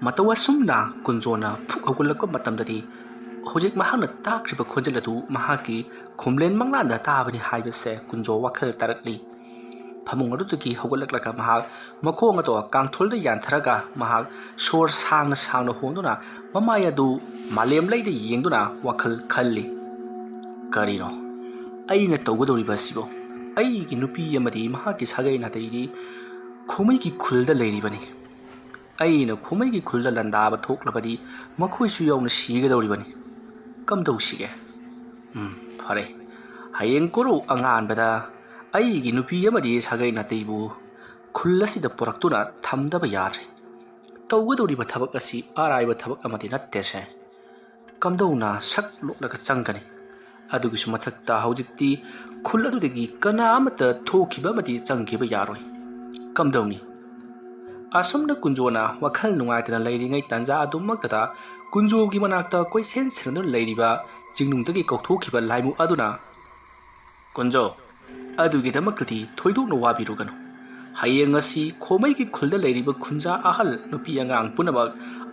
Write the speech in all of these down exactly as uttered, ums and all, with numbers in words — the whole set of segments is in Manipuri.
ꯃꯇꯧ ꯑꯁꯨꯝꯅ ꯀꯨꯟꯖꯣꯅ ꯐꯨꯛ ꯍꯧꯒꯠꯂꯛꯄ ꯃꯇꯝꯗꯗꯤ, ꯍꯧꯖꯤꯛ ꯃꯍꯥꯛꯅ ꯇꯥꯈ꯭ꯔꯤꯕ ꯈꯣꯟꯖꯦꯜ ꯑꯗꯨ ꯃꯍꯥꯛꯀꯤ ꯈꯨꯝꯂꯦꯟ ꯃꯪꯂꯥꯟꯗ ꯇꯥꯕꯅꯤ ꯍꯥꯏꯕꯁꯦ ꯀꯨꯟꯖꯣ ꯋꯥꯈꯜ ꯇꯥꯔꯛꯂꯤ꯫ ꯐꯃꯨꯡ ꯑꯗꯨꯗꯒꯤ ꯍꯧꯒꯠꯂꯛꯂꯒ ꯃꯍꯥꯛ ꯃꯈꯣꯡ ꯑꯗꯣ ꯀꯥꯡꯊꯣꯜꯗ ꯌꯥꯟꯊꯔꯒ ꯃꯍꯥꯛ ꯁꯣꯔ ꯁꯥꯡꯅ ꯁꯥꯡꯅ ꯍꯣꯟꯗꯨꯅ ꯃꯃꯥꯏ ꯑꯗꯨ ꯃꯥꯂꯦꯝ ꯂꯩꯗ ꯌꯦꯡꯗꯨꯅ ꯋꯥꯈꯜ ꯈꯜꯂꯤ꯫ "ꯀꯔꯤꯅꯣ ꯑꯩꯅ ꯇꯧꯒꯗꯧꯔꯤꯕ ꯑꯁꯤꯕꯣ? ꯑꯩꯒꯤ ꯅꯨꯄꯤ ꯑꯃꯗꯤ ꯃꯍꯥꯛꯀꯤ ꯁꯥꯒꯩ ꯅꯥꯇꯩꯗꯤ ꯈꯨꯃꯩꯒꯤ ꯈꯨꯜꯗ ꯂꯩꯔꯤꯕꯅꯤ꯫ ꯑꯩꯅ ꯈꯨꯃꯩꯒꯤ ꯈꯨꯜꯗ ꯂꯥꯟꯗꯥꯕ ꯊꯣꯛꯂꯕꯗꯤ ꯃꯈꯣꯏꯁꯨ ꯌꯥꯎꯅ ꯁꯤꯒꯗꯧꯔꯤꯕꯅꯤ꯫ ꯀꯝꯗꯧꯁꯤꯒꯦ? ꯎꯝ, ꯐꯔꯦ꯫ ꯍꯌꯦꯡ ꯀꯣꯔꯧ ꯑꯉꯥꯟꯕꯗ ꯑꯩꯒꯤ ꯅꯨꯄꯤ ꯑꯃꯗꯤ ꯁꯥꯒꯩ ꯅꯥꯇꯩꯕꯨ ꯈꯨꯜ ꯑꯁꯤꯗ ꯄꯨꯔꯛꯇꯨꯅ ꯊꯝꯗꯕ ꯌꯥꯗ꯭ꯔꯦ꯫ ꯇꯧꯒꯗꯧꯔꯤꯕ ꯊꯕꯛ ꯑꯁꯤ ꯑꯔꯥꯏꯕ ꯊꯕꯛ ꯑꯃꯗꯤ ꯅꯠꯇꯦꯁꯦ꯫ ꯀꯝꯗꯧꯅ ꯁꯛ ꯂꯣꯠꯂꯒ ꯆꯪꯒꯅꯤ? ꯑꯗꯨꯒꯤꯁꯨ ꯃꯊꯛꯇ ꯍꯧꯖꯤꯛꯇꯤ ꯈꯨꯜ ꯑꯗꯨꯗꯒꯤ ꯀꯅꯥ ꯑꯃꯠꯇ ꯊꯣꯛꯈꯤꯕ ꯑꯃꯗꯤ ꯆꯪꯈꯤꯕ ꯌꯥꯔꯣꯏ꯫ ꯀꯝꯗꯧꯅꯤ?" ꯑꯁꯨꯝꯅ ꯀꯨꯟꯖꯣꯅ ꯋꯥꯈꯜ ꯅꯨꯡꯉꯥꯏꯇꯅ ꯂꯩꯔꯤꯉꯩ ꯇꯥꯟꯖꯥ ꯑꯗꯨꯃꯛꯇꯗ ꯀꯨꯟꯖꯣꯒꯤ ꯃꯅꯥꯛꯇ ꯀꯣꯏꯁꯦꯟ ꯁꯦꯟꯅꯗꯨꯅ ꯂꯩꯔꯤꯕ ꯆꯤꯡꯅꯨꯡꯗꯒꯤ ꯀꯧꯊꯣꯛꯈꯤꯕ ꯂꯥꯏꯃꯨ ꯑꯗꯨꯅ, "ꯀꯨꯟꯖꯣ, ꯑꯗꯨꯒꯤꯗꯃꯛꯇꯗꯤ ꯊꯣꯏꯗꯣꯛꯅ ꯋꯥꯕꯤꯔꯨꯒꯅꯨ꯫ ꯍꯌꯦꯡ ꯑꯁꯤ ꯈꯣꯃꯩꯒꯤ ꯈꯨꯜꯗ ꯂꯩꯔꯤꯕ ꯈꯨꯟꯖꯥ ꯑꯍꯜ ꯅꯨꯄꯤ ꯑꯉꯥꯡ ꯄꯨꯝꯅꯃꯛ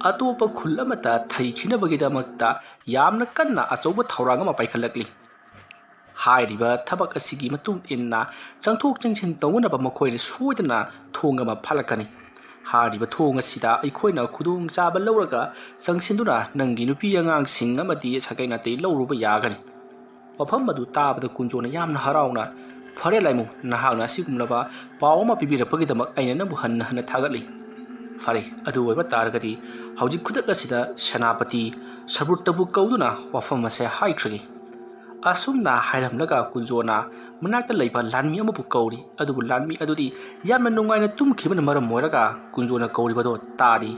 ꯑꯇꯣꯞꯄ ꯈꯨꯜ ꯑꯃꯠꯇ ꯊꯩꯈꯤꯅꯕꯒꯤꯗꯃꯛꯇ ꯌꯥꯝꯅ ꯀꯟꯅ ꯑꯆꯧꯕ ꯊꯧꯔꯥꯡ ꯑꯃ ꯄꯥꯏꯈꯠꯂꯛꯂꯤ꯫ ꯍꯥꯏꯔꯤꯕ ꯊꯕꯛ ꯑꯁꯤꯒꯤ ꯃꯇꯨꯡ ꯏꯟꯅ ꯆꯪꯊꯣꯛ ꯆꯪꯁꯤꯟ ꯇꯧꯅꯅꯕ ꯃꯈꯣꯏꯅ ꯁꯣꯏꯗꯅ ꯊꯣꯡ ꯑꯃ ꯐꯥꯠꯂꯛꯀꯅꯤ꯫ ꯍꯥꯏꯔꯤꯕ ꯊꯣꯡ ꯑꯁꯤꯗ ꯑꯩꯈꯣꯏꯅ ꯈꯨꯗꯣꯡꯆꯥꯕ ꯂꯧꯔꯒ ꯆꯪꯁꯤꯟꯗꯨꯅ ꯅꯪꯒꯤ ꯅꯨꯄꯤ ꯑꯉꯥꯡꯁꯤꯡ ꯑꯃꯗꯤ ꯁꯥꯒꯩ ꯅꯥꯇꯩ ꯂꯧꯔꯨꯕ ꯌꯥꯒꯅꯤ꯫" ꯋꯥꯐꯝ ꯑꯗꯨ ꯇꯥꯕꯗ ꯀꯨꯟꯖꯣꯅ ꯌꯥꯝꯅ ꯍꯔꯥꯎꯅ, "ꯐꯔꯦ ꯂꯥꯏꯃꯨ, ꯅꯍꯥꯛꯅ ꯑꯁꯤꯒꯨꯝꯂꯕ ꯄꯥꯎ ꯑꯃ ꯄꯤꯕꯤꯔꯛꯄꯒꯤꯗꯃꯛ ꯑꯩꯅ ꯅꯪꯕꯨ ꯍꯟꯅ ꯍꯟꯅ ꯊꯥꯒꯠꯂꯤ꯫ ꯐꯔꯦ, ꯑꯗꯨ ꯑꯣꯏꯕ ꯇꯥꯔꯒꯗꯤ ꯍꯧꯖꯤꯛ ꯈꯨꯗꯛ ꯑꯁꯤꯗ ꯁꯦꯅꯥꯄꯇꯤ ꯁꯔꯕꯨꯠꯇꯕꯨ ꯀꯧꯗꯨꯅ ꯋꯥꯐꯝ ꯑꯁꯦ ꯍꯥꯏꯈ꯭ꯔꯒꯦ꯫" ꯑꯁꯨꯝꯅ ꯍꯥꯏꯔꯝꯂꯒ ꯀꯨꯟꯖꯣꯅ ꯃꯅꯥꯛꯇ ꯂꯩꯕ ꯂꯥꯟꯃꯤ ꯑꯃꯕꯨ ꯀꯧꯔꯤ꯫ ꯑꯗꯨꯕꯨ ꯂꯥꯟꯃꯤ ꯑꯗꯨꯗꯤ ꯌꯥꯝꯅ ꯅꯨꯡꯉꯥꯏꯅ ꯇꯨꯝꯈꯤꯕꯅ ꯃꯔꯝ ꯑꯣꯏꯔꯒ ꯀꯨꯟꯖꯣꯅ ꯀꯧꯔꯤꯕꯗꯣ ꯇꯥꯗꯦ꯫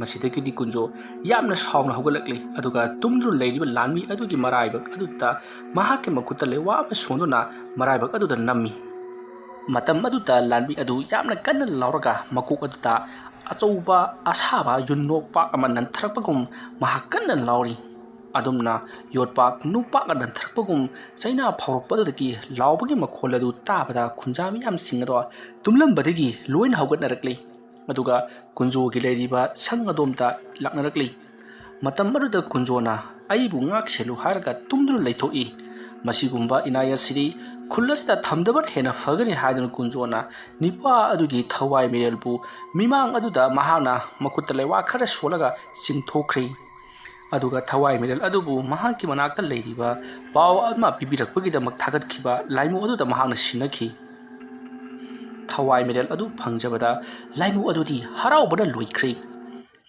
ꯃꯁꯤꯗꯒꯤꯗꯤ ꯀꯨꯟꯖꯣ ꯌꯥꯝꯅ ꯁꯥꯎꯅ ꯍꯧꯒꯠꯂꯛꯂꯤ꯫ ꯑꯗꯨꯒ ꯇꯨꯝꯗꯨꯅ ꯂꯩꯔꯤꯕ ꯂꯥꯟꯃꯤ ꯑꯗꯨꯒꯤ ꯃꯔꯥꯏꯕꯛ ꯑꯗꯨꯗ ꯃꯍꯥꯛꯀꯤ ꯃꯈꯨꯠꯇ ꯂꯩꯋꯥ ꯑꯃ ꯁꯣꯟꯗꯨꯅ ꯃꯔꯥꯏꯕꯛ ꯑꯗꯨꯗ ꯅꯝꯃꯤ꯫ ꯃꯇꯝ ꯑꯗꯨꯗ ꯂꯥꯟꯃꯤ ꯑꯗꯨ ꯌꯥꯝꯅ ꯀꯟꯅ ꯂꯥꯎꯔꯒ ꯃꯀꯣꯛ ꯑꯗꯨꯗ ꯑꯆꯧꯕ ꯑꯁꯥꯕ ꯌꯨꯝꯅꯣꯛꯄꯥꯛ ꯑꯃ ꯅꯟꯊꯔꯛꯄꯒꯨꯝ ꯃꯍꯥꯛ ꯀꯟꯅ ꯂꯥꯎꯔꯤ꯫ ꯑꯗꯨꯝꯅ ꯌꯣꯠꯄꯥꯛ ꯅꯨꯡꯄꯥꯛꯅ ꯅꯟꯊꯔꯛꯄꯒꯨꯝ ꯆꯩꯅꯥ ꯐꯥꯎꯔꯛꯄ ꯑꯗꯨꯗꯒꯤ ꯂꯥꯎꯕꯒꯤ ꯃꯈꯣꯜ ꯑꯗꯨ ꯇꯥꯕꯗ ꯈꯨꯟꯖꯥ ꯃꯤꯌꯥꯝꯁꯤꯡ ꯑꯗꯣ ꯇꯨꯝꯂꯝꯕꯗꯒꯤ ꯂꯣꯏꯅ ꯍꯧꯒꯠꯅꯔꯛꯂꯤ꯫ ꯑꯗꯨꯒ ꯀꯨꯟꯖꯣꯒꯤ ꯂꯩꯔꯤꯕ ꯁꯪ ꯑꯗꯣꯝꯗ ꯂꯥꯛꯅꯔꯛꯂꯤ꯫ ꯃꯇꯝ ꯑꯗꯨꯗ ꯀꯨꯟꯖꯣꯅ "ꯑꯩꯕꯨ ꯉꯥꯛ ꯁꯦꯜꯂꯨ" ꯍꯥꯏꯔꯒ ꯇꯨꯝꯗꯨꯅ ꯂꯩꯊꯣꯛꯏ꯫ ꯃꯁꯤꯒꯨꯝꯕ ꯏꯅꯥꯌꯥꯁꯤꯔꯤ ꯈꯨꯜ ꯑꯁꯤꯗ ꯊꯝꯗꯕꯅ ꯍꯦꯟꯅ ꯐꯒꯅꯤ ꯍꯥꯏꯗꯨꯅ ꯀꯨꯟꯖꯣꯅ ꯅꯤꯄꯥ ꯑꯗꯨꯒꯤ ꯊꯋꯥꯏ ꯃꯤꯔꯦꯜꯕꯨ ꯃꯤꯃꯥꯡ ꯑꯗꯨꯗ ꯃꯍꯥꯛꯅ ꯃꯈꯨꯠꯇ ꯂꯩꯋꯥ ꯈꯔ ꯁꯣꯜꯂꯒ ꯆꯤꯡꯊꯣꯛꯈ꯭ꯔꯦ꯫ ꯑꯗꯨꯒ ꯊꯋꯥꯏ ꯃꯤꯔꯦꯜ ꯑꯗꯨꯕꯨ ꯃꯍꯥꯛꯀꯤ ꯃꯅꯥꯛꯇ ꯂꯩꯔꯤꯕ ꯄꯥꯎ ꯑꯃ ꯄꯤꯕꯤꯔꯛꯄꯒꯤꯗꯃꯛ ꯊꯥꯒꯠꯈꯤꯕ ꯂꯥꯏꯃꯨ ꯑꯗꯨꯗ ꯃꯍꯥꯛꯅ ꯁꯤꯟꯅꯈꯤ꯫ ꯊꯋꯥꯏ ꯃꯤꯔꯦꯜ ꯑꯗꯨ ꯐꯪꯖꯕꯗ ꯂꯥꯏꯃꯨ ꯑꯗꯨꯗꯤ ꯍꯔꯥꯎꯕꯅ ꯂꯣꯏꯈ꯭ꯔꯦ꯫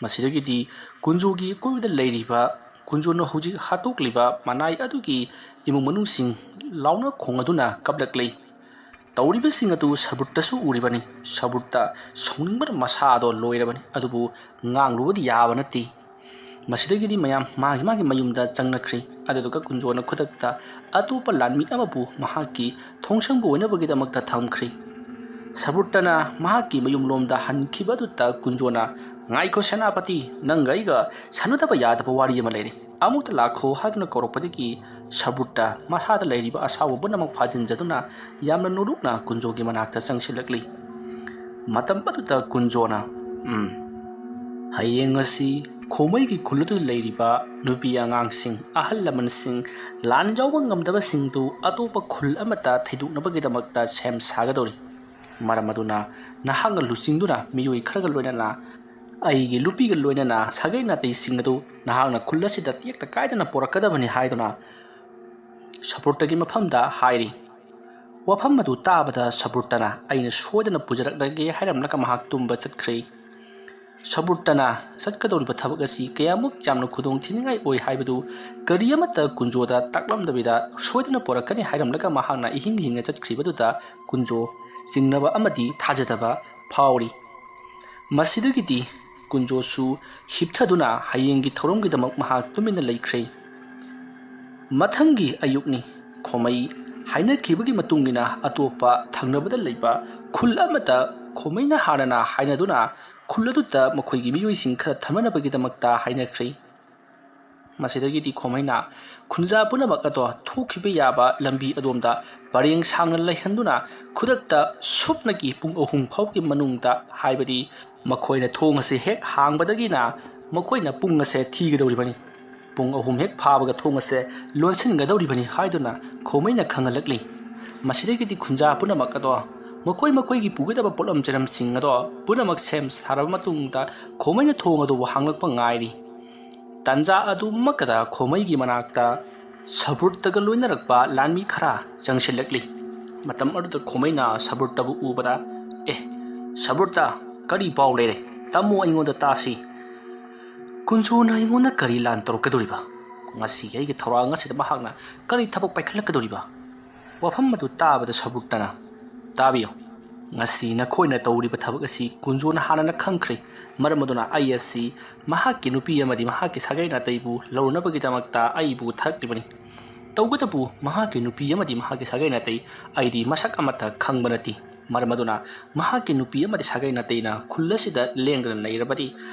ꯃꯁꯤꯗꯒꯤꯗꯤ ꯀꯨꯟꯖꯣꯒꯤ ꯑꯀꯣꯏꯕꯗ ꯂꯩꯔꯤꯕ ꯀꯨꯟꯖꯣꯅ ꯍꯧꯖꯤꯛ ꯍꯥꯠꯇꯣꯛꯂꯤꯕ ꯃꯅꯥꯏ ꯑꯗꯨꯒꯤ ꯏꯃꯨꯡ ꯃꯅꯨꯡꯁꯤꯡ ꯂꯥꯎꯅ ꯈꯣꯡꯂꯗꯨꯅ ꯀꯞꯂꯛꯂꯤ꯫ ꯇꯧꯔꯤꯕꯁꯤꯡ ꯑꯗꯨ ꯁꯕꯨꯠꯇꯁꯨ ꯎꯔꯤꯕꯅꯤ꯫ ꯁꯕꯨꯠꯇ ꯁꯥꯎꯅꯤꯡꯕꯅ ꯃꯁꯥꯗꯣ ꯂꯣꯏꯔꯕꯅꯤ, ꯑꯗꯨꯕꯨ ꯉꯥꯡꯂꯨꯕꯗꯤ ꯌꯥꯕ ꯅꯠꯇꯦ꯫ ꯃꯁꯤꯗꯒꯤꯗꯤ ꯃꯌꯥꯝ ꯃꯥꯒꯤ ꯃꯥꯒꯤ ꯃꯌꯨꯝꯗ ꯆꯪꯅꯈ꯭ꯔꯦ꯫ ꯑꯗꯨꯗꯨꯒ ꯀꯨꯟꯖꯣꯅ ꯈꯨꯗꯛꯇ ꯑꯇꯣꯞꯄ ꯂꯥꯟꯃꯤ ꯑꯃꯕꯨ ꯃꯍꯥꯛꯀꯤ ꯊꯣꯡꯁꯪꯕ ꯑꯣꯏꯅꯕꯒꯤꯗꯃꯛꯇ ꯊꯝꯈ꯭ꯔꯦ꯫ ꯁꯕꯨꯠꯇꯅ ꯃꯍꯥꯛꯀꯤ ꯃꯌꯨꯝꯂꯣꯝꯗ ꯍꯟꯈꯤꯕ ꯑꯗꯨꯗ ꯀꯨꯟꯖꯣꯅ, "ꯉꯥꯏꯈꯣ ꯁꯦꯅꯥꯄꯇꯤ, ꯅꯪꯒ ꯑꯩꯒ ꯁꯥꯟꯅꯗꯕ ꯌꯥꯗꯕ ꯋꯥꯔꯤ ꯑꯃ ꯂꯩꯔꯦ꯫ ꯑꯃꯨꯛꯇ ꯂꯥꯛꯈꯣ" ꯍꯥꯏꯗꯨꯅ ꯀꯧꯔꯛꯄꯗꯒꯤ ꯁꯕꯨꯠꯇ ꯃꯁꯥꯗ ꯂꯩꯔꯤꯕ ꯑꯁꯥꯎꯕ ꯄꯨꯝꯅꯃꯛ ꯐꯥꯖꯤꯟꯖꯗꯨꯅ ꯌꯥꯝꯅ ꯅꯣꯂꯨꯛꯅ ꯀꯨꯟꯖꯣꯒꯤ ꯃꯅꯥꯛꯇ ꯆꯪꯁꯤꯜꯂꯛꯂꯤ꯫ ꯃꯇꯝ ꯑꯗꯨꯗ ꯀꯨꯟꯖꯣꯅ, "ꯎꯝ, ꯍꯌꯦꯡ ꯑꯁꯤ ꯈꯣꯃꯩꯒꯤ ꯈꯨꯜ ꯑꯗꯨꯗ ꯂꯩꯔꯤꯕ ꯅꯨꯄꯤ ꯑꯉꯥꯡꯁꯤꯡ, ꯑꯍꯜ ꯂꯃꯟꯁꯤꯡ, ꯂꯥꯟ ꯌꯥꯎꯕ ꯉꯝꯗꯕꯁꯤꯡꯗꯨ ꯑꯇꯣꯞꯄ ꯈꯨꯜ ꯑꯃꯠꯇ ꯊꯩꯗꯣꯛꯅꯕꯒꯤꯗꯃꯛꯇ ꯁꯦꯝ ꯁꯥꯒꯗꯧꯔꯤ꯫ ꯃꯔꯝ ꯑꯗꯨꯅ ꯅꯍꯥꯛꯅ ꯂꯨꯆꯤꯡꯗꯨꯅ ꯃꯤꯑꯣꯏ ꯈꯔꯒ ꯂꯣꯏꯅꯅ ꯑꯩꯒꯤ ꯅꯨꯄꯤꯒ ꯂꯣꯏꯅꯅ ꯁꯥꯒꯩ ꯅꯥꯇꯩꯁꯤꯡ ꯑꯗꯨ ꯅꯍꯥꯛꯅ ꯈꯨꯜ ꯑꯁꯤꯗ ꯇꯦꯛꯇ ꯀꯥꯏꯗꯅ ꯄꯨꯔꯛꯀꯗꯕꯅꯤ" ꯍꯥꯏꯗꯨꯅ ꯁꯕꯨꯠꯇꯒꯤ ꯃꯐꯝꯗ ꯍꯥꯏꯔꯤ꯫ ꯋꯥꯐꯝ ꯑꯗꯨ ꯇꯥꯕꯗ ꯁꯕꯨꯠꯇꯅ "ꯑꯩꯅ ꯁꯣꯏꯗꯅ ꯄꯨꯖꯔꯛꯂꯒꯦ" ꯍꯥꯏꯔꯝꯂꯒ ꯃꯍꯥꯛ ꯇꯨꯝꯕ ꯆꯠꯈ꯭ꯔꯦ꯫ ꯁꯕꯨꯠꯇꯅ ꯆꯠꯀꯗꯧꯔꯤꯕ ꯊꯕꯛ ꯑꯁꯤ ꯀꯌꯥꯃꯨꯛ ꯌꯥꯝꯅ ꯈꯨꯗꯣꯡ ꯊꯤꯅꯤꯡꯉꯥꯏ ꯑꯣꯏ ꯍꯥꯏꯕꯗꯨ ꯀꯔꯤ ꯑꯃꯠꯇ ꯀꯨꯟꯖꯣꯗ ꯇꯥꯛꯂꯝꯗꯕꯤꯗ ꯁꯣꯏꯗꯅ ꯄꯣꯔꯛꯀꯅꯤ ꯍꯥꯏꯔꯝꯂꯒ ꯃꯍꯥꯛꯅ ꯏꯍꯤꯡ ꯍꯤꯡꯅ ꯆꯠꯈ꯭ꯔꯤꯕꯗꯨꯗ ꯀꯨꯟꯖꯣ ꯆꯤꯡꯅꯕ ꯑꯃꯗꯤ ꯊꯥꯖꯗꯕ ꯐꯥꯎꯔꯤ꯫ ꯃꯁꯤꯗꯒꯤꯗꯤ ꯀꯨꯟꯖꯣꯁꯨ ꯍꯤꯞꯊꯗꯨꯅ ꯍꯌꯦꯡꯒꯤ ꯊꯧꯔꯝꯒꯤꯗꯃꯛ ꯃꯍꯥꯛ ꯇꯨꯃꯤꯟꯅ ꯂꯩꯈ꯭ꯔꯦ꯫ ꯃꯊꯪꯒꯤ ꯑꯌꯨꯛꯅꯤ꯫ ꯈꯣꯃꯩ ꯍꯥꯏꯅꯈꯤꯕꯒꯤ ꯃꯇꯨꯡ ꯏꯟꯅ ꯑꯇꯣꯞꯄ ꯊꯪꯅꯕꯗ ꯂꯩꯕ ꯈꯨꯜ ꯑꯃꯗ ꯈꯣꯃꯩꯅ ꯍꯥꯟꯅꯅ ꯍꯥꯏꯅꯗꯨꯅ ꯈꯨꯜ ꯑꯗꯨꯗ ꯃꯈꯣꯏꯒꯤ ꯃꯤꯑꯣꯏꯁꯤꯡ ꯈꯔ ꯊꯝꯅꯅꯕꯒꯤꯗꯃꯛꯇ ꯍꯥꯏꯅꯈ꯭ꯔꯦ꯫ ꯃꯁꯤꯗꯒꯤꯗꯤ ꯈꯣꯃꯩꯅ ꯈꯨꯟꯖꯥ ꯄꯨꯝꯅꯃꯛ ꯑꯗꯣ ꯊꯣꯛꯈꯤꯕ ꯌꯥꯕ ꯂꯝꯕꯤ ꯑꯗꯣꯝꯗ ꯄꯔꯦꯡ ꯁꯥꯡꯅ ꯂꯩꯍꯟꯗꯨꯅ ꯈꯨꯗꯛꯇ ꯁꯨꯞꯅꯒꯤ ꯄꯨꯡ ꯑꯍꯨꯝ ꯐꯥꯎꯒꯤ ꯃꯅꯨꯡꯗ, ꯍꯥꯏꯕꯗꯤ ꯃꯈꯣꯏꯅ ꯊꯣꯡ ꯑꯁꯤ ꯍꯦꯛ ꯍꯥꯡꯕꯗꯒꯤꯅ ꯃꯈꯣꯏꯅ ꯄꯨꯡ ꯑꯁꯦ ꯊꯤꯒꯗꯧꯔꯤꯕꯅꯤ꯫ ꯄꯨꯡ ꯑꯍꯨꯝ ꯍꯦꯛ ꯐꯥꯕꯒ ꯊꯣꯡ ꯑꯁꯦ ꯂꯣꯟꯁꯤꯟꯒꯗꯧꯔꯤꯕꯅꯤ ꯍꯥꯏꯗꯨꯅ ꯈꯣꯃꯩꯅ ꯈꯪꯍꯜꯂꯛꯂꯤ꯫ ꯃꯁꯤꯗꯒꯤꯗꯤ ꯈꯨꯟꯖꯥ ꯄꯨꯝꯅꯃꯛ ꯑꯗꯣ ꯃꯈꯣꯏ ꯃꯈꯣꯏꯒꯤ ꯄꯨꯒꯗꯕ ꯄꯣꯠꯂꯝ ꯆꯩꯔꯝꯁꯤꯡ ꯑꯗꯣ ꯄꯨꯝꯅꯃꯛ ꯁꯦꯝ ꯁꯥꯔꯕ ꯃꯇꯨꯡꯗ ꯈꯣꯃꯩꯅ ꯊꯣꯡ ꯑꯗꯨꯕꯨ ꯍꯥꯡꯂꯛꯄ ꯉꯥꯏꯔꯤ꯫ ꯇꯥꯟꯖꯥ ꯑꯗꯨꯃꯛꯇꯗ ꯈꯣꯃꯩꯒꯤ ꯃꯅꯥꯛꯇ ꯁꯕꯨꯔꯇꯒ ꯂꯣꯏꯅꯔꯛꯄ ꯂꯥꯟꯃꯤ ꯈꯔ ꯆꯪꯁꯤꯜꯂꯛꯂꯤ꯫ ꯃꯇꯝ ꯑꯗꯨꯗ ꯈꯣꯃꯩꯅ ꯁꯕꯨꯔꯇꯕꯨ ꯎꯕꯗ, "ꯑꯦ, ꯁꯕꯨꯔꯇ, ꯀꯔꯤ ꯄꯥꯎ ꯂꯩꯔꯦ? ꯇꯝꯃꯨ, ꯑꯩꯉꯣꯟꯗ ꯇꯥꯁꯤ꯫ ꯀꯨꯟꯖꯣꯅ ꯑꯩꯉꯣꯟꯗ ꯀꯔꯤ ꯂꯥꯟ ꯇꯧꯔꯛꯀꯗꯧꯔꯤꯕ? ꯉꯁꯤ ꯑꯩꯒꯤ ꯊꯧꯔꯥꯡ ꯑꯁꯤꯗ ꯃꯍꯥꯛꯅ ꯀꯔꯤ ꯊꯕꯛ ꯄꯥꯏꯈꯠꯂꯛꯀꯗꯧꯔꯤꯕ?" ꯋꯥꯐꯝ ꯑꯗꯨ ꯇꯥꯕꯗ ꯁꯕꯨꯔꯇꯅ, "ꯇꯥꯕꯤꯌꯨ, ꯉꯁꯤ ꯅꯈꯣꯏꯅ ꯇꯧꯔꯤꯕ ꯊꯕꯛ ꯑꯁꯤ ꯀꯨꯟꯖꯣꯅ ꯍꯥꯟꯅꯅ ꯈꯪꯈ꯭ꯔꯦ꯫ ꯃꯔꯝ ꯑꯗꯨꯅ ꯑꯩ ꯑꯁꯤ ꯃꯍꯥꯛꯀꯤ ꯅꯨꯄꯤ ꯑꯃꯗꯤ ꯃꯍꯥꯛꯀꯤ ꯁꯥꯒꯩ ꯅꯥꯇꯩꯕꯨ ꯂꯧꯔꯨꯅꯕꯒꯤꯗꯃꯛꯇ ꯑꯩꯕꯨ ꯊꯥꯔꯛꯂꯤꯕꯅꯤ꯫ ꯇꯧꯕꯇꯕꯨ ꯃꯍꯥꯛꯀꯤ ꯅꯨꯄꯤ ꯑꯃꯗꯤ ꯃꯍꯥꯛꯀꯤ ꯁꯥꯒꯩ ꯅꯥꯇꯩ ꯑꯩꯗꯤ ꯃꯁꯛ ꯑꯃꯠꯇ ꯈꯪꯕ ꯅꯠꯇꯦ꯫ ꯃꯔꯝ ꯑꯗꯨꯅ ꯃꯍꯥꯛꯀꯤ ꯅꯨꯄꯤ ꯑꯃꯗꯤ ꯁꯥꯒꯩ ꯅꯥꯇꯩꯅ ꯈꯨꯜ ꯑꯁꯤꯗ ꯂꯦꯡꯗꯅ ꯂꯩꯔꯕꯗꯤ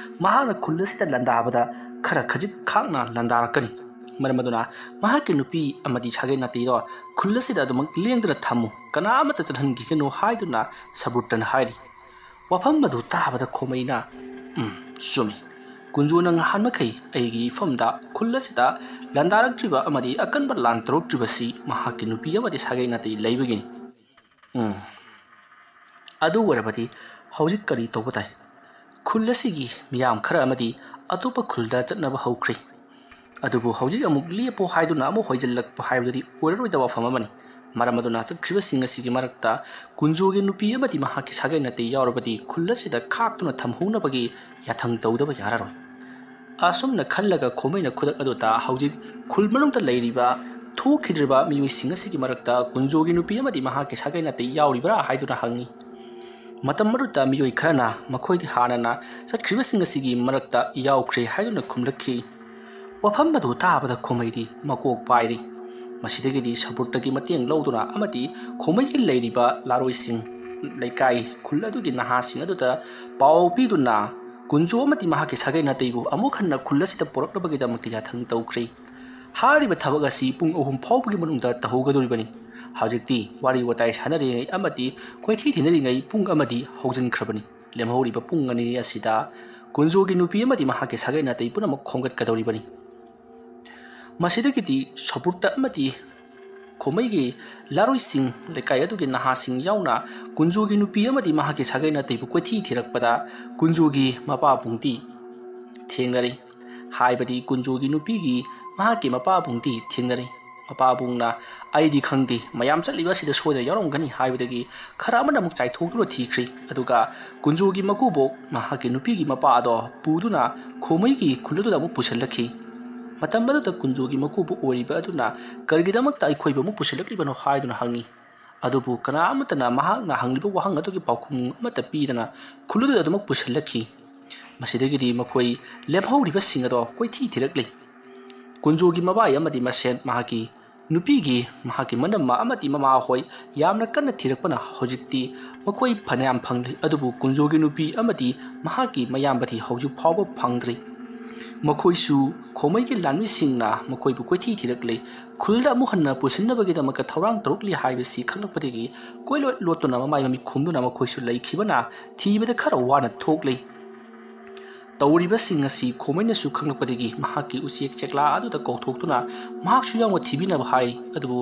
ꯃꯍꯥꯛꯅ ꯈꯨꯜ ꯑꯁꯤꯗ ꯂꯥꯟꯗꯥꯕꯗ ꯈꯔ ꯈꯖꯤꯛ ꯈꯥꯛꯅ ꯂꯥꯟꯗꯥꯔꯛꯀꯅꯤ꯫ ꯃꯔꯝ ꯑꯗꯨꯅ ꯃꯍꯥꯛꯀꯤ ꯅꯨꯄꯤ ꯑꯃꯗꯤ ꯁꯥꯒꯩ ꯅꯥꯇꯩꯗꯣ ꯈꯨꯜ ꯑꯁꯤꯗ ꯑꯗꯨꯃꯛ ꯂꯦꯡꯗꯅ ꯊꯝꯃꯨ, ꯀꯅꯥ ꯑꯃꯠꯇ ꯆꯠꯍꯟꯈꯤꯒꯅꯨ" ꯍꯥꯏꯗꯨꯅ ꯁꯕꯨꯔꯇꯅ ꯍꯥꯏꯔꯤ꯫ ꯋꯥꯐꯝ ꯑꯗꯨ ꯇꯥꯕꯗ ꯈꯣꯃꯩꯅ, "ꯎꯝ, ꯆꯨꯝꯃꯤ꯫ ꯀꯨꯟꯖꯣꯅ ꯉꯍꯥꯟ ꯃꯈꯩ ꯑꯩꯒꯤ ꯏꯐꯝꯗ ꯈꯨꯜ ꯑꯁꯤꯗ ꯂꯥꯟꯗꯥꯔꯛꯇ꯭ꯔꯤꯕ ꯑꯃꯗꯤ ꯑꯀꯟꯕ ꯂꯥꯟ ꯇꯧꯔꯛꯇ꯭ꯔꯤꯕꯁꯤ ꯃꯍꯥꯛꯀꯤ ꯅꯨꯄꯤ ꯑꯃꯗꯤ ꯁꯥꯒꯩ ꯅꯥꯇꯩ ꯂꯩꯕꯒꯤꯅꯤ꯫ ꯎꯝ, ꯑꯗꯨ ꯑꯣꯏꯔꯕꯗꯤ ꯍꯧꯖꯤꯛ ꯀꯔꯤ ꯇꯧꯕ ꯇꯥꯏ? ꯈꯨꯜ ꯑꯁꯤꯒꯤ ꯃꯤꯌꯥꯝ ꯈꯔ ꯑꯃꯗꯤ ꯑꯇꯣꯞꯄ ꯈꯨꯜꯗ ꯆꯠꯅꯕ ꯍꯧꯈ꯭ꯔꯦ꯫ ꯑꯗꯨꯕꯨ ꯍꯧꯖꯤꯛ ꯑꯃꯨꯛ ꯂꯦꯞꯄꯣ ꯍꯥꯏꯗꯨꯅ ꯑꯃꯨꯛ ꯍꯣꯏꯖꯤꯜꯂꯛꯄ ꯍꯥꯏꯕꯗꯨꯗꯤ ꯑꯣꯏꯔꯔꯣꯏꯗꯕ ꯋꯥꯐꯝ ꯑꯃꯅꯤ꯫ ꯃꯔꯝ ꯑꯗꯨꯅ ꯆꯠꯈ꯭ꯔꯤꯕꯁꯤꯡ ꯑꯁꯤꯒꯤ ꯃꯔꯛꯇ ꯀꯨꯟꯖꯣꯒꯤ ꯅꯨꯄꯤ ꯑꯃꯗꯤ ꯃꯍꯥꯛꯀꯤ ꯁꯥꯒꯩ ꯅꯥꯇꯩ ꯌꯥꯎꯔꯕꯗꯤ ꯈꯨꯜ ꯑꯁꯤꯗ ꯈꯥꯛꯇꯨꯅ ꯊꯝꯍꯧꯅꯕꯒꯤ ꯌꯥꯊꯪ ꯇꯧꯗꯕ ꯌꯥꯔꯔꯣꯏ꯫" ꯑꯁꯨꯝꯅ ꯈꯜꯂꯒ ꯈꯣꯃꯩꯅ ꯈꯨꯗꯛ ꯑꯗꯨꯗ ꯍꯧꯖꯤꯛ ꯈꯨꯜ ꯃꯅꯨꯡꯗ ꯂꯩꯔꯤꯕ ꯊꯣꯛꯈꯤꯗ꯭ꯔꯤꯕ ꯃꯤꯑꯣꯏꯁꯤꯡ ꯑꯁꯤꯒꯤ ꯃꯔꯛꯇ ꯀꯨꯟꯖꯣꯒꯤ ꯅꯨꯄꯤ ꯑꯃꯗꯤ ꯃꯍꯥꯛꯀꯤ ꯁꯥꯒꯩ ꯅꯥꯇꯩ ꯌꯥꯎꯔꯤꯕ꯭ꯔꯥ ꯍꯥꯏꯗꯨꯅ ꯍꯪꯉꯤ꯫ ꯃꯇꯝ ꯑꯗꯨꯗ ꯃꯤꯑꯣꯏ ꯈꯔꯅ ꯃꯈꯣꯏꯗꯤ ꯍꯥꯟꯅꯅ ꯆꯠꯈ꯭ꯔꯤꯕꯁꯤꯡ ꯑꯁꯤꯒꯤ ꯃꯔꯛꯇ ꯌꯥꯎꯈ꯭ꯔꯦ ꯍꯥꯏꯗꯨꯅ ꯈꯨꯝꯂꯛꯈꯤ꯫ ꯋꯥꯐꯝ ꯑꯗꯨ ꯇꯥꯕꯗ ꯈꯣꯃꯩꯗꯤ ꯃꯀꯣꯛ ꯄꯥꯏꯔꯤ꯫ ꯃꯁꯤꯗꯒꯤꯗꯤ ꯁꯕꯨꯔꯇꯒꯤ ꯃꯇꯦꯡ ꯂꯧꯗꯨꯅ ꯑꯃꯗꯤ ꯈꯣꯃꯩꯒꯤ ꯂꯩꯔꯤꯕ ꯂꯥꯔꯣꯏꯁꯤꯡ, ꯂꯩꯀꯥꯏ ꯈꯨꯜ ꯑꯗꯨꯒꯤ ꯅꯍꯥꯁꯤꯡ ꯑꯗꯨꯗ ꯄꯥꯎ ꯄꯤꯗꯨꯅ ꯀꯨꯟꯖꯣ ꯑꯃꯗꯤ ꯃꯍꯥꯛꯀꯤ ꯁꯥꯒꯩ ꯅꯥꯇꯩꯕꯨ ꯑꯃꯨꯛ ꯍꯟꯅ ꯈꯨꯜ ꯑꯁꯤꯗ ꯄꯨꯔꯛꯅꯕꯒꯤꯗꯃꯛꯇ ꯌꯥꯊꯪ ꯇꯧꯈ꯭ꯔꯦ꯫ ꯍꯥꯏꯔꯤꯕ ꯊꯕꯛ ꯑꯁꯤ ꯄꯨꯡ ꯑꯍꯨꯝ ꯐꯥꯎꯕꯒꯤ ꯃꯅꯨꯡꯗ ꯇꯧꯍꯧꯒꯗꯧꯔꯤꯕꯅꯤ꯫ ꯍꯧꯖꯤꯛꯇꯤ ꯋꯥꯔꯤ ꯋꯥꯇꯥꯏ ꯁꯥꯟꯅꯔꯤꯉꯩ ꯑꯃꯗꯤ ꯀꯣꯏꯊꯤ ꯊꯤꯅꯔꯤꯉꯩ ꯄꯨꯡ ꯑꯃꯗꯤ ꯍꯧꯖꯤꯟꯈ꯭ꯔꯕꯅꯤ꯫ ꯂꯦꯝꯍꯧꯔꯤꯕ ꯄꯨꯡ ꯑꯅꯤ ꯑꯁꯤꯗ ꯀꯨꯟꯖꯣꯒꯤ ꯅꯨꯄꯤ ꯑꯃꯗꯤ ꯃꯍꯥꯛꯀꯤ ꯁꯥꯒꯩ ꯅꯥꯇꯩ ꯄꯨꯝꯅꯃꯛ ꯈꯣꯝꯒꯠꯀꯗꯧꯔꯤꯕꯅꯤ꯫ ꯃꯁꯤꯗꯒꯤꯗꯤ ꯁꯣꯄꯨꯔꯇ ꯑꯃꯗꯤ ꯈꯣꯃꯩꯒꯤ ꯂꯥꯔꯣꯏꯁꯤꯡ, ꯂꯩꯀꯥꯏ ꯑꯗꯨꯒꯤ ꯅꯍꯥꯁꯤꯡ ꯌꯥꯎꯅ ꯀꯨꯟꯖꯣꯒꯤ ꯅꯨꯄꯤ ꯑꯃꯗꯤ ꯃꯍꯥꯛꯀꯤ ꯁꯥꯒꯩ ꯅꯥꯇꯩꯕꯨ ꯀꯣꯏꯊꯤ ꯊꯤꯔꯛꯄꯗ ꯀꯨꯟꯖꯣꯒꯤ ꯃꯄꯥꯕꯨꯡꯗꯤ ꯊꯦꯡꯅꯔꯦ꯫ ꯍꯥꯏꯕꯗꯤ ꯀꯨꯟꯖꯣꯒꯤ ꯅꯨꯄꯤꯒꯤ ꯃꯍꯥꯛꯀꯤ ꯃꯄꯥꯕꯨꯡꯗꯤ ꯊꯦꯡꯅꯔꯦ꯫ ꯃꯄꯥꯕꯨꯡꯅ "ꯑꯩꯗꯤ ꯈꯪꯗꯦ, ꯃꯌꯥꯝ ꯆꯠꯂꯤꯕ ꯑꯁꯤꯗ ꯁꯣꯏꯗꯅ ꯌꯥꯎꯔꯝꯒꯅꯤ" ꯍꯥꯏꯕꯗꯒꯤ ꯈꯔ ꯑꯃꯅ ꯑꯃꯨꯛ ꯆꯥꯏꯊꯣꯛꯇꯨꯅ ꯊꯤꯈ꯭ꯔꯦ꯫ ꯑꯗꯨꯒ ꯀꯨꯟꯖꯣꯒꯤ ꯃꯀꯨꯕꯣꯛ ꯃꯍꯥꯛꯀꯤ ꯅꯨꯄꯤꯒꯤ ꯃꯄꯥ ꯑꯗꯣ ꯄꯨꯗꯨꯅ ꯈꯣꯃꯩꯒꯤ ꯈꯨꯜ ꯑꯗꯨꯗ ꯑꯃꯨꯛ ꯄꯨꯁꯤꯜꯂꯛꯈꯤ꯫ ꯃꯇꯝ ꯑꯗꯨꯗ ꯀꯨꯟꯖꯣꯒꯤ ꯃꯀꯨꯕꯣꯛ ꯑꯣꯏꯔꯤꯕ ꯑꯗꯨꯅ "ꯀꯔꯤꯒꯤꯗꯃꯛꯇ ꯑꯩꯈꯣꯏꯕꯨ ꯑꯃꯨꯛ ꯄꯨꯁꯤꯜꯂꯛꯂꯤꯕꯅꯣ?" ꯍꯥꯏꯗꯨꯅ ꯍꯪꯉꯤ꯫ ꯑꯗꯨꯕꯨ ꯀꯅꯥ ꯑꯃꯠꯇꯅ ꯃꯍꯥꯛꯅ ꯍꯪꯂꯤꯕ ꯋꯥꯍꯪ ꯑꯗꯨꯒꯤ ꯄꯥꯎꯈꯨꯝ ꯑꯃꯠꯇ ꯄꯤꯗꯅ ꯈꯨꯜ ꯑꯗꯨꯗ ꯑꯗꯨꯃꯛ ꯄꯨꯁꯤꯜꯂꯛꯈꯤ꯫ ꯃꯁꯤꯗꯒꯤꯗꯤ ꯃꯈꯣꯏ ꯂꯦꯝꯍꯧꯔꯤꯕꯁꯤꯡ ꯑꯗꯣ ꯀꯣꯏꯊꯤ ꯊꯤꯔꯛꯂꯤ꯫ ꯀꯨꯟꯖꯣꯒꯤ ꯃꯕꯥꯏ ꯑꯃꯗꯤ ꯃꯁꯦꯟ ꯃꯍꯥꯛꯀꯤ ꯅꯨꯄꯤꯒꯤ, ꯃꯍꯥꯛꯀꯤ ꯃꯅꯝꯃ ꯑꯃꯗꯤ ꯃꯃꯥꯍꯣꯏ ꯌꯥꯝꯅ ꯀꯟꯅ ꯊꯤꯔꯛꯄꯅ ꯍꯧꯖꯤꯛꯇꯤ ꯃꯈꯣꯏ ꯐꯅꯌꯥꯝ ꯐꯪꯂꯦ, ꯑꯗꯨꯕꯨ ꯀꯨꯟꯖꯣꯒꯤ ꯅꯨꯄꯤ ꯑꯃꯗꯤ ꯃꯍꯥꯛꯀꯤ ꯃꯌꯥꯝꯕꯗꯤ ꯍꯧꯖꯤꯛ ꯐꯥꯎꯕ ꯐꯪꯗ꯭ꯔꯤ꯫ ꯃꯈꯣꯏꯁꯨ ꯈꯣꯃꯩꯒꯤ ꯂꯥꯟꯃꯤꯁꯤꯡꯅ ꯃꯈꯣꯏꯕꯨ ꯀꯣꯏꯊꯤ ꯊꯤꯔꯛꯂꯦ꯫ ꯈꯨꯜꯗ ꯑꯃꯨꯛ ꯍꯟꯅ ꯄꯨꯁꯤꯟꯅꯕꯒꯤꯗꯃꯛꯇ ꯊꯧꯔꯥꯡ ꯇꯧꯔꯛꯂꯤ ꯍꯥꯏꯕꯁꯤ ꯈꯪꯂꯛꯄꯗꯒꯤ ꯀꯣꯏꯂꯣꯠ ꯂꯣꯠꯇꯨꯅ ꯃꯃꯥꯏ ꯃꯃꯤꯠ ꯈꯨꯝꯗꯨꯅ ꯃꯈꯣꯏꯁꯨ ꯂꯩꯈꯤꯕꯅ ꯊꯤꯕꯗ ꯈꯔ ꯋꯥꯅ ꯊꯣꯛꯂꯤ꯫ ꯇꯧꯔꯤꯕꯁꯤꯡ ꯑꯁꯤ ꯈꯣꯃꯩꯅꯁꯨ ꯈꯪꯂꯛꯄꯗꯒꯤ ꯃꯍꯥꯛꯀꯤ ꯎꯆꯦꯛ ꯆꯦꯛꯂꯥ ꯑꯗꯨꯗ ꯀꯧꯊꯣꯛꯇꯨꯅ ꯃꯍꯥꯛꯁꯨ ꯌꯥꯎꯅ ꯊꯤꯕꯤꯅꯕ ꯍꯥꯏ꯫ ꯑꯗꯨꯕꯨ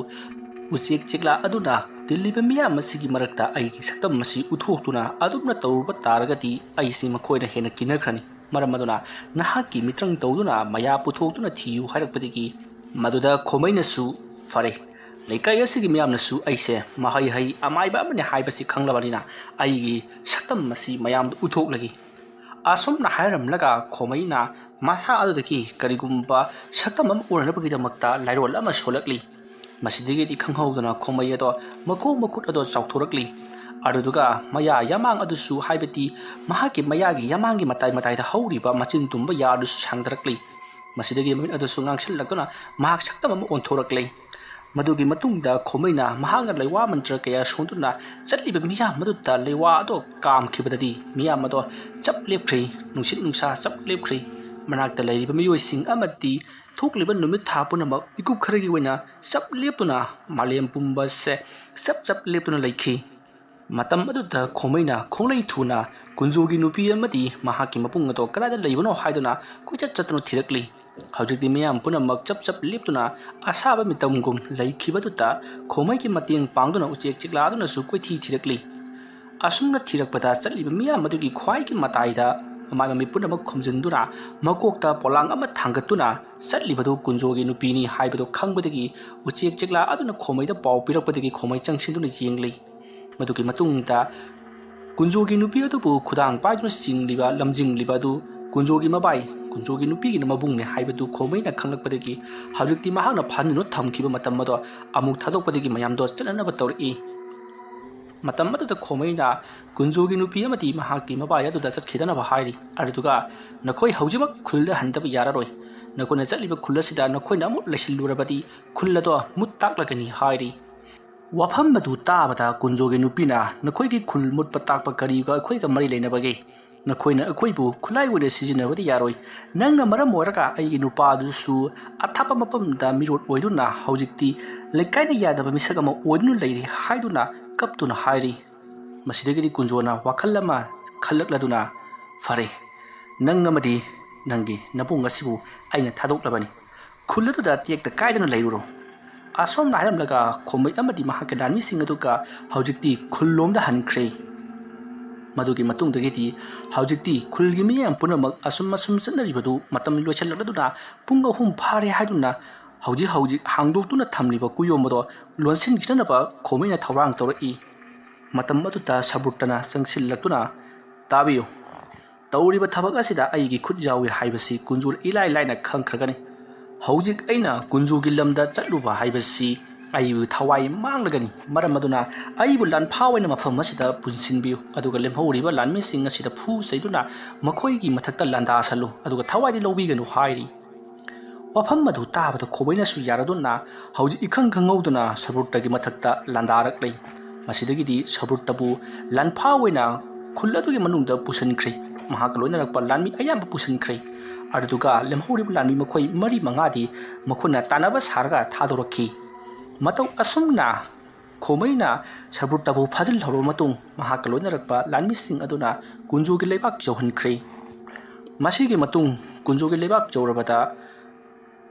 ꯎꯆꯦꯛ ꯆꯦꯛꯂꯥ ꯑꯗꯨꯅ ꯇꯤꯜꯂꯤꯕ ꯃꯤꯌꯥꯝ ꯑꯁꯤꯒꯤ ꯃꯔꯛꯇ ꯑꯩꯒꯤ ꯁꯛꯇꯝ ꯑꯁꯤ ꯎꯠꯊꯣꯛꯇꯨꯅ ꯑꯗꯨꯝꯅ ꯇꯧꯔꯨꯕ ꯇꯥꯔꯒꯗꯤ ꯑꯩꯁꯤ ꯃꯈꯣꯏꯅ ꯍꯦꯟꯅ ꯀꯤꯅꯈ꯭ꯔꯅꯤ꯫ ꯃꯔꯝ ꯑꯗꯨꯅ ꯅꯍꯥꯛꯀꯤ ꯃꯤꯇ꯭ꯔꯪ ꯇꯧꯗꯨꯅ ꯃꯌꯥ ꯄꯨꯊꯣꯛꯇꯨꯅ ꯊꯤꯌꯨ ꯍꯥꯏꯔꯛꯄꯗꯒꯤ ꯃꯗꯨꯗ ꯈꯣꯃꯩꯅꯁꯨ "ꯐꯔꯦ, ꯂꯩꯀꯥꯏ ꯑꯁꯤꯒꯤ ꯃꯤꯌꯥꯝꯅꯁꯨ ꯑꯩꯁꯦ ꯃꯍꯩ ꯍꯩ ꯑꯃꯥꯏꯕ ꯑꯃꯅꯤ ꯍꯥꯏꯕꯁꯤ ꯈꯪꯂꯕꯅꯤꯅ ꯑꯩꯒꯤ ꯁꯛꯇꯝ ꯑꯁꯤ ꯃꯌꯥꯝꯗ ꯎꯠꯊꯣꯛꯂꯒꯦ꯫" ꯑꯁꯨꯝꯅ ꯍꯥꯏꯔꯝꯂꯒ ꯈꯣꯃꯩꯅ ꯃꯁꯥ ꯑꯗꯨꯗꯒꯤ ꯀꯔꯤꯒꯨꯝꯕ ꯁꯛꯇꯝ ꯑꯃ ꯑꯣꯏꯅꯅꯕꯒꯤꯗꯃꯛꯇ ꯂꯥꯏꯔꯣꯜ ꯑꯃ ꯁꯣꯜꯂꯛꯂꯤ꯫ ꯃꯁꯤꯗꯒꯤꯗꯤ ꯈꯪꯍꯧꯗꯅ ꯈꯣꯃꯩ ꯑꯗꯣ ꯃꯈꯣꯡ ꯃꯈꯨꯠ ꯑꯗꯣ ꯆꯥꯎꯊꯣꯔꯛꯂꯤ꯫ ꯑꯗꯨꯗꯨꯒ ꯃꯌꯥ ꯌꯥꯃꯥꯡ ꯑꯗꯨꯁꯨ, ꯍꯥꯏꯕꯗꯤ ꯃꯍꯥꯛꯀꯤ ꯃꯌꯥꯒꯤ ꯌꯥꯃꯥꯡꯒꯤ ꯃꯇꯥꯏ ꯃꯇꯥꯏꯗ ꯍꯧꯔꯤꯕ ꯃꯆꯤꯟ ꯇꯨꯝꯕ ꯌꯥ ꯑꯗꯨꯁꯨ ꯁꯥꯡꯗꯔꯛꯂꯤ꯫ ꯃꯁꯤꯗꯒꯤ ꯃꯃꯤꯠ ꯑꯗꯨꯁꯨ ꯉꯥꯡꯁꯤꯜꯂꯛꯇꯨꯅ ꯃꯍꯥꯛ ꯁꯛꯇꯝ ꯑꯃ ꯑꯣꯟꯊꯣꯔꯛꯂꯦ꯫ ꯃꯗꯨꯒꯤ ꯃꯇꯨꯡꯗ ꯈꯣꯃꯩꯅ ꯃꯍꯥꯛꯅ ꯂꯩꯋꯥ ꯃꯟꯇ꯭ꯔ ꯀꯌꯥ ꯁꯣꯟꯗꯨꯅ ꯆꯠꯂꯤꯕ ꯃꯤꯌꯥꯝ ꯑꯗꯨꯗ ꯂꯩꯋꯥ ꯑꯗꯣ ꯀꯥꯝꯈꯤꯕꯗꯗꯤ ꯃꯤꯌꯥꯝ ꯑꯗꯣ ꯆꯞ ꯂꯦꯞꯈ꯭ꯔꯦ꯫ ꯅꯨꯡꯁꯤꯠ ꯅꯨꯡꯁꯥ ꯆꯞ ꯂꯦꯞꯈ꯭ꯔꯦ꯫ ꯃꯅꯥꯛꯇ ꯂꯩꯔꯤꯕ ꯃꯤꯑꯣꯏꯁꯤꯡ ꯑꯃꯗꯤ ꯊꯣꯛꯂꯤꯕ ꯅꯨꯃꯤꯠ ꯊꯥ ꯄꯨꯝꯅꯃꯛ ꯃꯤꯀꯨꯞ ꯈꯔꯒꯤ ꯑꯣꯏꯅ ꯆꯞ ꯂꯦꯞꯇꯨꯅ ꯃꯥꯂꯦꯝ ꯄꯨꯝꯕꯁꯦ ꯆꯞ ꯆꯞ ꯂꯦꯞꯇꯨꯅ ꯂꯩꯈꯤ꯫ ꯃꯇꯝ ꯑꯗꯨꯗ ꯈꯣꯃꯩꯅ ꯈꯣꯡꯂꯩ ꯊꯨꯅ ꯀꯨꯟꯖꯣꯒꯤ ꯅꯨꯄꯤ ꯑꯃꯗꯤ ꯃꯍꯥꯛꯀꯤ ꯃꯕꯨꯡ ꯑꯗꯣ ꯀꯗꯥꯏꯗ ꯂꯩꯕꯅꯣ ꯍꯥꯏꯗꯨꯅ ꯀꯣꯏꯆꯠ ꯆꯠꯇꯨꯅ ꯊꯤꯔꯛꯂꯤ꯫ ꯍꯧꯖꯤꯛꯇꯤ ꯃꯤꯌꯥꯝ ꯄꯨꯝꯅꯃꯛ ꯆꯞ ꯆꯞ ꯂꯦꯞꯇꯨꯅ ꯑꯁꯥꯕ ꯃꯤꯇꯝꯒꯨꯝ ꯂꯩꯈꯤꯕꯗꯨꯗ ꯈꯣꯃꯩꯒꯤ ꯃꯇꯦꯡ ꯄꯥꯡꯗꯨꯅ ꯎꯆꯦꯛ ꯆꯤꯛꯂꯥꯗꯨꯅꯁꯨ ꯀꯣꯏꯊꯤ ꯊꯤꯔꯛꯂꯤ꯫ ꯑꯁꯨꯝꯅ ꯊꯤꯔꯛꯄꯗ ꯆꯠꯂꯤꯕ ꯃꯤꯌꯥꯝ ꯑꯗꯨꯒꯤ ꯈ꯭ꯋꯥꯏꯒꯤ ꯃꯇꯥꯏꯗ ꯃꯃꯥꯏ ꯃꯃꯤꯠ ꯄꯨꯝꯅꯃꯛ ꯈꯨꯝꯖꯤꯟꯗꯨꯅ ꯃꯀꯣꯛꯇ ꯄꯣꯂꯥꯡ ꯑꯃ ꯊꯥꯡꯒꯠꯇꯨꯅ ꯆꯠꯂꯤꯕꯗꯨ ꯀꯨꯟꯖꯣꯒꯤ ꯅꯨꯄꯤꯅꯤ ꯍꯥꯏꯕꯗꯨ ꯈꯪꯕꯗꯒꯤ ꯎꯆꯦꯛ ꯆꯤꯛꯂꯥ ꯑꯗꯨꯅ ꯈꯣꯃꯩꯗ ꯄꯥꯎ ꯄꯤꯔꯛꯄꯗꯒꯤ ꯈꯣꯃꯩ ꯆꯪꯁꯤꯟꯗꯨꯅ ꯌꯦꯡꯂꯤ꯫ ꯃꯗꯨꯒꯤ ꯃꯇꯨꯡꯗ ꯀꯨꯟꯖꯣꯒꯤ ꯅꯨꯄꯤ ꯑꯗꯨꯕꯨ ꯈꯨꯗꯥꯡ ꯄꯥꯏꯗꯨꯅ ꯆꯤꯡꯂꯤꯕ, ꯂꯝꯖꯤꯡꯂꯤꯕ ꯑꯗꯨ ꯀꯨꯟꯖꯣꯒꯤ ꯃꯕꯥꯏ, ꯀꯨꯟꯖꯣꯒꯤ ꯅꯨꯄꯤꯒꯤꯅ ꯃꯕꯨꯡꯅꯦ ꯍꯥꯏꯕꯗꯨ ꯈꯣꯃꯩꯅ ꯈꯪꯂꯛꯄꯗꯒꯤ ꯍꯧꯖꯤꯛꯇꯤ ꯃꯍꯥꯛꯅ ꯐꯥꯖꯤꯟꯗꯨꯅ ꯊꯝꯈꯤꯕ ꯃꯇꯝ ꯑꯗꯣ ꯑꯃꯨꯛ ꯊꯥꯗꯣꯛꯄꯗꯒꯤ ꯃꯌꯥꯝꯗꯣ ꯆꯠꯅꯅꯕ ꯇꯧꯔꯛꯏ꯫ ꯃꯇꯝ ꯑꯗꯨꯗ ꯈꯣꯃꯩꯅ ꯀꯨꯟꯖꯣꯒꯤ ꯅꯨꯄꯤ ꯑꯃꯗꯤ ꯃꯍꯥꯛꯀꯤ ꯃꯕꯥꯏ ꯑꯗꯨꯗ ꯆꯠꯈꯤꯗꯅꯕ ꯍꯥꯏꯔꯤ꯫ ꯑꯗꯨꯗꯨꯒ ꯅꯈꯣꯏ ꯍꯧꯖꯤꯛꯃꯛ ꯈꯨꯜꯗ ꯍꯟꯗꯕ ꯌꯥꯔꯔꯣꯏ꯫ ꯅꯈꯣꯏꯅ ꯆꯠꯂꯤꯕ ꯈꯨꯜ ꯑꯁꯤꯗ ꯅꯈꯣꯏꯅ ꯑꯃꯨꯛ ꯂꯩꯁꯤꯜꯂꯨꯔꯕꯗꯤ ꯈꯨꯜ ꯑꯗꯣ ꯃꯨꯠ ꯇꯥꯛꯂꯒꯅꯤ ꯍꯥꯏꯔꯤ꯫ ꯋꯥꯐꯝ ꯑꯗꯨ ꯇꯥꯕꯗ ꯀꯨꯟꯖꯣꯒꯤ ꯅꯨꯄꯤꯅ ꯅꯈꯣꯏꯒꯤ ꯈꯨꯜ ꯃꯨꯠꯄ ꯇꯥꯛꯄ ꯀꯔꯤꯒ ꯑꯩꯈꯣꯏꯒ ꯃꯔꯤ ꯂꯩꯅꯕꯒꯦ? ꯅꯈꯣꯏꯅ ꯑꯩꯈꯣꯏꯕꯨ ꯈꯨꯠꯂꯥꯏ ꯑꯣꯏꯅ ꯁꯤꯖꯤꯟꯅꯕꯗꯤ ꯌꯥꯔꯣꯏ꯫ ꯅꯪꯅ ꯃꯔꯝ ꯑꯣꯏꯔꯒ ꯑꯩꯒꯤ ꯅꯨꯄꯥ ꯑꯗꯨꯁꯨ ꯑꯊꯥꯞꯄ ꯃꯐꯝꯗ ꯃꯤꯔꯣꯠ ꯑꯣꯏꯗꯨꯅ ꯍꯧꯖꯤꯛꯇꯤ ꯂꯩꯀꯥꯏꯅ ꯌꯥꯗꯕ ꯃꯤꯁꯛ ꯑꯃ ꯑꯣꯏꯗꯨꯅ ꯂꯩꯔꯤ ꯍꯥꯏꯗꯨꯅ ꯀꯞꯇꯨꯅ ꯍꯥꯏꯔꯤ꯫ ꯃꯁꯤꯗꯒꯤꯗꯤ ꯀꯨꯟꯖꯣꯅ ꯋꯥꯈꯜ ꯑꯃ ꯈꯜꯂꯛꯂꯗꯨꯅ, "ꯐꯔꯦ, ꯅꯪ ꯑꯃꯗꯤ ꯅꯪꯒꯤ ꯅꯕꯨꯡ ꯑꯁꯤꯕꯨ ꯑꯩꯅ ꯊꯥꯗꯣꯛꯂꯕꯅꯤ꯫ ꯈꯨꯜ ꯑꯗꯨꯗ ꯇꯦꯛꯇ ꯀꯥꯏꯗꯅ ꯂꯩꯔꯨꯔꯣ꯫" ꯑꯁꯣꯝꯅ ꯍꯥꯏꯔꯝꯂꯒ ꯈꯣꯃꯩ ꯑꯃꯗꯤ ꯃꯍꯥꯛꯀꯤ ꯂꯥꯟꯃꯤꯁꯤꯡ ꯑꯗꯨꯒ ꯍꯧꯖꯤꯛꯇꯤ ꯈꯨꯜꯂꯣꯝꯗ ꯍꯟꯈ꯭ꯔꯦ꯫ ꯃꯗꯨꯒꯤ ꯃꯇꯨꯡꯗꯒꯤꯗꯤ ꯍꯧꯖꯤꯛꯇꯤ ꯈꯨꯜꯒꯤ ꯃꯤꯌꯥꯝ ꯄꯨꯝꯅꯃꯛ ꯑꯁꯨꯝ ꯑꯁꯨꯝ ꯆꯠꯅꯔꯤꯕꯗꯨ ꯃꯇꯝ ꯂꯣꯏꯁꯤꯜꯂꯛꯂꯗꯨꯅ ꯄꯨꯡ ꯑꯍꯨꯝ ꯐꯥꯔꯦ ꯍꯥꯏꯗꯨꯅ ꯍꯧꯖꯤꯛ ꯍꯧꯖꯤꯛ ꯍꯥꯡꯗꯣꯛꯇꯨꯅ ꯊꯝꯂꯤꯕ ꯀꯨꯌꯣꯝ ꯑꯗꯣ ꯂꯣꯟꯁꯤꯟꯈꯤꯅꯅꯕ ꯈꯣꯃꯩꯅ ꯊꯧꯔꯥꯡ ꯇꯧꯔꯛꯏ꯫ ꯃꯇꯝ ꯑꯗꯨꯗ ꯁꯥꯕꯨꯔꯇꯅ ꯆꯪꯁꯤꯜꯂꯛꯇꯨꯅ, "ꯇꯥꯕꯤꯌꯨ, ꯇꯧꯔꯤꯕ ꯊꯕꯛ ꯑꯁꯤꯗ ꯑꯩꯒꯤ ꯈꯨꯠ ꯌꯥꯎꯏ ꯍꯥꯏꯕꯁꯤ ꯀꯨꯟꯖꯣꯅ ꯏꯂꯥꯏ ꯂꯥꯏꯅ ꯈꯪꯈ꯭ꯔꯒꯅꯤ꯫ ꯍꯧꯖꯤꯛ ꯑꯩꯅ ꯀꯨꯟꯖꯣꯒꯤ ꯂꯝꯗ ꯆꯠꯂꯨꯕ ꯍꯥꯏꯕꯁꯤ ꯑꯩꯕꯨ ꯊꯋꯥꯏ ꯃꯥꯡꯂꯒꯅꯤ꯫ ꯃꯔꯝ ꯑꯗꯨꯅ ꯑꯩꯕꯨ ꯂꯥꯟꯐꯥ ꯑꯣꯏꯅ ꯃꯐꯝ ꯑꯁꯤꯗ ꯄꯨꯟꯁꯤꯟꯕꯤꯌꯨ, ꯑꯗꯨꯒ ꯂꯦꯝꯍꯧꯔꯤꯕ ꯂꯥꯟꯃꯤꯁꯤꯡ ꯑꯁꯤꯗ ꯐꯨ ꯆꯩꯗꯨꯅ ꯃꯈꯣꯏꯒꯤ ꯃꯊꯛꯇ ꯂꯥꯟꯗꯥꯁꯜꯂꯨ, ꯑꯗꯨꯒ ꯊꯋꯥꯏꯗꯤ ꯂꯧꯕꯤꯒꯅꯨ" ꯍꯥꯏꯔꯤ꯫ ꯋꯥꯐꯝ ꯑꯗꯨ ꯇꯥꯕꯗ ꯈꯣꯃꯩꯅꯁꯨ ꯌꯥꯔꯗꯨꯅ ꯍꯧꯖꯤꯛ ꯏꯈꯪ ꯈꯪꯍꯧꯗꯅ ꯁꯕ꯭ꯔꯨꯠꯇꯒꯤ ꯃꯊꯛꯇ ꯂꯥꯟꯗꯥꯔꯛꯂꯦ꯫ ꯃꯁꯤꯗꯒꯤꯗꯤ ꯁꯕ꯭ꯔꯨꯠꯇꯕꯨ ꯂꯥꯟꯐꯥ ꯑꯣꯏꯅ ꯈꯨꯜ ꯑꯗꯨꯒꯤ ꯃꯅꯨꯡꯗ ꯄꯨꯁꯤꯟꯈ꯭ꯔꯦ꯫ ꯃꯍꯥꯛꯀ ꯂꯣꯏꯅꯔꯛꯄ ꯂꯥꯟꯃꯤ ꯑꯌꯥꯝꯕ ꯄꯨꯁꯤꯟꯈ꯭ꯔꯦ꯫ ꯑꯗꯨꯗꯨꯒ ꯂꯦꯝꯍꯧꯔꯤꯕ ꯂꯥꯟꯃꯤ ꯃꯈꯣꯏ ꯃꯔꯤ ꯃꯉꯥꯗꯤ ꯃꯈꯣꯏꯅ ꯇꯥꯟꯅꯕ ꯁꯥꯔꯒ ꯊꯥꯗꯣꯔꯛꯈꯤ꯫ ꯃꯇꯧ ꯑꯁꯨꯝꯅ ꯈꯣꯃꯩꯅ ꯁꯕ꯭ꯔꯨꯠꯇꯕꯨ ꯐꯥꯖꯤꯜꯍꯧꯔꯕ ꯃꯇꯨꯡ ꯃꯍꯥꯛꯀ ꯂꯣꯏꯅꯔꯛꯄ ꯂꯥꯟꯃꯤꯁꯤꯡ ꯑꯗꯨꯅ ꯀꯨꯟꯖꯣꯒꯤ ꯂꯩꯕꯥꯛ ꯌꯧꯍꯟꯈ꯭ꯔꯦ꯫ ꯃꯁꯤꯒꯤ ꯃꯇꯨꯡ ꯀꯨꯟꯖꯣꯒꯤ ꯂꯩꯕꯥꯛ ꯌꯧꯔꯕꯗ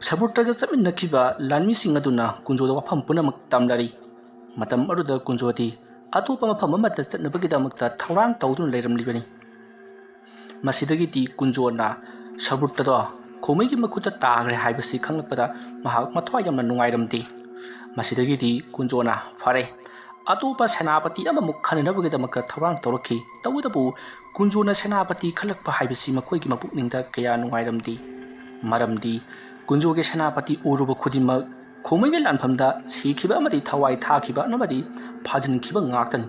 ꯁꯕ꯭ꯔꯨꯠꯇꯒ ꯆꯠꯃꯤꯟꯅꯈꯤꯕ ꯂꯥꯟꯃꯤꯁꯤꯡ ꯑꯗꯨꯅ ꯀꯨꯟꯖꯣꯗ ꯋꯥꯐꯝ ꯄꯨꯝꯅꯃꯛ ꯇꯝꯅꯔꯤ꯫ ꯃꯇꯝ ꯑꯗꯨꯗ ꯀꯨꯟꯖꯣꯗꯤ ꯑꯇꯣꯞꯄ ꯃꯐꯝ ꯑꯃꯗ ꯆꯠꯅꯕꯒꯤꯗꯃꯛꯇ ꯊꯧꯔꯥꯡ ꯇꯧꯗꯨꯅ ꯂꯩꯔꯝꯂꯤꯕꯅꯤ꯫ ꯃꯁꯤꯗꯒꯤꯗꯤ ꯀꯨꯟꯖꯣꯅ ꯁꯕ꯭ꯔꯨꯠꯇꯗꯣ ꯈꯣꯃꯩꯒꯤ ꯃꯈꯨꯠꯇ ꯇꯥꯈ꯭ꯔꯦ ꯍꯥꯏꯕꯁꯤ ꯈꯪꯂꯛꯄꯗ ꯃꯍꯥꯛ ꯃꯊ꯭ꯋꯥꯏ ꯌꯥꯝꯅ ꯅꯨꯡꯉꯥꯏꯔꯝꯗꯦ꯫ ꯃꯁꯤꯗꯒꯤꯗꯤ ꯀꯨꯟꯖꯣꯅ ꯐꯔꯦ, ꯑꯇꯣꯞꯄ ꯁꯦꯅꯥꯄꯇꯤ ꯑꯃꯃꯨꯛ ꯈꯟꯅꯅꯕꯒꯤꯗꯃꯛꯇ ꯊꯧꯔꯥꯡ ꯇꯧꯔꯛꯈꯤ꯫ ꯇꯧꯕꯇꯕꯨ ꯀꯨꯟꯖꯣꯅ ꯁꯦꯅꯥꯄꯇꯤ ꯈꯜꯂꯛꯄ ꯍꯥꯏꯕꯁꯤ ꯃꯈꯣꯏꯒꯤ ꯃꯄꯨꯛꯅꯤꯡꯗ ꯀꯌꯥ ꯅꯨꯡꯉꯥꯏꯔꯝꯗꯦ꯫ ꯃꯔꯝꯗꯤ ꯀꯨꯟꯖꯣꯒꯤ ꯁꯦꯅꯥꯄꯇꯤ ꯑꯣꯏꯔꯨꯕ ꯈꯨꯗꯤꯡꯃꯛ ꯈꯣꯃꯩꯒꯤ ꯂꯥꯟꯐꯝꯗ ꯁꯤꯈꯤꯕ ꯑꯃꯗꯤ ꯊꯋꯥꯏ ꯊꯥꯈꯤꯕ ꯑꯃꯗꯤ ꯐꯥꯖꯤꯟꯈꯤꯕ ꯉꯥꯛꯇꯅꯤ꯫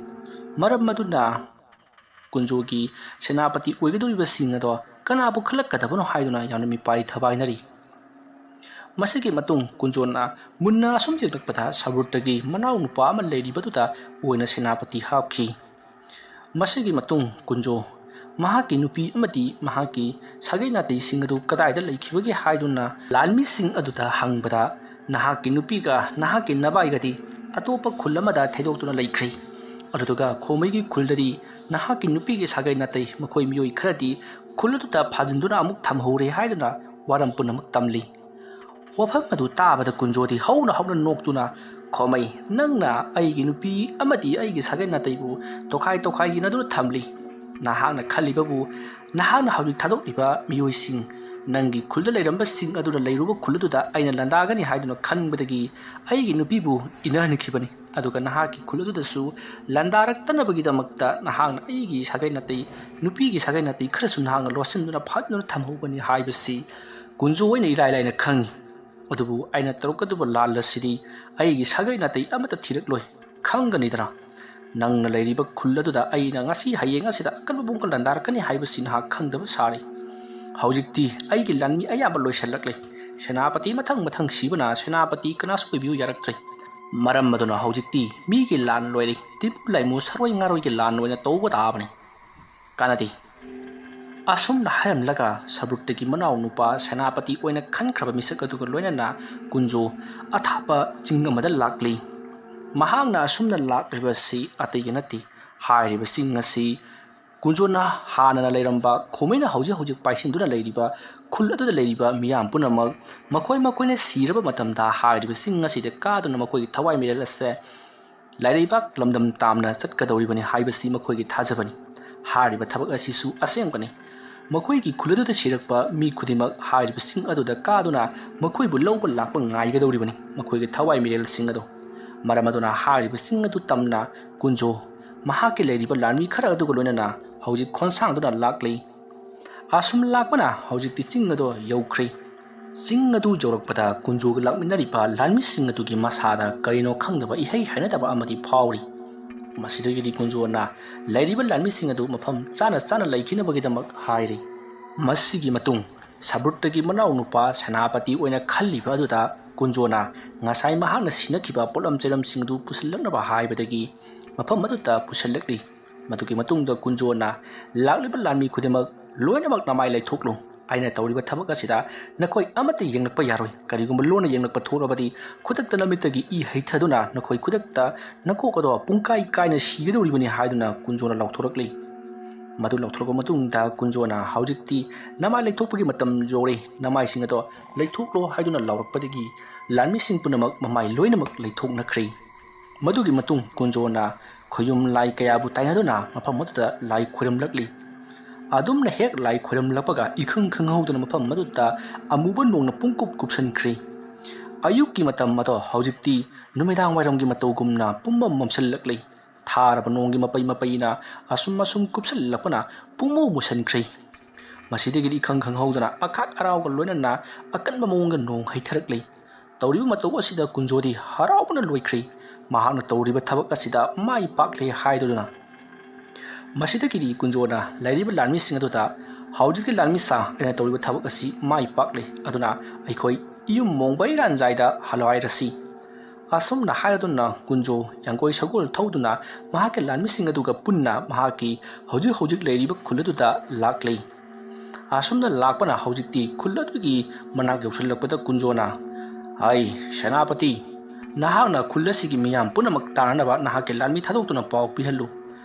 ꯃꯔꯝ ꯑꯗꯨꯅ ꯀꯨꯟꯖꯣꯒꯤ ꯁꯦꯅꯥꯄꯇꯤ ꯑꯣꯏꯒꯗꯧꯔꯤꯕꯁꯤꯡ ꯑꯗꯣ ꯀꯅꯥꯕꯨ ꯈꯜꯂꯛꯀꯗꯕꯅꯣ ꯍꯥꯏꯗꯨꯅ ꯌꯥꯝꯅ ꯃꯤꯄꯥꯏ ꯊꯕꯥꯏꯅꯔꯤ꯫ ꯃꯁꯤꯒꯤ ꯃꯇꯨꯡ ꯀꯨꯟꯖꯣꯅ ꯃꯨꯟꯅ ꯑꯁꯨꯝ ꯌꯦꯡꯂꯛꯄꯗ ꯁꯕ꯭ꯔꯨꯠꯇꯒꯤ ꯃꯅꯥꯎ ꯅꯨꯄꯥ ꯑꯃ ꯂꯩꯔꯤꯕꯗꯨꯗ ꯑꯣꯏꯅ ꯁꯦꯅꯥꯄꯇꯤ ꯍꯥꯞꯈꯤ꯫ ꯃꯁꯤꯒꯤ ꯃꯇꯨꯡ ꯀꯨꯟꯖꯣ ꯃꯍꯥꯛꯀꯤ ꯅꯨꯄꯤ ꯑꯃꯗꯤ ꯃꯍꯥꯛꯀꯤ ꯁꯥꯒꯩ ꯅꯥꯇꯩꯁꯤꯡ ꯑꯗꯨ ꯀꯗꯥꯏꯗ ꯂꯩꯈꯤꯕꯒꯦ ꯍꯥꯏꯗꯨꯅ ꯂꯥꯟꯃꯤꯁꯤꯡ ꯑꯗꯨꯗ ꯍꯪꯕꯗ, "ꯅꯍꯥꯛꯀꯤ ꯅꯨꯄꯤꯒ ꯅꯍꯥꯛꯀꯤ ꯅꯕꯥꯏꯒꯗꯤ ꯑꯇꯣꯞꯄ ꯈꯨꯜ ꯑꯃꯗ ꯊꯩꯗꯣꯛꯇꯨꯅ ꯂꯩꯈ꯭ꯔꯦ꯫ ꯑꯗꯨꯗꯨꯒ ꯈꯣꯃꯩꯒꯤ ꯈꯨꯜꯗꯗꯤ ꯅꯍꯥꯛꯀꯤ ꯅꯨꯄꯤꯒꯤ ꯁꯥꯒꯩ ꯅꯥꯇꯩ ꯃꯈꯣꯏ ꯃꯤꯑꯣꯏ ꯈꯔꯗꯤ ꯈꯨꯜ ꯑꯗꯨꯗ ꯐꯥꯖꯤꯟꯗꯨꯅ ꯑꯃꯨꯛ ꯊꯝꯍꯧꯔꯦ" ꯍꯥꯏꯗꯨꯅ ꯋꯥꯔꯝ ꯄꯨꯝꯅꯃꯛ ꯇꯝꯂꯤ꯫ ꯋꯥꯐꯝ ꯑꯗꯨ ꯇꯥꯕꯗ ꯀꯨꯟꯖꯣꯗꯤ ꯍꯧꯅ ꯍꯧꯅ ꯅꯣꯛꯇꯨꯅ, "ꯈꯣꯃꯩ, ꯅꯪꯅ ꯑꯩꯒꯤ ꯅꯨꯄꯤ ꯑꯃꯗꯤ ꯑꯩꯒꯤ ꯁꯥꯒꯩ ꯅꯥꯇꯩꯕꯨ ꯇꯣꯈꯥꯏ ꯇꯣꯈꯥꯏ ꯌꯦꯟꯅꯗꯨꯅ ꯊꯝꯂꯤ꯫ ꯅꯍꯥꯛꯅ ꯈꯜꯂꯤꯕꯕꯨ ꯅꯍꯥꯛꯅ ꯍꯧꯖꯤꯛ ꯊꯥꯗꯣꯛꯂꯤꯕ ꯃꯤꯑꯣꯏꯁꯤꯡ, ꯅꯪꯒꯤ ꯈꯨꯜꯗ ꯂꯩꯔꯝꯕꯁꯤꯡ ꯑꯗꯨꯅ ꯂꯩꯔꯨꯕ ꯈꯨꯜ ꯑꯗꯨꯗ ꯑꯩꯅ ꯂꯥꯟꯗꯥꯒꯅꯤ ꯍꯥꯏꯗꯨꯅ ꯈꯟꯕꯗꯒꯤ ꯑꯩꯒꯤ ꯅꯨꯄꯤꯕꯨ ꯏꯟꯅꯍꯟꯈꯤꯕꯅꯤ꯫ ꯑꯗꯨꯒ ꯅꯍꯥꯛꯀꯤ ꯈꯨꯜ ꯑꯗꯨꯗꯁꯨ ꯂꯥꯟꯗꯥꯔꯛꯇꯅꯕꯒꯤꯗꯃꯛꯇ ꯅꯍꯥꯛꯅ ꯑꯩꯒꯤ ꯁꯥꯒꯩ ꯅꯥꯇꯩ, ꯅꯨꯄꯤꯒꯤ ꯁꯥꯒꯩ ꯅꯥꯇꯩ ꯈꯔꯁꯨ ꯅꯍꯥꯛꯅ ꯂꯣꯠꯁꯤꯟꯗꯨꯅ ꯐꯥꯖꯤꯟꯗꯨꯅ ꯊꯝꯍꯧꯕꯅꯤ ꯍꯥꯏꯕꯁꯤ ꯀꯨꯟꯖꯣ ꯑꯣꯏꯅ ꯏꯔꯥꯏ ꯂꯥꯏꯅ ꯈꯪꯏ꯫ ꯑꯗꯨꯕꯨ ꯑꯩꯅ ꯇꯧꯔꯛꯀꯗꯕ ꯂꯥꯜ ꯑꯁꯤꯗꯤ ꯑꯩꯒꯤ ꯁꯥꯒꯩ ꯅꯥꯇꯩ ꯑꯃꯠꯇ ꯊꯤꯔꯛꯂꯣꯏ꯫ ꯈꯪꯒꯅꯤꯗꯅ, ꯅꯪꯅ ꯂꯩꯔꯤꯕ ꯈꯨꯜ ꯑꯗꯨꯗ ꯑꯩꯅ ꯉꯁꯤ ꯍꯌꯦꯡ ꯑꯁꯤꯗ ꯑꯀꯟꯕ ꯃꯑꯣꯡꯗ ꯂꯥꯟꯗꯥꯔꯛꯀꯅꯤ ꯍꯥꯏꯕꯁꯤ ꯅꯍꯥꯛ ꯈꯪꯗꯕ ꯁꯥꯔꯤ꯫ ꯍꯧꯖꯤꯛꯇꯤ ꯑꯩꯒꯤ ꯂꯥꯟꯃꯤ ꯑꯌꯥꯝꯕ ꯂꯣꯏꯁꯤꯜꯂꯛꯂꯦ꯫ ꯁꯦꯅꯥꯄꯇꯤ ꯃꯊꯪ ꯃꯊꯪ ꯁꯤꯕꯅ ꯁꯦꯅꯥꯄꯇꯤ ꯀꯅꯥꯁꯨ ꯑꯣꯏꯕꯤꯌꯨ ꯌꯥꯔꯛꯇ꯭ꯔꯦ꯫ ꯃꯔꯝ ꯑꯗꯨꯅ ꯍꯧꯖꯤꯛꯇꯤ ꯃꯤꯒꯤ ꯂꯥꯟ ꯂꯣꯏꯔꯦ, ꯇꯤꯄꯨ ꯂꯥꯏꯃꯨ ꯁꯔꯣꯏ ꯉꯥꯔꯣꯏꯒꯤ ꯂꯥꯟ ꯑꯣꯏꯅ ꯇꯧꯕ ꯇꯥꯕꯅꯤ꯫ ꯀꯥꯟꯅꯗꯦ꯫ ꯑꯁꯨꯝꯅ ꯍꯥꯏꯔꯝꯂꯒ ꯁꯕ꯭ꯔꯨꯛꯇꯒꯤ ꯃꯅꯥꯎ ꯅꯨꯄꯥ ꯁꯦꯅꯥꯄꯇꯤ ꯑꯣꯏꯅ ꯈꯟꯈ꯭ꯔꯕ ꯃꯤꯁꯛ ꯑꯗꯨꯒ ꯂꯣꯏꯅꯅ ꯀꯨꯟꯖꯣ ꯑꯊꯥꯞꯄ ꯆꯤꯡ ꯑꯃꯗ ꯂꯥꯛꯂꯤ꯫ ꯃꯍꯥꯛꯅ ꯑꯁꯨꯝꯅ ꯂꯥꯛꯂꯤꯕꯁꯤ ꯑꯇꯩꯒꯤ ꯅꯠꯇꯦ꯫ ꯍꯥꯏꯔꯤꯕ ꯆꯤꯡ ꯑꯁꯤ ꯀꯨꯟꯖꯣꯅ ꯍꯥꯟꯅꯅ ꯂꯩꯔꯝꯕ ꯈꯣꯃꯩꯅ ꯍꯧꯖꯤꯛ ꯍꯧꯖꯤꯛ ꯄꯥꯏꯁꯤꯟꯗꯨꯅ ꯂꯩꯔꯤꯕ ꯈꯨꯜ ꯑꯗꯨꯗ ꯂꯩꯔꯤꯕ ꯃꯤꯌꯥꯝ ꯄꯨꯝꯅꯃꯛ ꯃꯈꯣꯏ ꯃꯈꯣꯏꯅ ꯁꯤꯔꯕ ꯃꯇꯝꯗ ꯍꯥꯏꯔꯤꯕ ꯆꯤꯡ ꯑꯁꯤꯗ ꯀꯥꯗꯨꯅ ꯃꯈꯣꯏꯒꯤ ꯊꯋꯥꯏ ꯃꯤꯔꯦꯜ ꯑꯁꯦ ꯂꯩꯔꯩꯕꯥꯛ ꯂꯝꯗꯝ ꯇꯥꯝꯅ ꯆꯠꯀꯗꯧꯔꯤꯕꯅꯤ ꯍꯥꯏꯕꯁꯤ ꯃꯈꯣꯏꯒꯤ ꯊꯥꯖꯕꯅꯤ꯫ ꯍꯥꯏꯔꯤꯕ ꯊꯕꯛ ꯑꯁꯤꯁꯨ ꯑꯁꯦꯡꯕꯅꯤ꯫ ꯃꯈꯣꯏꯒꯤ ꯈꯨꯜ ꯑꯗꯨꯗ ꯁꯤꯔꯛꯄ ꯃꯤ ꯈꯨꯗꯤꯡꯃꯛ ꯍꯥꯏꯔꯤꯕ ꯆꯤꯡ ꯑꯗꯨꯗ ꯀꯥꯗꯨꯅ ꯃꯈꯣꯏꯕꯨ ꯂꯧꯕ ꯂꯥꯛꯄ ꯉꯥꯏꯒꯗꯧꯔꯤꯕꯅꯤ, ꯃꯈꯣꯏꯒꯤ ꯊꯋꯥꯏ ꯃꯤꯔꯦꯜꯁꯤꯡ ꯑꯗꯨ꯫ ꯃꯔꯝ ꯑꯗꯨꯅ ꯍꯥꯏꯔꯤꯕ ꯆꯤꯡ ꯑꯗꯨ ꯇꯝꯅ ꯀꯨꯟꯖꯣ ꯃꯍꯥꯛꯀꯤ ꯂꯩꯔꯤꯕ ꯂꯥꯟꯃꯤ ꯈꯔ ꯑꯗꯨꯒ ꯂꯣꯏꯅꯅ ꯍꯧꯖꯤꯛ ꯈꯣꯟꯁꯥꯡꯗꯨꯅ ꯂꯥꯛꯂꯤ꯫ ꯑꯁꯨꯝ ꯂꯥꯛꯄꯅ ꯍꯧꯖꯤꯛꯇꯤ ꯆꯤꯡ ꯑꯗꯨ ꯌꯧꯈ꯭ꯔꯦ꯫ ꯆꯤꯡ ꯑꯗꯨ ꯌꯧꯔꯛꯄꯗ ꯀꯨꯟꯖꯣꯒ ꯂꯥꯛꯃꯤꯟꯅꯔꯤꯕ ꯂꯥꯟꯃꯤꯁꯤꯡ ꯑꯗꯨꯒꯤ ꯃꯁꯥꯗ ꯀꯔꯤꯅꯣ ꯈꯪꯗꯕ ꯏꯍꯩ ꯍꯩꯅꯗꯕ ꯑꯃꯗꯤ ꯐꯥꯎꯔꯤ꯫ ꯃꯁꯤꯗꯒꯤꯗꯤ ꯀꯨꯟꯖꯣꯅ ꯂꯩꯔꯤꯕ ꯂꯥꯟꯃꯤꯁꯤꯡ ꯑꯗꯨ ꯃꯐꯝ ꯆꯥꯅ ꯆꯥꯅ ꯂꯩꯈꯤꯅꯕꯒꯤꯗꯃꯛ ꯍꯥꯏꯔꯤ꯫ ꯃꯁꯤꯒꯤ ꯃꯇꯨꯡ ꯁꯕ꯭ꯔꯨꯠꯇꯒꯤ ꯃꯅꯥꯎ ꯅꯨꯄꯥ ꯁꯦꯅꯥꯄꯇꯤ ꯑꯣꯏꯅ ꯈꯜꯂꯤꯕ ꯑꯗꯨꯗ ꯀꯨꯟꯖꯣꯅ ꯉꯁꯥꯏ ꯃꯍꯥꯛꯅ ꯁꯤꯅꯈꯤꯕ ꯄꯣꯠꯂꯝ ꯆꯩꯔꯝꯁꯤꯡ ꯑꯗꯨ ꯄꯨꯁꯤꯜꯂꯛꯅꯕ ꯍꯥꯏꯕꯗꯒꯤ ꯃꯐꯝ ꯑꯗꯨꯗ ꯄꯨꯁꯤꯜꯂꯛꯂꯤ꯫ ꯃꯗꯨꯒꯤ ꯃꯇꯨꯡꯗ ꯀꯨꯟꯖꯣꯅ ꯂꯥꯛꯂꯤꯕ ꯂꯥꯟꯃꯤ ꯈꯨꯗꯤꯡꯃꯛ ꯂꯣꯏꯅꯃꯛ ꯅꯃꯥꯏ ꯂꯩꯊꯣꯛꯂꯨ꯫ ꯑꯩꯅ ꯇꯧꯔꯤꯕ ꯊꯕꯛ ꯑꯁꯤꯗ ꯅꯈꯣꯏ ꯑꯃꯠꯇ ꯌꯦꯡꯂꯛꯄ ꯌꯥꯔꯣꯏ꯫ ꯀꯔꯤꯒꯨꯝꯕ ꯂꯣꯟꯅ ꯌꯦꯡꯂꯛꯄ ꯊꯣꯛꯂꯕꯗꯤ ꯈꯨꯗꯛꯇ ꯅꯃꯤꯠꯇꯒꯤ ꯏ ꯍꯩꯊꯗꯨꯅ ꯅꯈꯣꯏ ꯈꯨꯗꯛꯇ ꯅꯀꯣꯛ ꯑꯗꯣ ꯄꯨꯡꯀꯥꯏ ꯀꯥꯏꯅ ꯁꯤꯒꯗꯧꯔꯤꯕꯅꯤ ꯍꯥꯏꯗꯨꯅ ꯀꯨꯟꯖꯣꯅ ꯂꯥꯎꯊꯣꯔꯛꯂꯤ꯫ ꯃꯗꯨ ꯂꯥꯎꯊꯣꯔꯛꯄ ꯃꯇꯨꯡꯗ ꯀꯨꯟꯖꯣꯅ ꯍꯧꯖꯤꯛꯇꯤ ꯅꯃꯥꯏ ꯂꯩꯊꯣꯛꯄꯒꯤ ꯃꯇꯝ ꯌꯧꯔꯦ, ꯅꯃꯥꯏꯁꯤꯡ ꯑꯗꯣ ꯂꯩꯊꯣꯛꯂꯣ ꯍꯥꯏꯗꯨꯅ ꯂꯥꯎꯔꯛꯄꯗꯒꯤ ꯂꯥꯟꯃꯤꯁꯤꯡ ꯄꯨꯝꯅꯃꯛ ꯃꯃꯥꯏ ꯂꯣꯏꯅꯃꯛ ꯂꯩꯊꯣꯛꯅꯈ꯭ꯔꯦ꯫ ꯃꯗꯨꯒꯤ ꯃꯇꯨꯡ ꯀꯨꯟꯖꯣꯅ ꯈꯨꯌꯨꯝ ꯂꯥꯏ ꯀꯌꯥꯕꯨ ꯇꯥꯏꯅꯗꯨꯅ ꯃꯐꯝ ꯑꯗꯨꯗ ꯂꯥꯏ ꯈꯣꯏꯔꯝꯂꯛꯂꯤ꯫ ꯑꯗꯨꯝꯅ ꯍꯦꯛ ꯂꯥꯏ ꯈꯣꯏꯔꯝꯂꯛꯄꯒ ꯏꯈꯪ ꯈꯪꯍꯧꯗꯅ ꯃꯐꯝ ꯑꯗꯨꯗ ꯑꯃꯨꯕ ꯅꯣꯡꯅ ꯄꯨꯡꯀꯨꯞ ꯀꯨꯞꯁꯟꯈ꯭ꯔꯦ꯫ ꯑꯌꯨꯛꯀꯤ ꯃꯇꯝ ꯑꯗꯣ ꯍꯧꯖꯤꯛꯇꯤ ꯅꯨꯃꯤꯗꯥꯡ ꯋꯥꯏꯔꯝꯒꯤ ꯃꯇꯧꯒꯨꯝꯅ ꯄꯨꯝꯃꯝ ꯃꯝꯁꯤꯜꯂꯛꯂꯤ꯫ ꯊꯥꯔꯕ ꯅꯣꯡꯒꯤ ꯃꯄꯩ ꯃꯄꯩꯅ ꯑꯁꯨꯝ ꯑꯁꯨꯝ ꯀꯨꯞꯁꯤꯜꯂꯛꯄꯅ ꯄꯨꯡꯃꯨ ꯃꯨꯁꯟꯈ꯭ꯔꯦ꯫ ꯃꯁꯤꯗꯒꯤꯗꯤ ꯏꯈꯪ ꯈꯪꯍꯧꯗꯅ ꯑꯈꯥꯛ ꯑꯔꯥꯎꯒ ꯂꯣꯏꯅꯅ ꯑꯀꯟꯕ ꯃꯑꯣꯡꯗ ꯅꯣꯡ ꯍꯩꯊꯔꯛꯂꯤ꯫ ꯇꯧꯔꯤꯕ ꯃꯇꯧ ꯑꯁꯤꯗ ꯀꯨꯟꯖꯣꯗꯤ ꯍꯔꯥꯎꯕꯅ ꯂꯣꯏꯈ꯭ꯔꯦ꯫ ꯃꯍꯥꯛꯅ ꯇꯧꯔꯤꯕ ꯊꯕꯛ ꯑꯁꯤꯗ ꯃꯥꯏ ꯄꯥꯛꯂꯦ ꯍꯥꯏꯗꯨꯅ꯫ ꯃꯁꯤꯗꯒꯤꯗꯤ ꯀꯨꯟꯖꯣꯅ ꯂꯩꯔꯤꯕ ꯂꯥꯟꯃꯤꯁꯤꯡ ꯑꯗꯨꯗ ꯍꯧꯖꯤꯛꯇꯤ ꯂꯥꯟꯃꯤꯁꯥ, ꯑꯩꯅ ꯇꯧꯔꯤꯕ ꯊꯕꯛ ꯑꯁꯤ ꯃꯥꯏ ꯄꯥꯛꯂꯦ, ꯑꯗꯨꯅ ꯑꯩꯈꯣꯏ ꯏꯌꯨꯝ ꯃꯣꯡꯕꯩꯔꯥꯟꯖꯥꯏꯗ ꯍꯜꯂꯣ ꯍꯥꯏꯔꯁꯤ꯫ ꯑꯁꯨꯝꯅ ꯍꯥꯏꯔꯗꯨꯅ ꯀꯨꯟꯖꯣ ꯌꯥꯡꯒꯣꯏ ꯁꯒꯣꯜ ꯊꯧꯗꯨꯅ ꯃꯍꯥꯛꯀꯤ ꯂꯥꯟꯃꯤꯁꯤꯡ ꯑꯗꯨꯒ ꯄꯨꯟꯅ ꯃꯍꯥꯛꯀꯤ ꯍꯧꯖꯤꯛ ꯍꯧꯖꯤꯛ ꯂꯩꯔꯤꯕ ꯈꯨꯜ ꯑꯗꯨꯗ ꯂꯥꯛꯂꯤ꯫ ꯑꯁꯨꯝꯅ ꯂꯥꯛꯄꯅ ꯍꯧꯖꯤꯛꯇꯤ ꯈꯨꯜ ꯑꯗꯨꯒꯤ ꯃꯅꯥꯛ ꯌꯧꯁꯤꯜꯂꯛꯄꯗ ꯀꯨꯟꯖꯣꯅ, "ꯍꯥꯏ ꯁꯦꯅꯥꯄꯇꯤ, ꯅꯍꯥꯛꯅ ꯈꯨꯜ ꯑꯁꯤꯒꯤ ꯃꯤꯌꯥꯝ ꯄꯨꯝꯅꯃꯛ ꯇꯥꯟꯅꯅꯕ ꯅꯍꯥꯛꯀꯤ ꯂꯥꯟꯃꯤ ꯊꯥꯗꯣꯛꯇꯨꯅ ꯄꯥꯎ ꯄꯤꯍꯜꯂꯨ꯫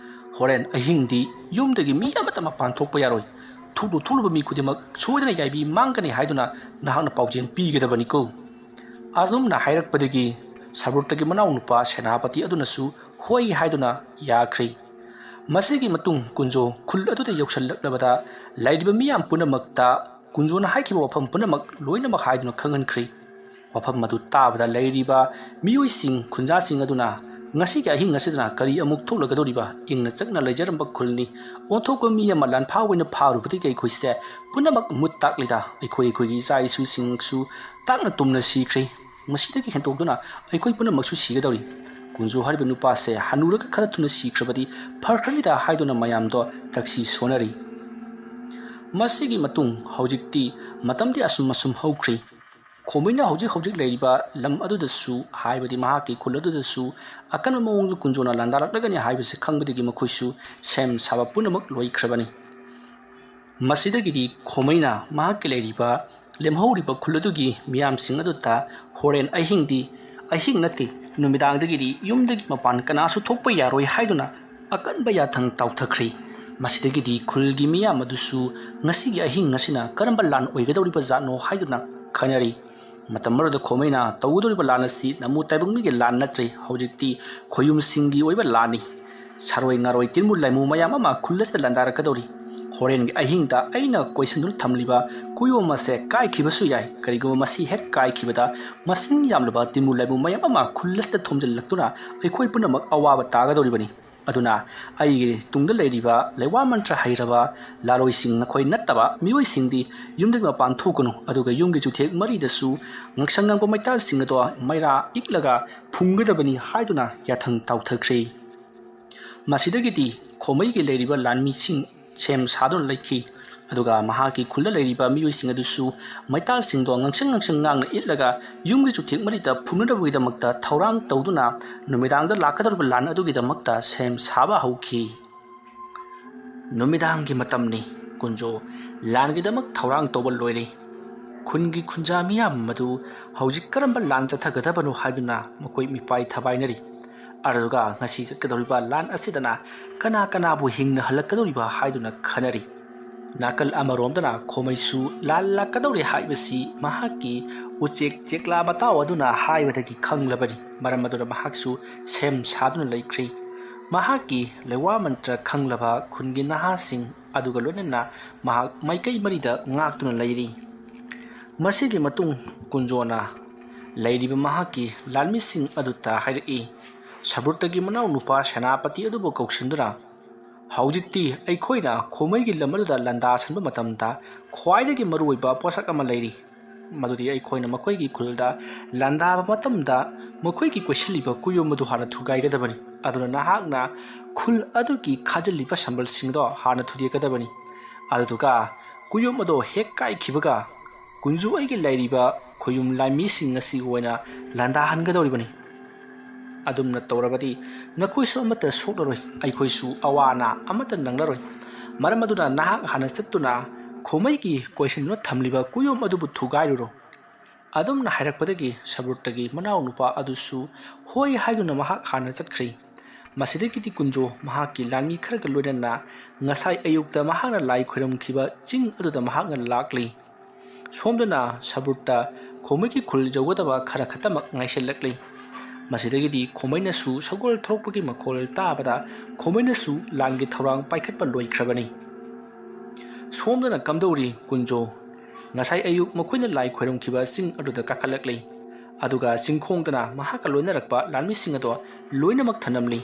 ꯍꯣꯔꯦꯟ ꯑꯍꯤꯡꯗꯤ ꯌꯨꯝꯗꯒꯤ ꯃꯤ ꯑꯃꯠꯇ ꯃꯄꯥꯟ ꯊꯣꯛꯄ ꯌꯥꯔꯣꯏ꯫ ꯊꯣꯛꯂꯨ ꯊꯣꯛꯂꯨꯕ ꯃꯤ ꯈꯨꯗꯤꯡꯃꯛ ꯁꯣꯏꯗꯅ ꯌꯥꯏꯕꯤ ꯃꯥꯡꯒꯅꯤ ꯍꯥꯏꯗꯨꯅ ꯅꯍꯥꯛꯅ ꯄꯥꯎꯖꯦꯜ ꯄꯤꯒꯗꯕꯅꯤꯀꯣ"꯫ ꯑꯗꯨꯝꯅ ꯍꯥꯏꯔꯛꯄꯗꯒꯤ ꯁꯔꯕꯨꯔꯇꯒꯤ ꯃꯅꯥꯎꯅꯨꯄꯥ ꯁꯦꯅꯥꯄꯇꯤ ꯑꯗꯨꯅꯁꯨ ꯍꯣꯏ ꯍꯥꯏꯗꯨꯅ ꯌꯥꯈ꯭ꯔꯦ꯫ ꯃꯁꯤꯒꯤ ꯃꯇꯨꯡ ꯀꯨꯟꯖꯣ ꯈꯨꯜ ꯑꯗꯨꯗ ꯌꯧꯁꯤꯜꯂꯛꯂꯕꯗ ꯂꯩꯔꯤꯕ ꯃꯤꯌꯥꯝ ꯄꯨꯝꯅꯃꯛꯇ ꯀꯨꯟꯖꯣꯅ ꯍꯥꯏꯈꯤꯕ ꯋꯥꯐꯝ ꯄꯨꯝꯅꯃꯛ ꯂꯣꯏꯅꯃꯛ ꯍꯥꯏꯗꯨꯅ ꯈꯪꯍꯟꯈ꯭ꯔꯦ꯫ ꯋꯥꯐꯝ ꯑꯗꯨ ꯇꯥꯕꯗ ꯂꯩꯔꯤꯕ ꯃꯤꯑꯣꯏꯁꯤꯡ, ꯈꯨꯟꯖꯥꯁꯤꯡ ꯑꯗꯨꯅ, "ꯉꯁꯤꯒꯤ ꯑꯍꯤꯡ ꯑꯁꯤꯗꯅ ꯀꯔꯤ ꯑꯃꯨꯛ ꯊꯣꯛꯂꯒꯗꯧꯔꯤꯕ? ꯏꯪꯅ ꯆꯛꯅ ꯂꯩꯖꯔꯝꯕ ꯈꯨꯜꯅꯤ꯫ ꯑꯣꯟꯊꯣꯛꯄ ꯃꯤ ꯑꯃ ꯂꯥꯟꯐꯥ ꯑꯣꯏꯅ ꯐꯥꯔꯨꯕꯗꯒꯤ ꯑꯩꯈꯣꯏꯁꯦ ꯄꯨꯝꯅꯃꯛ ꯃꯨꯠ ꯇꯥꯛꯂꯤꯗ꯫ ꯑꯩꯈꯣꯏ, ꯑꯩꯈꯣꯏꯒꯤ ꯏꯆꯥ ꯏꯁꯨꯁꯤꯡꯁꯨ ꯇꯥꯛꯅ ꯇꯨꯝꯅ ꯁꯤꯈ꯭ꯔꯦ꯫ ꯃꯁꯤꯗꯒꯤ ꯍꯦꯟꯗꯣꯛꯇꯨꯅ ꯑꯩꯈꯣꯏ ꯄꯨꯝꯅꯃꯛꯁꯨ ꯁꯤꯒꯗꯧꯔꯤ꯫ ꯀꯨꯟꯖꯣ ꯍꯥꯏꯔꯤꯕ ꯅꯨꯄꯥꯁꯦ ꯍꯅꯨꯔꯒ ꯈꯔ ꯊꯨꯅ ꯁꯤꯈ꯭ꯔꯕꯗꯤ ꯐꯈ꯭ꯔꯅꯤꯗ" ꯍꯥꯏꯗꯨꯅ ꯃꯌꯥꯝꯗꯣ ꯇꯛꯁꯤ ꯁꯣꯟꯅꯔꯤ꯫ ꯃꯁꯤꯒꯤ ꯃꯇꯨꯡ ꯍꯧꯖꯤꯛꯇꯤ ꯃꯇꯝꯗꯤ ꯑꯁꯨꯝ ꯑꯁꯨꯝ ꯍꯧꯈ꯭ꯔꯤ꯫ ꯈꯣꯃꯩꯅ ꯍꯧꯖꯤꯛ ꯍꯧꯖꯤꯛ ꯂꯩꯔꯤꯕ ꯂꯝ ꯑꯗꯨꯗꯁꯨ, ꯍꯥꯏꯕꯗꯤ ꯃꯍꯥꯛꯀꯤ ꯈꯨꯜ ꯑꯗꯨꯗꯁꯨ ꯑꯀꯟꯕ ꯃꯑꯣꯡꯗ ꯀꯨꯟꯖꯣꯅ ꯂꯥꯟꯗꯥꯔꯛꯂꯒꯅꯤ ꯍꯥꯏꯕꯁꯤ ꯈꯪꯕꯗꯒꯤ ꯃꯈꯣꯏꯁꯨ ꯁꯦꯝ ꯁꯥꯕ ꯄꯨꯝꯅꯃꯛ ꯂꯣꯏꯈ꯭ꯔꯕꯅꯤ꯫ ꯃꯁꯤꯗꯒꯤꯗꯤ ꯈꯣꯃꯩꯅ ꯃꯍꯥꯛꯀꯤ ꯂꯩꯔꯤꯕ, ꯂꯦꯝꯍꯧꯔꯤꯕ ꯈꯨꯜ ꯑꯗꯨꯒꯤ ꯃꯤꯌꯥꯝꯁꯤꯡ ꯑꯗꯨꯗ ꯍꯣꯔꯦꯟ ꯑꯍꯤꯡꯗꯤ, ꯑꯍꯤꯡ ꯅꯠꯇꯦ, ꯅꯨꯃꯤꯗꯥꯡꯗꯒꯤꯗꯤ ꯌꯨꯝꯗꯒꯤ ꯃꯄꯥꯟ ꯀꯅꯥꯁꯨ ꯊꯣꯛꯄ ꯌꯥꯔꯣꯏ ꯍꯥꯏꯗꯨꯅ ꯑꯀꯟꯕ ꯌꯥꯊꯪ ꯇꯥꯎꯊꯈ꯭ꯔꯦ꯫ ꯃꯁꯤꯗꯒꯤꯗꯤ ꯈꯨꯜꯒꯤ ꯃꯤꯌꯥꯝ ꯑꯗꯨꯁꯨ ꯉꯁꯤꯒꯤ ꯑꯍꯤꯡ ꯑꯁꯤꯅ ꯀꯔꯝꯕ ꯂꯥꯟ ꯑꯣꯏꯒꯗꯧꯔꯤꯕ ꯖꯥꯠꯅꯣ ꯍꯥꯏꯗꯨꯅ ꯈꯟꯅꯔꯤ꯫ ꯃꯇꯝ ꯑꯃꯗ ꯈꯣꯃꯩꯅ ꯇꯧꯒꯗꯧꯔꯤꯕ ꯂꯥꯟ ꯑꯁꯤ ꯅꯃꯨ ꯇꯥꯏꯕꯪꯃꯤꯒꯤ ꯂꯥꯟ ꯅꯠꯇ꯭ꯔꯦ, ꯍꯧꯖꯤꯛꯇꯤ ꯈꯣꯌꯨꯝꯁꯤꯡꯒꯤ ꯑꯣꯏꯕ ꯂꯥꯟꯅꯤ꯫ ꯁꯥꯔꯣꯏ ꯉꯥꯔꯣꯏ ꯇꯤꯟꯃꯨ ꯂꯥꯏꯃꯨ ꯃꯌꯥꯝ ꯑꯃ ꯈꯨꯜ ꯑꯁꯤꯗ ꯂꯥꯟꯗꯥꯔꯛꯀꯗꯧꯔꯤ꯫ ꯍꯣꯔꯦꯟꯒꯤ ꯑꯍꯤꯡꯗ ꯑꯩꯅ ꯀꯣꯏꯁꯤꯟꯗꯨꯅ ꯊꯝꯂꯤꯕ ꯀꯨꯌꯣꯝ ꯑꯁꯦ ꯀꯥꯏꯈꯤꯕꯁꯨ ꯌꯥꯏ꯫ ꯀꯔꯤꯒꯨꯝꯕ ꯃꯁꯤ ꯍꯦꯛ ꯀꯥꯏꯈꯤꯕꯗ ꯃꯁꯤꯡ ꯌꯥꯝꯂꯕ ꯇꯤꯟꯃꯨ ꯂꯥꯏꯃꯨ ꯃꯌꯥꯝ ꯑꯃ ꯈꯨꯜ ꯑꯁꯤꯗ ꯊꯣꯝꯖꯤꯜꯂꯛꯇꯨꯅ ꯑꯩꯈꯣꯏ ꯄꯨꯝꯅꯃꯛ ꯑꯋꯥꯕ ꯇꯥꯒꯗꯧꯔꯤꯕꯅꯤ꯫ ꯑꯗꯨꯅ ꯑꯩꯒꯤ ꯇꯨꯡꯗ ꯂꯩꯔꯤꯕ ꯂꯩꯋꯥ ꯃꯟꯇ꯭ꯔ ꯍꯩꯔꯕ ꯂꯥꯂꯣꯏꯁꯤꯡ, ꯅꯈꯣꯏ ꯅꯠꯇꯕ ꯃꯤꯑꯣꯏꯁꯤꯡꯗꯤ ꯌꯨꯝꯗꯒꯤ ꯃꯄꯥꯟ ꯊꯣꯛꯀꯅꯨ, ꯑꯗꯨꯒ ꯌꯨꯝꯒꯤ ꯆꯨꯊꯦꯛ ꯃꯔꯤꯗꯁꯨ ꯉꯛꯁꯪ ꯉꯪꯕ ꯃꯩꯇꯥꯜꯁꯤꯡ ꯑꯗꯣ ꯃꯩꯔꯥ ꯏꯛꯂꯒ ꯐꯨꯡꯒꯗꯕꯅꯤ ꯍꯥꯏꯗꯨꯅ ꯌꯥꯊꯪ ꯇꯥꯎꯊꯈ꯭ꯔꯦ꯫ ꯃꯁꯤꯗꯒꯤꯗꯤ ꯈꯣꯃꯩꯒꯤ ꯂꯩꯔꯤꯕ ꯂꯥꯟꯃꯤꯁꯤꯡ ꯁꯦꯝ ꯁꯥꯗꯨꯅ ꯂꯩꯈꯤ꯫ ꯑꯗꯨꯒ ꯃꯍꯥꯛꯀꯤ ꯈꯨꯜꯗ ꯂꯩꯔꯤꯕ ꯃꯤꯑꯣꯏꯁꯤꯡ ꯑꯗꯨꯁꯨ ꯃꯩꯇꯥꯜꯁꯤꯡꯗꯣ ꯉꯥꯡꯁꯪ ꯉꯥꯡꯁꯪ ꯉꯥꯡꯅ ꯏꯠꯂꯒ ꯌꯨꯝꯒꯤ ꯆꯨꯊꯦꯛ ꯃꯔꯤꯗ ꯐꯨꯅꯅꯕꯒꯤꯗꯃꯛꯇ ꯊꯧꯔꯥꯡ ꯇꯧꯗꯨꯅ ꯅꯨꯃꯤꯗꯥꯡꯗ ꯂꯥꯛꯀꯗꯧꯔꯤꯕ ꯂꯥꯟ ꯑꯗꯨꯒꯤꯗꯃꯛꯇ ꯁꯦꯝ ꯁꯥꯕ ꯍꯧꯈꯤ꯫ ꯅꯨꯃꯤꯗꯥꯡꯒꯤ ꯃꯇꯝꯅꯤ꯫ ꯀꯨꯟꯖꯣ ꯂꯥꯟꯒꯤꯗꯃꯛ ꯊꯧꯔꯥꯡ ꯇꯧꯕ ꯂꯣꯏꯔꯦ꯫ ꯈꯨꯟꯒꯤ ꯈꯨꯟꯖꯥ ꯃꯤꯌꯥꯝ ꯑꯗꯨ ꯍꯧꯖꯤꯛ ꯀꯔꯝꯕ ꯂꯥꯟ ꯆꯠꯊꯒꯗꯕꯅꯣ ꯍꯥꯏꯗꯨꯅ ꯃꯈꯣꯏ ꯃꯤꯄꯥꯏ ꯊꯕꯥꯏꯅꯔꯤ꯫ ꯑꯗꯨꯒ ꯉꯁꯤ ꯆꯠꯀꯗꯧꯔꯤꯕ ꯂꯥꯟ ꯑꯁꯤꯗꯅ ꯀꯅꯥ ꯀꯅꯥꯕꯨ ꯍꯤꯡꯅ ꯍꯜꯂꯛꯀꯗꯧꯔꯤꯕ ꯍꯥꯏꯗꯨꯅ ꯈꯟꯅꯔꯤ꯫ ꯅꯥꯀꯜ ꯑꯃꯔꯣꯝꯗꯅ ꯈꯣꯃꯩꯁꯨ ꯂꯥꯟ ꯂꯥꯛꯀꯗꯧꯔꯦ ꯍꯥꯏꯕꯁꯤ ꯃꯍꯥꯛꯀꯤ ꯎꯆꯦꯛ ꯆꯦꯛꯂꯥ ꯃꯇꯥꯎ ꯑꯗꯨꯅ ꯍꯥꯏꯕꯗꯒꯤ ꯈꯪꯂꯕꯅꯤ꯫ ꯃꯔꯝ ꯑꯗꯨꯅ ꯃꯍꯥꯛꯁꯨ ꯁꯦꯝ ꯁꯥꯗꯨꯅ ꯂꯩꯈ꯭ꯔꯦ꯫ ꯃꯍꯥꯛꯀꯤ ꯂꯩꯋꯥ ꯃꯟꯇ꯭ꯔ ꯈꯪꯂꯕ ꯈꯨꯟꯒꯤ ꯅꯍꯥꯁꯤꯡ ꯑꯗꯨꯒ ꯂꯣꯏꯅꯅ ꯃꯍꯥꯛ ꯃꯥꯏꯀꯩ ꯃꯔꯤꯗ ꯉꯥꯛꯇꯨꯅ ꯂꯩꯔꯤ꯫ ꯃꯁꯤꯒꯤ ꯃꯇꯨꯡ ꯀꯨꯟꯖꯣꯅ ꯂꯩꯔꯤꯕ ꯃꯍꯥꯛꯀꯤ ꯂꯥꯟꯃꯤꯁꯤꯡ ꯑꯗꯨꯗ ꯍꯥꯏꯔꯛꯏ, "ꯁꯕ꯭ꯔꯨꯇꯒꯤ ꯃꯅꯥꯎ ꯅꯨꯄꯥ ꯁꯦꯅꯥꯄꯇꯤ ꯑꯗꯨꯕꯨ ꯀꯧꯁꯤꯟꯗꯨꯅ ꯍꯧꯖꯤꯛꯇꯤ ꯑꯩꯈꯣꯏꯅ ꯈꯣꯃꯩꯒꯤ ꯂꯝ ꯑꯗꯨꯗ ꯂꯥꯟꯗꯥ ꯁꯟꯕ ꯃꯇꯝꯗ ꯈ꯭ꯋꯥꯏꯗꯒꯤ ꯃꯔꯨꯑꯣꯏꯕ ꯄꯣꯠꯁꯛ ꯑꯃ ꯂꯩꯔꯤ꯫ ꯃꯗꯨꯗꯤ ꯑꯩꯈꯣꯏꯅ ꯃꯈꯣꯏꯒꯤ ꯈꯨꯜꯗ ꯂꯥꯟꯗꯥꯕ ꯃꯇꯝꯗ ꯃꯈꯣꯏꯒꯤ ꯀꯣꯏꯁꯤꯜꯂꯤꯕ ꯀꯨꯌꯣꯝ ꯑꯗꯨ ꯍꯥꯟꯅ ꯊꯨꯒꯥꯏꯒꯗꯕꯅꯤ꯫ ꯑꯗꯨꯅ ꯅꯍꯥꯛꯅ ꯈꯨꯜ ꯑꯗꯨꯒꯤ ꯈꯥꯖꯤꯜꯂꯤꯕ ꯁꯝꯕꯜꯁꯤꯡꯗꯣ ꯍꯥꯟꯅ ꯊꯨꯗꯦꯛꯀꯗꯕꯅꯤ꯫ ꯑꯗꯨꯗꯨꯒ ꯀꯨꯌꯣꯝ ꯑꯗꯣ ꯍꯦꯛ ꯀꯥꯏꯈꯤꯕꯒ ꯀꯨꯟꯖꯨ ꯑꯩꯒꯤ ꯂꯩꯔꯤꯕ ꯈꯣꯌꯨꯝ ꯂꯥꯟꯃꯤꯁꯤꯡ ꯑꯁꯤꯒꯤ ꯑꯣꯏꯅ ꯂꯥꯟꯗꯥꯍꯟꯒꯗꯧꯔꯤꯕꯅꯤ꯫ ꯑꯗꯨꯝꯅ ꯇꯧꯔꯕꯗꯤ ꯅꯈꯣꯏꯁꯨ ꯑꯃꯠꯇ ꯁꯣꯛꯂꯔꯣꯏ, ꯑꯩꯈꯣꯏꯁꯨ ꯑꯋꯥ ꯑꯅꯥ ꯑꯃꯠꯇ ꯅꯪꯂꯔꯣꯏ꯫ ꯃꯔꯝ ꯑꯗꯨꯅ ꯅꯍꯥꯛ ꯍꯥꯟꯅ ꯆꯠꯇꯨꯅ ꯈꯣꯃꯩꯒꯤ ꯀꯣꯏꯁꯤꯟꯗꯨꯅ ꯊꯝꯂꯤꯕ ꯀꯨꯌꯣꯝ ꯑꯗꯨꯕꯨ ꯊꯨꯒꯥꯏꯔꯨꯔꯣ꯫" ꯑꯗꯨꯝꯅ ꯍꯥꯏꯔꯛꯄꯗꯒꯤ ꯁꯕ꯭ꯔꯨꯠꯇꯒꯤ ꯃꯅꯥꯎꯅꯨꯄꯥ ꯑꯗꯨꯁꯨ ꯍꯣꯏ ꯍꯥꯏꯗꯨꯅ ꯃꯍꯥꯛ ꯍꯥꯟꯅ ꯆꯠꯈ꯭ꯔꯦ꯫ ꯃꯁꯤꯗꯒꯤꯗꯤ ꯀꯨꯟꯖꯣ ꯃꯍꯥꯛꯀꯤ ꯂꯥꯟꯃꯤ ꯈꯔꯒ ꯂꯣꯏꯅꯅ ꯉꯁꯥꯏ ꯑꯌꯨꯛꯇ ꯃꯍꯥꯛꯅ ꯂꯥꯏ ꯈꯣꯏꯔꯝꯈꯤꯕ ꯆꯤꯡ ꯑꯗꯨꯗ ꯃꯍꯥꯛꯅ ꯂꯥꯛꯂꯤ꯫ ꯁꯣꯝꯗꯅ ꯁꯕ꯭ꯔꯨꯠꯇ ꯈꯣꯃꯩꯒꯤ ꯈꯨꯜ ꯌꯧꯒꯗꯕ ꯈꯔ ꯈꯛꯇꯃꯛ ꯉꯥꯏꯁꯤꯜꯂꯛꯂꯤ꯫ ꯃꯁꯤꯗꯒꯤꯗꯤ ꯈꯣꯃꯩꯅꯁꯨ ꯁꯒꯣꯜ ꯊꯧꯔꯛꯄꯒꯤ ꯃꯈꯣꯜ ꯇꯥꯕꯗ ꯈꯣꯃꯩꯅꯁꯨ ꯂꯥꯟꯒꯤ ꯊꯧꯔꯥꯡ ꯄꯥꯏꯈꯠꯄ ꯂꯣꯏꯈ꯭ꯔꯕꯅꯤ꯫ ꯁꯣꯝꯗꯅ ꯀꯝꯗꯧꯔꯤ ꯀꯨꯟꯖꯣ? ꯉꯁꯥꯏ ꯑꯌꯨꯛ ꯃꯈꯣꯏꯅ ꯂꯥꯏ ꯈꯣꯏꯔꯝꯈꯤꯕ ꯆꯤꯡ ꯑꯗꯨꯗ ꯀꯥꯈꯠꯂꯛꯂꯤ꯫ ꯑꯗꯨꯒ ꯆꯤꯡꯈꯣꯡꯗꯅ ꯃꯍꯥꯛꯀ ꯂꯣꯏꯅꯔꯛꯄ ꯂꯥꯟꯃꯤꯁꯤꯡ ꯑꯗꯣ ꯂꯣꯏꯅꯃꯛ ꯊꯅꯝꯂꯤ꯫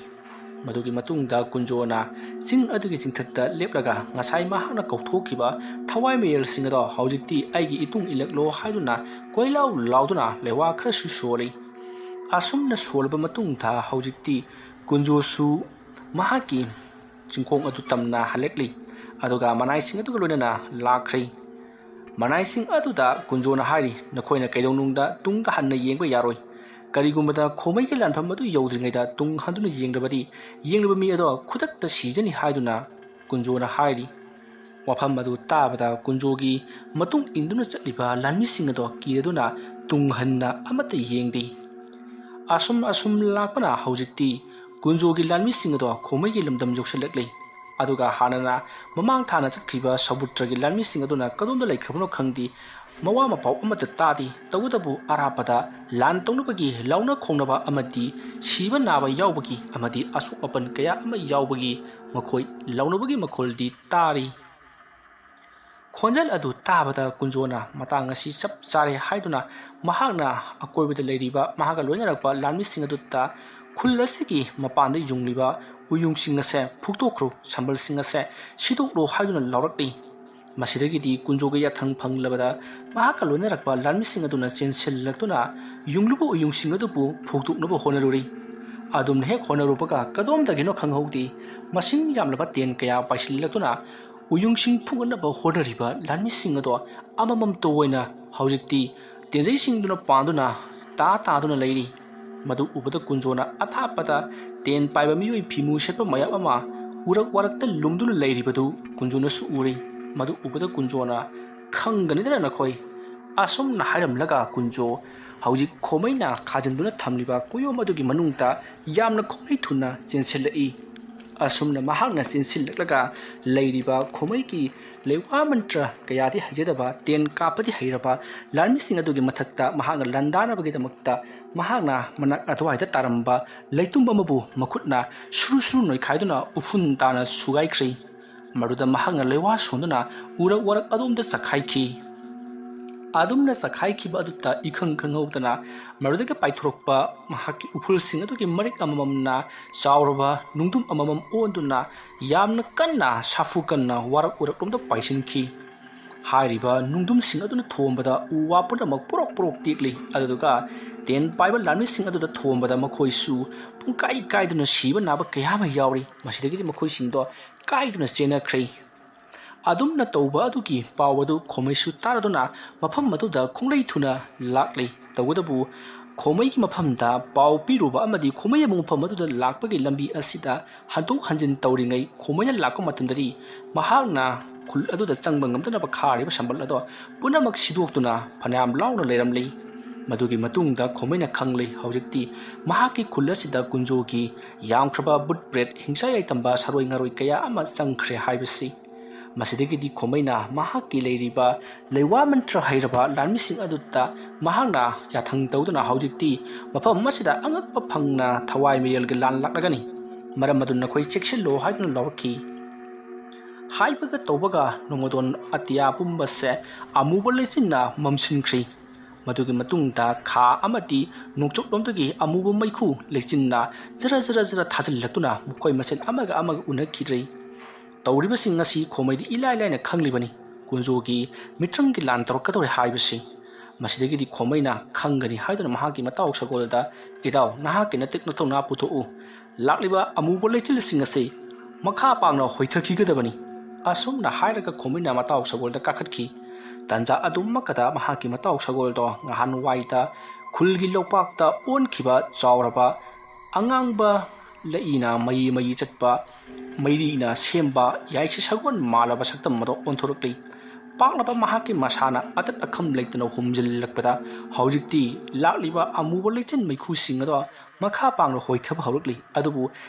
ꯃꯗꯨꯒꯤ ꯃꯇꯨꯡꯗ ꯀꯨꯟꯖꯣꯅ ꯆꯤꯡ ꯑꯗꯨꯒꯤ ꯆꯤꯡꯊꯛꯇ ꯂꯦꯞꯂꯒ ꯉꯁꯥꯏ ꯃꯍꯥꯛꯅ ꯀꯧꯊꯣꯛꯈꯤꯕ ꯊꯋꯥꯏ ꯃꯌꯦꯜꯁꯤꯡ ꯑꯗꯣ ꯍꯧꯖꯤꯛꯇꯤ ꯑꯩꯒꯤ ꯏꯇꯨꯡ ꯏꯜꯂꯛꯂꯣ ꯍꯥꯏꯗꯨꯅ ꯀꯣꯏꯂꯥꯎ ꯂꯥꯎꯗꯨꯅ ꯂꯩꯋꯥ ꯈꯔꯁꯨ ꯁꯣꯜꯂꯤ꯫ ꯑꯁꯨꯝꯅ ꯁꯣꯜꯂꯕ ꯃꯇꯨꯡꯗ ꯍꯧꯖꯤꯛꯇꯤ ꯀꯨꯟꯖꯣꯁꯨ ꯃꯍꯥꯛꯀꯤ ꯆꯤꯡꯈꯣꯡ ꯑꯗꯨ ꯇꯝꯅ ꯍꯜꯂꯛꯂꯤ꯫ ꯑꯗꯨꯒ ꯃꯅꯥꯏꯁꯤꯡ ꯑꯗꯨꯒ ꯂꯣꯏꯅꯅ ꯂꯥꯛꯈ꯭ꯔꯦ꯫ ꯃꯅꯥꯏꯁꯤꯡ ꯑꯗꯨꯗ ꯀꯨꯟꯖꯣꯅ ꯍꯥꯏꯔꯤ, "ꯅꯈꯣꯏꯅ ꯀꯩꯗꯧꯅꯨꯡꯗ ꯇꯨꯡꯗ ꯍꯟꯅ ꯌꯦꯡꯕ ꯌꯥꯔꯣꯏ꯫ ꯀꯔꯤꯒꯨꯝꯕꯗ ꯈꯣꯃꯩꯒꯤ ꯂꯥꯟꯐꯝ ꯑꯗꯨ ꯌꯧꯗ꯭ꯔꯤꯉꯩꯗ ꯇꯨꯡ ꯍꯟꯗꯨꯅ ꯌꯦꯡꯂꯕꯗꯤ, ꯌꯦꯡꯂꯤꯕ ꯃꯤ ꯑꯗꯣ ꯈꯨꯗꯛꯇ ꯁꯤꯒꯅꯤ" ꯍꯥꯏꯗꯨꯅ ꯀꯨꯟꯖꯣꯅ ꯍꯥꯏꯔꯤ꯫ ꯋꯥꯐꯝ ꯑꯗꯨ ꯇꯥꯕꯗ ꯀꯨꯟꯖꯣꯒꯤ ꯃꯇꯨꯡ ꯏꯟꯗꯨꯅ ꯆꯠꯂꯤꯕ ꯂꯥꯟꯃꯤꯁꯤꯡ ꯑꯗꯣ ꯀꯤꯔꯗꯨꯅ ꯇꯨꯡ ꯍꯟꯅ ꯑꯃꯠꯇ ꯌꯦꯡꯗꯦ꯫ ꯑꯁꯨꯝ ꯑꯁꯨꯝ ꯂꯥꯛꯄꯅ ꯍꯧꯖꯤꯛꯇꯤ ꯀꯨꯟꯖꯣꯒꯤ ꯂꯥꯟꯃꯤꯁꯤꯡ ꯑꯗꯣ ꯈꯣꯃꯩꯒꯤ ꯂꯝꯗꯝ ꯌꯧꯁꯤꯜꯂꯛꯂꯤ꯫ ꯑꯗꯨꯒ ꯍꯥꯟꯅꯅ ꯃꯃꯥꯡ ꯊꯥꯅ ꯆꯠꯈ꯭ꯔꯤꯕ ꯁꯃꯨꯗ꯭ꯔꯒꯤ ꯂꯥꯟꯃꯤꯁꯤꯡ ꯑꯗꯨꯅ ꯀꯗꯣꯝꯗ ꯂꯩꯈ꯭ꯔꯕꯅꯣ ꯈꯪꯗꯦ, ꯃꯋꯥ ꯃꯄꯥꯎ ꯑꯃꯠꯇ ꯇꯥꯗꯦ꯫ ꯇꯧꯕꯇꯕꯨ ꯑꯔꯥꯞꯄꯗ ꯂꯥꯟ ꯇꯧꯅꯕꯒꯤ ꯂꯥꯎꯅ ꯈꯣꯡꯅꯕ ꯑꯃꯗꯤ ꯁꯤꯕ ꯅꯥꯕ ꯌꯥꯎꯕꯒꯤ ꯑꯃꯗꯤ ꯑꯁꯣꯛ ꯑꯄꯟ ꯀꯌꯥ ꯑꯃ ꯌꯥꯎꯕꯒꯤ ꯃꯈꯣꯏ ꯂꯥꯎꯅꯕꯒꯤ ꯃꯈꯣꯜꯗꯤ ꯇꯥꯔꯤ꯫ ꯈꯣꯟꯖꯦꯜ ꯑꯗꯨ ꯇꯥꯕꯗ ꯀꯨꯟꯖꯣꯅ ꯃꯇꯥꯡ ꯑꯁꯤ ꯆꯞ ꯆꯥꯔꯦ ꯍꯥꯏꯗꯨꯅ ꯃꯍꯥꯛꯅ ꯑꯀꯣꯏꯕꯗ ꯂꯩꯔꯤꯕ ꯃꯍꯥꯛꯀ ꯂꯣꯏꯅꯔꯛꯄ ꯂꯥꯟꯃꯤꯁꯤꯡ ꯑꯗꯨꯗ ꯈꯨꯜ ꯑꯁꯤꯒꯤ ꯃꯄꯥꯟꯗ ꯌꯨꯡꯂꯤꯕ ꯎꯌꯨꯡꯁꯤꯡ ꯑꯁꯦ ꯐꯨꯛꯇꯣꯛꯈ꯭ꯔꯣ, ꯁꯝꯕꯜꯁꯤꯡ ꯑꯁꯦ ꯁꯤꯗꯣꯛꯂꯣ ꯍꯥꯏꯗꯨꯅ ꯂꯥꯎꯔꯛꯂꯤ꯫ ꯃꯁꯤꯗꯒꯤꯗꯤ ꯀꯨꯟꯖꯣꯒꯤ ꯌꯥꯊꯪ ꯐꯪꯂꯕꯗ ꯃꯍꯥꯛꯀ ꯂꯣꯏꯅꯔꯛꯄ ꯂꯥꯟꯃꯤꯁꯤꯡ ꯑꯗꯨꯅ ꯆꯦꯟꯁꯤꯜꯂꯛꯇꯨꯅ ꯌꯨꯡꯂꯨꯕ ꯎꯌꯨꯡꯁꯤꯡ ꯑꯗꯨꯕꯨ ꯐꯨꯛꯇꯣꯛꯅꯕ ꯍꯣꯠꯅꯔꯨꯔꯤ꯫ ꯑꯗꯨꯝꯅ ꯍꯦꯛ ꯍꯣꯠꯅꯔꯨꯕꯒ ꯀꯗꯣꯝꯗꯒꯤꯅꯣ ꯈꯪꯍꯧꯗꯦ, ꯃꯁꯤꯡ ꯌꯥꯝꯂꯕ ꯇꯦꯟ ꯀꯌꯥ ꯄꯥꯏꯁꯤꯜꯂꯛꯇꯨꯅ ꯎꯌꯨꯡꯁꯤꯡ ꯐꯨꯒꯠꯅꯕ ꯍꯣꯠꯅꯔꯤꯕ ꯂꯥꯟꯃꯤꯁꯤꯡ ꯑꯗꯣ ꯑꯃꯃꯝꯇ ꯑꯣꯏꯅ ꯍꯧꯖꯤꯛꯇꯤ ꯇꯦꯟꯖꯩꯁꯤꯡꯗꯨꯅ ꯄꯥꯟꯗꯨꯅ ꯇꯥ ꯇꯥꯗꯨꯅ ꯂꯩꯔꯤ꯫ ꯃꯗꯨ ꯎꯕꯗ ꯀꯨꯟꯖꯣꯅ ꯑꯊꯥꯞꯄꯗ ꯇꯦꯟ ꯄꯥꯏꯕ ꯃꯤꯑꯣꯏ ꯐꯤꯃꯨ ꯁꯦꯠꯄ ꯃꯌꯥꯝ ꯑꯃ ꯎꯔꯛ ꯋꯥꯔꯛꯇ ꯂꯨꯝꯗꯨꯅ ꯂꯩꯔꯤꯕꯗꯨ ꯀꯨꯟꯖꯣꯅꯁꯨ ꯎꯔꯤ꯫ ꯃꯗꯨ ꯎꯕꯗ ꯀꯨꯟꯖꯣꯅ, "ꯈꯪꯒꯅꯤꯗꯅ ꯅꯈꯣꯏ!" ꯑꯁꯨꯝꯅ ꯍꯥꯏꯔꯝꯂꯒ ꯀꯨꯟꯖꯣ ꯍꯧꯖꯤꯛ ꯈꯣꯃꯩꯅ ꯈꯥꯖꯤꯟꯗꯨꯅ ꯊꯝꯂꯤꯕ ꯀꯨꯌꯣꯝ ꯑꯗꯨꯒꯤ ꯃꯅꯨꯡꯗ ꯌꯥꯝꯅ ꯈꯣꯡꯂꯩ ꯊꯨꯅ ꯆꯦꯟꯁꯤꯜꯂꯛꯏ꯫ ꯑꯁꯨꯝꯅ ꯃꯍꯥꯛꯅ ꯆꯦꯟꯁꯤꯜꯂꯛꯂꯒ ꯂꯩꯔꯤꯕ ꯈꯣꯃꯩꯒꯤ ꯂꯩꯋꯥ ꯃꯟꯇ꯭ꯔ ꯀꯌꯥꯗꯤ ꯍꯩꯖꯗꯕ, ꯇꯦꯟ ꯀꯥꯞꯄꯗꯤ ꯍꯩꯔꯕ ꯂꯥꯟꯃꯤꯁꯤꯡ ꯑꯗꯨꯒꯤ ꯃꯊꯛꯇ ꯃꯍꯥꯛꯅ ꯂꯥꯟꯗꯥꯅꯕꯒꯤꯗꯃꯛꯇ ꯃꯍꯥꯛꯅ ꯃꯅꯥꯛ ꯑꯗꯨꯋꯥꯏꯗ ꯇꯥꯔꯝꯕ ꯂꯩꯇꯨꯝ ꯑꯃꯕꯨ ꯃꯈꯨꯠꯅ ꯁꯨꯔꯨ ꯁꯨꯔꯨ ꯅꯣꯏꯈꯥꯏꯗꯨꯅ ꯎꯐꯨꯟ ꯇꯥꯅ ꯁꯨꯒꯥꯏꯈ꯭ꯔꯦ꯫ ꯃꯗꯨꯗ ꯃꯍꯥꯛꯅ ꯂꯩꯋꯥ ꯁꯣꯟꯗꯨꯅ ꯎꯔꯛ ꯋꯥꯔꯛ ꯑꯗꯣꯝꯗ ꯆꯈꯥꯏꯈꯤ꯫ ꯑꯗꯨꯝꯅ ꯆꯈꯥꯏꯈꯤꯕ ꯑꯗꯨꯗ ꯏꯈꯪ ꯈꯪꯍꯧꯗꯅ ꯃꯗꯨꯗꯒꯤ ꯄꯥꯏꯊꯣꯔꯛꯄ ꯃꯍꯥꯛꯀꯤ ꯎꯐꯨꯜꯁꯤꯡ ꯑꯗꯨꯒꯤ ꯃꯔꯤꯛ ꯑꯃꯃꯝꯅ ꯆꯥꯎꯔꯕ ꯅꯨꯡꯗꯨꯝ ꯑꯃꯃꯝ ꯑꯣꯟꯗꯨꯅ ꯌꯥꯝꯅ ꯀꯟꯅ ꯁꯥꯐꯨ ꯀꯟꯅ ꯋꯥꯔꯛ ꯎꯔꯛꯂꯣꯝꯗ ꯄꯥꯏꯁꯤꯟꯈꯤ꯫ ꯍꯥꯏꯔꯤꯕ ꯅꯨꯡꯗꯨꯝꯁꯤꯡ ꯑꯗꯨꯅ ꯊꯣꯝꯕꯗ ꯎ ꯋꯥ ꯄꯨꯝꯅꯃꯛ ꯄꯨꯔꯣꯛ ꯄꯨꯔꯣꯛ ꯇꯦꯛꯂꯤ꯫ ꯑꯗꯨꯗꯨꯒ ꯇꯦꯟ ꯄꯥꯏꯕ ꯂꯥꯟꯃꯤꯁꯤꯡ ꯑꯗꯨꯗ ꯊꯣꯝꯕꯗ ꯃꯈꯣꯏꯁꯨ ꯄꯨꯡꯀꯥꯏ ꯀꯥꯏꯗꯨꯅ ꯁꯤꯕ ꯅꯥꯕ ꯀꯌꯥ ꯑꯃ ꯌꯥꯎꯔꯤ꯫ ꯃꯁꯤꯗꯒꯤꯗꯤ ꯃꯈꯣꯏꯁꯤꯡꯗꯣ ꯀꯥꯏꯗꯨꯅ ꯆꯦꯟꯅꯈ꯭ꯔꯦ꯫ ꯑꯗꯨꯝꯅ ꯇꯧꯕ ꯑꯗꯨꯒꯤ ꯄꯥꯎ ꯑꯗꯨ ꯈꯣꯃꯩꯁꯨ ꯇꯥꯔꯗꯨꯅ ꯃꯐꯝ ꯑꯗꯨꯗ ꯈꯣꯡꯂꯩ ꯊꯨꯅ ꯂꯥꯛꯂꯤ꯫ ꯇꯧꯕꯇꯕꯨ ꯈꯣꯃꯩꯒꯤ ꯃꯐꯝꯗ ꯄꯥꯎ ꯄꯤꯔꯨꯕ ꯑꯃꯗꯤ ꯈꯣꯃꯩ ꯑꯃꯨꯛ ꯃꯐꯝ ꯑꯗꯨꯗ ꯂꯥꯛꯄꯒꯤ ꯂꯝꯕꯤ ꯑꯁꯤꯗ ꯍꯟꯗꯣꯛ ꯍꯟꯖꯤꯟ ꯇꯧꯔꯤꯉꯩ ꯈꯣꯃꯩꯅ ꯂꯥꯛꯄ ꯃꯇꯝꯗꯗꯤ ꯃꯍꯥꯛꯅ ꯈꯨꯜ ꯑꯗꯨꯗ ꯆꯪꯕ ꯉꯝꯗꯅꯕ ꯈꯥꯔꯤꯕ ꯁꯝꯕꯜ ꯑꯗꯣ ꯄꯨꯝꯅꯃꯛ ꯁꯤꯗꯣꯛꯇꯨꯅ ꯐꯅꯌꯥꯝ ꯂꯥꯎꯅ ꯂꯩꯔꯝꯂꯤ꯫ ꯃꯗꯨꯒꯤ ꯃꯇꯨꯡꯗ ꯈꯣꯃꯩꯅ ꯈꯪꯂꯤ, ꯍꯧꯖꯤꯛꯇꯤ ꯃꯍꯥꯛꯀꯤ ꯈꯨꯜ ꯑꯁꯤꯗ ꯀꯨꯟꯖꯣꯒꯤ ꯌꯥꯝꯈ꯭ꯔꯕ ꯕꯨꯠ ꯕ꯭ꯔꯦꯠ, ꯍꯤꯡꯆꯥꯏ ꯂꯩꯇꯝꯕ ꯁꯥꯔꯣꯏ ꯉꯥꯔꯣꯏ ꯀꯌꯥ ꯑꯃ ꯆꯪꯈ꯭ꯔꯦ ꯍꯥꯏꯕꯁꯤ꯫ ꯃꯁꯤꯗꯒꯤꯗꯤ ꯈꯣꯃꯩꯅ ꯃꯍꯥꯛꯀꯤ ꯂꯩꯔꯤꯕ ꯂꯩꯋꯥ ꯃꯟꯇ꯭ꯔ ꯍꯩꯔꯕ ꯂꯥꯟꯃꯤꯁꯤꯡ ꯑꯗꯨꯗ ꯃꯍꯥꯛꯅ ꯌꯥꯊꯪ ꯇꯧꯗꯨꯅ ꯍꯧꯖꯤꯛꯇꯤ ꯃꯐꯝ ꯑꯁꯤꯗ ꯑꯉꯛꯄ ꯐꯪꯅ ꯊꯋꯥꯏ ꯃꯌꯦꯜꯒꯤ ꯂꯥꯟ ꯂꯥꯛꯂꯒꯅꯤ, ꯃꯔꯝ ꯑꯗꯨꯅ ꯅꯈꯣꯏ ꯆꯦꯛꯁꯤꯜꯂꯣ ꯍꯥꯏꯗꯨꯅ ꯂꯧꯔꯛꯈꯤ꯫ ꯍꯥꯏꯕꯒ ꯇꯧꯕꯒ ꯅꯣꯡꯃꯗꯣꯟ ꯑꯇꯤꯌꯥ ꯄꯨꯝꯕꯁꯦ ꯑꯃꯨꯕ ꯂꯩꯆꯤꯟꯅ ꯃꯝꯁꯤꯟꯈ꯭ꯔꯤ꯫ ꯃꯗꯨꯒꯤ ꯃꯇꯨꯡꯗ ꯈꯥ ꯑꯃꯗꯤ ꯅꯣꯡꯆꯨꯞꯂꯣꯝꯗꯒꯤ ꯑꯃꯨꯕ ꯃꯩꯈꯨ ꯂꯩꯆꯤꯟꯅ ꯖꯔ ꯖꯔ ꯖꯔ ꯊꯥꯖꯤꯜꯂꯛꯇꯨꯅ ꯃꯈꯣꯏ ꯃꯁꯦꯟ ꯑꯃꯒ ꯑꯃꯒ ꯎꯅꯈꯤꯗ꯭ꯔꯦ꯫ ꯇꯧꯔꯤꯕꯁꯤꯡ ꯑꯁꯤ ꯈꯣꯃꯩꯗꯤ ꯏꯂꯥꯏ ꯂꯥꯏꯅ ꯈꯪꯂꯤꯕꯅꯤ, ꯀꯨꯟꯖꯣꯒꯤ ꯃꯤꯇ꯭ꯔꯪꯒꯤ ꯂꯥꯟ ꯇꯧꯔꯛꯀꯗꯧꯔꯦ ꯍꯥꯏꯕꯁꯤ꯫ ꯃꯁꯤꯗꯒꯤꯗꯤ ꯈꯣꯃꯩꯅ ꯈꯪꯒꯅꯤ ꯍꯥꯏꯗꯨꯅ ꯃꯍꯥꯛꯀꯤ ꯃꯇꯥꯎ ꯁꯒꯣꯜꯗ, "ꯏꯇꯥꯎ, ꯅꯍꯥꯛꯀꯤ ꯅꯇꯤꯛ ꯅꯊꯧꯅꯥ ꯄꯨꯊꯣꯛꯎ꯫ ꯂꯥꯛꯂꯤꯕ ꯑꯃꯨꯕ ꯂꯩꯆꯤꯜꯁꯤꯡ ꯑꯁꯤ ꯃꯈꯥ ꯄꯥꯡꯅ ꯍꯣꯏꯊꯈꯤꯒꯗꯕꯅꯤ"꯫ ꯑꯁꯨꯝꯅ ꯍꯥꯏꯔꯒ ꯈꯣꯃꯩꯅ ꯃꯇꯥꯎ ꯁꯒꯣꯜꯗ ꯀꯥꯈꯠꯈꯤ꯫ ꯇꯥꯟꯖꯥ ꯑꯗꯨꯃꯛꯀꯗ ꯃꯍꯥꯛꯀꯤ ꯃꯇꯥꯎ ꯁꯒꯣꯜꯗꯣ ꯉꯍꯥꯟꯋꯥꯏꯗ ꯈꯨꯜꯒꯤ ꯂꯧꯄꯥꯛꯇ ꯑꯣꯟꯈꯤꯕ ꯆꯥꯎꯔꯕ ꯑꯉꯥꯡꯕ ꯂꯩꯏꯅ ꯃꯌꯤ ꯃꯌꯤ ꯆꯠꯄ, ꯃꯩꯔꯤꯅ ꯁꯦꯝꯕ ꯌꯥꯏꯁꯤ ꯁꯒꯣꯜ ꯃꯥꯜꯂꯕ ꯁꯛꯇꯝ ꯑꯗꯣ ꯑꯣꯟꯊꯣꯔꯛꯂꯤ꯫ ꯄꯥꯛꯂꯕ ꯃꯍꯥꯛꯀꯤ ꯃꯁꯥꯅ ꯑꯇꯠ ꯑꯈꯝ ꯂꯩꯇꯅ ꯍꯨꯝꯖꯤꯜꯂꯛꯄꯗ ꯍꯧꯖꯤꯛꯇꯤ ꯂꯥꯛꯂꯤꯕ ꯑꯃꯨꯕ ꯂꯩꯆꯤꯟ ꯃꯩꯈꯨꯁꯤꯡ ꯑꯗꯣ ꯃꯈꯥ ꯄꯥꯡꯅ ꯍꯣꯏꯊꯕ ꯍꯧꯔꯛꯂꯤ꯫ ꯑꯗꯨꯕꯨ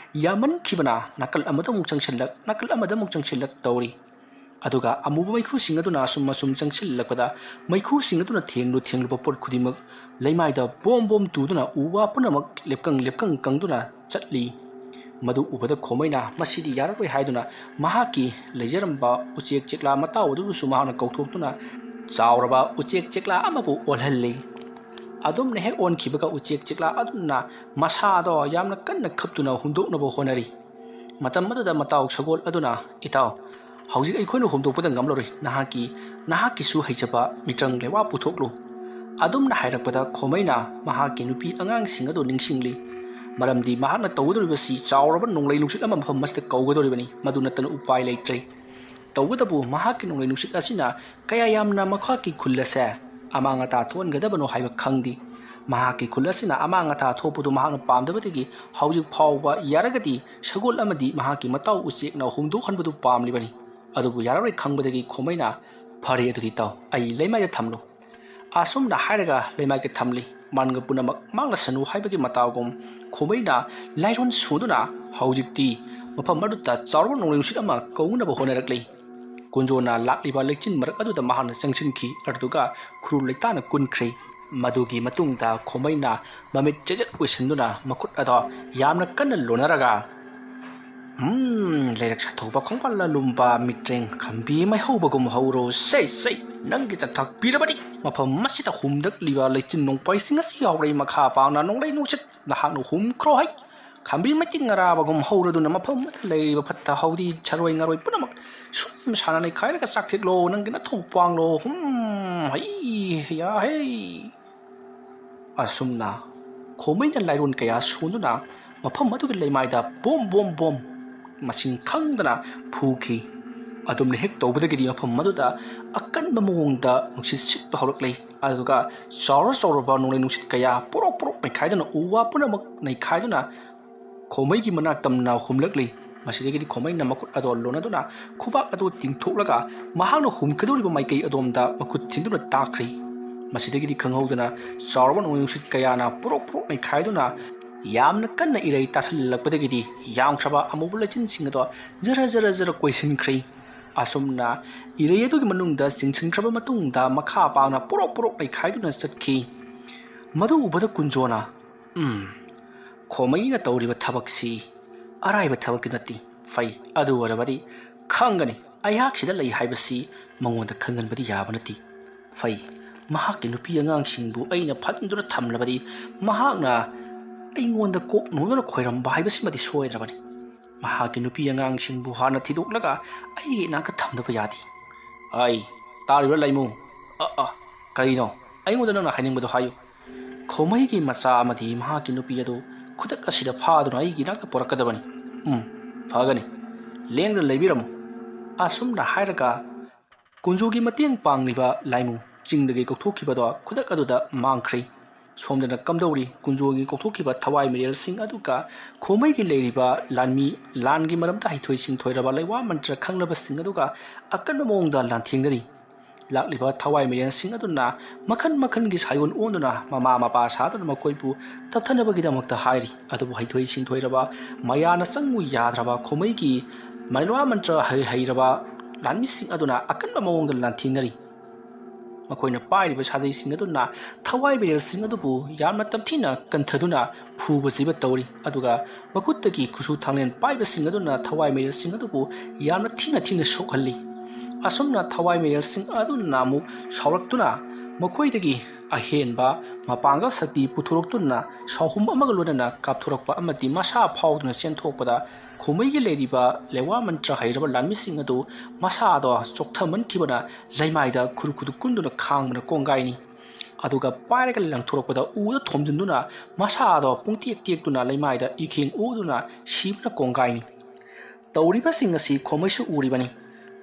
ꯌꯥꯝꯃꯟꯈꯤꯕꯅ ꯅꯥꯀꯜ ꯑꯃꯗ ꯑꯃꯨꯛ ꯆꯪꯁꯤꯜꯂꯛ, ꯅꯥꯀꯜ ꯑꯃꯗ ꯑꯃꯨꯛ ꯆꯪꯁꯤꯜꯂꯛ ꯇꯧꯔꯤ꯫ ꯑꯗꯨꯒ ꯑꯃꯨꯕ ꯃꯩꯈꯨꯁꯤꯡ ꯑꯗꯨꯅ ꯑꯁꯨꯝ ꯑꯁꯨꯝ ꯆꯪꯁꯤꯜꯂꯛꯄꯗ ꯃꯩꯈꯨꯁꯤꯡ ꯑꯗꯨꯅ ꯊꯦꯡꯂꯨ ꯊꯦꯡꯂꯨꯕ ꯄꯣꯠ ꯈꯨꯗꯤꯡꯃꯛ ꯂꯩꯃꯥꯏꯗ ꯕꯣꯝ ꯕꯣꯝ ꯇꯨꯗꯨꯅ ꯎ ꯋꯥ ꯄꯨꯝꯅꯃꯛ ꯂꯦꯞꯀꯪ ꯂꯦꯞꯀꯪ ꯀꯪꯗꯨꯅ ꯆꯠꯂꯤ꯫ ꯃꯗꯨ ꯎꯕꯗ ꯈꯣꯃꯩꯅ ꯃꯁꯤꯗꯤ ꯌꯥꯔꯔꯣꯏ ꯍꯥꯏꯗꯨꯅ ꯃꯍꯥꯛꯀꯤ ꯂꯩꯖꯔꯝꯕ ꯎꯆꯦꯛ ꯆꯦꯛꯂꯥ ꯃꯇꯥꯎ ꯑꯗꯨꯕꯨꯁꯨ ꯃꯍꯥꯛꯅ ꯀꯧꯊꯣꯛꯇꯨꯅ ꯆꯥꯎꯔꯕ ꯎꯆꯦꯛ ꯆꯦꯛꯂꯥ ꯑꯃꯕꯨ ꯑꯣꯜꯍꯜꯂꯤ꯫ ꯑꯗꯨꯝꯅ ꯍꯦꯛ ꯑꯣꯟꯈꯤꯕꯒ ꯎꯆꯦꯛ ꯆꯦꯛꯂꯥ ꯑꯗꯨꯅ ꯃꯁꯥꯗꯣ ꯌꯥꯝꯅ ꯀꯟꯅ ꯈꯞꯇꯨꯅ ꯍꯨꯝꯗꯣꯛꯅꯕ ꯍꯣꯠꯅꯔꯤ꯫ ꯃꯇꯝ ꯑꯗꯨꯗ ꯃꯇꯥꯎ ꯁꯒꯣꯜ ꯑꯗꯨꯅ, "ꯏꯇꯥꯎ, ꯍꯧꯖꯤꯛ ꯑꯩꯈꯣꯏꯅ ꯍꯨꯝꯗꯣꯛꯄꯗ ꯉꯝꯂꯔꯣꯏ, ꯅꯍꯥꯛꯀꯤ, ꯅꯍꯥꯛꯀꯤꯁꯨ ꯍꯩꯖꯕ ꯃꯤꯇ꯭ꯔꯪ ꯂꯩꯋꯥ ꯄꯨꯊꯣꯛꯂꯨ"꯫ ꯑꯗꯨꯝꯅ ꯍꯥꯏꯔꯛꯄꯗ ꯈꯣꯃꯩꯅ ꯃꯍꯥꯛꯀꯤ ꯅꯨꯄꯤ ꯑꯉꯥꯡꯁꯤꯡ ꯑꯗꯨ ꯅꯤꯡꯁꯤꯡꯂꯤ꯫ ꯃꯔꯝꯗꯤ ꯃꯍꯥꯛꯅ ꯇꯧꯒꯗꯧꯔꯤꯕꯁꯤ ꯆꯥꯎꯔꯕ ꯅꯣꯡꯂꯩ ꯅꯨꯡꯁꯤꯠ ꯑꯃ ꯃꯐꯝ ꯑꯁꯤꯗ ꯀꯧꯒꯗꯧꯔꯤꯕꯅꯤ, ꯃꯗꯨ ꯅꯠꯇꯅ ꯎꯄꯥꯏ ꯂꯩꯇ꯭ꯔꯦ꯫ ꯇꯧꯕꯇꯕꯨ ꯃꯍꯥꯛꯀꯤ ꯅꯣꯡꯂꯩ ꯅꯨꯡꯁꯤꯠ ꯑꯁꯤꯅ ꯀꯌꯥ ꯌꯥꯝꯅ ꯃꯍꯥꯛꯀꯤ ꯈꯨꯜ ꯑꯁꯦ ꯑꯃꯥꯡ ꯑꯇꯥ ꯊꯣꯛꯍꯟꯒꯗꯕꯅꯣ ꯍꯥꯏꯕ ꯈꯪꯗꯦ꯫ ꯃꯍꯥꯛꯀꯤ ꯈꯨꯜ ꯑꯁꯤꯅ ꯑꯃꯥꯡ ꯑꯇꯥ ꯊꯣꯛꯄꯗꯨ ꯃꯍꯥꯛꯅ ꯄꯥꯝꯗꯕꯗꯒꯤ ꯍꯧꯖꯤꯛ ꯐꯥꯎꯕ ꯌꯥꯔꯒꯗꯤ ꯁꯒꯣꯜ ꯑꯃꯗꯤ ꯃꯍꯥꯛꯀꯤ ꯃꯇꯥꯎ ꯎꯆꯦꯛꯅ ꯍꯨꯝꯗꯣꯛꯍꯟꯕꯗꯨ ꯄꯥꯝꯂꯤꯕꯅꯤ꯫ ꯑꯗꯨꯕꯨ ꯌꯥꯔꯔꯣꯏ ꯈꯪꯕꯗꯒꯤ ꯈꯣꯃꯩꯅ "ꯐꯔꯦ, ꯑꯗꯨꯗꯤ ꯇꯧ, ꯑꯩ ꯂꯩꯃꯥꯏꯗ ꯊꯝꯂꯨ"꯫ ꯑꯁꯨꯝꯅ ꯍꯥꯏꯔꯒ ꯂꯩꯃꯥꯏꯗ ꯊꯝꯂꯤ꯫ ꯃꯥꯟꯒ ꯄꯨꯝꯅꯃꯛ ꯃꯥꯡꯂꯁꯅꯨ ꯍꯥꯏꯕꯒꯤ ꯃꯇꯥꯎꯒꯨꯝ ꯈꯣꯃꯩꯅ ꯂꯥꯏꯔꯣꯟ ꯁꯣꯟꯗꯨꯅ ꯍꯧꯖꯤꯛꯇꯤ ꯃꯐꯝ ꯑꯗꯨꯗ ꯆꯥꯎꯔꯕ ꯅꯣꯡꯂꯩ ꯅꯨꯡꯁꯤꯠ ꯑꯃ ꯀꯧꯅꯕ ꯍꯣꯠꯅꯔꯛꯂꯤ꯫ ꯀꯨꯟꯖꯣꯅ ꯂꯥꯛꯂꯤꯕ ꯂꯩꯆꯤꯟ ꯃꯔꯛ ꯑꯗꯨꯗ ꯃꯍꯥꯛꯅ ꯆꯪꯁꯤꯟꯈꯤ, ꯑꯗꯨꯒ ꯈꯨꯔꯨ ꯂꯩꯇꯥꯅ ꯀꯨꯟꯈ꯭ꯔꯦ꯫ ꯃꯗꯨꯒꯤ ꯃꯇꯨꯡꯗ ꯈꯣꯃꯩꯅ ꯃꯃꯤꯠ ꯆꯦꯖꯠ ꯑꯣꯏꯁꯤꯟꯗꯨꯅ ꯃꯈꯨꯠ ꯑꯗꯣ ꯌꯥꯝꯅ ꯀꯟꯅ ꯂꯣꯟꯅꯔꯒ, "ꯎꯝ, ꯂꯩꯔꯛ ꯁꯥꯊꯧꯕ ꯈꯣꯡꯕꯥꯜ ꯂꯨꯝꯕ ꯃꯤꯇ꯭ꯔꯦꯡ ꯈꯝꯕꯤ ꯃꯩꯍꯧꯕꯒꯨꯝ ꯍꯧꯔꯣ꯫ ꯁꯦ, ꯁꯦ, ꯅꯪꯒꯤ ꯆꯥꯛꯊꯥꯛ ꯄꯤꯔꯕꯗꯤ ꯃꯐꯝ ꯑꯁꯤꯗ ꯍꯨꯝꯗꯛꯂꯤꯕ ꯂꯩꯆꯤꯟ ꯅꯣꯡꯄꯥꯏꯁꯤꯡ ꯑꯁꯤ ꯌꯥꯎꯔꯦ꯫ ꯃꯈꯥ ꯄꯥꯡꯅ ꯅꯣꯡꯂꯩ ꯅꯨꯡꯁꯤꯠ ꯅꯍꯥꯛꯅ ꯍꯨꯝꯈ꯭ꯔꯣ ꯍꯩ꯫ ꯈꯝꯕꯤ ꯃꯩꯇꯤꯡ ꯑꯔꯥꯕꯒꯨꯝ ꯍꯧꯔꯗꯨꯅ ꯃꯐꯝ ꯑꯃꯗ ꯂꯩꯔꯤꯕ ꯐꯠꯇ ꯍꯥꯎꯗꯤ ꯁꯔꯣꯏ ꯉꯥꯔꯣꯏ ꯄꯨꯝꯅꯃꯛ ꯁꯨꯝ ꯁꯥꯟꯅ ꯅꯩꯈꯥꯏꯔꯒ ꯆꯥꯛꯊꯦꯛꯂꯣ꯫ ꯅꯪꯒꯤ ꯅꯊꯧ ꯄꯥꯡꯂꯣ꯫ ꯍꯨꯝ, ꯍꯩ, ꯌꯥ, ꯍꯩ"꯫ ꯑꯁꯨꯝꯅ ꯈꯣꯃꯩꯅ ꯂꯥꯏꯔꯣꯟ ꯀꯌꯥ ꯁꯣꯟꯗꯨꯅ ꯃꯐꯝ ꯑꯗꯨꯒꯤ ꯂꯩꯃꯥꯏꯗ ꯕꯣꯝ ꯕꯣꯝ ꯕꯣꯝ ꯃꯁꯤꯡ ꯈꯪꯗꯅ ꯐꯨꯈꯤ꯫ ꯑꯗꯨꯝꯅ ꯍꯦꯛ ꯇꯧꯕꯗꯒꯤꯗꯤ ꯃꯐꯝ ꯑꯗꯨꯗ ꯑꯀꯟꯕ ꯃꯑꯣꯡꯗ ꯅꯨꯡꯁꯤꯠ ꯁꯤꯠꯄ ꯍꯧꯔꯛꯂꯦ꯫ ꯑꯗꯨꯒ ꯆꯥꯎꯔ ꯆꯥꯎꯔꯕ ꯅꯣꯡꯂꯩ ꯅꯨꯡꯁꯤꯠ ꯀꯌꯥ ꯄꯣꯔꯣꯛ ꯄꯣꯔꯣꯛ ꯅꯩꯈꯥꯏꯗꯨꯅ, ꯎ ꯋꯥ ꯄꯨꯝꯅꯃꯛ ꯅꯩꯈꯥꯏꯗꯨꯅ ꯈꯣꯃꯩꯒꯤ ꯃꯅꯥꯛ ꯇꯝꯅ ꯍꯨꯝꯂꯛꯂꯤ꯫ ꯃꯁꯤꯗꯒꯤꯗꯤ ꯈꯣꯃꯩꯅ ꯃꯈꯨꯠ ꯑꯗꯣ ꯂꯣꯟꯅꯗꯨꯅ ꯈꯨꯕꯥꯛ ꯑꯗꯨ ꯇꯤꯡꯊꯣꯛꯂꯒ ꯃꯍꯥꯛꯅ ꯍꯨꯝꯒꯗꯧꯔꯤꯕ ꯃꯥꯏꯀꯩ ꯑꯗꯣꯝꯗ ꯃꯈꯨꯠ ꯊꯤꯟꯗꯨꯅ ꯇꯥꯛꯈ꯭ꯔꯦ꯫ ꯃꯁꯤꯗꯒꯤꯗꯤ ꯈꯪꯍꯧꯗꯅ ꯆꯥꯎꯔꯕ ꯅꯣꯡꯂꯩ ꯅꯨꯡꯁꯤꯠ ꯀꯌꯥꯅ ꯄꯣꯔꯣꯛ ꯄꯣꯔꯣꯛ ꯅꯩꯈꯥꯏꯗꯨꯅ ꯌꯥꯝꯅ ꯀꯟꯅ ꯏꯔꯩ ꯇꯥꯁꯤꯜꯂꯛꯄꯗꯒꯤꯗꯤ ꯌꯥꯝꯈ꯭ꯔꯕ ꯑꯃꯨꯕ ꯂꯩꯆꯤꯟꯁꯤꯡ ꯑꯗꯣ ꯖꯔ ꯖꯔ ꯖꯔ ꯀꯣꯏꯁꯤꯟꯈ꯭ꯔꯦ꯫ ꯑꯁꯨꯝꯅ ꯏꯔꯩ ꯑꯗꯨꯒꯤ ꯃꯅꯨꯡꯗ ꯆꯤꯡꯁꯤꯟꯈ꯭ꯔꯕ ꯃꯇꯨꯡꯗ ꯃꯈꯥ ꯄꯥꯡꯅ ꯄꯣꯔꯣꯛ ꯄꯣꯔꯣꯛ ꯅꯩꯈꯥꯏꯗꯨꯅ ꯆꯠꯈꯤ꯫ ꯃꯗꯨ ꯎꯕꯗ ꯀꯨꯟꯖꯣꯅ, "ꯎꯝ, ꯈꯣꯃꯩꯅ ꯇꯧꯔꯤꯕ ꯊꯕꯛꯁꯤ ꯑꯔꯥꯏꯕ ꯊꯕꯛꯇꯤ ꯅꯠꯇꯦ꯫ ꯐꯩ, ꯑꯗꯨ ꯑꯣꯏꯔꯕꯗꯤ ꯈꯪꯒꯅꯤ, ꯑꯩꯍꯥꯛ ꯁꯤꯗ ꯂꯩ ꯍꯥꯏꯕꯁꯤ ꯃꯉꯣꯟꯗ ꯈꯪꯍꯟꯕꯗꯤ ꯌꯥꯕ ꯅꯠꯇꯦ꯫ ꯐꯩ, ꯃꯍꯥꯛꯀꯤ ꯅꯨꯄꯤ ꯑꯉꯥꯡꯁꯤꯡꯕꯨ ꯑꯩꯅ ꯐꯥꯖꯤꯟꯗꯨꯅ ꯊꯝꯂꯕꯗꯤ ꯃꯍꯥꯛꯅ ꯑꯩꯉꯣꯟꯗ ꯀꯣꯛ ꯅꯣꯟꯗꯨꯅ ꯈꯣꯏꯔꯝꯕ ꯍꯥꯏꯕꯁꯤꯃꯗꯤ ꯁꯣꯏꯗ꯭ꯔꯕꯅꯤ꯫ ꯃꯍꯥꯛꯀꯤ ꯅꯨꯄꯤ ꯑꯉꯥꯡꯁꯤꯡꯕꯨ ꯍꯥꯟꯅ ꯊꯤꯗꯣꯛꯂꯒ ꯑꯩꯒꯤ ꯏꯅꯥꯛꯇ ꯊꯝꯗꯕ ꯌꯥꯗꯦ"꯫ "ꯑꯩ, ꯇꯥꯔꯤꯕ꯭ꯔꯥ ꯂꯩꯃꯨ? ꯑ, ꯑ, ꯀꯔꯤꯅꯣ? ꯑꯩꯉꯣꯟꯗ ꯅꯪꯅ ꯍꯥꯏꯅꯤꯡꯕꯗꯨ ꯍꯥꯏꯌꯨ"꯫ "ꯈꯣꯃꯩꯒꯤ ꯃꯆꯥ ꯑꯃꯗꯤ ꯃꯍꯥꯛꯀꯤ ꯅꯨꯄꯤ ꯑꯗꯨ ꯈꯨꯗꯛ ꯑꯁꯤꯗ ꯐꯥꯗꯨꯅ ꯑꯩꯒꯤ ꯏꯅꯥꯛꯇ ꯄꯨꯔꯛꯀꯗꯕꯅꯤ"꯫ "ꯎꯝ, ꯐꯒꯅꯤ꯫ ꯂꯦꯡꯗꯅ ꯂꯩꯕꯤꯔꯝꯃꯨ"꯫ ꯑꯁꯨꯝꯅ ꯍꯥꯏꯔꯒ ꯀꯨꯟꯖꯣꯒꯤ ꯃꯇꯦꯡ ꯄꯥꯡꯂꯤꯕ ꯂꯥꯏꯃꯨ ꯆꯤꯡꯗꯒꯤ ꯀꯧꯊꯣꯛꯈꯤꯕꯗꯣ ꯈꯨꯗꯛ ꯑꯗꯨꯗ ꯃꯥꯡꯈ꯭ꯔꯦ꯫ ꯁꯣꯝꯗꯅ ꯀꯝꯗꯧꯔꯤ ꯀꯨꯟꯖꯣꯒꯤ ꯀꯧꯊꯣꯛꯈꯤꯕ ꯊꯋꯥꯏ ꯃꯤꯔꯦꯜꯁꯤꯡ ꯑꯗꯨꯒ ꯈꯣꯃꯩꯒꯤ ꯂꯩꯔꯤꯕ ꯂꯥꯟꯃꯤ, ꯂꯥꯟꯒꯤ ꯃꯔꯝꯗ ꯍꯩꯊꯣꯏ ꯁꯤꯡꯊꯣꯏꯔꯕ ꯂꯩꯋꯥ ꯃꯟꯇ꯭ꯔ ꯈꯪꯂꯕꯁꯤꯡ ꯑꯗꯨꯒ ꯑꯀꯟꯕ ꯃꯑꯣꯡꯗ ꯂꯥꯟꯊꯦꯡꯅꯔꯤ꯫ ꯂꯥꯛꯂꯤꯕ ꯊꯋꯥꯏ ꯃꯤꯔꯦꯜꯁꯤꯡ ꯑꯗꯨꯅ ꯃꯈꯟ ꯃꯈꯟꯒꯤ ꯁꯥꯏꯑꯣꯟ ꯑꯣꯟꯗꯨꯅ ꯃꯃꯥ ꯃꯄꯥ ꯁꯥꯗꯨꯅ ꯃꯈꯣꯏꯕꯨ ꯇꯞꯊꯅꯕꯒꯤꯗꯃꯛꯇ ꯍꯥꯏꯔꯤ꯫ ꯑꯗꯨꯕꯨ ꯍꯩꯊꯣꯏ ꯁꯤꯡꯊꯣꯏꯔꯕ, ꯃꯌꯥꯅ ꯆꯪꯉꯨ ꯌꯥꯗ꯭ꯔꯕ ꯈꯣꯃꯩꯒꯤ ꯃꯩꯂꯥ ꯃꯟꯇ꯭ꯔ ꯍꯩ ꯍꯩꯔꯕ ꯂꯥꯟꯃꯤꯁꯤꯡ ꯑꯗꯨꯅ ꯑꯀꯟꯕ ꯃꯑꯣꯡꯗ ꯂꯥꯟꯊꯦꯡꯅꯔꯤ꯫ ꯃꯈꯣꯏꯅ ꯄꯥꯏꯔꯤꯕ ꯁꯥꯖꯩꯁꯤꯡ ꯑꯗꯨꯅ ꯊꯋꯥꯏ ꯃꯤꯔꯦꯜꯁꯤꯡ ꯑꯗꯨꯕꯨ ꯌꯥꯝꯅ ꯇꯝꯊꯤꯅ ꯀꯟꯊꯗꯨꯅ ꯐꯨꯕ ꯆꯩꯕ ꯇꯧꯔꯤ꯫ ꯑꯗꯨꯒ ꯃꯈꯨꯠꯇꯒꯤ ꯈꯨꯠꯁꯨ ꯊꯥꯡꯂꯦꯟ ꯄꯥꯏꯕꯁꯤꯡ ꯑꯗꯨꯅ ꯊꯋꯥꯏ ꯃꯤꯔꯦꯜꯁꯤꯡ ꯑꯗꯨꯕꯨ ꯌꯥꯝꯅ ꯊꯤꯅ ꯊꯤꯅ ꯁꯣꯛꯍꯜꯂꯤ꯫ ꯑꯁꯨꯝꯅ ꯊꯋꯥꯏ ꯃꯤꯔꯦꯜꯁꯤꯡ ꯑꯗꯨꯅ ꯑꯃꯨꯛ ꯁꯥꯎꯔꯛꯇꯨꯅ ꯃꯈꯣꯏꯗꯒꯤ ꯑꯍꯦꯟꯕ ꯃꯄꯥꯡꯒꯜ ꯁꯛꯇꯤ ꯄꯨꯊꯣꯔꯛꯇꯨꯅ ꯁꯥꯎꯍꯨꯝ ꯑꯃꯒ ꯂꯣꯏꯅꯅ ꯀꯥꯞꯊꯣꯔꯛꯄ ꯑꯃꯗꯤ ꯃꯁꯥ ꯐꯥꯎꯗꯨꯅ ꯆꯦꯟꯊꯣꯛꯄꯗ ꯈꯣꯃꯩꯒꯤ ꯂꯩꯔꯤꯕ ꯂꯩꯋꯥ ꯃꯟꯇ꯭ꯔ ꯍꯩꯔꯕ ꯂꯥꯟꯃꯤꯁꯤꯡ ꯑꯗꯨ ꯃꯁꯥꯗꯣ ꯆꯣꯛꯊꯃꯟꯈꯤꯕꯅ ꯂꯩꯃꯥꯏꯗ ꯈꯨꯔꯨ ꯈꯨꯔꯨ ꯀꯨꯟꯗꯨꯅ ꯈꯥꯡꯕꯅ ꯀꯣꯡꯒꯥꯏꯅꯤ꯫ ꯑꯗꯨꯒ ꯄꯥꯏꯔꯒ ꯂꯪꯊꯣꯔꯛꯄꯗ ꯎꯗ ꯊꯣꯝꯖꯤꯟꯗꯨꯅ ꯃꯁꯥꯗꯣ ꯄꯨꯡꯇꯦꯛ ꯇꯦꯛꯇꯨꯅ ꯂꯩꯃꯥꯏꯗ ꯏꯈꯦꯡ ꯎꯗꯨꯅ ꯁꯤꯕꯅ ꯀꯣꯡꯒꯥꯏꯅꯤ꯫ ꯇꯧꯔꯤꯕꯁꯤꯡ ꯑꯁꯤ ꯈꯣꯃꯩꯁꯨ ꯎꯔꯤꯕꯅꯤ꯫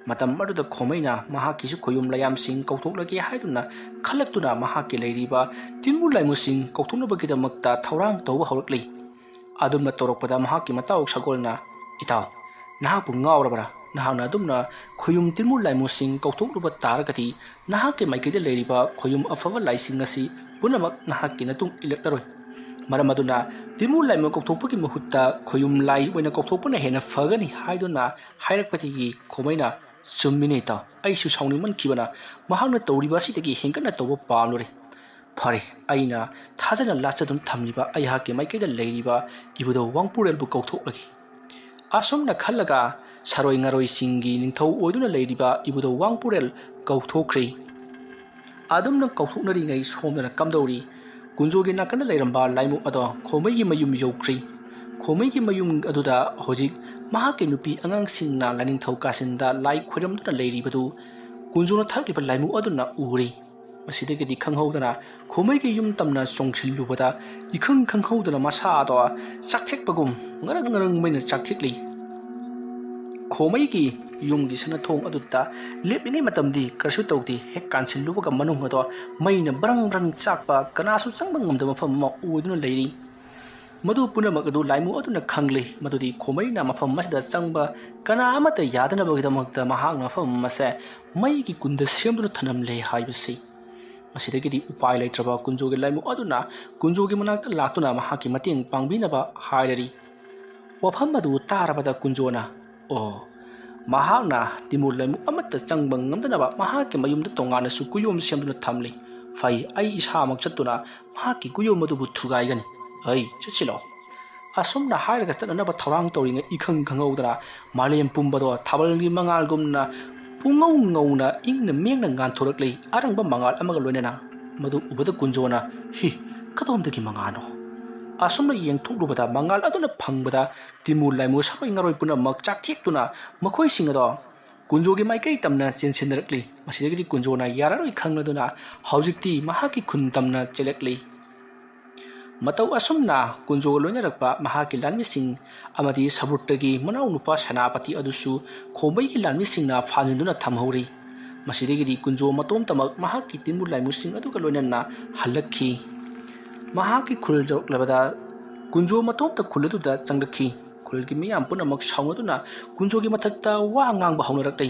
ꯃꯇꯝ ꯑꯗꯨꯗ ꯈꯣꯃꯩꯅ ꯃꯍꯥꯛꯀꯤꯁꯨ ꯈꯣꯌꯨꯝ ꯂꯥꯏꯌꯥꯝꯁꯤꯡ ꯀꯧꯊꯣꯛꯂꯒꯦ ꯍꯥꯏꯗꯨꯅ ꯈꯜꯂꯛꯇꯨꯅ ꯃꯍꯥꯛꯀꯤ ꯂꯩꯔꯤꯕ ꯇꯤꯟꯃꯨ ꯂꯥꯏꯃꯨꯁꯤꯡ ꯀꯧꯊꯣꯛꯅꯕꯒꯤꯗꯃꯛꯇ ꯊꯧꯔꯥꯡ ꯇꯧꯕ ꯍꯧꯔꯛꯂꯤ꯫ ꯑꯗꯨꯝꯅ ꯇꯧꯔꯛꯄꯗ ꯃꯍꯥꯛꯀꯤ ꯃꯇꯥꯎ ꯁꯒꯣꯜꯅ, "ꯏꯇꯥꯎ, ꯅꯍꯥꯛꯄꯨ ꯉꯥꯎꯔꯕ꯭ꯔꯥ? ꯅꯍꯥꯛꯅ ꯑꯗꯨꯝꯅ ꯈꯣꯌꯨꯝ ꯇꯤꯟꯃꯨ ꯂꯥꯏꯃꯨꯁꯤꯡ ꯀꯧꯊꯣꯛꯂꯨꯕ ꯇꯥꯔꯒꯗꯤ ꯅꯍꯥꯛꯀꯤ ꯃꯥꯏꯀꯩꯗ ꯂꯩꯔꯤꯕ ꯈꯣꯌꯨꯝ ꯑꯐꯕ ꯂꯥꯏꯁꯤꯡ ꯑꯁꯤ ꯄꯨꯝꯅꯃꯛ ꯅꯍꯥꯛꯀꯤ ꯅꯇꯨꯡ ꯏꯜꯂꯛꯂꯔꯣꯏ꯫ ꯃꯔꯝ ꯑꯗꯨꯅ ꯇꯤꯟꯃꯨ ꯂꯥꯏꯃꯨ ꯀꯧꯊꯣꯛꯄꯒꯤ ꯃꯍꯨꯠꯇ ꯈꯣꯌꯨꯝ ꯂꯥꯏ ꯑꯣꯏꯅ ꯀꯧꯊꯣꯛꯄꯅ ꯍꯦꯟꯅ ꯐꯒꯅꯤ" ꯍꯥꯏꯗꯨꯅ ꯍꯥꯏꯔꯛꯄꯗꯒꯤ ꯈꯣꯃꯩꯅ, "ꯆꯨꯝꯃꯤꯅꯦ ꯏꯇꯥꯎ, ꯑꯩꯁꯨ ꯁꯥꯎꯅꯤꯡꯃꯟꯈꯤꯕꯅ ꯃꯍꯥꯛꯅ ꯇꯧꯔꯤꯕ ꯑꯁꯤꯗꯒꯤ ꯍꯦꯟꯒꯠꯅ ꯇꯧꯕ ꯄꯥꯝꯂꯨꯔꯦ꯫ ꯐꯔꯦ, ꯑꯩꯅ ꯊꯥꯖꯅ ꯂꯥꯠꯆꯗꯨꯅ ꯊꯝꯂꯤꯕ ꯑꯩꯍꯥꯛꯀꯤ ꯃꯥꯏꯀꯩꯗ ꯂꯩꯔꯤꯕ ꯏꯕꯨꯙꯧ ꯋꯥꯡꯄꯨꯔꯦꯜꯕꯨ ꯀꯧꯊꯣꯛꯂꯒꯦ"꯫ ꯑꯁꯨꯝꯅ ꯈꯜꯂꯒ ꯁꯔꯣꯏ ꯉꯔꯣꯏꯁꯤꯡꯒꯤ ꯅꯤꯡꯊꯧ ꯑꯣꯏꯗꯨꯅ ꯂꯩꯔꯤꯕ ꯏꯕꯨꯙꯧ ꯋꯥꯡꯄꯨꯔꯦꯜ ꯀꯧꯊꯣꯛꯈ꯭ꯔꯦ꯫ ꯑꯗꯨꯝꯅ ꯀꯧꯊꯣꯛꯅꯔꯤꯉꯩ ꯁꯣꯝꯗꯅ ꯀꯝꯗꯧꯔꯤ ꯀꯨꯟꯖꯣꯒꯤ ꯅꯥꯀꯟꯗ ꯂꯩꯔꯝꯕ ꯂꯥꯏꯃꯨ ꯑꯗꯣ ꯈꯣꯃꯩꯒꯤ ꯃꯌꯨꯝ ꯌꯧꯈ꯭ꯔꯦ꯫ ꯈꯣꯃꯩꯒꯤ ꯃꯌꯨꯝ ꯑꯗꯨꯗ ꯍꯧꯖꯤꯛ ꯃꯍꯥꯛꯀꯤ ꯅꯨꯄꯤ ꯑꯉꯥꯡꯁꯤꯡꯅ ꯂꯥꯏꯅꯤꯡꯊꯧ ꯀꯥꯁꯤꯟꯗ ꯂꯥꯏ ꯈꯣꯏꯔꯝꯗꯨꯅ ꯂꯩꯔꯤꯕꯗꯨ ꯀꯨꯟꯖꯣꯅ ꯊꯥꯔꯛꯂꯤꯕ ꯂꯥꯏꯃꯨ ꯑꯗꯨꯅ ꯎꯔꯦ꯫ ꯃꯁꯤꯗꯒꯤꯗꯤ ꯈꯪꯍꯧꯗꯅ ꯈꯣꯃꯩꯒꯤ ꯌꯨꯝ ꯇꯝꯅ ꯆꯣꯡꯁꯤꯜꯂꯨꯕꯗ ꯏꯈꯪ ꯈꯪꯍꯧꯗꯅ ꯃꯁꯥꯗꯣ ꯆꯥꯛꯊꯦꯛꯄꯒꯨꯝ ꯉꯔꯪ ꯉꯔꯪ ꯃꯩꯅ ꯆꯥꯛꯊꯦꯛꯂꯤ꯫ ꯈꯣꯃꯩꯒꯤ ꯌꯨꯝꯒꯤ ꯁꯅꯥꯊꯣꯡ ꯑꯗꯨꯗ ꯂꯦꯞꯂꯤꯉꯩ ꯃꯇꯝꯗꯤ ꯀꯔꯤꯁꯨ ꯇꯧꯗꯦ꯫ ꯍꯦꯛ ꯀꯥꯟꯁꯤꯜꯂꯨꯕꯒ ꯃꯅꯨꯡ ꯑꯗꯣ ꯃꯩꯅ ꯕ꯭ꯔꯪ ꯕ꯭ꯔꯪ ꯆꯥꯛꯄ, ꯀꯅꯥꯁꯨ ꯆꯪꯕ ꯉꯝꯗꯕ ꯃꯐꯝ ꯑꯃ ꯑꯣꯏꯗꯨꯅ ꯂꯩꯔꯤ꯫ ꯃꯗꯨ ꯄꯨꯝꯅꯃꯛ ꯑꯗꯨ ꯂꯥꯏꯃꯨ ꯑꯗꯨꯅ ꯈꯪꯂꯤ꯫ ꯃꯗꯨꯗꯤ ꯈꯣꯃꯩꯅ ꯃꯐꯝ ꯑꯁꯤꯗ ꯆꯪꯕ ꯀꯅꯥ ꯑꯃꯠꯇ ꯌꯥꯗꯅꯕꯒꯤꯗꯃꯛꯇ ꯃꯍꯥꯛꯅ ꯃꯐꯝ ꯑꯁꯦ ꯃꯩꯒꯤ ꯀꯨꯟꯗ ꯁꯦꯝꯗꯨꯅ ꯊꯝꯂꯝꯂꯦ ꯍꯥꯏꯕꯁꯤ꯫ ꯃꯁꯤꯗꯒꯤꯗꯤ ꯎꯄꯥꯏ ꯂꯩꯇ꯭ꯔꯕ ꯀꯨꯟꯖꯣꯒꯤ ꯂꯥꯏꯃꯨ ꯑꯗꯨꯅ ꯀꯨꯟꯖꯣꯒꯤ ꯃꯅꯥꯛꯇ ꯂꯥꯛꯇꯨꯅ ꯃꯍꯥꯛꯀꯤ ꯃꯇꯦꯡ ꯄꯥꯡꯕꯤꯅꯕ ꯍꯥꯏꯔꯔꯤ꯫ ꯋꯥꯐꯝ ꯑꯗꯨ ꯇꯥꯔꯕꯗ ꯀꯨꯟꯖꯣꯅ, ꯑꯣ, ꯃꯍꯥꯛꯅ ꯇꯤꯃꯨꯔ ꯂꯥꯏꯃꯨ ꯑꯃꯠꯇ ꯆꯪꯕ ꯉꯝꯗꯅꯕ ꯃꯍꯥꯛꯀꯤ ꯃꯌꯨꯝꯗ ꯇꯣꯉꯥꯟꯅꯁꯨ ꯀꯨꯌꯣꯝ ꯁꯦꯝꯗꯨꯅ ꯊꯝꯂꯤ꯫ ꯐꯩ, ꯑꯩ ꯏꯁꯥꯃꯛ ꯆꯠꯇꯨꯅ ꯃꯍꯥꯛꯀꯤ ꯀꯨꯌꯣꯝ ꯑꯗꯨꯕꯨ ꯊꯨꯒꯥꯏꯒꯅꯤ꯫ ꯑꯩ ꯆꯠꯁꯤꯜꯂꯣ꯫ ꯑꯁꯨꯝꯅ ꯍꯥꯏꯔꯒ ꯆꯠꯅꯅꯕ ꯊꯧꯔꯥꯡ ꯇꯧꯔꯤꯉꯩ ꯏꯈꯪ ꯈꯪꯍꯧꯗꯅ ꯃꯥꯂꯦꯝ ꯄꯨꯝꯕꯗꯣ ꯊꯥꯕꯜꯒꯤ ꯃꯉꯥꯜꯒꯨꯝꯅ ꯄꯨꯡꯉꯧ ꯉꯧꯅ ꯏꯪꯅ ꯃꯦꯡꯅ ꯉꯥꯟꯊꯣꯔꯛꯂꯤ꯫ ꯑꯔꯪꯕ ꯃꯉꯥꯜ ꯑꯃꯒ ꯂꯣꯏꯅꯅ꯫ ꯃꯗꯨ ꯎꯕꯗ ꯀꯨꯟꯖꯣꯅ, ꯍꯤ, ꯀꯗꯣꯝꯗꯒꯤ ꯃꯉꯥꯜꯅꯣ? ꯑꯁꯨꯝꯅ ꯌꯦꯡꯊꯣꯛꯂꯨꯕꯗ ꯃꯉꯥꯜ ꯑꯗꯨꯅ ꯐꯪꯕꯗ ꯇꯤꯃꯨꯔ ꯂꯥꯏꯃꯨ ꯁꯥꯔꯣꯏ ꯉꯥꯔꯣꯏ ꯄꯨꯝꯅꯃꯛ ꯆꯥꯛꯊꯦꯛꯇꯨꯅ ꯃꯈꯣꯏꯁꯤꯡ ꯑꯗꯣ ꯀꯨꯟꯖꯣꯒꯤ ꯃꯥꯏꯀꯩ ꯇꯝꯅ ꯆꯦꯟꯁꯤꯟꯅꯔꯛꯂꯤ꯫ ꯃꯁꯤꯗꯒꯤꯗꯤ ꯀꯨꯟꯖꯣꯅ ꯌꯥꯔꯔꯣꯏ ꯈꯪꯂꯗꯨꯅ ꯍꯧꯖꯤꯛꯇꯤ ꯃꯍꯥꯛꯀꯤ ꯈꯨꯟ ꯇꯝꯅ ꯆꯦꯜꯂꯛꯂꯤ꯫ ꯃꯇꯧ ꯑꯁꯨꯝꯅ ꯀꯨꯟꯖꯣꯒ ꯂꯣꯏꯅꯔꯛꯄ ꯃꯍꯥꯛꯀꯤ ꯂꯥꯟꯃꯤꯁꯤꯡ ꯑꯃꯗꯤ ꯁꯕꯨꯔꯇꯒꯤ ꯃꯅꯥꯎꯅꯨꯄꯥ ꯁꯦꯅꯥꯄꯇꯤ ꯑꯗꯨꯁꯨ ꯈꯣꯝꯕꯩꯒꯤ ꯂꯥꯟꯃꯤꯁꯤꯡꯅ ꯐꯥꯖꯤꯟꯗꯨꯅ ꯊꯝꯍꯧꯔꯤ꯫ ꯃꯁꯤꯗꯒꯤꯗꯤ ꯀꯨꯟꯖꯣ ꯃꯇꯣꯝꯇꯃꯛ ꯃꯍꯥꯛꯀꯤ ꯇꯤꯃꯨꯔ ꯂꯥꯏꯃꯨꯁꯤꯡ ꯑꯗꯨꯒ ꯂꯣꯏꯅꯅ ꯍꯜꯂꯛꯈꯤ꯫ ꯃꯍꯥꯛꯀꯤ ꯈꯨꯜ ꯌꯧꯔꯛꯂꯕꯗ ꯀꯨꯟꯖꯣ ꯃꯇꯣꯝꯇ ꯈꯨꯜ ꯑꯗꯨꯗ ꯆꯪꯂꯛꯈꯤ꯫ ꯈꯨꯜꯒꯤ ꯃꯤꯌꯥꯝ ꯄꯨꯝꯅꯃꯛ ꯁꯥꯎꯅꯗꯨꯅ ꯀꯨꯟꯖꯣꯒꯤ ꯃꯊꯛꯇ ꯋꯥ ꯉꯥꯡꯕ ꯍꯧꯅꯔꯛꯂꯤ꯫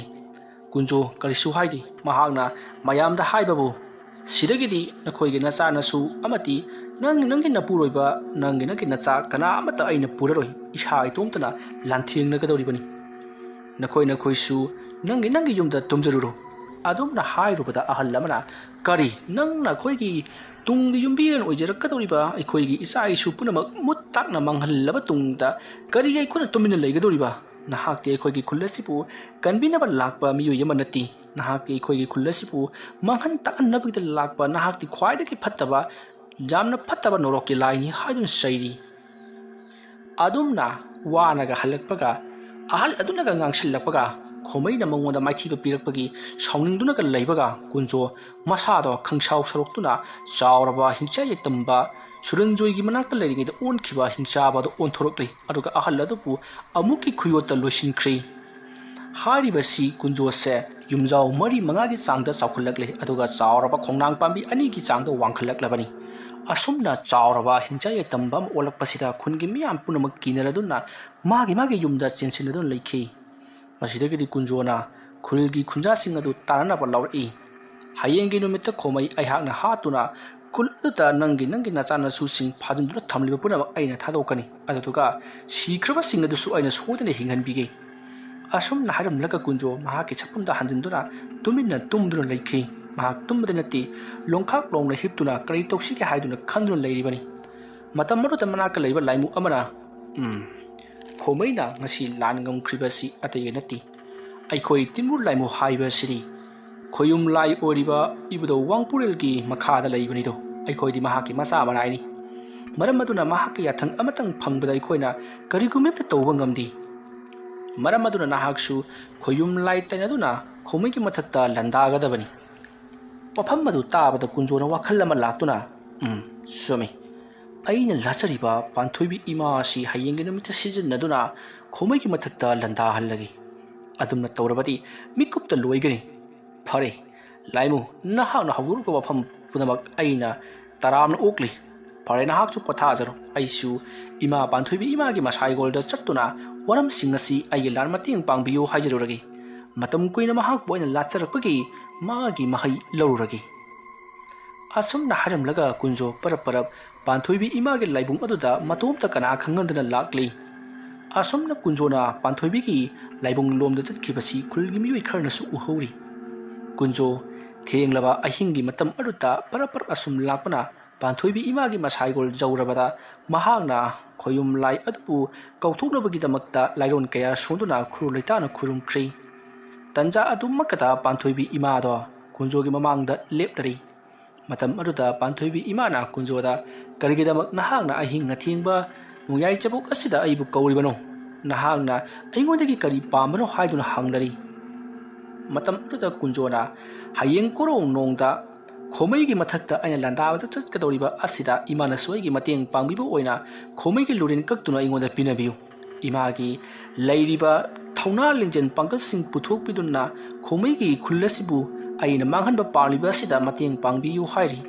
ꯀꯨꯟꯖꯣ ꯀꯔꯤꯁꯨ ꯍꯥꯏꯗꯦ꯫ ꯃꯍꯥꯛꯅ ꯃꯌꯥꯝꯗ ꯍꯥꯏꯕꯕꯨ, ꯁꯤꯗꯒꯤꯗꯤ ꯅꯈꯣꯏꯒꯤ ꯅꯆꯥ ꯅꯁꯨ ꯑꯃꯗꯤ ꯅꯪ, ꯅꯪꯒꯤ ꯅꯄꯨꯔꯣꯏꯕ, ꯅꯪꯒꯤ, ꯅꯪꯒꯤ ꯅꯆꯥ ꯀꯅꯥ ꯑꯃꯠꯇ ꯑꯩꯅ ꯄꯨꯔꯔꯣꯏ꯫ ꯏꯁꯥ ꯏꯇꯣꯝꯇꯅ ꯂꯥꯟꯊꯦꯡꯅꯒꯗꯧꯔꯤꯕꯅꯤ꯫ ꯅꯈꯣꯏ ꯅꯈꯣꯏꯁꯨ ꯅꯪꯒꯤ, ꯅꯪꯒꯤ ꯌꯨꯝꯗ ꯇꯨꯝꯖꯔꯨꯔꯣ꯫ ꯑꯗꯨꯝꯅ ꯍꯥꯏꯔꯨꯕꯗ ꯑꯍꯜ ꯑꯃꯅ, ꯀꯔꯤ, ꯅꯪꯅ ꯑꯩꯈꯣꯏꯒꯤ ꯇꯨꯡꯒꯤ ꯌꯨꯝꯕꯤꯔꯦꯟ ꯑꯣꯏꯖꯔꯛꯀꯗꯧꯔꯤꯕ ꯑꯩꯈꯣꯏꯒꯤ ꯏꯆꯥ ꯏꯁꯨ ꯄꯨꯝꯅꯃꯛ ꯃꯨꯠ ꯇꯥꯛꯅ ꯃꯥꯡꯍꯜꯂꯕ ꯇꯨꯡꯗ ꯀꯔꯤꯒꯤ ꯑꯩꯈꯣꯏꯅ ꯇꯨꯃꯤꯟꯅ ꯂꯩꯒꯗꯧꯔꯤꯕ? ꯅꯍꯥꯛꯇꯤ ꯑꯩꯈꯣꯏꯒꯤ ꯈꯨꯜ ꯑꯁꯤꯕꯨ ꯀꯟꯕꯤꯅꯕ ꯂꯥꯛꯄ ꯃꯤꯑꯣꯏ ꯑꯃ ꯅꯠꯇꯦ꯫ ꯅꯍꯥꯛꯇꯤ ꯑꯩꯈꯣꯏꯒꯤ ꯈꯨꯜ ꯑꯁꯤꯕꯨ ꯃꯥꯡꯍꯟ ꯇꯥꯛꯍꯟꯅꯕꯒꯤꯗ ꯂꯥꯛꯄ ꯅꯍꯥꯛꯇꯤ ꯈ꯭ꯋꯥꯏꯗꯒꯤ ꯐꯠꯇꯕ, ꯌꯥꯝꯅ ꯐꯠꯇꯕ ꯅꯣꯔꯣꯛꯀꯤ ꯂꯥꯏꯅꯤ ꯍꯥꯏꯗꯨꯅ ꯆꯩꯔꯤ꯫ ꯑꯗꯨꯝꯅ ꯋꯥꯅꯒ ꯍꯜꯂꯛꯄꯒ, ꯑꯍꯜ ꯑꯗꯨꯅꯒ ꯉꯥꯡꯁꯤꯜꯂꯛꯄꯒ, ꯈꯣꯃꯩꯅ ꯃꯉꯣꯟꯗ ꯃꯥꯏꯊꯤꯕ ꯄꯤꯔꯛꯄꯒꯤ ꯁꯥꯎꯅꯤꯡꯗꯨꯅꯒ ꯂꯩꯕꯒ, ꯀꯨꯟꯖꯣ ꯃꯁꯥꯗꯣ ꯈꯪꯁꯥꯎ ꯁꯥꯎꯔꯛꯇꯨꯅ ꯆꯥꯎꯔꯕ ꯍꯤꯡꯆꯥ ꯌꯥꯏꯇꯝꯕ ꯁꯨꯔꯟꯖꯣꯏꯒꯤ ꯃꯅꯥꯛꯇ ꯂꯩꯔꯤꯉꯩꯗ ꯑꯣꯟꯈꯤꯕ ꯍꯤꯡꯆꯥꯕꯗ ꯑꯣꯟꯊꯣꯔꯛꯂꯤ꯫ ꯑꯗꯨꯒ ꯑꯍꯜ ꯑꯗꯨꯕꯨ ꯑꯃꯨꯛꯀꯤ ꯈꯨꯌꯣꯠꯇ ꯂꯣꯏꯁꯤꯟꯈ꯭ꯔꯤ꯫ ꯍꯥꯏꯔꯤꯕꯁꯤ ꯀꯨꯟꯖꯣꯁꯦ ꯌꯨꯝꯖꯥꯎ ꯃꯔꯤ ꯃꯉꯥꯒꯤ ꯆꯥꯡꯗ ꯆꯥꯎꯈꯠꯂꯛꯂꯦ, ꯑꯗꯨꯒ ꯆꯥꯎꯔꯕ ꯈꯣꯡꯅꯥꯡ ꯄꯥꯝꯕꯤ ꯑꯅꯤꯒꯤ ꯆꯥꯡꯗ ꯋꯥꯡꯈꯠꯂꯛꯂꯕꯅꯤ꯫ ꯑꯁꯨꯝꯅ ꯆꯥꯎꯔꯕ ꯍꯤꯡꯆꯥꯏ ꯌꯥꯏꯇꯝꯕ ꯑꯃ ꯑꯣꯜꯂꯛꯄꯁꯤꯗ ꯈꯨꯟꯒꯤ ꯃꯤꯌꯥꯝ ꯄꯨꯝꯅꯃꯛ ꯀꯤꯅꯔꯗꯨꯅ ꯃꯥꯒꯤ ꯃꯥꯒꯤ ꯌꯨꯝꯗ ꯆꯦꯟꯁꯤꯟꯅꯗꯨꯅ ꯂꯩꯈꯤ꯫ ꯃꯁꯤꯗꯒꯤꯗꯤ ꯀꯨꯟꯖꯣꯅ ꯈꯨꯜꯒꯤ ꯈꯨꯟꯖꯥꯁꯤꯡ ꯑꯗꯨ ꯇꯥꯟꯅꯅꯕ ꯂꯧꯔꯛꯏ꯫ "ꯍꯌꯦꯡꯒꯤ ꯅꯨꯃꯤꯠꯇ ꯈꯣꯃꯩ ꯑꯩꯍꯥꯛꯅ ꯍꯥꯠꯇꯨꯅ ꯈꯨꯜ ꯑꯗꯨꯗ ꯅꯪꯒꯤ, ꯅꯪꯒꯤ ꯅꯆꯥꯅꯁꯨꯁꯤꯡ ꯐꯥꯖꯤꯟꯗꯨꯅ ꯊꯝꯂꯤꯕ ꯄꯨꯝꯅꯃꯛ ꯑꯩꯅ ꯊꯥꯗꯣꯛꯀꯅꯤ꯫ ꯑꯗꯨꯗꯨꯒ ꯁꯤꯈ꯭ꯔꯕꯁꯤꯡ ꯑꯗꯨꯁꯨ ꯑꯩꯅ ꯁꯣꯏꯗꯅ ꯍꯤꯡꯍꯟꯕꯤꯒꯦ꯫" ꯑꯁꯨꯝꯅ ꯍꯥꯏꯔꯝꯂꯒ ꯀꯨꯟꯖꯣ ꯃꯍꯥꯛꯀꯤ ꯁꯛꯐꯝꯗ ꯍꯟꯖꯤꯟꯗꯨꯅ ꯇꯨꯃꯤꯟꯅ ꯇꯨꯝꯗꯨꯅ ꯂꯩꯈꯤ꯫ ꯃꯍꯥꯛ ꯇꯨꯝꯕꯗ ꯅꯠꯇꯦ, ꯂꯣꯡꯈꯥꯛ ꯂꯣꯡꯅ ꯍꯤꯞꯇꯨꯅ ꯀꯔꯤ ꯇꯧꯁꯤꯒꯦ ꯍꯥꯏꯗꯨꯅ ꯈꯟꯗꯨꯅ ꯂꯩꯔꯤꯕꯅꯤ꯫ ꯃꯇꯝ ꯑꯗꯨꯗ ꯃꯅꯥꯛꯇ ꯂꯩꯕ ꯂꯥꯏꯃꯨ ꯑꯃꯅ, "ꯎꯝ, ꯈꯣꯃꯩꯅ ꯉꯁꯤ ꯂꯥꯟ ꯉꯝꯈ꯭ꯔꯤꯕꯁꯤ ꯑꯇꯩꯒ ꯅꯠꯇꯦ, ꯑꯩꯈꯣꯏ ꯇꯤꯝꯕꯨꯔ ꯂꯥꯏꯃꯨ ꯍꯥꯏꯕꯁꯤꯅꯤ꯫ ꯈꯣꯌꯨꯝ ꯂꯥꯏ ꯑꯣꯏꯔꯤꯕ ꯏꯕꯨꯙꯧ ꯋꯥꯡꯄꯨꯔꯦꯜꯒꯤ ꯃꯈꯥꯗ ꯂꯩꯕꯅꯤꯗꯣ, ꯑꯩꯈꯣꯏꯗꯤ ꯃꯍꯥꯛꯀꯤ ꯃꯆꯥ ꯃꯅꯥꯏꯅꯤ꯫ ꯃꯔꯝ ꯑꯗꯨꯅ ꯃꯍꯥꯛꯀꯤ ꯌꯥꯊꯪ ꯑꯃꯇꯪ ꯐꯪꯕꯗ ꯑꯩꯈꯣꯏꯅ ꯀꯔꯤꯒꯨꯝꯕ ꯑꯃꯠꯇ ꯇꯧꯕ ꯉꯝꯗꯦ꯫ ꯃꯔꯝ ꯑꯗꯨꯅ ꯅꯍꯥꯛꯁꯨ ꯈꯣꯌꯨꯝ ꯂꯥꯏ ꯇꯩꯅꯗꯨꯅ ꯈꯣꯃꯩꯒꯤ ꯃꯊꯛꯇ ꯂꯥꯟꯗꯥꯒꯗꯕꯅꯤ꯫" ꯋꯥꯐꯝ ꯑꯗꯨ ꯇꯥꯕꯗ ꯀꯨꯟꯖꯣꯅ ꯋꯥꯈꯜ ꯑꯃ ꯂꯥꯛꯇꯨꯅ, "ꯎꯝ, ꯆꯨꯝꯃꯤ꯫ ꯑꯩꯅ ꯂꯥꯠꯆꯔꯤꯕ ꯄꯥꯟꯊꯣꯏꯕꯤ ꯏꯃꯥ ꯑꯁꯤ ꯍꯌꯦꯡꯒꯤ ꯅꯨꯃꯤꯠꯇ ꯁꯤꯖꯤꯟꯅꯗꯨꯅ ꯈꯣꯃꯩꯒꯤ ꯃꯊꯛꯇ ꯂꯥꯟꯗꯥꯍꯜꯂꯒꯦ꯫ ꯑꯗꯨꯝꯅ ꯇꯧꯔꯕꯗꯤ ꯃꯤꯀꯨꯞꯇ ꯂꯣꯏꯒꯅꯤ꯫ ꯐꯔꯦ, ꯂꯥꯏꯃꯨ, ꯅꯍꯥꯛꯅ ꯍꯧꯗꯣꯔꯛꯄ ꯋꯥꯐꯝ ꯄꯨꯝꯅꯃꯛ ꯑꯩꯅ ꯇꯔꯥꯝꯅ ꯑꯣꯛꯂꯤ꯫ ꯐꯔꯦ, ꯅꯍꯥꯛꯁꯨ ꯄꯣꯊꯥꯖꯔꯣ꯫ ꯑꯩꯁꯨ ꯏꯃꯥ ꯄꯥꯟꯊꯣꯏꯕꯤ ꯏꯃꯥꯒꯤ ꯃꯁꯥꯏꯒꯣꯜꯗ ꯆꯠꯇꯨꯅ ꯋꯥꯔꯝꯁꯤꯡ ꯑꯁꯤ ꯑꯩꯒꯤ ꯂꯥꯟ ꯃꯇꯦꯡ ꯄꯥꯡꯕꯤꯌꯨ ꯍꯥꯏꯖꯔꯨꯔꯒꯦ꯫ ꯃꯇꯝ ꯀꯨꯏꯅ ꯃꯍꯥꯛꯄꯨ ꯑꯩꯅ ꯂꯥꯠꯆꯔꯛꯄꯒꯤ ꯃꯥꯒꯤ ꯃꯍꯩ ꯂꯧꯔꯨꯔꯒꯦ꯫" ꯑꯁꯨꯝꯅ ꯍꯥꯏꯔꯝꯂꯒ ꯀꯨꯟꯖꯣ ꯄꯔꯞ ꯄꯔꯞ ꯄꯥꯟꯊꯣꯏꯕꯤ ꯏꯃꯥꯒꯤ ꯂꯥꯏꯕꯨꯡ ꯑꯗꯨꯗ ꯃꯇꯣꯝꯇ ꯀꯅꯥ ꯈꯪꯍꯟꯗꯅ ꯂꯥꯛꯂꯤ꯫ ꯑꯁꯨꯝꯅ ꯀꯨꯟꯖꯣꯅ ꯄꯥꯟꯊꯣꯏꯕꯤꯒꯤ ꯂꯥꯏꯕꯨꯡ ꯂꯣꯝꯗ ꯆꯠꯈꯤꯕꯁꯤ ꯈꯨꯜꯒꯤ ꯃꯤꯑꯣꯏ ꯈꯔꯅꯁꯨ ꯎꯍꯧꯔꯤ꯫ ꯀꯨꯟꯖꯣ ꯊꯦꯡꯂꯕ ꯑꯍꯤꯡꯒꯤ ꯃꯇꯝ ꯑꯗꯨꯗ ꯄꯔꯞ ꯄꯔꯞ ꯑꯁꯨꯝ ꯂꯥꯛꯄꯅ ꯄꯥꯟꯊꯣꯏꯕꯤ ꯏꯃꯥꯒꯤ ꯃꯁꯥꯏꯒꯣꯜ ꯌꯧꯔꯕꯗ ꯃꯍꯥꯛꯅ ꯈꯣꯌꯨꯝ ꯂꯥꯏ ꯑꯗꯨꯕꯨ ꯀꯧꯊꯣꯛꯅꯕꯒꯤꯗꯃꯛꯇ ꯂꯥꯏꯔꯣꯟ ꯀꯌꯥ ꯁꯣꯟꯗꯨꯅ ꯈꯨꯔꯨ ꯂꯩꯇꯥꯅ ꯈꯨꯔꯨꯝꯈ꯭ꯔꯤ꯫ ꯇꯟꯖꯥ ꯑꯗꯨꯃꯛꯀꯗ ꯄꯥꯟꯊꯣꯏꯕꯤ ꯏꯃꯥꯗꯣ ꯀꯨꯟꯖꯣꯒꯤ ꯃꯃꯥꯡꯗ ꯂꯦꯞꯂꯔꯤ꯫ ꯃꯇꯝ ꯑꯗꯨꯗ ꯄꯥꯟꯊꯣꯏꯕꯤ ꯏꯃꯥꯅ ꯀꯨꯟꯖꯣꯗ, "ꯀꯔꯤꯒꯤꯗꯃꯛ ꯅꯍꯥꯛꯅ ꯑꯍꯤꯡ ꯑꯊꯦꯡꯕ ꯅꯣꯡꯌꯥꯏ ꯆꯕꯨꯛ ꯑꯁꯤꯗ ꯑꯩꯕꯨ ꯀꯧꯔꯤꯕꯅꯣ? ꯅꯍꯥꯛꯅ ꯑꯩꯉꯣꯟꯗꯒꯤ ꯀꯔꯤ ꯄꯥꯝꯕꯅꯣ?" ꯍꯥꯏꯗꯨꯅ ꯍꯪꯂꯔꯤ꯫ ꯃꯇꯝ ꯑꯗꯨꯗ ꯀꯨꯟꯖꯣꯅ, "ꯍꯌꯦꯡ ꯀꯣꯔꯧ ꯅꯣꯡꯗ ꯈꯣꯃꯩꯒꯤ ꯃꯊꯛꯇ ꯑꯩꯅ ꯂꯥꯟꯗꯥꯕꯗ ꯆꯠꯀꯗꯧꯔꯤꯕ ꯑꯁꯤꯗ ꯏꯃꯥꯅꯁꯨ ꯑꯩꯒꯤ ꯃꯇꯦꯡ ꯄꯥꯡꯕꯤꯕ ꯑꯣꯏꯅ ꯈꯣꯃꯩꯒꯤ ꯂꯨꯔꯦꯟ ꯀꯛꯇꯨꯅ ꯑꯩꯉꯣꯟꯗ ꯄꯤꯅꯕꯤꯌꯨ꯫ ꯏꯃꯥꯒꯤ ꯂꯩꯔꯤꯕ ꯊꯧꯅꯥ ꯂꯤꯡꯖꯦꯜ ꯄꯥꯡꯒꯜꯁꯤꯡ ꯄꯨꯊꯣꯛꯄꯤꯗꯨꯅ ꯈꯣꯡꯃꯩꯒꯤ ꯈꯨꯜ ꯑꯁꯤꯕꯨ ꯑꯩꯅ ꯃꯥꯡꯍꯟꯕ ꯄꯥꯝꯂꯤꯕ ꯑꯁꯤꯗ ꯃꯇꯦꯡ ꯄꯥꯡꯕꯤꯌꯨ ꯍꯥꯏꯔꯤ꯫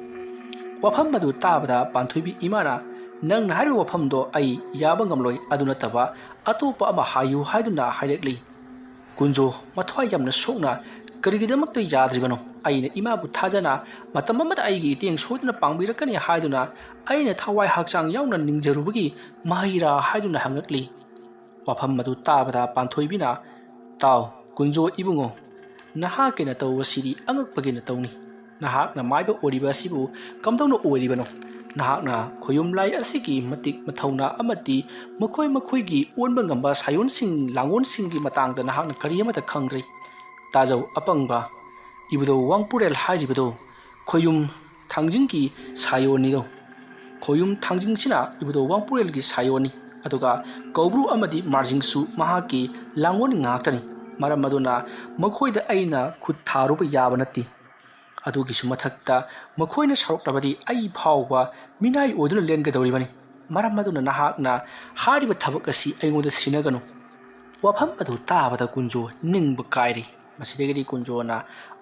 ꯋꯥꯐꯝ ꯑꯗꯨ ꯇꯥꯕꯗ ꯄꯥꯟꯊꯣꯏꯕꯤ ꯏꯃꯥꯅ, "ꯅꯪꯅ ꯍꯥꯏꯔꯤꯕ ꯋꯥꯐꯝꯗꯣ ꯑꯩ ꯌꯥꯕ ꯉꯝꯂꯣꯏ, ꯑꯗꯨ ꯅꯠꯇꯕ ꯑꯇꯣꯞꯄ ꯑꯃ ꯍꯥꯏꯌꯨ" ꯍꯥꯏꯗꯨꯅ ꯍꯥꯏꯔꯛꯂꯤ꯫ ꯀꯨꯟꯖꯣ ꯃꯊ꯭ꯋꯥꯏ ꯌꯥꯝꯅ ꯁꯣꯛꯅ, "ꯀꯔꯤꯒꯤꯗꯃꯛꯇ ꯌꯥꯗ꯭ꯔꯤꯕꯅꯣ? ꯑꯩꯅ ꯏꯃꯥꯕꯨ ꯊꯥꯖꯅ ꯃꯇꯝ ꯑꯃꯗ ꯑꯩꯒꯤ ꯏꯇꯦꯡ ꯁꯣꯏꯗꯅ ꯄꯥꯡꯕꯤꯔꯛꯀꯅꯤ ꯍꯥꯏꯗꯨꯅ ꯑꯩꯅ ꯊꯋꯥꯏ ꯍꯛꯆꯥꯡ ꯌꯥꯎꯅ ꯅꯤꯡꯖꯔꯨꯕꯒꯤ ꯃꯍꯩꯔꯥ" ꯍꯥꯏꯗꯨꯅ ꯍꯪꯉꯛꯂꯤ꯫ ꯋꯥꯐꯝ ꯑꯗꯨ ꯇꯥꯕꯗ ꯄꯥꯟꯊꯣꯏꯕꯤꯅ, "ꯇꯥꯎ, ꯀꯨꯟꯖꯣ ꯏꯕꯨꯡꯉꯣ, ꯅꯍꯥꯛꯀꯤ ꯅꯇꯧ ꯑꯁꯤꯗꯤ ꯑꯉꯛꯄꯒꯤ ꯅꯇꯧꯅꯤ꯫ ꯅꯍꯥꯛꯅ ꯃꯥꯏꯕ ꯑꯣꯏꯔꯤꯕ ꯑꯁꯤꯕꯨ ꯀꯝꯗꯧꯅ ꯑꯣꯏꯔꯤꯕꯅꯣ? ꯅꯍꯥꯛꯅ ꯈꯣꯌꯨꯝ ꯂꯥꯏ ꯑꯁꯤꯒꯤ ꯃꯇꯤꯛ ꯃꯊꯧꯅꯥ ꯑꯃꯗꯤ ꯃꯈꯣꯏ ꯃꯈꯣꯏꯒꯤ ꯑꯣꯟꯕ ꯉꯝꯕ ꯁꯥꯌꯣꯟꯁꯤꯡ ꯂꯥꯡꯒꯣꯟꯁꯤꯡꯒꯤ ꯃꯇꯥꯡꯗ ꯅꯍꯥꯛꯅ ꯀꯔꯤ ꯑꯃꯠꯇ ꯈꯪꯗ꯭ꯔꯤ꯫ ꯇꯥꯖꯧ ꯑꯄꯪꯕ, ꯏꯕꯨꯙꯧ ꯋꯥꯡꯄꯨꯔꯦꯜ ꯍꯥꯏꯔꯤꯕꯗꯣ ꯈꯣꯌꯨꯝ ꯊꯥꯡꯖꯤꯡꯒꯤ ꯁꯥꯌꯣꯟꯅꯤꯗꯣ꯫ ꯈꯣꯌꯨꯝ ꯊꯥꯡꯖꯤꯡꯁꯤꯅ ꯏꯕꯨꯙꯧ ꯋꯥꯡꯄꯨꯔꯦꯜꯒꯤ ꯁꯥꯌꯣꯟꯅꯤ, ꯑꯗꯨꯒ ꯀꯧꯕ꯭ꯔꯨ ꯑꯃꯗꯤ ꯃꯥꯔꯖꯤꯡꯁꯨ ꯃꯍꯥꯛꯀꯤ ꯂꯥꯡꯒꯣꯟ ꯉꯥꯛꯇꯅꯤ꯫ ꯃꯔꯝ ꯑꯗꯨꯅ ꯃꯈꯣꯏꯗ ꯑꯩꯅ ꯈꯨꯠ ꯊꯥꯔꯨꯕ ꯌꯥꯕ ꯅꯠꯇꯦ꯫ ꯑꯗꯨꯒꯤꯁꯨ ꯃꯊꯛꯇ ꯃꯈꯣꯏꯅ ꯁꯧꯔꯛꯂꯕꯗꯤ ꯑꯩ ꯐꯥꯎꯕ ꯃꯤꯅꯥꯏ ꯑꯣꯏꯗꯨꯅ ꯂꯦꯟꯒꯗꯧꯔꯤꯕꯅꯤ꯫ ꯃꯔꯝ ꯑꯗꯨꯅ ꯅꯍꯥꯛꯅ ꯍꯥꯏꯔꯤꯕ ꯊꯕꯛ ꯑꯁꯤ ꯑꯩꯉꯣꯟꯗ ꯁꯤꯟꯅꯒꯅꯨ꯫" ꯋꯥꯐꯝ ꯑꯗꯨ ꯇꯥꯕꯗ ꯀꯨꯟꯖꯣ ꯅꯤꯡꯕ ꯀꯥꯏꯔꯦ꯫ ꯃꯁꯤꯗꯒꯤꯗꯤ ꯀꯨꯟꯖꯣꯅ,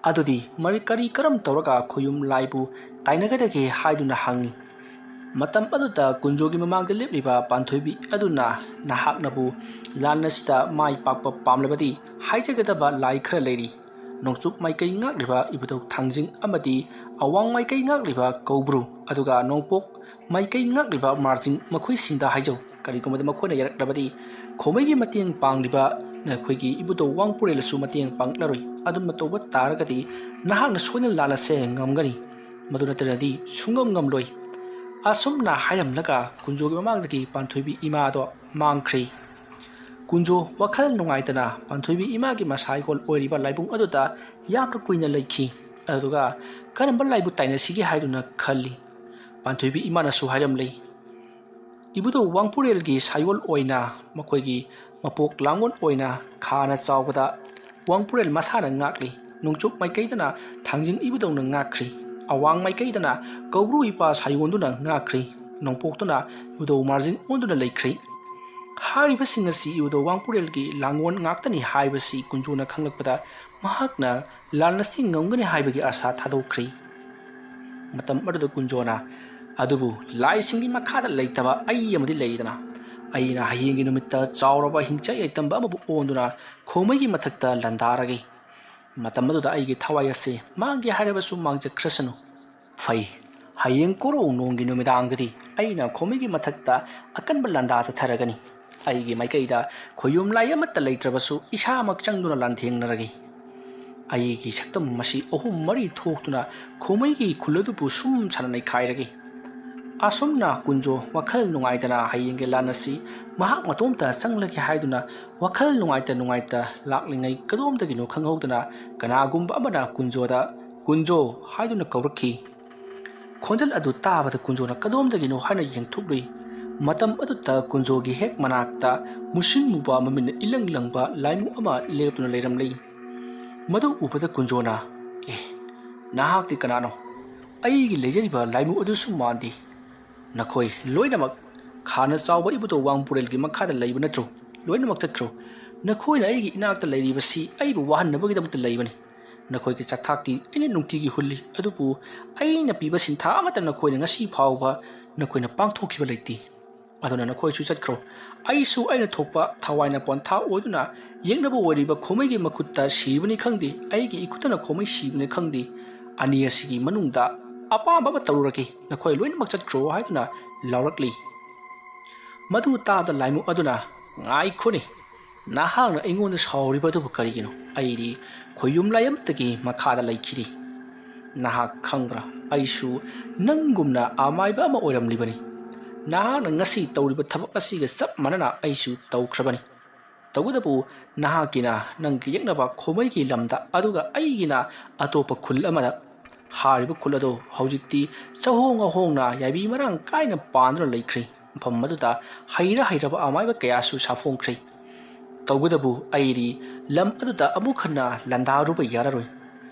"ꯑꯗꯨꯗꯤ ꯃꯔꯤ ꯀꯔꯤ ꯀꯔꯝ ꯇꯧꯔꯒ ꯈꯣꯌꯨꯝ ꯂꯥꯏꯕꯨ ꯇꯥꯏꯅꯒꯗꯒꯦ?" ꯍꯥꯏꯗꯨꯅ ꯍꯪꯉꯤ꯫ ꯃꯇꯝ ꯑꯗꯨꯗ ꯀꯨꯟꯖꯣꯒꯤ ꯃꯃꯥꯡꯗ ꯂꯦꯞꯂꯤꯕ ꯄꯥꯟꯊꯣꯏꯕꯤ ꯑꯗꯨꯅ, "ꯅꯍꯥꯛꯅꯕꯨ ꯂꯥꯟ ꯑꯁꯤꯗ ꯃꯥꯏ ꯄꯥꯛꯄ ꯄꯥꯝꯂꯕꯗꯤ ꯍꯥꯏꯖꯒꯗꯕ ꯂꯥꯏ ꯈꯔ ꯂꯩꯔꯤ꯫ ꯅꯣꯡꯆꯨꯞ ꯃꯥꯏꯀꯩ ꯉꯥꯛꯂꯤꯕ ꯏꯕꯨꯙꯧ ꯊꯥꯡꯖꯤꯡ ꯑꯃꯗꯤ ꯑꯋꯥꯡ ꯃꯥꯏꯀꯩ ꯉꯥꯛꯂꯤꯕ ꯀꯧꯕ꯭ꯔꯨ, ꯑꯗꯨꯒ ꯅꯣꯡꯄꯣꯛ ꯃꯥꯏꯀꯩ ꯉꯥꯛꯂꯤꯕ ꯃꯥꯔꯖꯤꯡ, ꯃꯈꯣꯏꯁꯤꯡꯗ ꯍꯥꯏꯖꯧ꯫ ꯀꯔꯤꯒꯨꯝꯕꯗ ꯃꯈꯣꯏꯅ ꯌꯥꯔꯛꯂꯕꯗꯤ ꯈꯣꯃꯩꯒꯤ ꯃꯇꯦꯡ ꯄꯥꯡꯂꯤꯕ ꯅꯈꯣꯏꯒꯤ ꯏꯕꯨꯙꯧ ꯋꯥꯡꯄꯨꯔꯦꯜꯁꯨ ꯃꯇꯦꯡ ꯄꯥꯡꯂꯔꯣꯏ꯫ ꯑꯗꯨꯝꯅ ꯇꯧꯕ ꯇꯥꯔꯒꯗꯤ ꯅꯍꯥꯛꯅ ꯁꯣꯏꯗꯅ ꯂꯥꯟ ꯑꯁꯦ ꯉꯝꯒꯅꯤ, ꯃꯗꯨ ꯅꯠꯇ꯭ꯔꯗꯤ ꯁꯨꯡꯉꯝ ꯉꯝꯂꯣꯏ꯫" ꯑꯁꯨꯝꯅ ꯍꯥꯏꯔꯝꯂꯒ ꯀꯨꯟꯖꯣꯒꯤ ꯃꯃꯥꯡꯗꯒꯤ ꯄꯥꯟꯊꯣꯏꯕꯤ ꯏꯃꯥꯗꯣ ꯃꯥꯡꯈ꯭ꯔꯦ꯫ ꯀꯨꯟꯖꯣ ꯋꯥꯈꯜ ꯅꯨꯡꯉꯥꯏꯇꯅ ꯄꯥꯟꯊꯣꯏꯕꯤ ꯏꯃꯥꯒꯤ ꯃꯁꯥ ꯍꯩꯀꯣꯜ ꯑꯣꯏꯔꯤꯕ ꯂꯥꯏꯕꯨꯡ ꯑꯗꯨꯗ ꯌꯥꯝꯅ ꯀꯨꯏꯅ ꯂꯩꯈꯤ꯫ ꯑꯗꯨꯒ ꯀꯔꯝꯕ ꯂꯥꯏꯕꯨ ꯇꯥꯏꯅꯁꯤꯒꯦ ꯍꯥꯏꯗꯨꯅ ꯈꯜꯂꯤ꯫ ꯄꯥꯟꯊꯣꯏꯕꯤ ꯏꯃꯥꯅꯁꯨ ꯍꯥꯏꯔꯝꯂꯤ, "ꯏꯕꯨꯙꯧ ꯋꯥꯡꯄꯨꯔꯦꯜꯒꯤ ꯁꯥꯌꯣꯜ ꯑꯣꯏꯅ ꯃꯈꯣꯏꯒꯤ ꯃꯄꯣꯛ ꯂꯥꯡꯒꯣꯜ ꯑꯣꯏꯅ ꯈꯥꯅ ꯆꯥꯎꯕꯗ ꯋꯥꯡꯄꯨꯔꯦꯜ ꯃꯁꯥꯅ ꯉꯥꯛꯂꯤ꯫ ꯅꯣꯡꯆꯨꯞ ꯃꯥꯏꯀꯩꯗꯅ ꯊꯥꯡꯖꯤꯡ ꯏꯕꯨꯙꯧꯅ ꯉꯥꯛꯈ꯭ꯔꯤ꯫ ꯑꯋꯥꯡ ꯃꯥꯏꯀꯩꯗꯅ ꯀꯧꯕ꯭ꯔꯨ ꯏꯄꯥ ꯁꯥꯌꯣꯟꯗꯨꯅ ꯉꯥꯛꯈ꯭ꯔꯤ꯫ ꯅꯣꯡꯄꯣꯛꯇꯅ ꯏꯕꯨꯙꯧ ꯃꯥꯔꯖꯤꯡ ꯑꯣꯟꯗꯨꯅ ꯂꯩꯈ꯭ꯔꯤ꯫ ꯍꯥꯏꯔꯤꯕꯁꯤꯡ ꯑꯁꯤ ꯏꯕꯨꯙꯧ ꯋꯥꯡꯄꯨꯔꯦꯜꯒꯤ ꯂꯥꯡꯒꯣꯜ ꯉꯥꯛꯇꯅꯤ ꯍꯥꯏꯕꯁꯤ ꯀꯨꯟꯖꯣꯅ ꯈꯪꯂꯛꯄꯗ ꯃꯍꯥꯛꯅ ꯂꯥꯟ ꯑꯁꯤ ꯉꯝꯒꯅꯤ ꯍꯥꯏꯕꯒꯤ ꯑꯥꯁꯥ ꯊꯥꯗꯣꯛꯈ꯭ꯔꯦ꯫ ꯃꯇꯝ ꯑꯗꯨꯗ ꯀꯨꯟꯖꯣꯅ, "ꯑꯗꯨꯕꯨ ꯂꯥꯏꯁꯤꯡꯒꯤ ꯃꯈꯥꯗ ꯂꯩꯇꯕ ꯑꯩ ꯑꯃꯗꯤ ꯂꯩꯔꯤꯗꯅ, ꯑꯩꯅ ꯍꯌꯦꯡꯒꯤ ꯅꯨꯃꯤꯠꯇ ꯆꯥꯎꯔꯕ ꯍꯤꯡꯆꯥꯏ ꯂꯩꯇꯝꯕ ꯑꯃꯕꯨ ꯑꯣꯟꯗꯨꯅ ꯈꯣꯃꯩꯒꯤ ꯃꯊꯛꯇ ꯂꯥꯟꯗꯥꯔꯒꯦ꯫ ꯃꯇꯝ ꯑꯗꯨꯗ ꯑꯩꯒꯤ ꯊꯋꯥꯏ ꯑꯁꯤ ꯃꯥꯡꯒꯦ ꯍꯥꯏꯔꯕꯁꯨ ꯃꯥꯡꯖꯈ꯭ꯔꯁꯅꯨ꯫ ꯐꯩ, ꯍꯌꯦꯡ ꯀꯣꯔꯧ ꯅꯣꯡꯒꯤ ꯅꯨꯃꯤꯗꯥꯡꯗꯗꯤ ꯑꯩꯅ ꯈꯣꯃꯩꯒꯤ ꯃꯊꯛꯇ ꯑꯀꯟꯕ ꯂꯥꯟꯗꯥ ꯆꯠꯊꯔꯒꯅꯤ꯫ ꯑꯩꯒꯤ ꯃꯥꯏꯀꯩꯗ ꯈꯣꯌꯨꯝ ꯂꯥꯏ ꯑꯃꯠꯇ ꯂꯩꯇ꯭ꯔꯕꯁꯨ ꯏꯁꯥꯃꯛ ꯆꯪꯗꯨꯅ ꯂꯥꯟꯊꯦꯡꯅꯔꯒꯦ꯫ ꯑꯩꯒꯤ ꯁꯛꯇꯝ ꯑꯁꯤ ꯑꯍꯨꯝ ꯃꯔꯤ ꯊꯣꯛꯇꯨꯅ ꯈꯣꯃꯩꯒꯤ ꯈꯨꯜ ꯑꯗꯨꯕꯨ ꯁꯨꯝ ꯁꯥꯟꯅ ꯅꯩꯈꯥꯏꯔꯒꯦ꯫" ꯑꯁꯨꯝꯅ ꯀꯨꯟꯖꯣ ꯋꯥꯈꯜ ꯅꯨꯡꯉꯥꯏꯇꯅ ꯍꯌꯦꯡꯒꯤ ꯂꯥꯟ ꯑꯁꯤ ꯃꯍꯥꯛ ꯃꯇꯣꯝꯇ ꯆꯪꯂꯒꯦ ꯍꯥꯏꯗꯨꯅ ꯋꯥꯈꯜ ꯅꯨꯡꯉꯥꯏꯇ ꯅꯨꯡꯉꯥꯏꯇ ꯂꯥꯛꯂꯤꯉꯩ ꯀꯗꯣꯝꯗꯒꯤꯅꯣ ꯈꯪꯍꯧꯗꯅ ꯀꯅꯥꯒꯨꯝꯕ ꯑꯃꯅ ꯀꯨꯟꯖꯣꯗ "ꯀꯨꯟꯖꯣ" ꯍꯥꯏꯗꯨꯅ ꯀꯧꯔꯛꯈꯤ꯫ ꯈꯣꯟꯖꯦꯜ ꯑꯗꯨ ꯇꯥꯕꯗ ꯀꯨꯟꯖꯣꯅ ꯀꯗꯣꯝꯗꯒꯤꯅꯣ ꯍꯥꯏꯅ ꯌꯦꯡꯊꯣꯛꯂꯨꯏ꯫ ꯃꯇꯝ ꯑꯗꯨꯗ ꯀꯨꯟꯖꯣꯒꯤ ꯍꯦꯛ ꯃꯅꯥꯛꯇ ꯃꯨꯁꯤꯟ ꯃꯨꯕ ꯃꯃꯤꯠꯅ ꯏꯂꯪ ꯂꯪꯕ ꯂꯥꯏꯃꯨ ꯑꯃ ꯂꯦꯞꯇꯨꯅ ꯂꯩꯔꯝꯂꯤ꯫ ꯃꯗꯨ ꯎꯕꯗ ꯀꯨꯟꯖꯣꯅ, "ꯑꯦ, ꯅꯍꯥꯛꯇꯤ ꯀꯅꯥꯅꯣ? ꯑꯩꯒꯤ ꯂꯩꯖꯔꯤꯕ ꯂꯥꯏꯃꯨ ꯑꯗꯨꯁꯨ ꯃꯥꯟꯗꯦ꯫ ꯅꯈꯣꯏ ꯂꯣꯏꯅꯃꯛ ꯈꯥꯅ ꯆꯥꯎꯕ ꯏꯕꯨꯙꯧ ꯋꯥꯡꯄꯨꯔꯦꯜꯒꯤ ꯃꯈꯥꯗ ꯂꯩꯕ ꯅꯠꯇ꯭ꯔꯣ? ꯂꯣꯏꯅꯃꯛ ꯆꯠꯈ꯭ꯔꯣ꯫ ꯅꯈꯣꯏꯅ ꯑꯩꯒꯤ ꯏꯅꯥꯛꯇ ꯂꯩꯔꯤꯕꯁꯤ ꯑꯩꯕꯨ ꯋꯥꯍꯟꯅꯕꯒꯤꯗꯃꯛꯇ ꯂꯩꯕꯅꯤ꯫ ꯅꯈꯣꯏꯒꯤ ꯆꯥꯛꯊꯥꯛꯇꯤ ꯑꯩꯅ ꯅꯨꯡꯇꯤꯒꯤ ꯍꯨꯜꯂꯤ, ꯑꯗꯨꯕꯨ ꯑꯩꯅ ꯄꯤꯕ ꯁꯤꯟꯊꯥ ꯑꯃꯠꯇ ꯅꯈꯣꯏꯅ ꯉꯁꯤ ꯐꯥꯎꯕ ꯅꯈꯣꯏꯅ ꯄꯥꯡꯊꯣꯛꯈꯤꯕ ꯂꯩꯇꯦ꯫ ꯑꯗꯨꯅ ꯅꯈꯣꯏꯁꯨ ꯆꯠꯈ꯭ꯔꯣ꯫ ꯑꯩꯁꯨ ꯑꯩꯅ ꯊꯣꯛꯄ ꯊꯋꯥꯏꯅ ꯄꯣꯟꯊꯥ ꯑꯣꯏꯗꯨꯅ ꯌꯦꯛꯅꯕ ꯑꯣꯏꯔꯤꯕ ꯈꯣꯃꯩꯒꯤ ꯃꯈꯨꯠꯇ ꯁꯤꯕꯅꯤ ꯈꯪꯗꯦ, ꯑꯩꯒꯤ ꯏꯈꯨꯠꯇꯅ ꯈꯣꯃꯩ ꯁꯤꯕꯅꯤ ꯈꯪꯗꯦ, ꯑꯅꯤ ꯑꯁꯤꯒꯤ ꯃꯅꯨꯡꯗ ꯑꯄꯥꯝꯕ ꯑꯃ ꯇꯧꯔꯨꯔꯒꯦ, ꯅꯈꯣꯏ ꯂꯣꯏꯅꯃꯛ ꯆꯠꯈ꯭ꯔꯣ" ꯍꯥꯏꯗꯨꯅ ꯂꯥꯎꯔꯛꯂꯤ꯫ ꯃꯗꯨ ꯇꯥꯕꯗ ꯂꯥꯏꯃꯨ ꯑꯗꯨꯅ, "ꯉꯥꯏꯈꯣꯅꯦ, ꯅꯍꯥꯛꯅ ꯑꯩꯉꯣꯟꯗ ꯁꯥꯎꯔꯤꯕ ꯑꯗꯨꯕꯨ ꯀꯔꯤꯒꯤꯅꯣ? ꯑꯩꯗꯤ ꯈꯣꯌꯨꯝ ꯂꯥꯏ ꯑꯃꯠꯇꯒꯤ ꯃꯈꯥꯗ ꯂꯩꯈꯤꯗꯦ꯫ ꯅꯍꯥꯛ ꯈꯪꯕ꯭ꯔꯥ, ꯑꯩꯁꯨ ꯅꯪꯒꯨꯝꯅ ꯑꯃꯥꯏꯕ ꯑꯃ ꯑꯣꯏꯔꯝꯂꯤꯕꯅꯤ꯫ ꯅꯍꯥꯛꯅ ꯉꯁꯤ ꯇꯧꯔꯤꯕ ꯊꯕꯛ ꯑꯁꯤꯒ ꯆꯞ ꯃꯥꯟꯅꯅ ꯑꯩꯁꯨ ꯇꯧꯈ꯭ꯔꯕꯅꯤ꯫ ꯇꯧꯕꯇꯕꯨ ꯅꯍꯥꯛꯀꯤꯅ ꯅꯪꯒꯤ ꯌꯦꯛꯅꯕ ꯈꯣꯃꯩꯒꯤ ꯂꯝꯗ, ꯑꯗꯨꯒ ꯑꯩꯒꯤꯅ ꯑꯇꯣꯞꯄ ꯈꯨꯜ ꯑꯃꯗ꯫ ꯍꯥꯏꯔꯤꯕ ꯈꯨꯜ ꯑꯗꯨ ꯍꯧꯖꯤꯛꯇꯤ ꯆꯍꯣꯡ ꯉꯍꯣꯡꯅ ꯌꯥꯏꯕꯤ ꯃꯔꯥꯡ ꯀꯥꯏꯅ ꯄꯥꯟꯗꯨꯅ ꯂꯩꯈ꯭ꯔꯦ꯫ ꯃꯐꯝ ꯑꯗꯨꯗ ꯍꯩꯔ ꯍꯩꯔꯕ ꯑꯃꯥꯏꯕ ꯀꯌꯥꯁꯨ ꯁꯥꯐꯣꯡꯈ꯭ꯔꯦ꯫ ꯇꯧꯕꯇꯕꯨ ꯑꯩꯗꯤ ꯂꯝ ꯑꯗꯨꯗ ꯑꯃꯨꯛ ꯍꯟꯅ ꯂꯥꯟꯗꯥꯔꯨꯕ ꯌꯥꯔꯔꯣꯏ꯫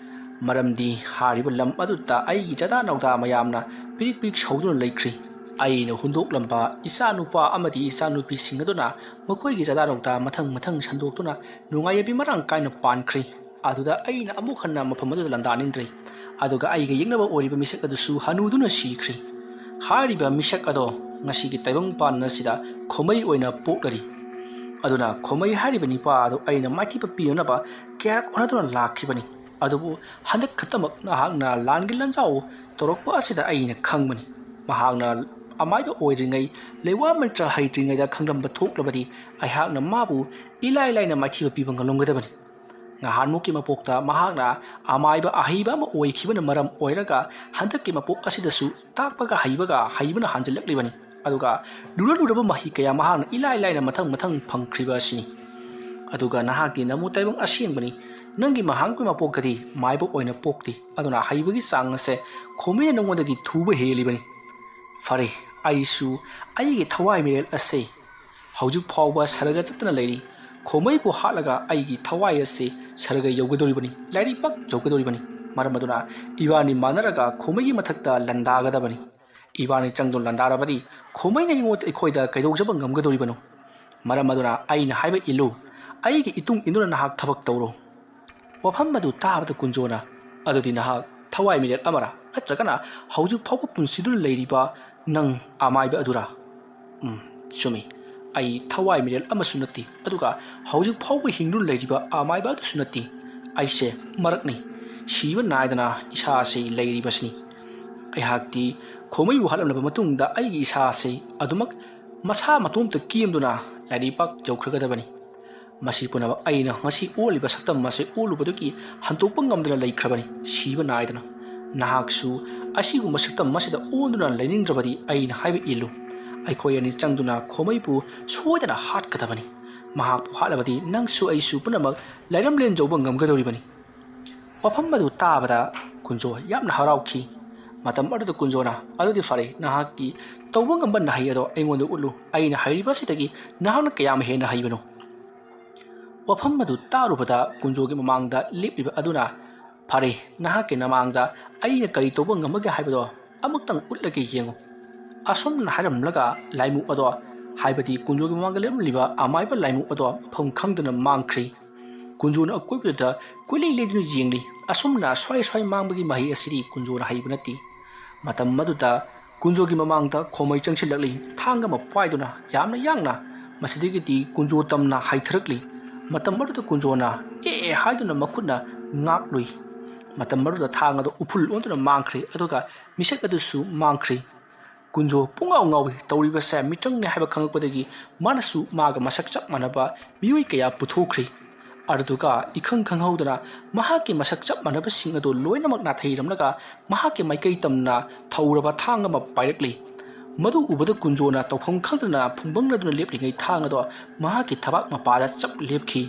ꯃꯔꯝꯗꯤ ꯍꯥꯏꯔꯤꯕ ꯂꯝ ꯑꯗꯨꯗ ꯑꯩꯒꯤ ꯆꯥꯗꯥ ꯅꯧꯗꯥ ꯃꯌꯥꯝꯅ ꯄꯤꯔꯤꯛ ꯄꯤꯔꯤꯛ ꯁꯧꯗꯨꯅ ꯂꯩꯈ꯭ꯔꯦ꯫ ꯑꯩꯅ ꯍꯨꯟꯗꯣꯛꯂꯝꯕ ꯏꯆꯥꯅꯨꯄꯥ ꯑꯃꯗꯤ ꯏꯆꯥꯅꯨꯄꯤꯁꯤꯡ ꯑꯗꯨꯅ ꯃꯈꯣꯏꯒꯤ ꯆꯥꯗꯥ ꯅꯧꯗꯥ ꯃꯊꯪ ꯃꯊꯪ ꯁꯟꯗꯣꯛꯇꯨꯅ ꯅꯨꯡꯉꯥꯏ ꯌꯥꯏꯐꯕꯤ ꯃꯔꯥꯡ ꯀꯥꯏꯅ ꯄꯥꯟꯈ꯭ꯔꯤ꯫ ꯑꯗꯨꯗ ꯑꯩꯅ ꯑꯃꯨꯛ ꯍꯟꯅ ꯃꯐꯝ ꯑꯗꯨꯗ ꯂꯥꯟꯗꯥꯅꯤꯡꯗ꯭ꯔꯦ꯫ ꯑꯗꯨꯒ ꯑꯩꯒ ꯌꯦꯛꯅꯕ ꯑꯣꯏꯔꯤꯕ ꯃꯤꯁꯛ ꯑꯗꯨꯁꯨ ꯍꯅꯨꯗꯨꯅ ꯁꯤꯈ꯭ꯔꯤ꯫ ꯍꯥꯏꯔꯤꯕ ꯃꯤꯁꯛ ꯑꯗꯣ ꯉꯁꯤꯒꯤ ꯇꯥꯏꯕꯪꯄꯥꯟ ꯑꯁꯤꯗ ꯈꯣꯃꯩ ꯑꯣꯏꯅ ꯄꯣꯛꯂꯔꯤ꯫ ꯑꯗꯨꯅ ꯈꯣꯃꯩ ꯍꯥꯏꯔꯤꯕ ꯅꯤꯄꯥ ꯑꯗꯨ ꯑꯩꯅ ꯃꯥꯏꯊꯤꯕ ꯄꯤꯅꯅꯕ ꯀꯌꯥꯔꯛ ꯍꯣꯠꯅꯗꯨꯅ ꯂꯥꯛꯈꯤꯕꯅꯤ꯫ ꯑꯗꯨꯕꯨ ꯍꯟꯗꯛ ꯈꯛꯇꯃꯛ ꯅꯍꯥꯛꯅ ꯂꯥꯟꯒꯤ ꯂꯥꯟꯖꯥꯎ ꯇꯧꯔꯛꯄ ꯑꯁꯤꯗ ꯑꯩꯅ ꯈꯪꯕꯅꯤ꯫ ꯃꯍꯥꯛꯅ ꯑꯃꯥꯏꯕ ꯑꯣꯏꯗ꯭ꯔꯤꯉꯩ, ꯂꯩꯋꯥ ꯃꯟꯇ꯭ꯔ ꯍꯩꯇ꯭ꯔꯤꯉꯩꯗ ꯈꯪꯂꯝꯕ ꯊꯣꯛꯂꯕꯗꯤ ꯑꯩꯍꯥꯛꯅ ꯃꯥꯕꯨ ꯏꯂꯥꯏ ꯂꯥꯏꯅ ꯃꯥꯏꯊꯤꯕ ꯄꯤꯕ ꯉꯝꯂꯝꯒꯗꯕꯅꯤ꯫ ꯉꯍꯥꯟꯃꯨꯛꯀꯤ ꯃꯄꯣꯛꯇ ꯃꯍꯥꯛꯅ ꯑꯃꯥꯏꯕ ꯑꯍꯩꯕ ꯑꯃ ꯑꯣꯏꯈꯤꯕꯅ ꯃꯔꯝ ꯑꯣꯏꯔꯒ ꯍꯟꯗꯛꯀꯤ ꯃꯄꯣꯛ ꯑꯁꯤꯗꯁꯨ ꯇꯥꯛꯄꯒ ꯍꯩꯕꯒ ꯍꯩꯕꯅ ꯍꯥꯟꯖꯤꯜꯂꯛꯂꯤꯕꯅꯤ꯫ ꯑꯗꯨꯒ ꯂꯨꯔ ꯂꯨꯔꯕ ꯃꯍꯩ ꯀꯌꯥ ꯃꯍꯥꯛꯅ ꯏꯂꯥꯏ ꯂꯥꯏꯅ ꯃꯊꯪ ꯃꯊꯪ ꯐꯪꯈ꯭ꯔꯤꯕ ꯑꯁꯤꯅꯤ꯫ ꯑꯗꯨꯒ ꯅꯍꯥꯛꯇꯤ ꯅꯃꯨ ꯇꯥꯏꯕꯪ ꯑꯁꯦꯡꯕꯅꯤ꯫ ꯅꯪꯒꯤ ꯃꯍꯥꯛꯀꯤ ꯃꯄꯣꯛꯇꯗꯤ ꯃꯥꯏꯕ ꯑꯣꯏꯅ ꯄꯣꯛꯇꯦ꯫ ꯑꯗꯨꯅ ꯍꯩꯕꯒꯤ ꯆꯥꯡ ꯑꯁꯦ ꯈꯣꯃꯩꯅ ꯅꯉꯣꯟꯗꯒꯤ ꯊꯨꯕ ꯍꯦꯜꯂꯤꯕꯅꯤ꯫ ꯐꯔꯦ, ꯑꯩꯁꯨ ꯑꯩꯒꯤ ꯊꯋꯥꯏ ꯃꯤꯔꯦꯜ ꯑꯁꯦ ꯍꯧꯖꯤꯛ ꯐꯥꯎꯕ ꯁꯔꯒ ꯆꯠꯇꯅ ꯂꯩꯔꯤ꯫ ꯈꯣꯃꯩꯕꯨ ꯍꯥꯠꯂꯒ ꯑꯩꯒꯤ ꯊꯋꯥꯏ ꯑꯁꯤ ꯁꯔꯒ ꯌꯧꯒꯗꯧꯔꯤꯕꯅꯤ, ꯂꯥꯏꯔꯩꯄꯥꯛ ꯌꯧꯒꯗꯧꯔꯤꯕꯅꯤ꯫ ꯃꯔꯝ ꯑꯗꯨꯅ ꯏꯕꯥꯅꯤ ꯃꯥꯟꯅꯔꯒ ꯈꯣꯃꯩꯒꯤ ꯃꯊꯛꯇ ꯂꯥꯟꯗꯥꯒꯗꯕꯅꯤ꯫ ꯏꯕꯥꯅꯤ ꯆꯪꯗꯨꯅ ꯂꯥꯟꯗꯥꯔꯕꯗꯤ ꯈꯣꯃꯩꯅ ꯑꯩꯉꯣꯟꯗ, ꯑꯩꯈꯣꯏꯗ ꯀꯩꯗꯧꯖꯕ ꯉꯝꯒꯗꯧꯔꯤꯕꯅꯣ? ꯃꯔꯝ ꯑꯗꯨꯅ ꯑꯩꯅ ꯍꯥꯏꯕ ꯏꯜꯂꯨ꯫ ꯑꯩꯒꯤ ꯏꯇꯨꯡ ꯏꯟꯗꯨꯅ ꯅꯍꯥꯛ ꯊꯕꯛ ꯇꯧꯔꯣ꯫ ꯋꯥꯐꯝ ꯑꯗꯨ ꯇꯥꯕꯗ ꯀꯨꯟꯖꯣꯅ, "ꯑꯗꯨꯗꯤ ꯅꯍꯥꯛ ꯊꯋꯥꯏ ꯃꯤꯔꯦꯜ ꯑꯃꯔꯥ? ꯅꯠꯇ꯭ꯔꯒꯅ ꯍꯧꯖꯤꯛ ꯐꯥꯎꯕ ꯄꯨꯟꯁꯤꯗꯨꯅ ꯂꯩꯔꯤꯕ ꯅꯪ ꯑꯃꯥꯏꯕ ꯑꯗꯨꯔꯥ?" "ꯎꯝ, ꯆꯨꯝꯃꯤ꯫ ꯑꯩ ꯊꯋꯥꯏ ꯃꯤꯔꯦꯜ ꯑꯃꯁꯨ ꯅꯠꯇꯦ, ꯑꯗꯨꯒ ꯍꯧꯖꯤꯛ ꯐꯥꯎꯕ ꯍꯤꯡꯗꯨꯅ ꯂꯩꯔꯤꯕ ꯑꯃꯥꯏꯕ ꯑꯗꯨꯁꯨ ꯅꯠꯇꯦ꯫ ꯑꯩꯁꯦ ꯃꯔꯛꯅꯤ꯫ ꯁꯤꯕ ꯅꯥꯏꯗꯅ ꯏꯁꯥꯁꯤ ꯂꯩꯔꯤꯕꯁꯤꯅꯤ꯫ ꯑꯩꯍꯥꯛꯇꯤ ꯈꯣꯃꯩꯕꯨ ꯍꯥꯠꯂꯝꯂꯕ ꯃꯇꯨꯡꯗ ꯑꯩꯒꯤ ꯏꯁꯥꯁꯤ ꯑꯗꯨꯃꯛ ꯃꯁꯥ ꯃꯇꯣꯝꯇ ꯀꯦꯝꯗꯨꯅ ꯂꯥꯏꯔꯩꯄꯥꯛ ꯌꯧꯈ꯭ꯔꯒꯗꯕꯅꯤ꯫ ꯃꯁꯤ ꯄꯨꯝꯅꯃꯛ ꯑꯩꯅ ꯉꯁꯤ ꯑꯣꯜꯂꯤꯕ ꯁꯛꯇꯝ ꯑꯁꯤ ꯑꯣꯜꯂꯨꯕꯗꯒꯤ ꯍꯟꯗꯣꯛꯄ ꯉꯝꯗꯅ ꯂꯩꯈ꯭ꯔꯕꯅꯤ, ꯁꯤꯕ ꯅꯥꯏꯗꯅ꯫ ꯅꯍꯥꯛꯁꯨ ꯑꯁꯤꯒꯨꯝꯕ ꯁꯛꯇꯝ ꯑꯁꯤꯗ ꯑꯣꯟꯗꯨꯅ ꯂꯩꯅꯤꯡꯗ꯭ꯔꯕꯗꯤ ꯑꯩꯅ ꯍꯥꯏꯕ ꯏꯜꯂꯨ꯫ ꯑꯩꯈꯣꯏ ꯑꯅꯤ ꯆꯪꯗꯨꯅ ꯈꯣꯃꯩꯕꯨ ꯁꯣꯏꯗꯅ ꯍꯥꯠꯀꯗꯕꯅꯤ꯫ ꯃꯍꯥꯛꯄꯨ ꯍꯥꯠꯂꯕꯗꯤ ꯅꯪꯁꯨ ꯑꯩꯁꯨ ꯄꯨꯝꯅꯃꯛ ꯂꯥꯏꯔꯝꯂꯦꯟ ꯌꯧꯕ ꯉꯝꯒꯗꯧꯔꯤꯕꯅꯤ꯫" ꯋꯥꯐꯝ ꯑꯗꯨ ꯇꯥꯕꯗ ꯀꯨꯟꯖꯣ ꯌꯥꯝꯅ ꯍꯔꯥꯎꯈꯤ꯫ ꯃꯇꯝ ꯑꯗꯨꯗ ꯀꯨꯟꯖꯣꯅ, "ꯑꯗꯨꯗꯤ ꯐꯔꯦ, ꯅꯍꯥꯛꯀꯤ ꯇꯧꯕ ꯉꯝꯕ ꯅꯍꯩ ꯑꯗꯣ ꯑꯩꯉꯣꯟꯗ ꯎꯠꯂꯨ꯫ ꯑꯩꯅ ꯍꯩꯔꯤꯕꯁꯤꯗꯒꯤ ꯅꯍꯥꯛꯅ ꯀꯌꯥꯝ ꯍꯦꯟꯅ ꯍꯩꯕꯅꯣ?" ꯋꯥꯐꯝ ꯑꯗꯨ ꯇꯥꯔꯨꯕꯗ ꯀꯨꯟꯖꯣꯒꯤ ꯃꯃꯥꯡꯗ ꯂꯦꯞꯂꯤꯕ ꯑꯗꯨꯅ, "ꯐꯔꯦ, ꯅꯍꯥꯛꯀꯤ ꯅꯃꯥꯡꯗ ꯑꯩꯅ ꯀꯔꯤ ꯇꯧꯕ ꯉꯝꯕꯒꯦ ꯍꯥꯏꯕꯗꯣ ꯑꯃꯨꯛꯇꯪ ꯎꯠꯂꯒꯦ, ꯌꯦꯡꯉꯨ꯫" ꯑꯁꯨꯝꯅ ꯍꯥꯏꯔꯝꯂꯒ ꯂꯥꯏꯃꯨꯛ ꯑꯗꯣ, ꯍꯥꯏꯕꯗꯤ ꯀꯨꯟꯖꯣꯒꯤ ꯃꯃꯥꯡꯗ ꯂꯦꯞꯂꯝꯂꯤꯕ ꯑꯃꯥꯏꯕ ꯂꯥꯏꯃꯨꯛ ꯑꯗꯣ ꯃꯐꯝ ꯈꯪꯗꯅ ꯃꯥꯡꯈ꯭ꯔꯤ꯫ ꯀꯨꯟꯖꯣꯅ ꯑꯀꯣꯏꯕꯗꯨꯗ ꯀꯣꯏꯂꯩ ꯂꯩꯗꯨꯅ ꯌꯦꯡꯂꯤ꯫ ꯑꯁꯨꯝꯅ ꯁ꯭ꯋꯥꯏ ꯁ꯭ꯋꯥꯏ ꯃꯥꯡꯕꯒꯤ ꯃꯍꯩ ꯑꯁꯤꯗꯤ ꯀꯨꯟꯖꯣꯅ ꯍꯩꯕ ꯅꯠꯇꯦ꯫ ꯃꯇꯝ ꯑꯗꯨꯗ ꯀꯨꯟꯖꯣꯒꯤ ꯃꯃꯥꯡꯗ ꯈꯣꯃꯩ ꯆꯪꯁꯤꯜꯂꯛꯂꯤ꯫ ꯊꯥꯡ ꯑꯃ ꯄꯥꯏꯗꯨꯅ ꯌꯥꯝꯅ ꯌꯥꯡꯅ, ꯃꯁꯤꯗꯒꯤꯗꯤ ꯀꯨꯟꯖꯣ ꯇꯝꯅ ꯍꯥꯏꯊꯔꯛꯂꯤ꯫ ꯃꯇꯝ ꯑꯗꯨꯗ ꯀꯨꯟꯖꯣꯅ "ꯑꯦ" ꯍꯥꯏꯗꯨꯅ ꯃꯈꯨꯠꯅ ꯉꯥꯛꯂꯨꯏ꯫ ꯃꯇꯝ ꯑꯗꯨꯗ ꯊꯥꯡ ꯑꯗꯨ ꯎꯐꯨꯜ ꯑꯣꯟꯗꯨꯅ ꯃꯥꯡꯈ꯭ꯔꯦ, ꯑꯗꯨꯒ ꯃꯤꯁꯛ ꯑꯗꯨꯁꯨ ꯃꯥꯡꯈ꯭ꯔꯦ꯫ ꯀꯨꯟꯖꯣ ꯄꯨꯡꯉꯥꯎ ꯉꯥꯎꯏ꯫ ꯇꯧꯔꯤꯕꯁꯦ ꯃꯤꯇ꯭ꯔꯪꯅꯤ ꯍꯥꯏꯕ ꯈꯪꯂꯛꯄꯗꯒꯤ ꯃꯥꯅꯁꯨ ꯃꯥꯒ ꯃꯁꯛ ꯆꯞ ꯃꯥꯟꯅꯕ ꯃꯤꯑꯣꯏ ꯀꯌꯥ ꯄꯨꯊꯣꯛꯈ꯭ꯔꯤ꯫ ꯑꯗꯨꯗꯨꯒ ꯏꯈꯪ ꯈꯪꯍꯧꯗꯅ ꯃꯍꯥꯛꯀꯤ ꯃꯁꯛ ꯆꯞ ꯃꯥꯟꯅꯕꯁꯤꯡ ꯑꯗꯨ ꯂꯣꯏꯅꯃꯛ ꯅꯥꯊꯩꯔꯝꯂꯒ ꯃꯍꯥꯛꯀꯤ ꯃꯥꯏꯀꯩ ꯇꯝꯅ ꯊꯧꯔꯕ ꯊꯥꯡ ꯑꯃ ꯄꯥꯏꯔꯛꯂꯤ꯫ ꯃꯗꯨ ꯎꯕꯗ ꯀꯨꯟꯖꯣꯅ ꯇꯧꯐꯝ ꯈꯪꯗꯅ ꯐꯨꯡꯕꯪꯅꯗꯨꯅ ꯂꯦꯞꯂꯤꯉꯩ ꯊꯥꯡ ꯑꯗꯣ ꯃꯍꯥꯛꯀꯤ ꯊꯕꯥꯛ ꯃꯄꯥꯗ ꯆꯞ ꯂꯦꯞꯈꯤ꯫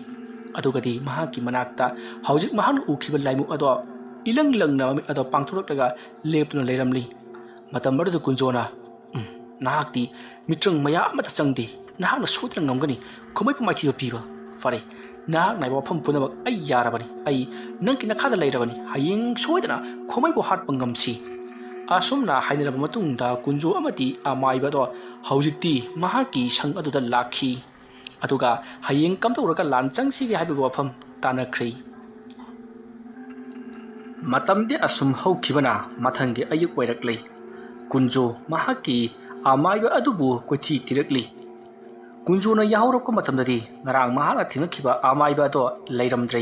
ꯑꯗꯨꯒꯗꯤ ꯃꯍꯥꯛꯀꯤ ꯃꯅꯥꯛꯇ ꯍꯧꯖꯤꯛ ꯃꯍꯥꯛꯅ ꯎꯈꯤꯕ ꯂꯥꯏꯃꯨꯛ ꯑꯗꯣ ꯏꯂꯪ ꯂꯪꯅ ꯃꯃꯤꯠ ꯑꯗꯣ ꯄꯥꯡꯊꯣꯔꯛꯂꯒ ꯂꯦꯞꯇꯨꯅ ꯂꯩꯔꯝꯂꯤ꯫ ꯃꯇꯝ ꯑꯗꯨꯗ ꯀꯨꯟꯖꯣꯅ, "ꯎꯝ, ꯅꯍꯥꯛꯇꯤ ꯃꯤꯇ꯭ꯔꯪ ꯃꯌꯥ ꯑꯃꯠꯇ ꯆꯪꯗꯦ꯫ ꯅꯍꯥꯛꯅ ꯁꯣꯏꯗꯅ ꯉꯝꯒꯅꯤ ꯈꯣꯃꯩꯕꯨ ꯃꯥꯏꯊꯤꯕ ꯄꯤꯕ꯫ ꯐꯔꯦ, ꯅꯍꯥꯛꯅ ꯍꯥꯏꯕ ꯋꯥꯐꯝ ꯄꯨꯝꯅꯃꯛ ꯑꯩ ꯌꯥꯔꯕꯅꯤ꯫ ꯑꯩ ꯅꯪꯒꯤ ꯅꯈꯥꯗ ꯂꯩꯔꯕꯅꯤ꯫ ꯍꯌꯦꯡ ꯁꯣꯏꯗꯅ ꯈꯣꯃꯩꯕꯨ ꯍꯥꯠꯄ ꯉꯝꯁꯤ"꯫ ꯑꯁꯨꯝꯅ ꯍꯥꯏꯅꯔꯕ ꯃꯇꯨꯡꯗ ꯀꯨꯟꯖꯣ ꯑꯃꯗꯤ ꯑꯃꯥꯏꯕ ꯑꯗꯣ ꯍꯧꯖꯤꯛꯇꯤ ꯃꯍꯥꯛꯀꯤ ꯁꯪ ꯑꯗꯨꯗ ꯂꯥꯛꯈꯤ꯫ ꯑꯗꯨꯒ ꯍꯌꯦꯡ ꯀꯝꯗꯧꯔꯒ ꯂꯥꯟ ꯆꯪꯁꯤꯒꯦ ꯍꯥꯏꯕꯒꯤ ꯋꯥꯐꯝ ꯇꯥꯟꯅꯈ꯭ꯔꯤ꯫ ꯃꯇꯝꯗꯤ ꯑꯁꯨꯝ ꯍꯧꯈꯤꯕꯅ ꯃꯊꯪꯒꯤ ꯑꯌꯨꯛ ꯑꯣꯏꯔꯛꯂꯦ꯫ ꯀꯨꯟꯖꯣ ꯃꯍꯥꯛꯀꯤ ꯑꯃꯥꯏꯕ ꯑꯗꯨꯕꯨ ꯀꯣꯏꯊꯤ ꯊꯤꯔꯛꯂꯤ꯫ ꯀꯨꯟꯖꯣꯅ ꯌꯥꯍꯧꯔꯛꯄ ꯃꯇꯝꯗꯗꯤ ꯉꯔꯥꯡ ꯃꯍꯥꯛꯅ ꯊꯦꯡꯅꯈꯤꯕ ꯑꯃꯥꯏꯕ ꯑꯗꯣ ꯂꯩꯔꯝꯗ꯭ꯔꯦ꯫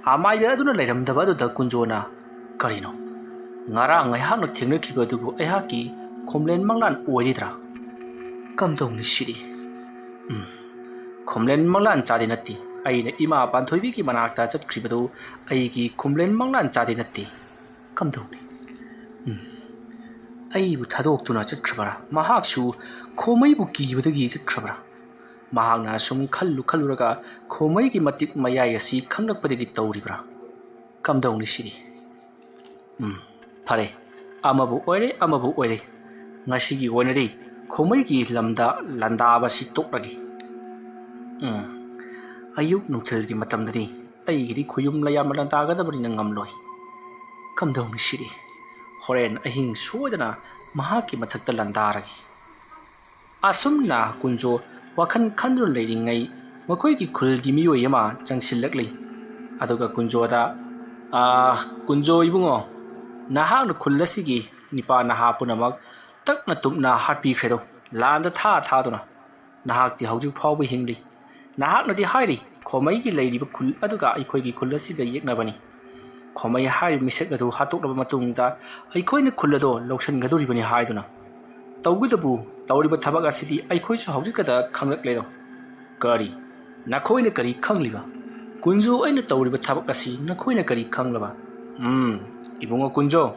ꯑꯃꯥꯏꯕ ꯑꯗꯨꯅ ꯂꯩꯔꯝꯗꯕ ꯑꯗꯨꯗ ꯀꯨꯟꯖꯣꯅ, "ꯀꯔꯤꯅꯣ? ꯉꯔꯥꯡ ꯑꯩꯍꯥꯛꯅ ꯊꯦꯡꯅꯈꯤꯕ ꯑꯗꯨꯕꯨ ꯑꯩꯍꯥꯛꯀꯤ ꯈꯣꯝꯂꯦꯟ ꯃꯪꯂꯥꯟ ꯑꯣꯏꯔꯤꯗ꯭ꯔꯥ? ꯀꯝꯗꯧꯅꯤ ꯁꯤꯗꯤ? ꯎꯝ, ꯈꯣꯝꯂꯦꯟ ꯃꯪꯂꯥꯟ ꯆꯥꯗꯤ ꯅꯠꯇꯦ꯫ ꯑꯩꯅ ꯏꯃꯥ ꯄꯥꯟꯊꯣꯏꯕꯤꯒꯤ ꯃꯅꯥꯛꯇ ꯆꯠꯈ꯭ꯔꯤꯕꯗꯨ ꯑꯩꯒꯤ ꯈꯣꯝꯂꯦꯟ ꯃꯪꯂꯥꯟ ꯆꯥꯗꯤ ꯅꯠꯇꯦ꯫ ꯀꯝꯗꯧꯅꯤ? ꯎꯝ, ꯑꯩꯕꯨ ꯊꯥꯗꯣꯛꯇꯨꯅ ꯆꯠꯈ꯭ꯔꯕꯔꯥ? ꯃꯍꯥꯛꯁꯨ ꯈꯣꯃꯩꯕꯨ ꯀꯤꯕꯗꯒꯤ ꯆꯠꯈ꯭ꯔꯕꯔꯥ? ꯃꯍꯥꯛꯅ ꯑꯁꯨꯝ ꯈꯜꯂꯨ ꯈꯜꯂꯨꯔꯒ ꯈꯣꯃꯩꯒꯤ ꯃꯇꯤꯛ ꯃꯌꯥꯏ ꯑꯁꯤ ꯈꯪꯂꯛꯄꯗꯒꯤ ꯇꯧꯔꯤꯕ꯭ꯔꯥ? ꯀꯝꯗꯧꯅꯤ ꯁꯤꯗꯤ? ꯎꯝ, ꯐꯔꯦ, ꯑꯃꯕꯨ ꯑꯣꯏꯔꯦ, ꯑꯃꯕꯨ ꯑꯣꯏꯔꯦ꯫ ꯉꯁꯤꯒꯤ ꯑꯣꯏꯅꯗꯤ ꯈꯣꯃꯩꯒꯤ ꯂꯝꯗ ꯂꯥꯟꯗꯥꯕꯁꯤ ꯇꯣꯛꯂꯒꯦ꯫ ꯎꯝ, ꯑꯌꯨꯛ ꯅꯨꯡꯊꯤꯜꯒꯤ ꯃꯇꯝꯗꯗꯤ ꯑꯩꯒꯤꯗꯤ ꯈꯨꯌꯨꯝ ꯂꯩꯌꯥꯝꯅ ꯂꯥꯟꯗꯥꯒꯗꯕꯅꯤꯅ ꯉꯝꯂꯣꯏ꯫ ꯀꯝꯗꯧꯅꯤ ꯁꯤꯗꯤ? ꯍꯣꯔꯦꯟ ꯑꯍꯤꯡ ꯁꯣꯏꯗꯅ ꯃꯍꯥꯛꯀꯤ ꯃꯊꯛꯇ ꯂꯥꯟꯗꯥꯔꯒꯦ꯫ ꯑꯁꯨꯝꯅ ꯀꯨꯟꯖꯣ ꯋꯥꯈꯜ ꯈꯟꯗꯨꯅ ꯂꯩꯔꯤꯉꯩ ꯃꯈꯣꯏꯒꯤ ꯈꯨꯜꯒꯤ ꯃꯤꯑꯣꯏ ꯑꯃ ꯆꯪꯁꯤꯜꯂꯛꯂꯤ꯫ ꯑꯗꯨꯒ ꯀꯨꯟꯖꯣꯗ, "ꯑꯥ, ꯀꯨꯟꯖꯣ ꯏꯕꯨꯡꯉꯣ, ꯅꯍꯥꯛꯅ ꯈꯨꯜ ꯑꯁꯤꯒꯤ ꯅꯤꯄꯥ ꯅꯍꯥ ꯄꯨꯝꯅꯃꯛ ꯇꯛꯅ ꯇꯨꯞꯅ ꯍꯥꯠꯄꯤꯈ꯭ꯔꯦꯗꯣ, ꯂꯥꯟꯗ ꯊꯥ ꯊꯥꯗꯨꯅ꯫ ꯅꯍꯥꯛꯇꯤ ꯍꯧꯖꯤꯛ ꯐꯥꯎꯕ ꯍꯤꯡꯂꯤ꯫ ꯅꯍꯥꯛꯅꯗꯤ ꯍꯥꯏꯔꯤ, ꯈꯣꯃꯩꯒꯤ ꯂꯩꯔꯤꯕ ꯈꯨꯜ ꯑꯗꯨꯒ ꯑꯩꯈꯣꯏꯒꯤ ꯈꯨꯜ ꯑꯁꯤꯒ ꯌꯦꯛꯅꯕꯅꯤ꯫ ꯈꯣꯃꯩ ꯍꯥꯏꯔꯤꯕ ꯃꯤꯁꯛ ꯑꯗꯨ ꯍꯥꯠꯇꯣꯛꯂꯕ ꯃꯇꯨꯡꯗ ꯑꯩꯈꯣꯏꯅ ꯈꯨꯜ ꯑꯗꯨ ꯂꯧꯁꯤꯟꯒꯗꯧꯔꯤꯕꯅꯤ ꯍꯥꯏꯗꯨꯅ꯫ ꯇꯧꯕꯇꯕꯨ ꯇꯧꯔꯤꯕ ꯊꯕꯛ ꯑꯁꯤꯗꯤ ꯑꯩꯈꯣꯏꯁꯨ ꯍꯧꯖꯤꯛꯈꯛꯇ ꯈꯪꯂꯛꯂꯦꯗꯣ꯫" "ꯀꯔꯤ? ꯅꯈꯣꯏꯅ ꯀꯔꯤ ꯈꯪꯂꯤꯕ? ꯀꯨꯟꯖꯣ, ꯑꯩꯅ ꯇꯧꯔꯤꯕ ꯊꯕꯛ ꯑꯁꯤ ꯅꯈꯣꯏꯅ ꯀꯔꯤ ꯈꯪꯂꯕ?" "ꯎꯝ, ꯏꯕꯨꯡꯉꯣ ꯀꯨꯟꯖꯣ,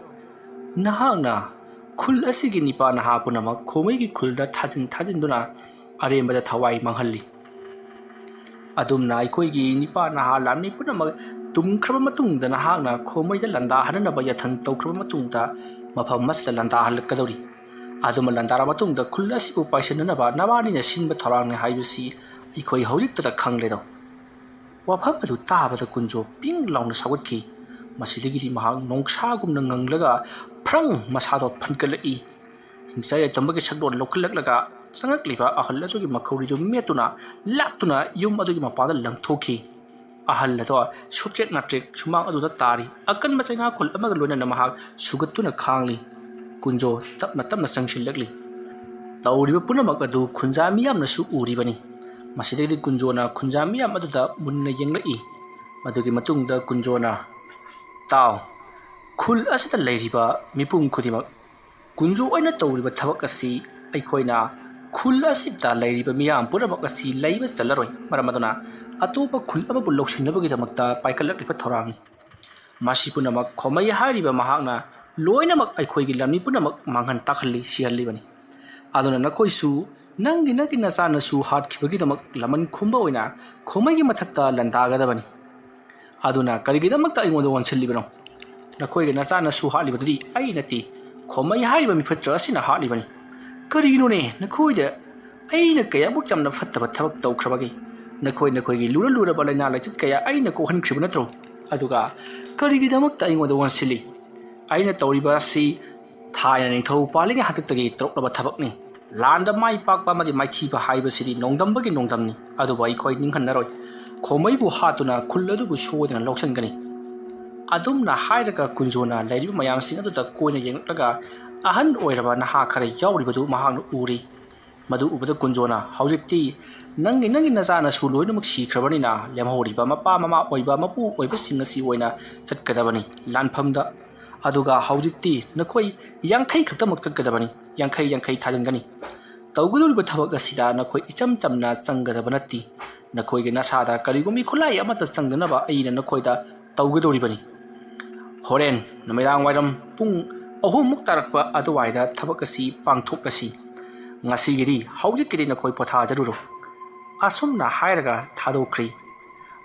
ꯅꯍꯥꯛꯅ ꯈꯨꯜ ꯑꯁꯤꯒꯤ ꯅꯤꯄꯥ ꯅꯍꯥ ꯄꯨꯝꯅꯃꯛ ꯈꯣꯃꯩꯒꯤ ꯈꯨꯜꯗ ꯊꯥꯖꯤꯟ ꯊꯥꯖꯤꯟꯗꯨꯅ ꯑꯔꯦꯝꯕꯗ ꯊꯋꯥꯏ ꯃꯥꯡꯍꯜꯂꯤ꯫ ꯑꯗꯨꯝꯅ ꯑꯩꯈꯣꯏꯒꯤ ꯅꯤꯄꯥ ꯅꯍꯥ ꯂꯥꯟꯃꯤ ꯄꯨꯝꯅꯃꯛ ꯇꯨꯝꯈ꯭ꯔꯕ ꯃꯇꯨꯡꯗ ꯅꯍꯥꯛꯅ ꯈꯣꯃꯩꯗ ꯂꯥꯟꯗꯥꯍꯟꯅꯅꯕ ꯌꯥꯊꯪ ꯇꯧꯈ꯭ꯔꯕ ꯃꯇꯨꯡꯗ ꯃꯐꯝ ꯑꯁꯤꯗ ꯂꯥꯟꯗꯥꯍꯜꯂꯛꯀꯗꯧꯔꯤ꯫ ꯑꯗꯨꯃ ꯂꯥꯟꯗꯥꯔ ꯃꯇꯨꯡꯗ ꯈꯨꯜ ꯑꯁꯤꯕꯨ ꯄꯥꯏꯁꯤꯟꯅꯅꯕ ꯅꯕꯥꯅꯤꯅ ꯁꯤꯟꯕ ꯊꯧꯔꯥꯡꯅꯤ ꯍꯥꯏꯕꯁꯤ ꯑꯩꯈꯣꯏ ꯍꯧꯖꯤꯛꯇꯗ ꯈꯪꯂꯦꯗꯣ꯫" ꯋꯥꯐꯝ ꯑꯗꯨ ꯇꯥꯕꯗ ꯀꯨꯟꯖꯣ ꯄꯤꯡ ꯂꯥꯎꯅ ꯁꯥꯎꯒꯠꯈꯤ꯫ ꯃꯁꯤꯗꯒꯤꯗꯤ ꯃꯍꯥꯛ ꯅꯣꯡꯁꯥꯒꯨꯝꯅ ꯉꯪꯂꯒ ꯐ꯭ꯔꯪ ꯃꯁꯥꯗꯣ ꯐꯟꯀꯠꯂꯛꯏ꯫ ꯍꯤꯡꯆꯥꯏ ꯌꯥꯏꯇꯝꯕꯒꯤ ꯁꯛꯗꯣꯟ ꯂꯧꯈꯠꯂꯛꯂꯒ ꯆꯪꯉꯛꯂꯤꯕ ꯑꯍꯜ ꯑꯗꯨꯒꯤ ꯃꯈꯧꯔꯤꯗꯨ ꯃꯦꯠꯇꯨꯅ ꯂꯥꯛꯇꯨꯅ ꯌꯨꯝ ꯑꯗꯨꯒꯤ ꯃꯄꯥꯟꯗ ꯂꯪꯊꯣꯛꯈꯤ꯫ ꯑꯍꯜ ꯑꯗꯣ ꯁꯨꯞꯆꯦꯠ ꯅꯥꯇ꯭ꯔꯦꯛ ꯁꯨꯃꯥꯡ ꯑꯗꯨꯗ ꯇꯥꯔꯤ꯫ ꯑꯀꯟꯕ ꯆꯩꯅꯥꯈꯣꯜ ꯑꯃꯒ ꯂꯣꯏꯅꯅ ꯃꯍꯥꯛ ꯁꯨꯒꯠꯇꯨꯅ ꯈꯥꯡꯂꯤ꯫ ꯀꯨꯟꯖꯣ ꯇꯞꯅ ꯇꯞꯅ ꯆꯪꯁꯤꯜꯂꯛꯂꯤ꯫ ꯇꯧꯔꯤꯕ ꯄꯨꯝꯅꯃꯛ ꯑꯗꯨ ꯈꯨꯟꯖꯥ ꯃꯤꯌꯥꯝꯅꯁꯨ ꯎꯔꯤꯕꯅꯤ꯫ ꯃꯁꯤꯗꯒꯤꯗꯤ ꯀꯨꯟꯖꯣꯅ ꯈꯨꯟꯖꯥ ꯃꯤꯌꯥꯝ ꯑꯗꯨꯗ ꯃꯨꯟꯅ ꯌꯦꯡꯂꯛꯏ꯫ ꯃꯗꯨꯒꯤ ꯃꯇꯨꯡꯗ ꯀꯨꯟꯖꯣꯅ, "ꯇꯥꯎ, ꯈꯨꯜ ꯑꯁꯤꯗ ꯂꯩꯔꯤꯕ ꯃꯤꯄꯨꯝ ꯈꯨꯗꯤꯡꯃꯛ, ꯀꯨꯟꯖꯣ ꯑꯣꯏꯅ ꯇꯧꯔꯤꯕ ꯊꯕꯛ ꯑꯁꯤ ꯑꯩꯈꯣꯏꯅ ꯈꯨꯜ ꯑꯁꯤꯗ ꯂꯩꯔꯤꯕ ꯃꯤꯌꯥꯝ ꯄꯨꯝꯅꯃꯛ ꯑꯁꯤ ꯂꯩꯕ ꯆꯜꯂꯔꯣꯏ꯫ ꯃꯔꯝ ꯑꯗꯨꯅ ꯑꯇꯣꯞꯄ ꯈꯨꯜ ꯑꯃꯕꯨ ꯂꯧꯁꯤꯟꯅꯕꯒꯤꯗꯃꯛꯇ ꯄꯥꯏꯈꯠꯂꯛꯂꯤꯕ ꯊꯧꯔꯥꯡꯅꯤ꯫ ꯃꯁꯤ ꯄꯨꯝꯅꯃꯛ ꯈꯣꯃꯩ ꯍꯥꯏꯔꯤꯕ ꯃꯍꯥꯛꯅ ꯂꯣꯏꯅꯃꯛ ꯑꯩꯈꯣꯏꯒꯤ ꯂꯝꯃꯤ ꯄꯨꯝꯅꯃꯛ ꯃꯥꯡꯍꯟ ꯇꯥꯛꯍꯜꯂꯤ, ꯁꯤꯍꯜꯂꯤꯕꯅꯤ꯫ ꯑꯗꯨꯅ ꯅꯈꯣꯏꯁꯨ ꯅꯪꯒꯤ ꯅꯪꯒꯤ ꯅꯆꯥꯅꯁꯨ ꯍꯥꯠꯈꯤꯕꯒꯤꯗꯃꯛ ꯂꯃꯟ ꯈꯨꯝꯕ ꯑꯣꯏꯅ ꯈꯣꯃꯩꯒꯤ ꯃꯊꯛꯇ ꯂꯥꯟꯗꯥꯒꯗꯕꯅꯤ꯫ ꯑꯗꯨꯅ ꯀꯔꯤꯒꯤꯗꯃꯛꯇ ꯑꯩꯉꯣꯟꯗ ꯑꯣꯟꯁꯤꯜꯂꯤꯕꯅꯣ? ꯅꯈꯣꯏꯒꯤ ꯅꯆꯥꯅꯁꯨ ꯍꯥꯠꯂꯤꯕꯗꯨꯗꯤ ꯑꯩ ꯅꯠꯇꯦ, ꯈꯣꯃꯩ ꯍꯥꯏꯔꯤꯕ ꯃꯤꯐꯠꯇ꯭ꯔ ꯑꯁꯤꯅ ꯍꯥꯠꯂꯤꯕꯅꯤ꯫ ꯀꯔꯤꯅꯣꯅꯦ ꯅꯈꯣꯏꯗ ꯑꯩꯅ ꯀꯌꯥꯃꯨꯛ ꯌꯥꯝꯅ ꯐꯠꯇꯕ ꯊꯕꯛ ꯇꯧꯈ꯭ꯔꯕꯒꯦ? ꯅꯈꯣꯏ ꯅꯈꯣꯏꯒꯤ ꯂꯨꯔ ꯂꯨꯔꯕ ꯂꯥꯏꯅꯥ ꯂꯥꯏꯆꯠ ꯀꯌꯥ ꯑꯩꯅ ꯀꯣꯛꯍꯟꯈ꯭ꯔꯤꯕ ꯅꯠꯇ꯭ꯔꯣ? ꯑꯗꯨꯒ ꯀꯔꯤꯒꯤꯗꯃꯛꯇ ꯑꯩꯉꯣꯟꯗ ꯑꯣꯟꯁꯤꯜꯂꯤ? ꯑꯩꯅ ꯇꯧꯔꯤꯕ ꯑꯁꯤ ꯊꯥꯏꯅ ꯅꯤꯡꯊꯧ ꯄꯥꯜꯂꯤꯉꯩ ꯍꯥꯛꯇꯛꯇꯒꯤ ꯇꯧꯔꯛꯂꯕ ꯊꯕꯛꯅꯤ꯫ ꯂꯥꯟꯗ ꯃꯥꯏ ꯄꯥꯛꯄ ꯑꯃꯗꯤ ꯃꯥꯏꯊꯤꯕ ꯍꯥꯏꯕꯁꯤꯗꯤ ꯅꯣꯡꯗꯝꯕꯒꯤ ꯅꯣꯡꯗꯝꯅꯤ, ꯑꯗꯨꯕꯨ ꯑꯩꯈꯣꯏ ꯅꯤꯡꯍꯟꯅꯔꯣꯏ꯫ ꯈꯣꯃꯩꯕꯨ ꯍꯥꯠꯇꯨꯅ ꯈꯨꯜ ꯑꯗꯨꯕꯨ ꯁꯣꯏꯗꯅ ꯂꯧꯁꯤꯟꯒꯅꯤ꯫ ꯑꯗꯨꯝꯅ ꯍꯥꯏꯔꯒ ꯀꯨꯟꯖꯣꯅ ꯂꯩꯔꯤꯕ ꯃꯌꯥꯝꯁꯤꯡ ꯑꯗꯨꯗ ꯀꯣꯏꯅ ꯌꯦꯡꯂꯛꯂꯒ ꯑꯍꯟ ꯑꯣꯏꯔꯕ ꯅꯍꯥ ꯈꯔ ꯌꯥꯎꯔꯤꯕꯗꯨ ꯃꯍꯥꯛꯅ ꯎꯔꯤ꯫ ꯃꯗꯨ ꯎꯕꯗ ꯀꯨꯟꯖꯣꯅ, "ꯍꯧꯖꯤꯛꯇꯤ ꯅꯪꯒꯤ, ꯅꯪꯒꯤ ꯅꯆꯥ ꯅꯁꯨ ꯂꯣꯏꯅꯃꯛ ꯁꯤꯈ꯭ꯔꯕꯅꯤꯅ, ꯂꯦꯝꯍꯧꯔꯤꯕ ꯃꯄꯥ ꯃꯃꯥ ꯑꯣꯏꯕ ꯃꯄꯨ ꯑꯣꯏꯕꯁꯤꯡ ꯑꯁꯤ ꯑꯣꯏꯅ ꯆꯠꯀꯗꯕꯅꯤ ꯂꯥꯟꯐꯝꯗ꯫ ꯑꯗꯨꯒ ꯍꯧꯖꯤꯛꯇꯤ ꯅꯈꯣꯏ ꯌꯥꯡꯈꯩ ꯈꯛꯇꯃꯛ ꯆꯠꯀꯗꯕꯅꯤ, ꯌꯥꯡꯈꯩ ꯌꯥꯡꯈꯩ ꯊꯥꯖꯤꯟꯒꯅꯤ꯫ ꯇꯧꯒꯗꯧꯔꯤꯕ ꯊꯕꯛ ꯑꯁꯤꯗ ꯅꯈꯣꯏ ꯏꯆꯝ ꯆꯝꯅ ꯆꯪꯒꯗꯕ ꯅꯠꯇꯦ꯫ ꯅꯈꯣꯏꯒꯤ ꯅꯁꯥꯗ ꯀꯔꯤꯒꯨꯝꯕꯤ ꯈꯨꯠꯂꯥꯏ ꯑꯃꯠꯇ ꯆꯪꯗꯅꯕ ꯑꯩꯅ ꯅꯈꯣꯏꯗ ꯇꯧꯒꯗꯧꯔꯤꯕꯅꯤ꯫ ꯍꯣꯔꯦꯟ ꯅꯨꯃꯤꯗꯥꯡ ꯋꯥꯏꯔꯝ ꯄꯨꯡ ꯑꯍꯨꯝꯃꯨꯛ ꯇꯥꯔꯛꯄ ꯑꯗꯨꯋꯥꯏꯗ ꯊꯕꯛ ꯑꯁꯤ ꯄꯥꯡꯊꯣꯛꯂꯁꯤ꯫ ꯉꯁꯤꯒꯤꯗꯤ, ꯍꯧꯖꯤꯛꯀꯤꯗꯤ ꯅꯈꯣꯏ ꯄꯣꯊꯥꯖꯔꯨꯔꯣ꯫" ꯑꯁꯨꯝꯅ ꯍꯥꯏꯔꯒ ꯊꯥꯗꯣꯛꯈ꯭ꯔꯤ꯫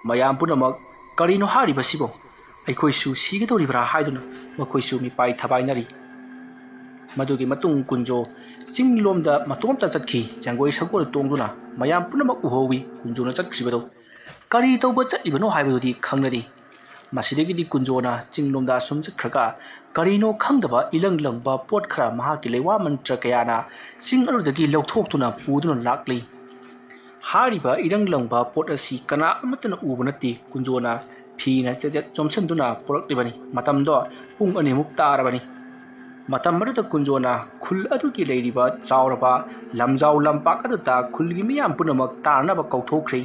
ꯃꯌꯥꯝ ꯄꯨꯝꯅꯃꯛ, "ꯀꯔꯤꯅꯣ ꯍꯥꯏꯔꯤꯕꯁꯤꯕꯣ? ꯑꯩꯈꯣꯏꯁꯨ ꯁꯤꯒꯗꯧꯔꯤꯕ꯭ꯔꯥ?" ꯍꯥꯏꯗꯨꯅ ꯃꯈꯣꯏꯁꯨ ꯃꯤꯄꯥꯏ ꯊꯕꯥꯏꯅꯔꯤ꯫ ꯃꯗꯨꯒꯤ ꯃꯇꯨꯡ ꯀꯨꯟꯖꯣ ꯆꯤꯡꯂꯣꯝꯗ ꯃꯇꯣꯝꯇ ꯆꯠꯈꯤ꯫ ꯖꯪꯒꯣꯏ ꯁꯒꯣꯜ ꯇꯣꯡꯗꯨꯅ ꯃꯌꯥꯝ ꯄꯨꯝꯅꯃꯛ ꯎꯍꯧꯏ꯫ ꯀꯨꯟꯖꯣꯅ ꯆꯠꯈ꯭ꯔꯤꯕꯗꯨ ꯀꯔꯤ ꯇꯧꯕ ꯆꯠꯂꯤꯕꯅꯣ ꯍꯥꯏꯕꯗꯨꯗꯤ ꯈꯪꯅꯗꯦ꯫ ꯃꯁꯤꯗꯒꯤꯗꯤ ꯀꯨꯟꯖꯣꯅ ꯆꯤꯡꯂꯣꯝꯗ ꯑꯁꯨꯝ ꯆꯠꯈ꯭ꯔꯒ ꯀꯔꯤꯅꯣ ꯈꯪꯗꯕ ꯏꯂꯪ ꯂꯪꯕ ꯄꯣꯠ ꯈꯔ ꯃꯍꯥꯛꯀꯤ ꯂꯩꯋꯥ ꯃꯟꯇ꯭ꯔ ꯀꯌꯥꯅ ꯆꯤꯡ ꯑꯗꯨꯗꯒꯤ ꯂꯧꯊꯣꯛꯇꯨꯅ ꯄꯨꯗꯨꯅ ꯂꯥꯛꯂꯤ꯫ ꯍꯥꯏꯔꯤꯕ ꯏꯔꯪ ꯂꯪꯕ ꯄꯣꯠ ꯑꯁꯤ ꯀꯅꯥ ꯑꯃꯠꯇꯅ ꯎꯕ ꯅꯠꯇꯦ꯫ ꯀꯨꯟꯖꯣꯅ ꯐꯤꯅ ꯆꯦꯠ ꯆꯦꯠ ꯆꯣꯝꯁꯤꯟꯗꯨꯅ ꯄꯨꯔꯛꯂꯤꯕꯅꯤ꯫ ꯃꯇꯝꯗꯣ ꯄꯨꯡ ꯑꯅꯤꯃꯨꯛ ꯇꯥꯔꯕꯅꯤ꯫ ꯃꯇꯝ ꯑꯗꯨꯗ ꯀꯨꯟꯖꯣꯅ ꯈꯨꯜ ꯑꯗꯨꯒꯤ ꯂꯩꯔꯤꯕ ꯆꯥꯎꯔꯕ ꯂꯝꯖꯥꯎ ꯂꯝꯄꯥꯛ ꯑꯗꯨꯗ ꯈꯨꯜꯒꯤ ꯃꯤꯌꯥꯝ ꯄꯨꯝꯅꯃꯛ ꯇꯥꯅꯅꯕ ꯀꯧꯊꯣꯛꯈ꯭ꯔꯤ꯫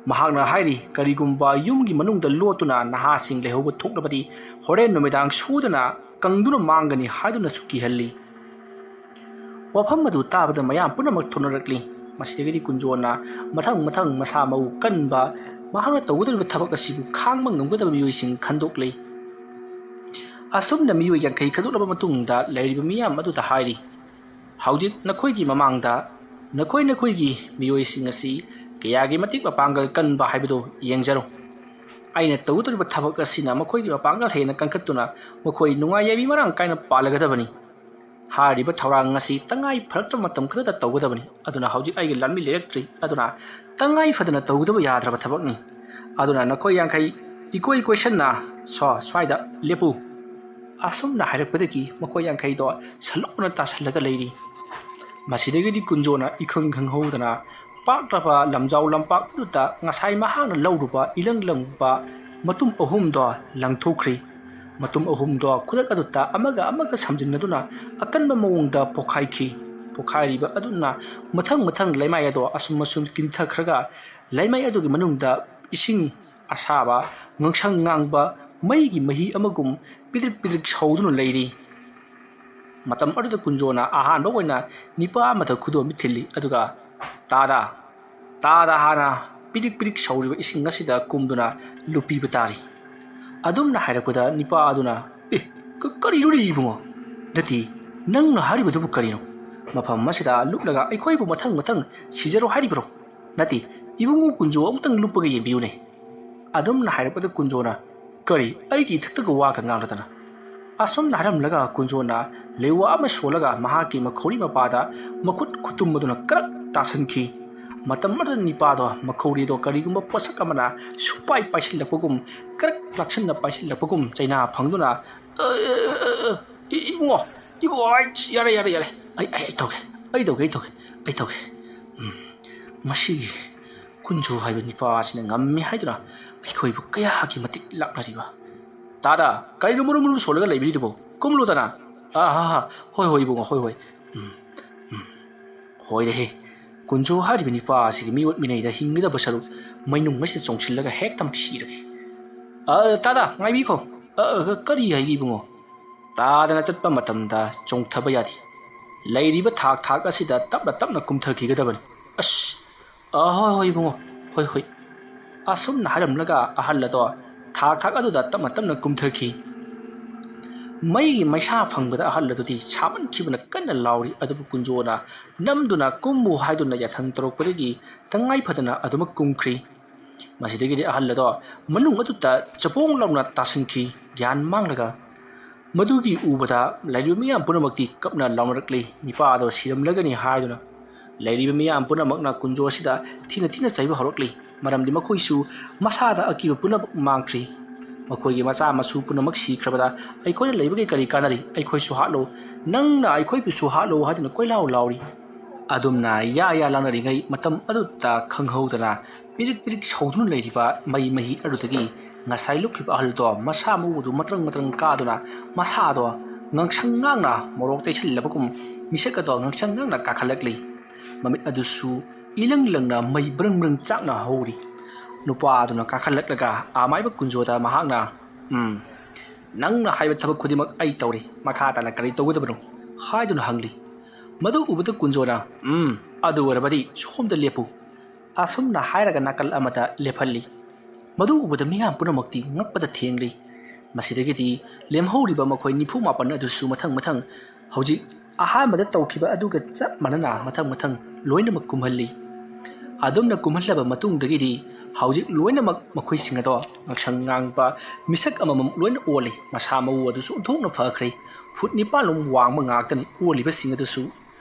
ꯃꯍꯥꯛꯅ ꯍꯥꯏꯔꯤ, "ꯀꯔꯤꯒꯨꯝꯕ ꯌꯨꯝꯒꯤ ꯃꯅꯨꯡꯗ ꯂꯣꯠꯇꯨꯅ ꯅꯍꯥꯁꯤꯡ ꯂꯩꯍꯧꯕ ꯊꯣꯛꯂꯕꯗꯤ ꯍꯣꯔꯦꯟ ꯅꯨꯃꯤꯗꯥꯡ ꯁꯣꯏꯗꯅ ꯀꯪꯗꯨꯅ ꯃꯥꯡꯒꯅꯤ" ꯍꯥꯏꯗꯨꯅꯁꯨ ꯀꯤꯍꯜꯂꯤ꯫ ꯋꯥꯐꯝ ꯑꯗꯨ ꯇꯥꯕꯗ ꯃꯌꯥꯝ ꯄꯨꯝꯅꯃꯛ ꯊꯣꯟꯅꯔꯛꯂꯤ꯫ ꯃꯁꯤꯗꯒꯤꯗꯤ ꯀꯨꯟꯖꯣꯅ ꯃꯊꯪ ꯃꯊꯪ ꯃꯁꯥ ꯃꯎ ꯀꯟꯕ, ꯃꯍꯥꯛꯅ ꯇꯧꯒꯗꯧꯔꯤꯕ ꯊꯕꯛ ꯑꯁꯤꯕꯨ ꯈꯥꯡꯕ ꯉꯝꯒꯗꯕ ꯃꯤꯑꯣꯏꯁꯤꯡ ꯈꯟꯗꯣꯛꯂꯤ꯫ ꯑꯁꯨꯝꯅ ꯃꯤꯑꯣꯏ ꯌꯥꯡꯈꯩ ꯈꯟꯗꯣꯛꯂꯕ ꯃꯇꯨꯡꯗ ꯂꯩꯔꯤꯕ ꯃꯤꯌꯥꯝ ꯑꯗꯨꯗ ꯍꯥꯏꯔꯤ, "ꯍꯧꯖꯤꯛ ꯅꯈꯣꯏꯒꯤ ꯃꯃꯥꯡꯗ ꯅꯈꯣꯏ ꯅꯈꯣꯏꯒꯤ ꯃꯤꯑꯣꯏꯁꯤꯡ ꯑꯁꯤ ꯀꯌꯥꯒꯤ ꯃꯇꯤꯛ ꯃꯄꯥꯡꯒꯜ ꯀꯟꯕ ꯍꯥꯏꯕꯗꯨ ꯌꯦꯡꯖꯔꯣ꯫ ꯑꯩꯅ ꯇꯧꯒꯗꯧꯔꯤꯕ ꯊꯕꯛ ꯑꯁꯤꯅ ꯃꯈꯣꯏꯒꯤ ꯃꯄꯥꯡꯒꯜ ꯍꯦꯟꯅ ꯀꯟꯈꯠꯇꯨꯅ ꯃꯈꯣꯏ ꯅꯨꯡꯉꯥꯏ ꯌꯥꯏꯕꯤ ꯃꯔꯥꯡ ꯀꯥꯏꯅ ꯄꯥꯜꯂꯒꯗꯕꯅꯤ꯫ ꯍꯥꯏꯔꯤꯕ ꯊꯧꯔꯥꯡ ꯑꯁꯤ ꯇꯉꯥꯏ ꯐꯔꯛꯇꯕ ꯃꯇꯝ ꯈꯔꯗ ꯇꯧꯒꯗꯕꯅꯤ꯫ ꯑꯗꯨꯅ ꯍꯧꯖꯤꯛ ꯑꯩꯒꯤ ꯂꯥꯟꯃꯤ ꯂꯩꯔꯛꯇ꯭ꯔꯤ꯫ ꯑꯗꯨꯅ ꯇꯉꯥꯏ ꯐꯗꯅ ꯇꯧꯒꯗꯕ ꯌꯥꯗ꯭ꯔꯕ ꯊꯕꯛꯅꯤ꯫ ꯑꯗꯨꯅ ꯅꯈꯣꯏ ꯌꯥꯡꯈꯩ ꯏꯀꯣꯏ ꯀꯣꯏꯁꯟꯅ ꯁꯣ ꯁ꯭ꯋꯥꯏꯗ ꯂꯦꯞꯄꯨ꯫ ꯑꯁꯨꯝꯅ ꯍꯥꯏꯔꯛꯄꯗꯒꯤ ꯃꯈꯣꯏ ꯌꯥꯡꯈꯩꯗꯣ ꯁꯂꯨꯛꯅ ꯇꯥꯁꯜꯂꯒ ꯂꯩꯔꯤ꯫ ꯃꯁꯤꯗꯒꯤꯗꯤ ꯀꯨꯟꯖꯣꯅ ꯏꯈꯪ ꯈꯪꯍꯧꯗꯅ ꯄꯥꯛꯂꯕ ꯂꯝꯖꯥꯎ ꯂꯝꯄꯥꯛ ꯑꯗꯨꯗ ꯉꯁꯥꯏ ꯃꯍꯥꯛꯅ ꯂꯧꯔꯨꯕ ꯏꯂꯪ ꯂꯪꯕ ꯃꯇꯨꯝ ꯑꯍꯨꯝꯗꯣ ꯂꯪꯊꯣꯛꯈ꯭ꯔꯤ꯫ ꯃꯇꯨꯝ ꯑꯍꯨꯝꯗꯣ ꯈꯨꯗꯛ ꯑꯗꯨꯗ ꯑꯃꯒ ꯑꯃꯒ ꯁꯝꯖꯤꯟꯅꯗꯨꯅ ꯑꯀꯟꯕ ꯃꯑꯣꯡꯗ ꯄꯣꯈꯥꯏꯈꯤ꯫ ꯄꯣꯈꯥꯏꯔꯤꯕ ꯑꯗꯨꯅ ꯃꯊꯪ ꯃꯊꯪ ꯂꯩꯃꯥꯏ ꯑꯗꯣ ꯑꯁꯨꯝ ꯑꯁꯨꯝ ꯀꯤꯟꯊꯈ꯭ꯔꯒ ꯂꯩꯃꯥꯏ ꯑꯗꯨꯒꯤ ꯃꯅꯨꯡꯗ ꯏꯁꯤꯡ ꯑꯁꯥꯕ ꯉꯥꯡꯁꯪ ꯉꯥꯡꯕ ꯃꯩꯒꯤ ꯃꯍꯤ ꯑꯃꯒꯨꯝ ꯄꯤꯗ꯭ꯔꯤꯛ ꯄꯤꯗ꯭ꯔꯤꯛ ꯁꯧꯗꯨꯅ ꯂꯩꯔꯤ꯫ ꯃꯇꯝ ꯑꯗꯨꯗ ꯀꯨꯟꯖꯣꯅ ꯑꯍꯥꯟꯕ ꯑꯣꯏꯅ ꯅꯤꯄꯥ ꯑꯃꯗ ꯈꯨꯗꯣꯝꯕꯤ ꯊꯤꯜꯂꯤ, ꯑꯗꯨꯒ "ꯇꯥꯗ, ꯇꯥꯗ ꯍꯥꯟꯅ ꯄꯤꯗ꯭ꯔꯤꯛ ꯄꯤꯗ꯭ꯔꯤꯛ ꯁꯧꯔꯤꯕ ꯏꯁꯤꯡ ꯑꯁꯤꯗ ꯀꯨꯝꯗꯨꯅ ꯂꯨꯞꯄꯤꯕ ꯇꯥꯔꯤ"꯫ ꯑꯗꯨꯝꯅ ꯍꯥꯏꯔꯛꯄꯗ ꯅꯤꯄꯥ ꯑꯗꯨꯅ, "ꯑꯦ, ꯀ-, ꯀꯔꯤꯅꯣꯅꯦ ꯏꯕꯨꯡꯉꯣ? ꯅꯠꯇꯦ, ꯅꯪꯅ ꯍꯥꯏꯔꯤꯕꯗꯨꯕꯨ ꯀꯔꯤꯅꯣ? ꯃꯐꯝ ꯑꯁꯤꯗ ꯂꯨꯞꯂꯒ ꯑꯩꯈꯣꯏꯕꯨ ꯃꯊꯪ ꯃꯊꯪ ꯁꯤꯖꯔꯣ ꯍꯥꯏꯔꯤꯕ꯭ꯔꯣ? ꯅꯠꯇꯦ, ꯏꯕꯨꯡꯉꯣ ꯀꯨꯟꯖꯣ, ꯑꯃꯨꯛꯇꯪ ꯂꯨꯞꯄꯒ ꯌꯦꯡꯕꯤꯌꯨꯅꯦ"꯫ ꯑꯗꯨꯝꯅ ꯍꯥꯏꯔꯛꯄꯗ ꯀꯨꯟꯖꯣꯅ, "ꯀꯔꯤ, ꯑꯩꯒꯤ ꯏꯊꯛꯇꯒ ꯋꯥꯒ ꯉꯥꯡꯂꯗꯅ?" ꯑꯁꯨꯝꯅ ꯍꯥꯏꯔꯝꯂꯒ ꯀꯨꯟꯖꯣꯅ ꯂꯩꯋꯥ ꯑꯃ ꯁꯣꯜꯂꯒ ꯃꯍꯥꯛꯀꯤ ꯃꯈꯧꯔꯤ ꯃꯄꯥꯗ ꯃꯈꯨꯠ ꯈꯨꯇꯨꯝ ꯑꯗꯨꯅ ꯀ꯭ꯔꯛ ꯇꯥꯁꯟꯈꯤ꯫ ꯃꯇꯝ ꯑꯗꯨꯗ ꯅꯤꯄꯥꯗꯣ ꯃꯈꯧꯔꯤꯗꯣ ꯀꯔꯤꯒꯨꯝꯕ ꯄꯣꯠꯁꯛ ꯑꯃꯅ ꯁꯨꯄꯥꯏ ꯄꯥꯏꯁꯤꯜꯂꯛꯄꯒꯨꯝ, ꯀ꯭ꯔꯛ ꯂꯥꯛꯁꯟꯅ ꯄꯥꯏꯁꯤꯜꯂꯛꯄꯒꯨꯝ ꯆꯩꯅꯥ ꯐꯪꯗꯨꯅ, "ꯑ, ꯑ, ꯑ, ꯑ, ꯏ-, ꯏꯕꯨꯡꯉꯣ, ꯏꯕꯨꯡꯉꯣ, ꯑꯩ, ꯌꯥꯔꯦ, ꯌꯥꯔꯦ, ꯌꯥꯔꯦ꯫ ꯑꯩ, ꯑꯩ, ꯑꯩ ꯇꯧꯒꯦ, ꯑꯩ ꯇꯧꯒꯦ, ꯑꯩ ꯇꯧꯒꯦ, ꯑꯩ ꯇꯧꯒꯦ꯫ ꯎꯝ, ꯃꯁꯤꯒꯤ ꯀꯨꯟꯖꯣ ꯍꯥꯏꯕ ꯅꯤꯄꯥ ꯑꯁꯤꯅ ꯉꯝꯃꯤ ꯍꯥꯏꯗꯨꯅ ꯑꯩꯈꯣꯏꯕꯨ ꯀꯌꯥꯒꯤ ꯃꯇꯤꯛ ꯂꯥꯛꯅꯔꯤꯕ? ꯇꯥꯗ, ꯀꯔꯤꯅꯣ ꯃꯔꯨꯝ ꯃꯔꯨꯝ ꯁꯣꯜꯂꯒ ꯂꯩꯕꯤꯔꯤꯗꯨꯕꯣ? ꯀꯨꯝꯂꯨꯗꯅ!" "ꯑꯥ, ꯍꯥ, ꯍꯥ, ꯍꯣꯏ, ꯍꯣꯏ, ꯏꯕꯨꯡꯉꯣ, ꯍꯣꯏ, ꯍꯣꯏ꯫ ꯎꯝ, ꯎꯝ꯫ ꯍꯣꯏꯗꯍꯦ, ꯀꯨꯟꯖꯣ ꯍꯥꯏꯔꯤꯕ ꯅꯤꯄꯥ ꯑꯁꯤꯒꯤ ꯃꯤꯑꯣꯠ ꯃꯤꯅꯩꯗ ꯍꯤꯡꯒꯗꯕ ꯁꯔꯨꯛ ꯃꯩꯅꯨꯡ ꯑꯁꯤꯗ ꯆꯣꯡꯁꯤꯜꯂꯒ ꯍꯦꯛꯇ ꯁꯤꯔꯒꯦ꯫ ꯑ, ꯇꯥꯗ, ꯉꯥꯏꯕꯤꯈꯣ꯫ ꯑ, ꯑ, ꯀꯔꯤ ꯍꯥꯏꯒꯦ ꯏꯕꯨꯡꯉꯣ?" "ꯇꯥꯗꯅ ꯆꯠꯄ ꯃꯇꯝꯗ ꯆꯣꯡꯊꯕ ꯌꯥꯗꯦ꯫ ꯂꯩꯔꯤꯕ ꯊꯥꯛ ꯊꯥꯛ ꯑꯁꯤꯗ ꯇꯞꯅ ꯇꯞꯅ ꯀꯨꯝꯊꯈꯤꯒꯗꯕꯅꯤ"꯫ "ꯑꯁ, ꯑ, ꯍꯣꯏ, ꯍꯣꯏ, ꯏꯕꯨꯡꯉꯣ, ꯍꯣꯏ, ꯍꯣꯏ"꯫ ꯑꯁꯨꯝꯅ ꯍꯥꯏꯔꯝꯂꯒ ꯑꯍꯜ ꯑꯗꯣ ꯊꯥꯛ ꯊꯥꯛ ꯑꯗꯨꯗ ꯇꯞꯅ ꯇꯞꯅ ꯀꯨꯝꯊꯈꯤ꯫ ꯃꯩꯒꯤ ꯃꯩꯁꯥ ꯐꯪꯕꯗ ꯑꯍꯜ ꯑꯗꯨꯗꯤ ꯁꯥꯃꯟꯈꯤꯕꯅ ꯀꯟꯅ ꯂꯥꯎꯔꯤ, ꯑꯗꯨꯕꯨ ꯀꯨꯟꯖꯣꯅ ꯅꯝꯗꯨꯅ ꯀꯨꯝꯃꯨ ꯍꯥꯏꯗꯨꯅ ꯌꯥꯊꯪ ꯇꯧꯔꯛꯄꯗꯒꯤ ꯇꯉꯥꯏ ꯐꯗꯅ ꯑꯗꯨꯃꯛ ꯀꯨꯝꯈ꯭ꯔꯤ꯫ ꯃꯁꯤꯗꯒꯤꯗꯤ ꯑꯍꯜ ꯑꯗꯣ ꯃꯅꯨꯡ ꯑꯗꯨꯗ ꯆꯄꯣꯡ ꯂꯥꯎꯅ ꯇꯥꯁꯤꯟꯈꯤ, ꯒ꯭ꯌꯥꯟ ꯃꯥꯡꯂꯒ꯫ ꯃꯗꯨꯒꯤ ꯎꯕꯗ ꯂꯩꯔꯤꯕ ꯃꯤꯌꯥꯝ ꯄꯨꯝꯅꯃꯛꯇꯤ ꯀꯞꯅ ꯂꯥꯎꯅꯔꯛꯂꯤ, ꯅꯤꯄꯥ ꯑꯗꯣ ꯁꯤꯔꯝꯂꯒꯅꯤ ꯍꯥꯏꯗꯨꯅ꯫ ꯂꯩꯔꯤꯕ ꯃꯤꯌꯥꯝ ꯄꯨꯝꯅꯃꯛꯅ ꯀꯨꯟꯖꯣ ꯑꯁꯤꯗ ꯊꯤꯅ ꯊꯤꯅ ꯆꯩꯕ ꯍꯧꯔꯛꯂꯤ, ꯃꯔꯝꯗꯤ ꯃꯈꯣꯏꯁꯨ ꯃꯁꯥꯗ ꯑꯀꯤꯕ ꯄꯨꯝꯅꯃꯛ ꯃꯥꯡꯈ꯭ꯔꯤ꯫ ꯃꯈꯣꯏꯒꯤ ꯃꯆꯥ ꯃꯁꯨ ꯄꯨꯝꯅꯃꯛ ꯁꯤꯈ꯭ꯔꯕꯗ ꯑꯩꯈꯣꯏꯅ ꯂꯩꯕꯒꯤ ꯀꯔꯤ ꯀꯥꯟꯅꯔꯤ? ꯑꯩꯈꯣꯏꯁꯨ ꯍꯥꯠꯂꯨ, ꯅꯪꯅ ꯑꯩꯈꯣꯏꯕꯨꯁꯨ ꯍꯥꯠꯂꯨ ꯍꯥꯏꯗꯨꯅ ꯀꯣꯏꯂꯥꯎ ꯂꯥꯎꯔꯤ꯫ ꯑꯗꯨꯝꯅ ꯌꯥ ꯌꯥ ꯂꯥꯡꯅꯔꯤꯉꯩ ꯃꯇꯝ ꯑꯗꯨꯗ ꯈꯪꯍꯧꯗꯅ ꯄꯤꯔꯤꯛ ꯄꯤꯔꯤꯛ ꯁꯧꯗꯨꯅ ꯂꯩꯔꯤꯕ ꯃꯩ ꯃꯍꯤ ꯑꯗꯨꯗꯒꯤ ꯉꯁꯥꯏ ꯂꯨꯞꯈꯤꯕ ꯑꯍꯜꯗꯣ ꯃꯁꯥ ꯃꯎꯗꯨ ꯃꯇ꯭ꯔꯪ ꯃꯇ꯭ꯔꯪ ꯀꯥꯗꯨꯅ ꯃꯁꯥꯗꯣ ꯉꯥꯡꯁꯪ ꯉꯥꯡꯅ ꯃꯣꯔꯣꯛ ꯇꯩꯁꯤꯜꯂꯕꯒꯨꯝ ꯃꯤꯁꯛ ꯑꯗꯣ ꯉꯥꯡꯁꯪ ꯉꯥꯡꯅ ꯀꯥꯈꯠꯂꯛꯂꯤ꯫ ꯃꯃꯤꯠ ꯑꯗꯨꯁꯨ ꯏꯂꯪ ꯂꯪꯅ ꯃꯩ ꯕ꯭ꯔꯪ ꯕ꯭ꯔꯪ ꯆꯥꯛꯅ ꯍꯧꯔꯤ꯫ ꯅꯨꯄꯥ ꯑꯗꯨꯅ ꯀꯥꯈꯠꯂꯛꯂꯒ ꯑꯃꯥꯏꯕ ꯀꯨꯟꯖꯣꯗ ꯃꯍꯥꯛꯅ, "ꯎꯝ, ꯅꯪꯅ ꯍꯥꯏꯕ ꯊꯕꯛ ꯈꯨꯗꯤꯡꯃꯛ ꯑꯩ ꯇꯧꯔꯤ, ꯃꯈꯥ ꯇꯥꯅ ꯀꯔꯤ ꯇꯧꯒꯗꯕꯅꯣ?" ꯍꯥꯏꯗꯨꯅ ꯍꯪꯂꯤ꯫ ꯃꯗꯨ ꯎꯕꯗ ꯀꯨꯟꯖꯣꯅ, "ꯎꯝ, ꯑꯗꯨ ꯑꯣꯏꯔꯕꯗꯤ ꯁꯣꯝꯗ ꯂꯦꯞꯄꯨ" ꯑꯁꯨꯝꯅ ꯍꯥꯏꯔꯒ ꯅꯥꯀꯜ ꯑꯃꯗ ꯂꯦꯞꯍꯜꯂꯤ꯫ ꯃꯗꯨ ꯎꯕꯗ ꯃꯤꯌꯥꯝ ꯄꯨꯝꯅꯃꯛꯇꯤ ꯉꯛꯄꯗ ꯊꯦꯡꯂꯤ꯫ ꯃꯁꯤꯗꯒꯤꯗꯤ ꯂꯦꯝꯍꯧꯔꯤꯕ ꯃꯈꯣꯏ ꯅꯤꯐꯨ ꯃꯥꯄꯟ ꯑꯗꯨꯁꯨ ꯃꯊꯪ ꯃꯊꯪ ꯍꯧꯖꯤꯛ ꯑꯍꯥꯟꯕꯗ ꯇꯧꯈꯤꯕ ꯑꯗꯨꯒ ꯆꯞ ꯃꯥꯟꯅꯅ ꯃꯊꯪ ꯃꯊꯪ ꯂꯣꯏꯅꯃꯛ ꯀꯨꯝꯍꯜꯂꯤ꯫ ꯑꯗꯨꯝꯅ ꯀꯨꯝꯍꯜꯂꯕ ꯃꯇꯨꯡꯗꯒꯤꯗꯤ ꯍꯧꯖꯤꯛ ꯂꯣꯏꯅꯃꯛ ꯃꯈꯣꯏꯁꯤꯡ ꯑꯗꯣ ꯉꯛꯁꯪ ꯉꯥꯡꯕ ꯃꯤꯁꯛ ꯑꯃꯃꯝ ꯂꯣꯏꯅ ꯑꯣꯜꯂꯤ꯫ ꯃꯁꯥ ꯃꯎ ꯑꯗꯨꯁꯨ ꯑꯣꯟꯊꯣꯛꯅ ꯐꯈ꯭ꯔꯦ꯫ ꯐꯨꯠ ꯅꯤꯄꯥꯟ ꯂꯣꯝ ꯋꯥꯡꯕ ꯉꯥꯛꯇꯅꯤ ꯑꯣꯜꯂꯤꯕꯁꯤꯡ ꯑꯗꯨꯁꯨ꯫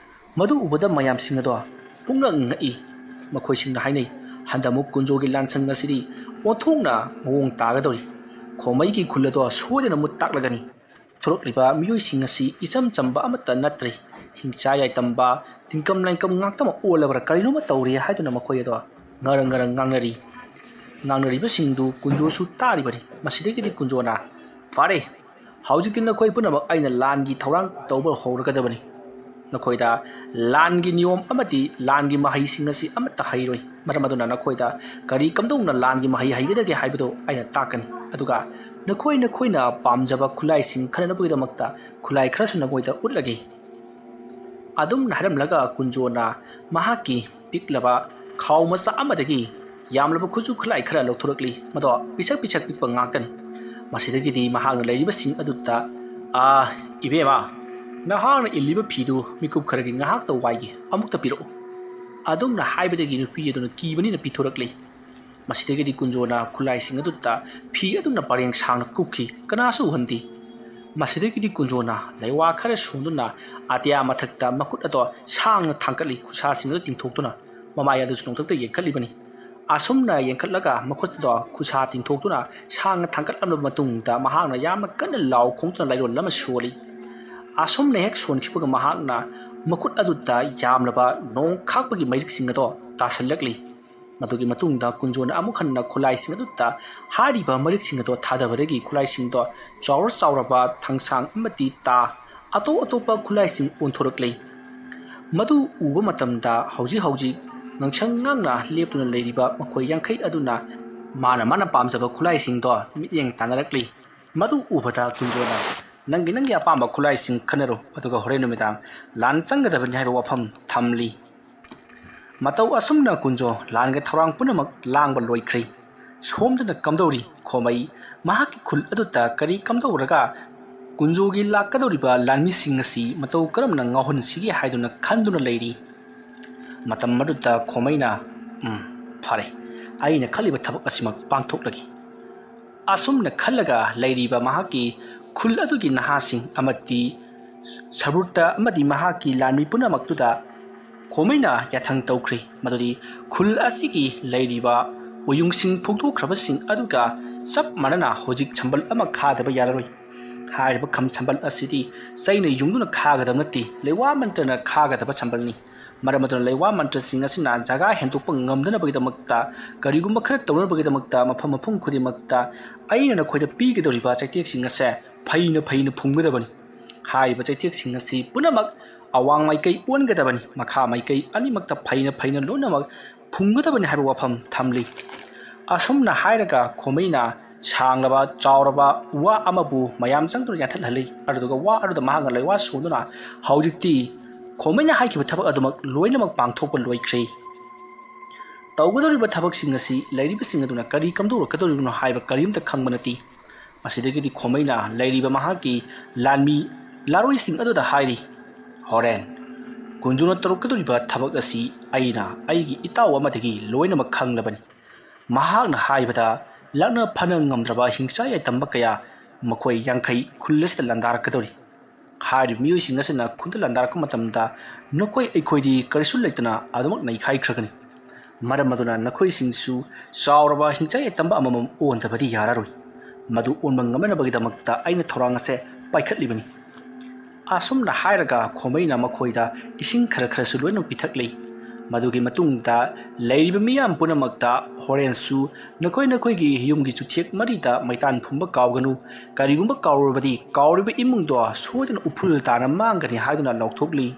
ꯃꯗꯨ ꯎꯕꯗ ꯃꯌꯥꯝꯁꯤꯡ ꯑꯗꯣ ꯄꯨꯡꯉꯛ ꯉꯛꯏ꯫ ꯃꯈꯣꯏꯁꯤꯡꯅ ꯍꯥꯏꯅꯩ, "ꯍꯟꯗꯛꯃꯨꯛ ꯀꯨꯟꯖꯣꯒꯤ ꯂꯥꯟꯁꯪ ꯑꯁꯤꯗꯤ ꯑꯣꯟꯊꯣꯛꯅ ꯃꯑꯣꯡ ꯇꯥꯒꯗꯧꯔꯤ꯫ ꯈꯣꯃꯩꯒꯤ ꯈꯨꯜ ꯑꯗꯣ ꯁꯣꯏꯗꯅ ꯃꯨꯠ ꯇꯥꯛꯂꯒꯅꯤ"꯫ ꯊꯣꯔꯛꯂꯤꯕ ꯃꯤꯑꯣꯏꯁꯤꯡ ꯑꯁꯤ ꯏꯆꯝ ꯆꯝꯕ ꯑꯃꯠꯇ ꯅꯠꯇ꯭ꯔꯦ꯫ ꯍꯤꯡꯆꯥ ꯌꯥꯏꯇꯝꯕ, ꯇꯤꯟꯀꯝ ꯂꯥꯏꯀꯝ ꯉꯥꯛꯇꯃꯛ ꯑꯣꯜꯂꯕ꯭ꯔꯥ ꯀꯔꯤꯅꯣꯃ ꯇꯧꯔꯦ ꯍꯥꯏꯗꯨꯅ ꯃꯈꯣꯏ ꯑꯗꯣ ꯉꯔꯪ ꯉꯔꯪ ꯉꯥꯡꯅꯔꯤ꯫ ꯉꯥꯡꯅꯔꯤꯕꯁꯤꯡꯗꯨ ꯀꯨꯟꯖꯣꯁꯨ ꯇꯥꯔꯤꯕꯅꯤ꯫ ꯃꯁꯤꯗꯒꯤꯗꯤ ꯀꯨꯟꯖꯣꯅ, "ꯐꯔꯦ, ꯍꯧꯖꯤꯛꯇꯤ ꯅꯈꯣꯏ ꯄꯨꯝꯅꯃꯛ ꯑꯩꯅ ꯂꯥꯟꯒꯤ ꯊꯧꯔꯥꯡ ꯇꯧꯕ ꯍꯧꯔꯒꯗꯕꯅꯤ꯫ ꯅꯈꯣꯏꯗ ꯂꯥꯟꯒꯤ ꯅꯤꯌꯣꯝ ꯑꯃꯗꯤ ꯂꯥꯟꯒꯤ ꯃꯍꯩꯁꯤꯡ ꯑꯁꯤ ꯑꯃꯠꯇ ꯍꯩꯔꯣꯏ꯫ ꯃꯔꯝ ꯑꯗꯨꯅ ꯅꯈꯣꯏꯗ ꯀꯔꯤ ꯀꯝꯗꯧꯅ ꯂꯥꯟꯒꯤ ꯃꯍꯩ ꯍꯩꯒꯗꯒꯦ ꯍꯥꯏꯕꯗꯨ ꯑꯩꯅ ꯇꯥꯛꯀꯅꯤ꯫ ꯑꯗꯨꯒ ꯅꯈꯣꯏ ꯅꯈꯣꯏꯅ ꯄꯥꯝꯖꯕ ꯈꯨꯠꯂꯥꯏꯁꯤꯡ ꯈꯟꯅꯅꯕꯒꯤꯗꯃꯛꯇ ꯈꯨꯠꯂꯥꯏ ꯈꯔꯁꯨ ꯅꯈꯣꯏꯗ ꯎꯠꯂꯒꯦ"꯫ ꯑꯗꯨꯝꯅ ꯍꯥꯏꯔꯝꯂꯒ ꯀꯨꯟꯖꯣꯅ ꯃꯍꯥꯛꯀꯤ ꯄꯤꯛꯂꯕ ꯈꯥꯎ ꯃꯆꯥ ꯑꯃꯗꯒꯤ ꯌꯥꯝꯂꯕ ꯈꯨꯠꯁꯨ ꯈꯨꯠꯂꯥꯏ ꯈꯔ ꯂꯧꯊꯣꯔꯛꯂꯤ꯫ ꯃꯗꯣ ꯄꯤꯁꯛ ꯄꯤꯁꯛ ꯄꯤꯛꯄ ꯉꯥꯛꯇꯅꯤ꯫ ꯃꯁꯤꯗꯒꯤꯗꯤ ꯃꯍꯥꯛꯅ ꯂꯩꯔꯤꯕꯁꯤꯡ ꯑꯗꯨꯗ, "ꯑꯥ, ꯏꯕꯦꯝꯃ, ꯅꯍꯥꯛꯅ ꯏꯜꯂꯤꯕ ꯐꯤꯗꯨ ꯃꯤꯀꯨꯞ ꯈꯔꯒꯤ ꯉꯥꯏꯍꯥꯛꯇ ꯋꯥꯏꯒꯦ, ꯑꯃꯨꯛꯇ ꯄꯤꯔꯛꯎ"꯫ ꯑꯗꯨꯝꯅ ꯍꯥꯏꯕꯗꯒꯤ ꯅꯨꯄꯤ ꯑꯗꯨꯅ ꯀꯤꯕꯅꯤꯅ ꯄꯤꯊꯣꯔꯛꯂꯤ꯫ ꯃꯁꯤꯗꯒꯤꯗꯤ ꯀꯨꯟꯖꯣꯅ ꯈꯨꯠꯂꯥꯏꯁꯤꯡ ꯑꯗꯨꯗ ꯐꯤ ꯑꯗꯨꯝꯅ ꯄꯔꯦꯡ ꯁꯥꯡꯅ ꯀꯨꯞꯈꯤ, ꯀꯅꯥꯁꯨ ꯎꯍꯟꯗꯦ꯫ ꯃꯁꯤꯗꯒꯤꯗꯤ ꯀꯨꯟꯖꯣꯅ ꯂꯩꯋꯥ ꯈꯔ ꯁꯣꯝꯗꯨꯅ ꯑꯇꯤꯌꯥ ꯃꯊꯛꯇ ꯃꯈꯨꯠ ꯑꯗꯣ ꯁꯥꯡꯅ ꯊꯥꯡꯒꯠꯂꯤ, ꯈꯨꯠꯁꯥꯁꯤꯡ ꯑꯗꯨ ꯇꯤꯡꯊꯣꯛꯇꯨꯅ ꯃꯃꯥꯏ ꯑꯗꯨꯁꯨ ꯅꯣꯡꯊꯛꯇ ꯌꯦꯡꯈꯠꯂꯤꯕꯅꯤ꯫ ꯑꯁꯨꯝꯅ ꯌꯦꯡꯈꯠꯂꯒ ꯃꯈꯨꯠꯇꯣ ꯈꯨꯠꯁꯥ ꯇꯤꯡꯊꯣꯛꯇꯨꯅ ꯁꯥꯡꯅ ꯊꯥꯡꯒꯠꯂꯝꯂꯕ ꯃꯇꯨꯡꯗ ꯃꯍꯥꯛꯅ ꯌꯥꯝꯅ ꯀꯟꯅ ꯂꯥꯎ ꯈꯣꯡꯗꯨꯅ ꯂꯥꯏꯔꯣꯜ ꯑꯃ ꯁꯣꯜꯂꯤ꯫ ꯑꯁꯨꯝꯅ ꯍꯦꯛ ꯁꯣꯟꯈꯤꯕꯒ ꯃꯍꯥꯛꯅ ꯃꯈꯨꯠ ꯑꯗꯨꯗ ꯌꯥꯝꯂꯕ ꯅꯣꯡ ꯈꯥꯛꯄꯒꯤ ꯃꯩꯔꯤꯛꯁꯤꯡ ꯑꯗꯣ ꯇꯥꯁꯤꯜꯂꯛꯂꯤ꯫ ꯃꯗꯨꯒꯤ ꯃꯇꯨꯡꯗ ꯀꯨꯟꯖꯣꯅ ꯑꯃꯨꯛ ꯍꯟꯅ ꯈꯨꯠꯂꯥꯏꯁꯤꯡ ꯑꯗꯨꯗ ꯍꯥꯏꯔꯤꯕ ꯃꯩꯔꯤꯛꯁꯤꯡ ꯑꯗꯣ ꯊꯥꯗꯕꯗꯒꯤ ꯈꯨꯠꯂꯥꯏꯁꯤꯡꯗꯣ ꯆꯥꯎꯔ ꯆꯥꯎꯔꯕ ꯊꯥꯡꯁꯥꯡ ꯑꯃꯗꯤ ꯇꯥ ꯑꯇꯣꯞ ꯑꯇꯣꯞꯄ ꯈꯨꯠꯂꯥꯏꯁꯤꯡ ꯑꯣꯟꯊꯣꯔꯛꯂꯤ꯫ ꯃꯗꯨ ꯎꯕ ꯃꯇꯝꯗ ꯍꯧꯖꯤꯛ ꯍꯧꯖꯤꯛ ꯉꯥꯡꯁꯪ ꯉꯥꯡꯅ ꯂꯦꯞꯇꯨꯅ ꯂꯩꯔꯤꯕ ꯃꯈꯣꯏ ꯌꯥꯡꯈꯩ ꯑꯗꯨꯅ ꯃꯥꯅ ꯃꯥꯅ ꯄꯥꯝꯖꯕ ꯈꯨꯠꯂꯥꯏꯁꯤꯡꯗꯣ ꯃꯤꯠꯌꯦꯡ ꯇꯥꯟꯅꯔꯛꯂꯤ꯫ ꯃꯗꯨ ꯎꯕꯗ ꯀꯨꯟꯖꯣꯅ, "ꯅꯪꯒꯤ ꯅꯪꯒꯤ ꯑꯄꯥꯝꯕ ꯈꯨꯠꯂꯥꯏꯁꯤꯡ ꯈꯟꯅꯔꯨ, ꯑꯗꯨꯒ ꯍꯣꯔꯦꯟ ꯅꯨꯃꯤꯗꯥꯡ ꯂꯥꯟ ꯆꯪꯒꯗꯕꯅꯤ" ꯍꯥꯏꯕ ꯋꯥꯐꯝ ꯊꯝꯂꯤ꯫ ꯃꯇꯧ ꯑꯁꯨꯝꯅ ꯀꯨꯟꯖꯣ ꯂꯥꯟꯒꯤ ꯊꯧꯔꯥꯡ ꯄꯨꯝꯅꯃꯛ ꯂꯥꯡꯕ ꯂꯣꯏꯈ꯭ꯔꯦ꯫ ꯁꯣꯝꯗꯅ ꯀꯝꯗꯧꯔꯤ? ꯈꯣꯃꯩ ꯃꯍꯥꯛꯀꯤ ꯈꯨꯜ ꯑꯗꯨꯗ ꯀꯔꯤ ꯀꯝꯗꯧꯔꯒ ꯀꯨꯟꯖꯣꯒꯤ ꯂꯥꯛꯀꯗꯧꯔꯤꯕ ꯂꯥꯟꯃꯤꯁꯤꯡ ꯑꯁꯤ ꯃꯇꯧ ꯀꯔꯝꯅ ꯉꯥꯎꯍꯟꯁꯤꯒꯦ ꯍꯥꯏꯗꯨꯅ ꯈꯟꯗꯨꯅ ꯂꯩꯔꯤ꯫ ꯃꯇꯝ ꯑꯗꯨꯗ ꯈꯣꯃꯩꯅ, "ꯎꯝ, ꯐꯔꯦ, ꯑꯩꯅ ꯈꯜꯂꯤꯕ ꯊꯕꯛ ꯑꯁꯤꯃꯛ ꯄꯥꯡꯊꯣꯛꯂꯒꯦ"꯫ ꯑꯁꯨꯝꯅ ꯈꯜꯂꯒ ꯂꯩꯔꯤꯕ ꯃꯍꯥꯛꯀꯤ ꯈꯨꯜ ꯑꯗꯨꯒꯤ ꯅꯍꯥꯁꯤꯡ ꯑꯃꯗꯤ ꯁꯔꯨꯔꯇ ꯑꯃꯗꯤ ꯃꯍꯥꯛꯀꯤ ꯂꯥꯟꯃꯤ ꯄꯨꯝꯅꯃꯛꯇꯨꯗ ꯈꯣꯃꯩꯅ ꯌꯥꯊꯪ ꯇꯧꯈ꯭ꯔꯦ, ꯃꯗꯨꯗꯤ ꯈꯨꯜ ꯑꯁꯤꯒꯤ ꯂꯩꯔꯤꯕ ꯑꯣꯌꯨꯡꯁꯤꯡ ꯐꯣꯡꯗꯣꯛꯈ꯭ꯔꯕꯁꯤꯡ ꯑꯗꯨꯒ ꯆꯞ ꯃꯥꯟꯅꯅ ꯍꯧꯖꯤꯛ ꯁꯝꯕꯜ ꯑꯃ ꯈꯥꯗꯕ ꯌꯥꯔꯔꯣꯏ꯫ ꯍꯥꯏꯔꯤꯕ ꯈꯝ ꯁꯝꯕꯜ ꯑꯁꯤꯗꯤ ꯆꯩꯅ ꯌꯨꯡꯗꯨꯅ ꯈꯥꯒꯗꯕ ꯅꯠꯇꯦ, ꯂꯩꯋꯥ ꯃꯟꯇ꯭ꯔꯅ ꯈꯥꯒꯗꯕ ꯁꯝꯕꯜꯅꯤ꯫ ꯃꯔꯝ ꯑꯗꯨꯅ ꯂꯩꯋꯥ ꯃꯟꯇ꯭ꯔꯁꯤꯡ ꯑꯁꯤꯅ ꯖꯒꯥ ꯍꯦꯟꯗꯣꯛꯄ ꯉꯝꯗꯅꯕꯒꯤꯗꯃꯛꯇ, ꯀꯔꯤꯒꯨꯝꯕ ꯈꯔ ꯇꯧꯅꯕꯒꯤꯗꯃꯛꯇ ꯃꯐꯝ ꯃꯐꯝ ꯈꯨꯗꯤꯡꯃꯛꯇ ꯑꯩꯅ ꯅꯈꯣꯏꯗ ꯄꯤꯒꯗꯧꯔꯤꯕ ꯆꯩꯇꯦꯛꯁꯤꯡ ꯑꯁꯦ ꯐꯩꯅ ꯐꯩꯅ ꯐꯨꯝꯒꯗꯕꯅꯤ꯫ ꯍꯥꯏꯔꯤꯕ ꯆꯩꯇꯦꯛꯁꯤꯡ ꯑꯁꯤ ꯄꯨꯝꯅꯃꯛ ꯑꯋꯥꯡ ꯃꯥꯏꯀꯩ ꯑꯣꯟꯒꯗꯕꯅꯤ, ꯃꯈꯥ ꯃꯥꯏꯀꯩ ꯑꯅꯤꯃꯛꯇ ꯐꯩꯅ ꯐꯩꯅ ꯂꯣꯏꯅꯃꯛ ꯐꯨꯝꯒꯗꯕꯅꯤ ꯍꯥꯏꯕ ꯋꯥꯐꯝ ꯊꯝꯂꯤ꯫ ꯑꯁꯨꯝꯅ ꯍꯥꯏꯔꯒ ꯈꯣꯃꯩꯅ ꯁꯥꯡꯂꯕ ꯆꯥꯎꯔꯕ ꯋꯥ ꯑꯃꯕꯨ ꯃꯌꯥꯝ ꯆꯪꯗꯨꯅ ꯌꯥꯟꯊꯠꯍꯜꯂꯤ꯫ ꯑꯗꯨꯒ ꯋꯥ ꯑꯗꯨꯗ ꯃꯍꯥꯛꯅ ꯂꯩꯋꯥ ꯁꯣꯟꯗꯨꯅ ꯍꯧꯖꯤꯛꯇꯤ ꯈꯣꯃꯩꯅ ꯍꯥꯏꯈꯤꯕ ꯊꯕꯛ ꯑꯗꯨꯃꯛ ꯂꯣꯏꯅꯃꯛ ꯄꯥꯡꯊꯣꯛꯄ ꯂꯣꯏꯈ꯭ꯔꯦ꯫ ꯇꯧꯒꯗꯧꯔꯤꯕ ꯊꯕꯛꯁꯤꯡ ꯑꯁꯤ ꯂꯩꯔꯤꯕꯁꯤꯡ ꯑꯗꯨꯅ ꯀꯔꯤ ꯀꯝꯗꯧꯔꯛꯀꯗꯧꯔꯤꯕꯅꯣ ꯍꯥꯏꯕ ꯀꯔꯤꯝꯇ ꯈꯪꯕ ꯅꯠꯇꯦ꯫ ꯃꯁꯤꯗꯒꯤꯗꯤ ꯈꯣꯃꯩꯅ ꯂꯩꯔꯤꯕ ꯃꯍꯥꯛꯀꯤ ꯂꯥꯟꯃꯤ ꯂꯥꯔꯣꯏꯁꯤꯡ ꯑꯗꯨꯗ ꯍꯥꯏꯔꯤ, "ꯍꯣꯔꯦꯟ ꯀꯨꯟꯖꯨꯅ ꯇꯧꯔꯛꯀꯗꯧꯔꯤꯕ ꯊꯕꯛ ꯑꯁꯤ ꯑꯩꯅ ꯑꯩꯒꯤ ꯏꯇꯥꯎ ꯑꯃꯗꯒꯤ ꯂꯣꯏꯅꯃꯛ ꯈꯪꯂꯕꯅꯤ꯫ ꯃꯍꯥꯛꯅ ꯍꯥꯏꯕꯗ ꯂꯥꯛꯅ ꯐꯅ ꯉꯝꯗ꯭ꯔꯕ ꯍꯤꯡꯆꯥ ꯌꯥꯏꯇꯝꯕ ꯀꯌꯥ ꯃꯈꯣꯏ ꯌꯥꯡꯈꯩ ꯈꯨꯜ ꯑꯁꯤꯗ ꯂꯥꯟꯗꯥꯔꯛꯀꯗꯧꯔꯤ꯫ ꯍꯥꯏꯔꯤꯕ ꯃꯤꯑꯣꯏꯁꯤꯡ ꯑꯁꯤꯅ ꯈꯨꯜꯗ ꯂꯥꯟꯗꯥꯔꯛꯄ ꯃꯇꯝꯗ ꯅꯈꯣꯏ ꯑꯩꯈꯣꯏꯗꯤ ꯀꯔꯤꯁꯨ ꯂꯩꯇꯅ ꯑꯗꯨꯃꯛ ꯅꯩꯈꯥꯏꯈ꯭ꯔꯒꯅꯤ"꯫ ꯃꯔꯝ ꯑꯗꯨꯅ ꯅꯈꯣꯏꯁꯤꯡꯁꯨ ꯆꯥꯎꯔꯕ ꯍꯤꯡꯆꯥꯏ ꯌꯥꯏꯇꯝꯕ ꯑꯃꯃꯝ ꯑꯣꯟꯗꯕꯗꯤ ꯌꯥꯔꯔꯣꯏ꯫ ꯃꯗꯨ ꯑꯣꯟꯕ ꯉꯝꯅꯅꯕꯒꯤꯗꯃꯛꯇ ꯑꯩꯅ ꯊꯧꯔꯥꯡ ꯑꯁꯦ ꯄꯥꯏꯈꯠꯂꯤꯕꯅꯤ꯫ ꯑꯁꯨꯝꯅ ꯍꯥꯏꯔꯒ ꯈꯣꯃꯩꯅ ꯃꯈꯣꯏꯗ ꯏꯁꯤꯡ ꯈꯔ ꯈꯔꯁꯨ ꯂꯣꯏꯅ ꯄꯤꯊꯛꯂꯤ꯫ ꯃꯗꯨꯒꯤ ꯃꯇꯨꯡꯗ ꯂꯩꯔꯤꯕ ꯃꯤꯌꯥꯝ ꯄꯨꯝꯅꯃꯛꯇ ꯍꯣꯔꯦꯟꯁꯨ ꯅꯈꯣꯏ ꯅꯈꯣꯏꯒꯤ ꯌꯨꯝꯒꯤ ꯆꯨꯊꯦꯛ ꯃꯔꯤꯗ ꯃꯩꯇꯥꯟ ꯐꯨꯝꯕ ꯀꯥꯎꯒꯅꯨ꯫ ꯀꯔꯤꯒꯨꯝꯕ ꯀꯥꯎꯔꯕꯗꯤ ꯀꯥꯎꯔꯤꯕ ꯏꯃꯨꯡꯗꯣ ꯁꯣꯏꯗꯅ ꯎꯐꯨꯜ ꯇꯥꯅ ꯃꯥꯡꯒꯅꯤ ꯍꯥꯏꯗꯨꯅ ꯂꯥꯎꯊꯣꯛꯂꯤ꯫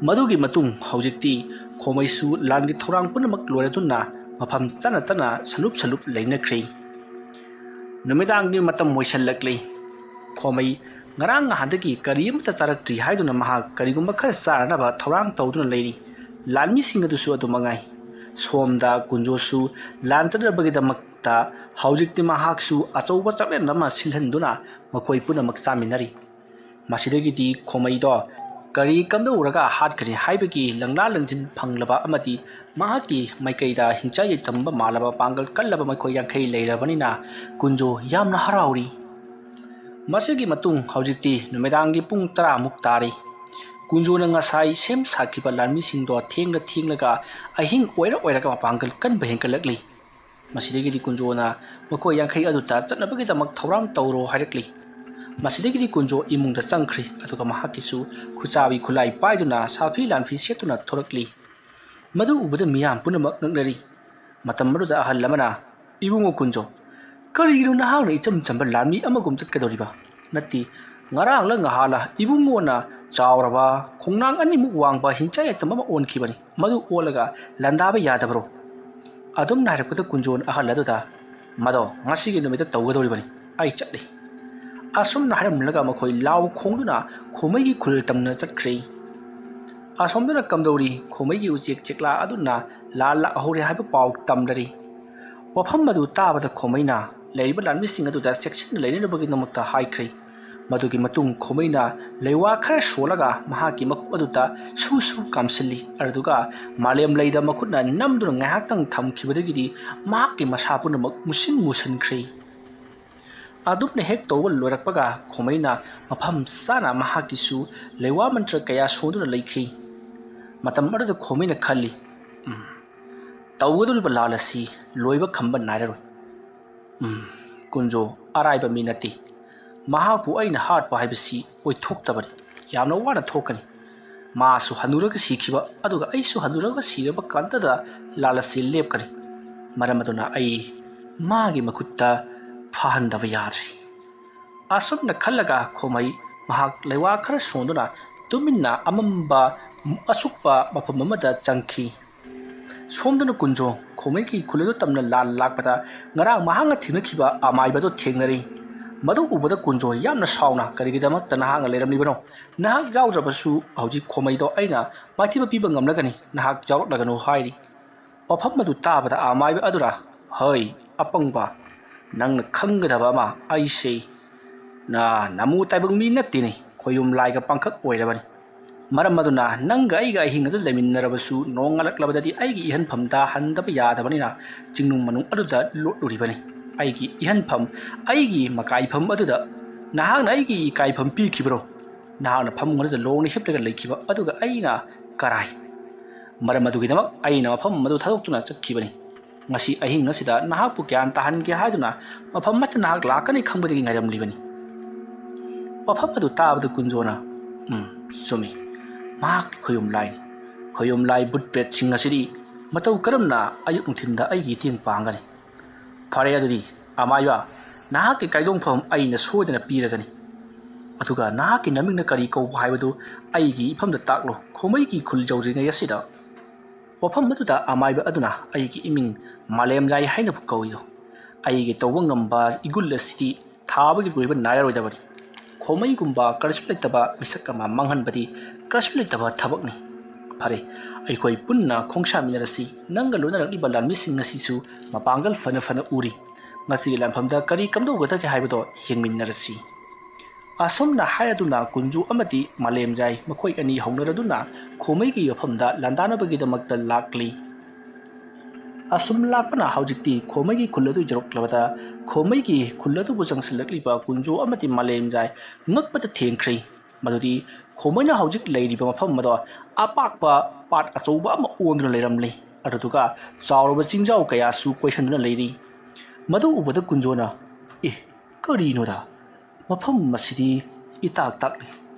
ꯃꯗꯨꯒꯤ ꯃꯇꯨꯡ ꯍꯧꯖꯤꯛꯇꯤ ꯈꯣꯃꯩꯁꯨ ꯂꯥꯟꯒꯤ ꯊꯧꯔꯥꯡ ꯄꯨꯝꯅꯃꯛ ꯂꯣꯏꯔꯗꯨꯅ ꯃꯐꯝ ꯆꯥꯅ ꯆꯥꯅ ꯁꯂꯨꯞ ꯁꯂꯨꯞ ꯂꯩꯅꯈ꯭ꯔꯦ꯫ ꯅꯨꯃꯤꯗꯥꯡꯒꯤ ꯃꯇꯝ ꯑꯣꯏꯁꯜꯂꯛꯂꯦ꯫ ꯈꯣꯃꯩ ꯉꯔꯥꯡ ꯅꯍꯥꯟꯗꯒꯤ ꯀꯔꯤ ꯑꯃꯠꯇ ꯆꯥꯔꯛꯇ꯭ꯔꯤ ꯍꯥꯏꯗꯨꯅ ꯃꯍꯥꯛ ꯀꯔꯤꯒꯨꯝꯕ ꯈꯔ ꯆꯥꯅꯅꯕ ꯊꯧꯔꯥꯡ ꯇꯧꯗꯨꯅ ꯂꯩꯔꯤ꯫ ꯂꯥꯟꯃꯤꯁꯤꯡ ꯑꯗꯨꯁꯨ ꯑꯗꯨ ꯃꯉꯥꯏ꯫ ꯁꯣꯝꯗ ꯀꯨꯟꯖꯣꯁꯨ ꯂꯥꯟ ꯆꯠꯅꯕꯒꯤꯗꯃꯛꯇ ꯍꯧꯖꯤꯛꯇꯤ ꯃꯍꯥꯛꯁꯨ ꯑꯆꯧꯕ ꯆꯥꯛꯂꯦꯟ ꯑꯃ ꯁꯤꯜꯍꯟꯗꯨꯅ ꯃꯈꯣꯏ ꯄꯨꯝꯅꯃꯛ ꯆꯥꯃꯤꯟꯅꯔꯤ꯫ ꯃꯁꯤꯗꯒꯤꯗꯤ ꯈꯣꯃꯩꯗꯣ ꯀꯔꯤ ꯀꯝꯗꯧꯔꯒ ꯍꯥꯠꯀꯅꯤ ꯍꯥꯏꯕꯒꯤ ꯂꯪꯂꯥ ꯂꯪꯖꯤꯟ ꯐꯪꯂꯕ ꯑꯃꯗꯤ ꯃꯍꯥꯛꯀꯤ ꯃꯥꯏꯀꯩꯗ ꯍꯤꯡꯆꯥꯏ ꯌꯥꯏꯇꯝꯕ ꯃꯥꯜꯂꯕ ꯄꯥꯡꯒꯜ ꯀꯜꯂꯕ ꯃꯈꯣꯏ ꯌꯥꯡꯈꯩ ꯂꯩꯔꯕꯅꯤꯅ ꯀꯨꯟꯖꯣ ꯌꯥꯝꯅ ꯍꯔꯥꯎꯔꯤ꯫ ꯃꯁꯤꯒꯤ ꯃꯇꯨꯡ ꯍꯧꯖꯤꯛꯇꯤ ꯅꯨꯃꯤꯗꯥꯡꯒꯤ ꯄꯨꯡ ꯇꯔꯥꯃꯨꯛ ꯇꯥꯔꯤ꯫ ꯀꯨꯟꯖꯣꯅ ꯉꯁꯥꯏ ꯁꯦꯝ ꯁꯥꯈꯤꯕ ꯂꯥꯟꯃꯤꯁꯤꯡꯗꯣ ꯊꯦꯡꯂ ꯊꯦꯡꯂꯒ ꯑꯍꯤꯡ ꯑꯣꯏꯔ ꯑꯣꯏꯔꯒ ꯃꯄꯥꯡꯒꯜ ꯀꯟꯕ ꯍꯦꯟꯒꯠꯂꯛꯂꯤ꯫ ꯃꯁꯤꯗꯒꯤꯗꯤ ꯀꯨꯟꯖꯣꯅ ꯃꯈꯣꯏ ꯌꯥꯡꯈꯩ ꯑꯗꯨꯗ ꯆꯠꯅꯕꯒꯤꯗꯃꯛ ꯊꯧꯔꯥꯡ ꯇꯧꯔꯣ ꯍꯥꯏꯔꯛꯂꯤ꯫ ꯃꯁꯤꯗꯒꯤꯗꯤ ꯀꯨꯟꯖꯣ ꯏꯃꯨꯡꯗ ꯆꯪꯈ꯭ꯔꯤ, ꯑꯗꯨꯒ ꯃꯍꯥꯛꯀꯤꯁꯨ ꯈꯨꯆꯥꯕꯤ ꯈꯨꯠꯂꯥꯏ ꯄꯥꯏꯗꯨꯅ ꯁꯥꯐꯤ ꯂꯥꯟꯐꯤ ꯁꯦꯠꯇꯨꯅ ꯊꯣꯔꯛꯂꯤ꯫ ꯃꯗꯨ ꯎꯕꯗ ꯃꯤꯌꯥꯝ ꯄꯨꯝꯅꯃꯛ ꯉꯛꯅꯔꯤ꯫ ꯃꯇꯝ ꯑꯗꯨꯗ ꯑꯍꯜ ꯑꯃꯅ, "ꯏꯕꯨꯡꯉꯣ ꯀꯨꯟꯖꯣ, ꯀꯔꯤꯒꯤꯅꯣ ꯅꯍꯥꯛꯅ ꯏꯆꯝ ꯆꯝꯕ ꯂꯥꯟꯃꯤ ꯑꯃꯒꯨꯝ ꯆꯠꯀꯗꯧꯔꯤꯕ? ꯅꯠꯇꯦ, ꯉꯔꯥꯡꯂ ꯉꯍꯥꯜꯂ ꯏꯕꯨꯡꯉꯣꯅ ꯆꯥꯎꯔꯕ, ꯈꯣꯡꯅꯥꯡ ꯑꯅꯤꯃꯨꯛ ꯋꯥꯡꯕ ꯍꯤꯡꯆꯥꯏ ꯌꯥꯏꯇꯝꯕ ꯑꯃ ꯑꯣꯟꯈꯤꯕꯅꯤ꯫ ꯃꯗꯨ ꯑꯣꯜꯂꯒ ꯂꯥꯟꯗꯥꯕ ꯌꯥꯗꯕ꯭ꯔꯣ?" ꯑꯗꯨꯝꯅ ꯍꯥꯏꯔꯛꯄꯗ ꯀꯨꯟꯖꯣꯅ ꯑꯍꯜ ꯑꯗꯨꯗ, "ꯃꯗꯣ ꯉꯁꯤꯒꯤ ꯅꯨꯃꯤꯠꯇ ꯇꯧꯒꯗꯧꯔꯤꯕꯅꯤ꯫ ꯑꯩ ꯆꯠꯂꯤ꯫" ꯑꯁꯨꯝꯅ ꯍꯥꯏꯔꯝꯂꯒ ꯃꯈꯣꯏ ꯂꯥꯎ ꯈꯣꯡꯗꯨꯅ ꯈꯣꯃꯩꯒꯤ ꯈꯨꯜ ꯇꯝꯅ ꯆꯠꯈ꯭ꯔꯦ꯫ ꯑꯁꯣꯝꯗꯅ ꯀꯝꯗꯧꯔꯤ? ꯈꯣꯃꯩꯒꯤ ꯎꯆꯦꯛ ꯆꯦꯛꯂꯥ ꯑꯗꯨꯅ ꯂꯥꯜꯂꯛꯍꯧꯔꯦ ꯍꯥꯏꯕ ꯄꯥꯎ ꯇꯝꯂꯔꯤ꯫ ꯋꯥꯐꯝ ꯑꯗꯨ ꯇꯥꯕꯗ ꯈꯣꯃꯩꯅ ꯂꯩꯔꯤꯕ ꯂꯥꯟꯃꯤꯁꯤꯡ ꯑꯗꯨꯗ ꯆꯦꯛꯁꯤꯟꯅ ꯂꯩꯅꯅꯕꯒꯤꯗꯃꯛꯇ ꯍꯥꯏꯈ꯭ꯔꯦ꯫ ꯃꯗꯨꯒꯤ ꯃꯇꯨꯡ ꯈꯣꯃꯩꯅ ꯂꯩꯋꯥ ꯈꯔ ꯁꯣꯜꯂꯒ ꯃꯍꯥꯛꯀꯤ ꯃꯈꯨꯠ ꯑꯗꯨꯗ ꯁꯨ ꯁꯨ ꯀꯥꯝꯁꯤꯜꯂꯤ꯫ ꯑꯗꯨꯒ ꯃꯥꯂꯦꯝ ꯂꯩꯗ ꯃꯈꯨꯠꯅ ꯅꯝꯗꯨꯅ ꯉꯥꯏꯍꯥꯛꯇꯪ ꯊꯝꯈꯤꯕꯗꯒꯤꯗꯤ ꯃꯍꯥꯛꯀꯤ ꯃꯁꯥ ꯄꯨꯝꯅꯃꯛ ꯃꯨꯁꯤꯟ ꯃꯨꯁꯤꯟꯈ꯭ꯔꯦ꯫ ꯑꯗꯨꯝꯅ ꯍꯦꯛ ꯇꯧꯕ ꯂꯣꯏꯔꯛꯄꯒ ꯈꯣꯃꯩꯅ ꯃꯐꯝ ꯆꯥꯅ ꯃꯍꯥꯛꯀꯤꯁꯨ ꯂꯩꯋꯥ ꯃꯟꯇ꯭ꯔ ꯀꯌꯥ ꯁꯣꯟꯗꯨꯅ ꯂꯩꯈꯤ꯫ ꯃꯇꯝ ꯑꯗꯨꯗ ꯈꯣꯃꯩꯅ ꯈꯜꯂꯤ, ꯎꯝ, ꯇꯧꯒꯗꯧꯔꯤꯕ ꯂꯥꯟ ꯑꯁꯤ ꯂꯣꯏꯕ ꯈꯝꯕ ꯅꯥꯏꯔꯔꯣꯏ꯫ ꯎꯝ, ꯀꯨꯟꯖꯣ ꯑꯔꯥꯏꯕ ꯃꯤ ꯅꯠꯇꯦ꯫ ꯃꯍꯥꯛꯄꯨ ꯑꯩꯅ ꯍꯥꯠꯄ ꯍꯥꯏꯕꯁꯤ ꯑꯣꯏꯊꯣꯛꯇꯕꯅꯤ꯫ ꯌꯥꯝꯅ ꯋꯥꯅ ꯊꯣꯛꯀꯅꯤ꯫ ꯃꯥꯁꯨ ꯍꯟꯅꯨꯔꯒ ꯁꯤꯈꯤꯕ, ꯑꯗꯨꯒ ꯑꯩꯁꯨ ꯍꯟꯅꯨꯔꯒ ꯁꯤꯔꯕ ꯀꯥꯟꯇꯗ ꯂꯥꯟ ꯑꯁꯤ ꯂꯦꯞꯀꯅꯤ꯫ ꯃꯔꯝ ꯑꯗꯨꯅ ꯑꯩ ꯃꯥꯒꯤ ꯃꯈꯨꯠꯇ ꯐꯥꯍꯟꯗꯕ ꯌꯥꯗ꯭ꯔꯦ꯫ ꯑꯁꯨꯝꯅ ꯈꯜꯂꯒ ꯈꯣꯃꯩ ꯃꯍꯥꯛ ꯂꯩꯋꯥ ꯈꯔ ꯁꯣꯟꯗꯨꯅ ꯇꯨꯃꯤꯟꯅ ꯑꯃꯝꯕ ꯑꯁꯨꯛꯄ ꯃꯐꯝ ꯑꯃꯗ ꯆꯪꯈꯤ꯫ ꯁꯣꯝꯗꯅ ꯀꯨꯟꯖꯣ ꯈꯣꯃꯩꯒꯤ ꯈꯨꯜ ꯑꯗꯨ ꯇꯝꯅ ꯂꯥꯟ ꯂꯥꯛꯄꯗ ꯉꯔꯥꯡ ꯃꯍꯥꯛꯅ ꯊꯦꯡꯅꯈꯤꯕ ꯑꯃꯥꯏꯕꯗꯨ ꯊꯦꯡꯅꯔꯤ꯫ ꯃꯗꯨ ꯎꯕꯗ ꯀꯨꯟꯖꯣ ꯌꯥꯝꯅ ꯁꯥꯎꯅ, "ꯀꯔꯤꯒꯤꯗꯃꯛꯇ ꯅꯍꯥꯛꯅ ꯂꯩꯔꯝꯂꯤꯕꯅꯣ? ꯅꯍꯥꯛ ꯌꯥꯎꯗ꯭ꯔꯕꯁꯨ ꯍꯧꯖꯤꯛ ꯈꯣꯃꯩꯗꯣ ꯑꯩꯅ ꯃꯥꯏꯊꯤꯕ ꯄꯤꯕ ꯉꯝꯂꯒꯅꯤ, ꯅꯍꯥꯛ ꯌꯥꯎꯔꯛꯂꯒꯅꯨ" ꯍꯥꯏꯔꯤ꯫ ꯋꯥꯐꯝ ꯑꯗꯨ ꯇꯥꯕꯗ ꯑꯃꯥꯏꯕ ꯑꯗꯨꯅ, "ꯍꯩ, ꯑꯄꯪꯕ, ꯅꯪꯅ ꯈꯪꯒꯗꯕ ꯑꯃ, ꯑꯩꯁꯦ ꯅ ꯅꯃꯨ ꯇꯥꯏꯕꯪ ꯃꯤ ꯅꯠꯇꯦꯅꯦ, ꯈꯣꯌꯨꯝ ꯂꯥꯏꯒ ꯄꯥꯡꯈꯛ ꯑꯣꯏꯔꯕꯅꯤ꯫ ꯃꯔꯝ ꯑꯗꯨꯅ ꯅꯪꯒ ꯑꯩꯒ ꯑꯍꯤꯡ ꯑꯗꯨ ꯂꯩꯃꯤꯟꯅꯔꯕꯁꯨ, ꯅꯣꯡ ꯉꯥꯜꯂꯛꯂꯕꯗꯗꯤ ꯑꯩꯒꯤ ꯏꯍꯟꯐꯝꯗ ꯍꯟꯗꯕ ꯌꯥꯗꯕꯅꯤꯅ ꯆꯤꯡꯅꯨꯡ ꯃꯅꯨꯡ ꯑꯗꯨꯗ ꯂꯣꯠꯂꯨꯔꯤꯕꯅꯤ꯫ ꯑꯩꯒꯤ ꯏꯍꯟꯐꯝ, ꯑꯩꯒꯤ ꯃꯀꯥꯏꯐꯝ ꯑꯗꯨꯗ ꯅꯍꯥꯛꯅ ꯑꯩꯒꯤ ꯏꯀꯥꯏꯐꯝ ꯄꯤꯈꯤꯕ꯭ꯔꯣ? ꯅꯍꯥꯛꯅ ꯐꯃꯨꯡ ꯑꯗꯨꯗ ꯂꯣꯡꯅ ꯍꯤꯞꯂꯒ ꯂꯩꯈꯤꯕ ꯑꯗꯨꯒ ꯑꯩꯅ ꯀꯔꯥꯏ? ꯃꯔꯝ ꯑꯗꯨꯒꯤꯗꯃꯛ ꯑꯩꯅ ꯃꯐꯝ ꯑꯗꯨ ꯊꯥꯗꯣꯛꯇꯨꯅ ꯆꯠꯈꯤꯕꯅꯤ꯫ ꯉꯁꯤ ꯑꯍꯤꯡ ꯑꯁꯤꯗ ꯅꯍꯥꯛꯄꯨ ꯒ꯭ꯌꯥꯟ ꯇꯥꯍꯟꯒꯦ ꯍꯥꯏꯗꯨꯅ ꯃꯐꯝ ꯑꯁꯤꯗ ꯅꯍꯥꯛ ꯂꯥꯛꯀꯅꯤ ꯈꯪꯕꯗꯒꯤ ꯉꯥꯏꯔꯝꯂꯤꯕꯅꯤ꯫" ꯋꯥꯐꯝ ꯑꯗꯨ ꯇꯥꯕꯗ ꯀꯨꯟꯖꯣꯅ, "ꯎꯝ, ꯆꯨꯝꯃꯤ꯫ ꯃꯍꯥꯛꯇꯤ ꯈꯣꯌꯨꯝ ꯂꯥꯏꯅꯤ꯫ ꯈꯣꯌꯨꯝ ꯂꯥꯏ ꯚꯨꯠ ꯄ꯭ꯔꯦꯠꯁꯤꯡ ꯑꯁꯤꯗꯤ ꯃꯇꯧ ꯀꯔꯝꯅ ꯑꯌꯨꯛ ꯅꯨꯡꯊꯤꯟꯗ ꯑꯩꯒꯤ ꯏꯇꯦꯡ ꯄꯥꯡꯒꯅꯤ? ꯐꯔꯦ, ꯑꯗꯨꯗꯤ ꯑꯃꯥꯏꯕ, ꯅꯍꯥꯛꯀꯤ ꯀꯥꯏꯗꯣꯡꯐꯝ ꯑꯩꯅ ꯁꯣꯏꯗꯅ ꯄꯤꯔꯒꯅꯤ꯫ ꯑꯗꯨꯒ ꯅꯍꯥꯛꯀꯤ ꯅꯃꯤꯡꯅ ꯀꯔꯤ ꯀꯧꯕ ꯍꯥꯏꯕꯗꯨ ꯑꯩꯒꯤ ꯏꯐꯝꯗ ꯇꯥꯛꯂꯣ꯫ ꯈꯣꯃꯩꯒꯤ ꯈꯨꯜ ꯌꯧꯗ꯭ꯔꯤꯉꯩ ꯑꯁꯤꯗ ꯋꯥꯐꯝ ꯑꯗꯨꯗ ꯑꯃꯥꯏꯕ ꯑꯗꯨꯅ ꯑꯩꯒꯤ ꯏꯃꯤꯡ ꯃꯥꯂꯦꯝꯖꯥꯏ ꯍꯥꯏꯅꯕꯨ ꯀꯧꯏꯗꯣ꯫ ꯑꯩꯒꯤ ꯇꯧꯕ ꯉꯝꯕ ꯏꯒꯨꯜ ꯑꯁꯤꯗꯤ ꯊꯥꯕꯒꯤ ꯂꯣꯏꯕ ꯅꯥꯏꯔꯔꯣꯏꯗꯕꯅꯤ꯫ ꯈꯣꯃꯩꯒꯨꯝꯕ ꯀꯔꯤꯁꯨ ꯂꯩꯇꯕ ꯃꯤꯁꯛ ꯑꯃ ꯃꯥꯡꯍꯟꯕꯗꯤ ꯀꯔꯤꯁꯨ ꯂꯩꯇꯕ ꯊꯕꯛꯅꯤ꯫ ꯐꯔꯦ, ꯑꯩꯈꯣꯏ ꯄꯨꯟꯅ ꯈꯣꯡꯁꯥꯃꯤꯟꯅꯔꯁꯤ꯫ ꯅꯪꯒ ꯂꯣꯏꯅꯔꯛꯂꯤꯕ ꯂꯥꯟꯃꯤꯁꯤꯡ ꯑꯁꯤꯁꯨ ꯃꯄꯥꯡꯒꯜ ꯐꯅ ꯐꯅ ꯎꯔꯤ꯫ ꯉꯁꯤꯒꯤ ꯂꯥꯟꯐꯝꯗ ꯀꯔꯤ ꯀꯝꯗꯧꯒꯗꯒꯦ ꯍꯥꯏꯕꯗꯣ ꯌꯦꯡꯃꯤꯟꯅꯔꯁꯤ꯫" ꯑꯁꯨꯝꯅ ꯍꯥꯏꯔꯗꯨꯅ ꯀꯨꯟꯖꯨ ꯑꯃꯗꯤ ꯃꯥꯂꯦꯝꯖꯥꯏ ꯃꯈꯣꯏ ꯑꯅꯤ ꯍꯧꯅꯔꯗꯨꯅ ꯈꯣꯃꯩꯒꯤ ꯃꯐꯝꯗ ꯂꯥꯟꯗꯥꯅꯕꯒꯤꯗꯃꯛꯇ ꯂꯥꯛꯂꯤ꯫ ꯑꯁꯨꯝ ꯂꯥꯛꯄꯅ ꯍꯧꯖꯤꯛꯇꯤ ꯈꯣꯃꯩꯒꯤ ꯈꯨꯜ ꯑꯗꯨ ꯌꯧꯔꯛꯂꯕꯗ ꯈꯣꯃꯩꯒꯤ ꯈꯨꯜ ꯑꯗꯨꯕꯨ ꯆꯪꯁꯤꯜꯂꯛꯂꯤꯕ ꯀꯨꯟꯖꯨ ꯑꯃꯗꯤ ꯃꯥꯂꯦꯝꯖꯥꯏ ꯉꯛꯄꯗ ꯊꯦꯡꯈ꯭ꯔꯦ꯫ ꯃꯗꯨꯗꯤ ꯈꯣꯃꯩꯅ ꯍꯧꯖꯤꯛ ꯂꯩꯔꯤꯕ ꯃꯐꯝ ꯑꯗꯣ ꯑꯄꯥꯛꯄ ꯄꯥꯠ ꯑꯆꯧꯕ ꯑꯃ ꯑꯣꯟꯗꯨꯅ ꯂꯩꯔꯝꯂꯤ꯫ ꯑꯗꯨꯗꯨꯒ ꯆꯥꯎꯔꯕ ꯆꯤꯡꯖꯥꯎ ꯀꯌꯥꯁꯨ ꯀꯣꯏꯁꯤꯟꯗꯨꯅ ꯂꯩꯔꯤ꯫ ꯃꯗꯨ ꯎꯕꯗ ꯀꯨꯟꯖꯣꯅ, "ꯑꯦ, ꯀꯔꯤꯅꯣꯗ? ꯃꯐꯝ ꯑꯁꯤꯗꯤ ꯏꯇꯥꯛ ꯇꯥꯛꯂꯤ꯫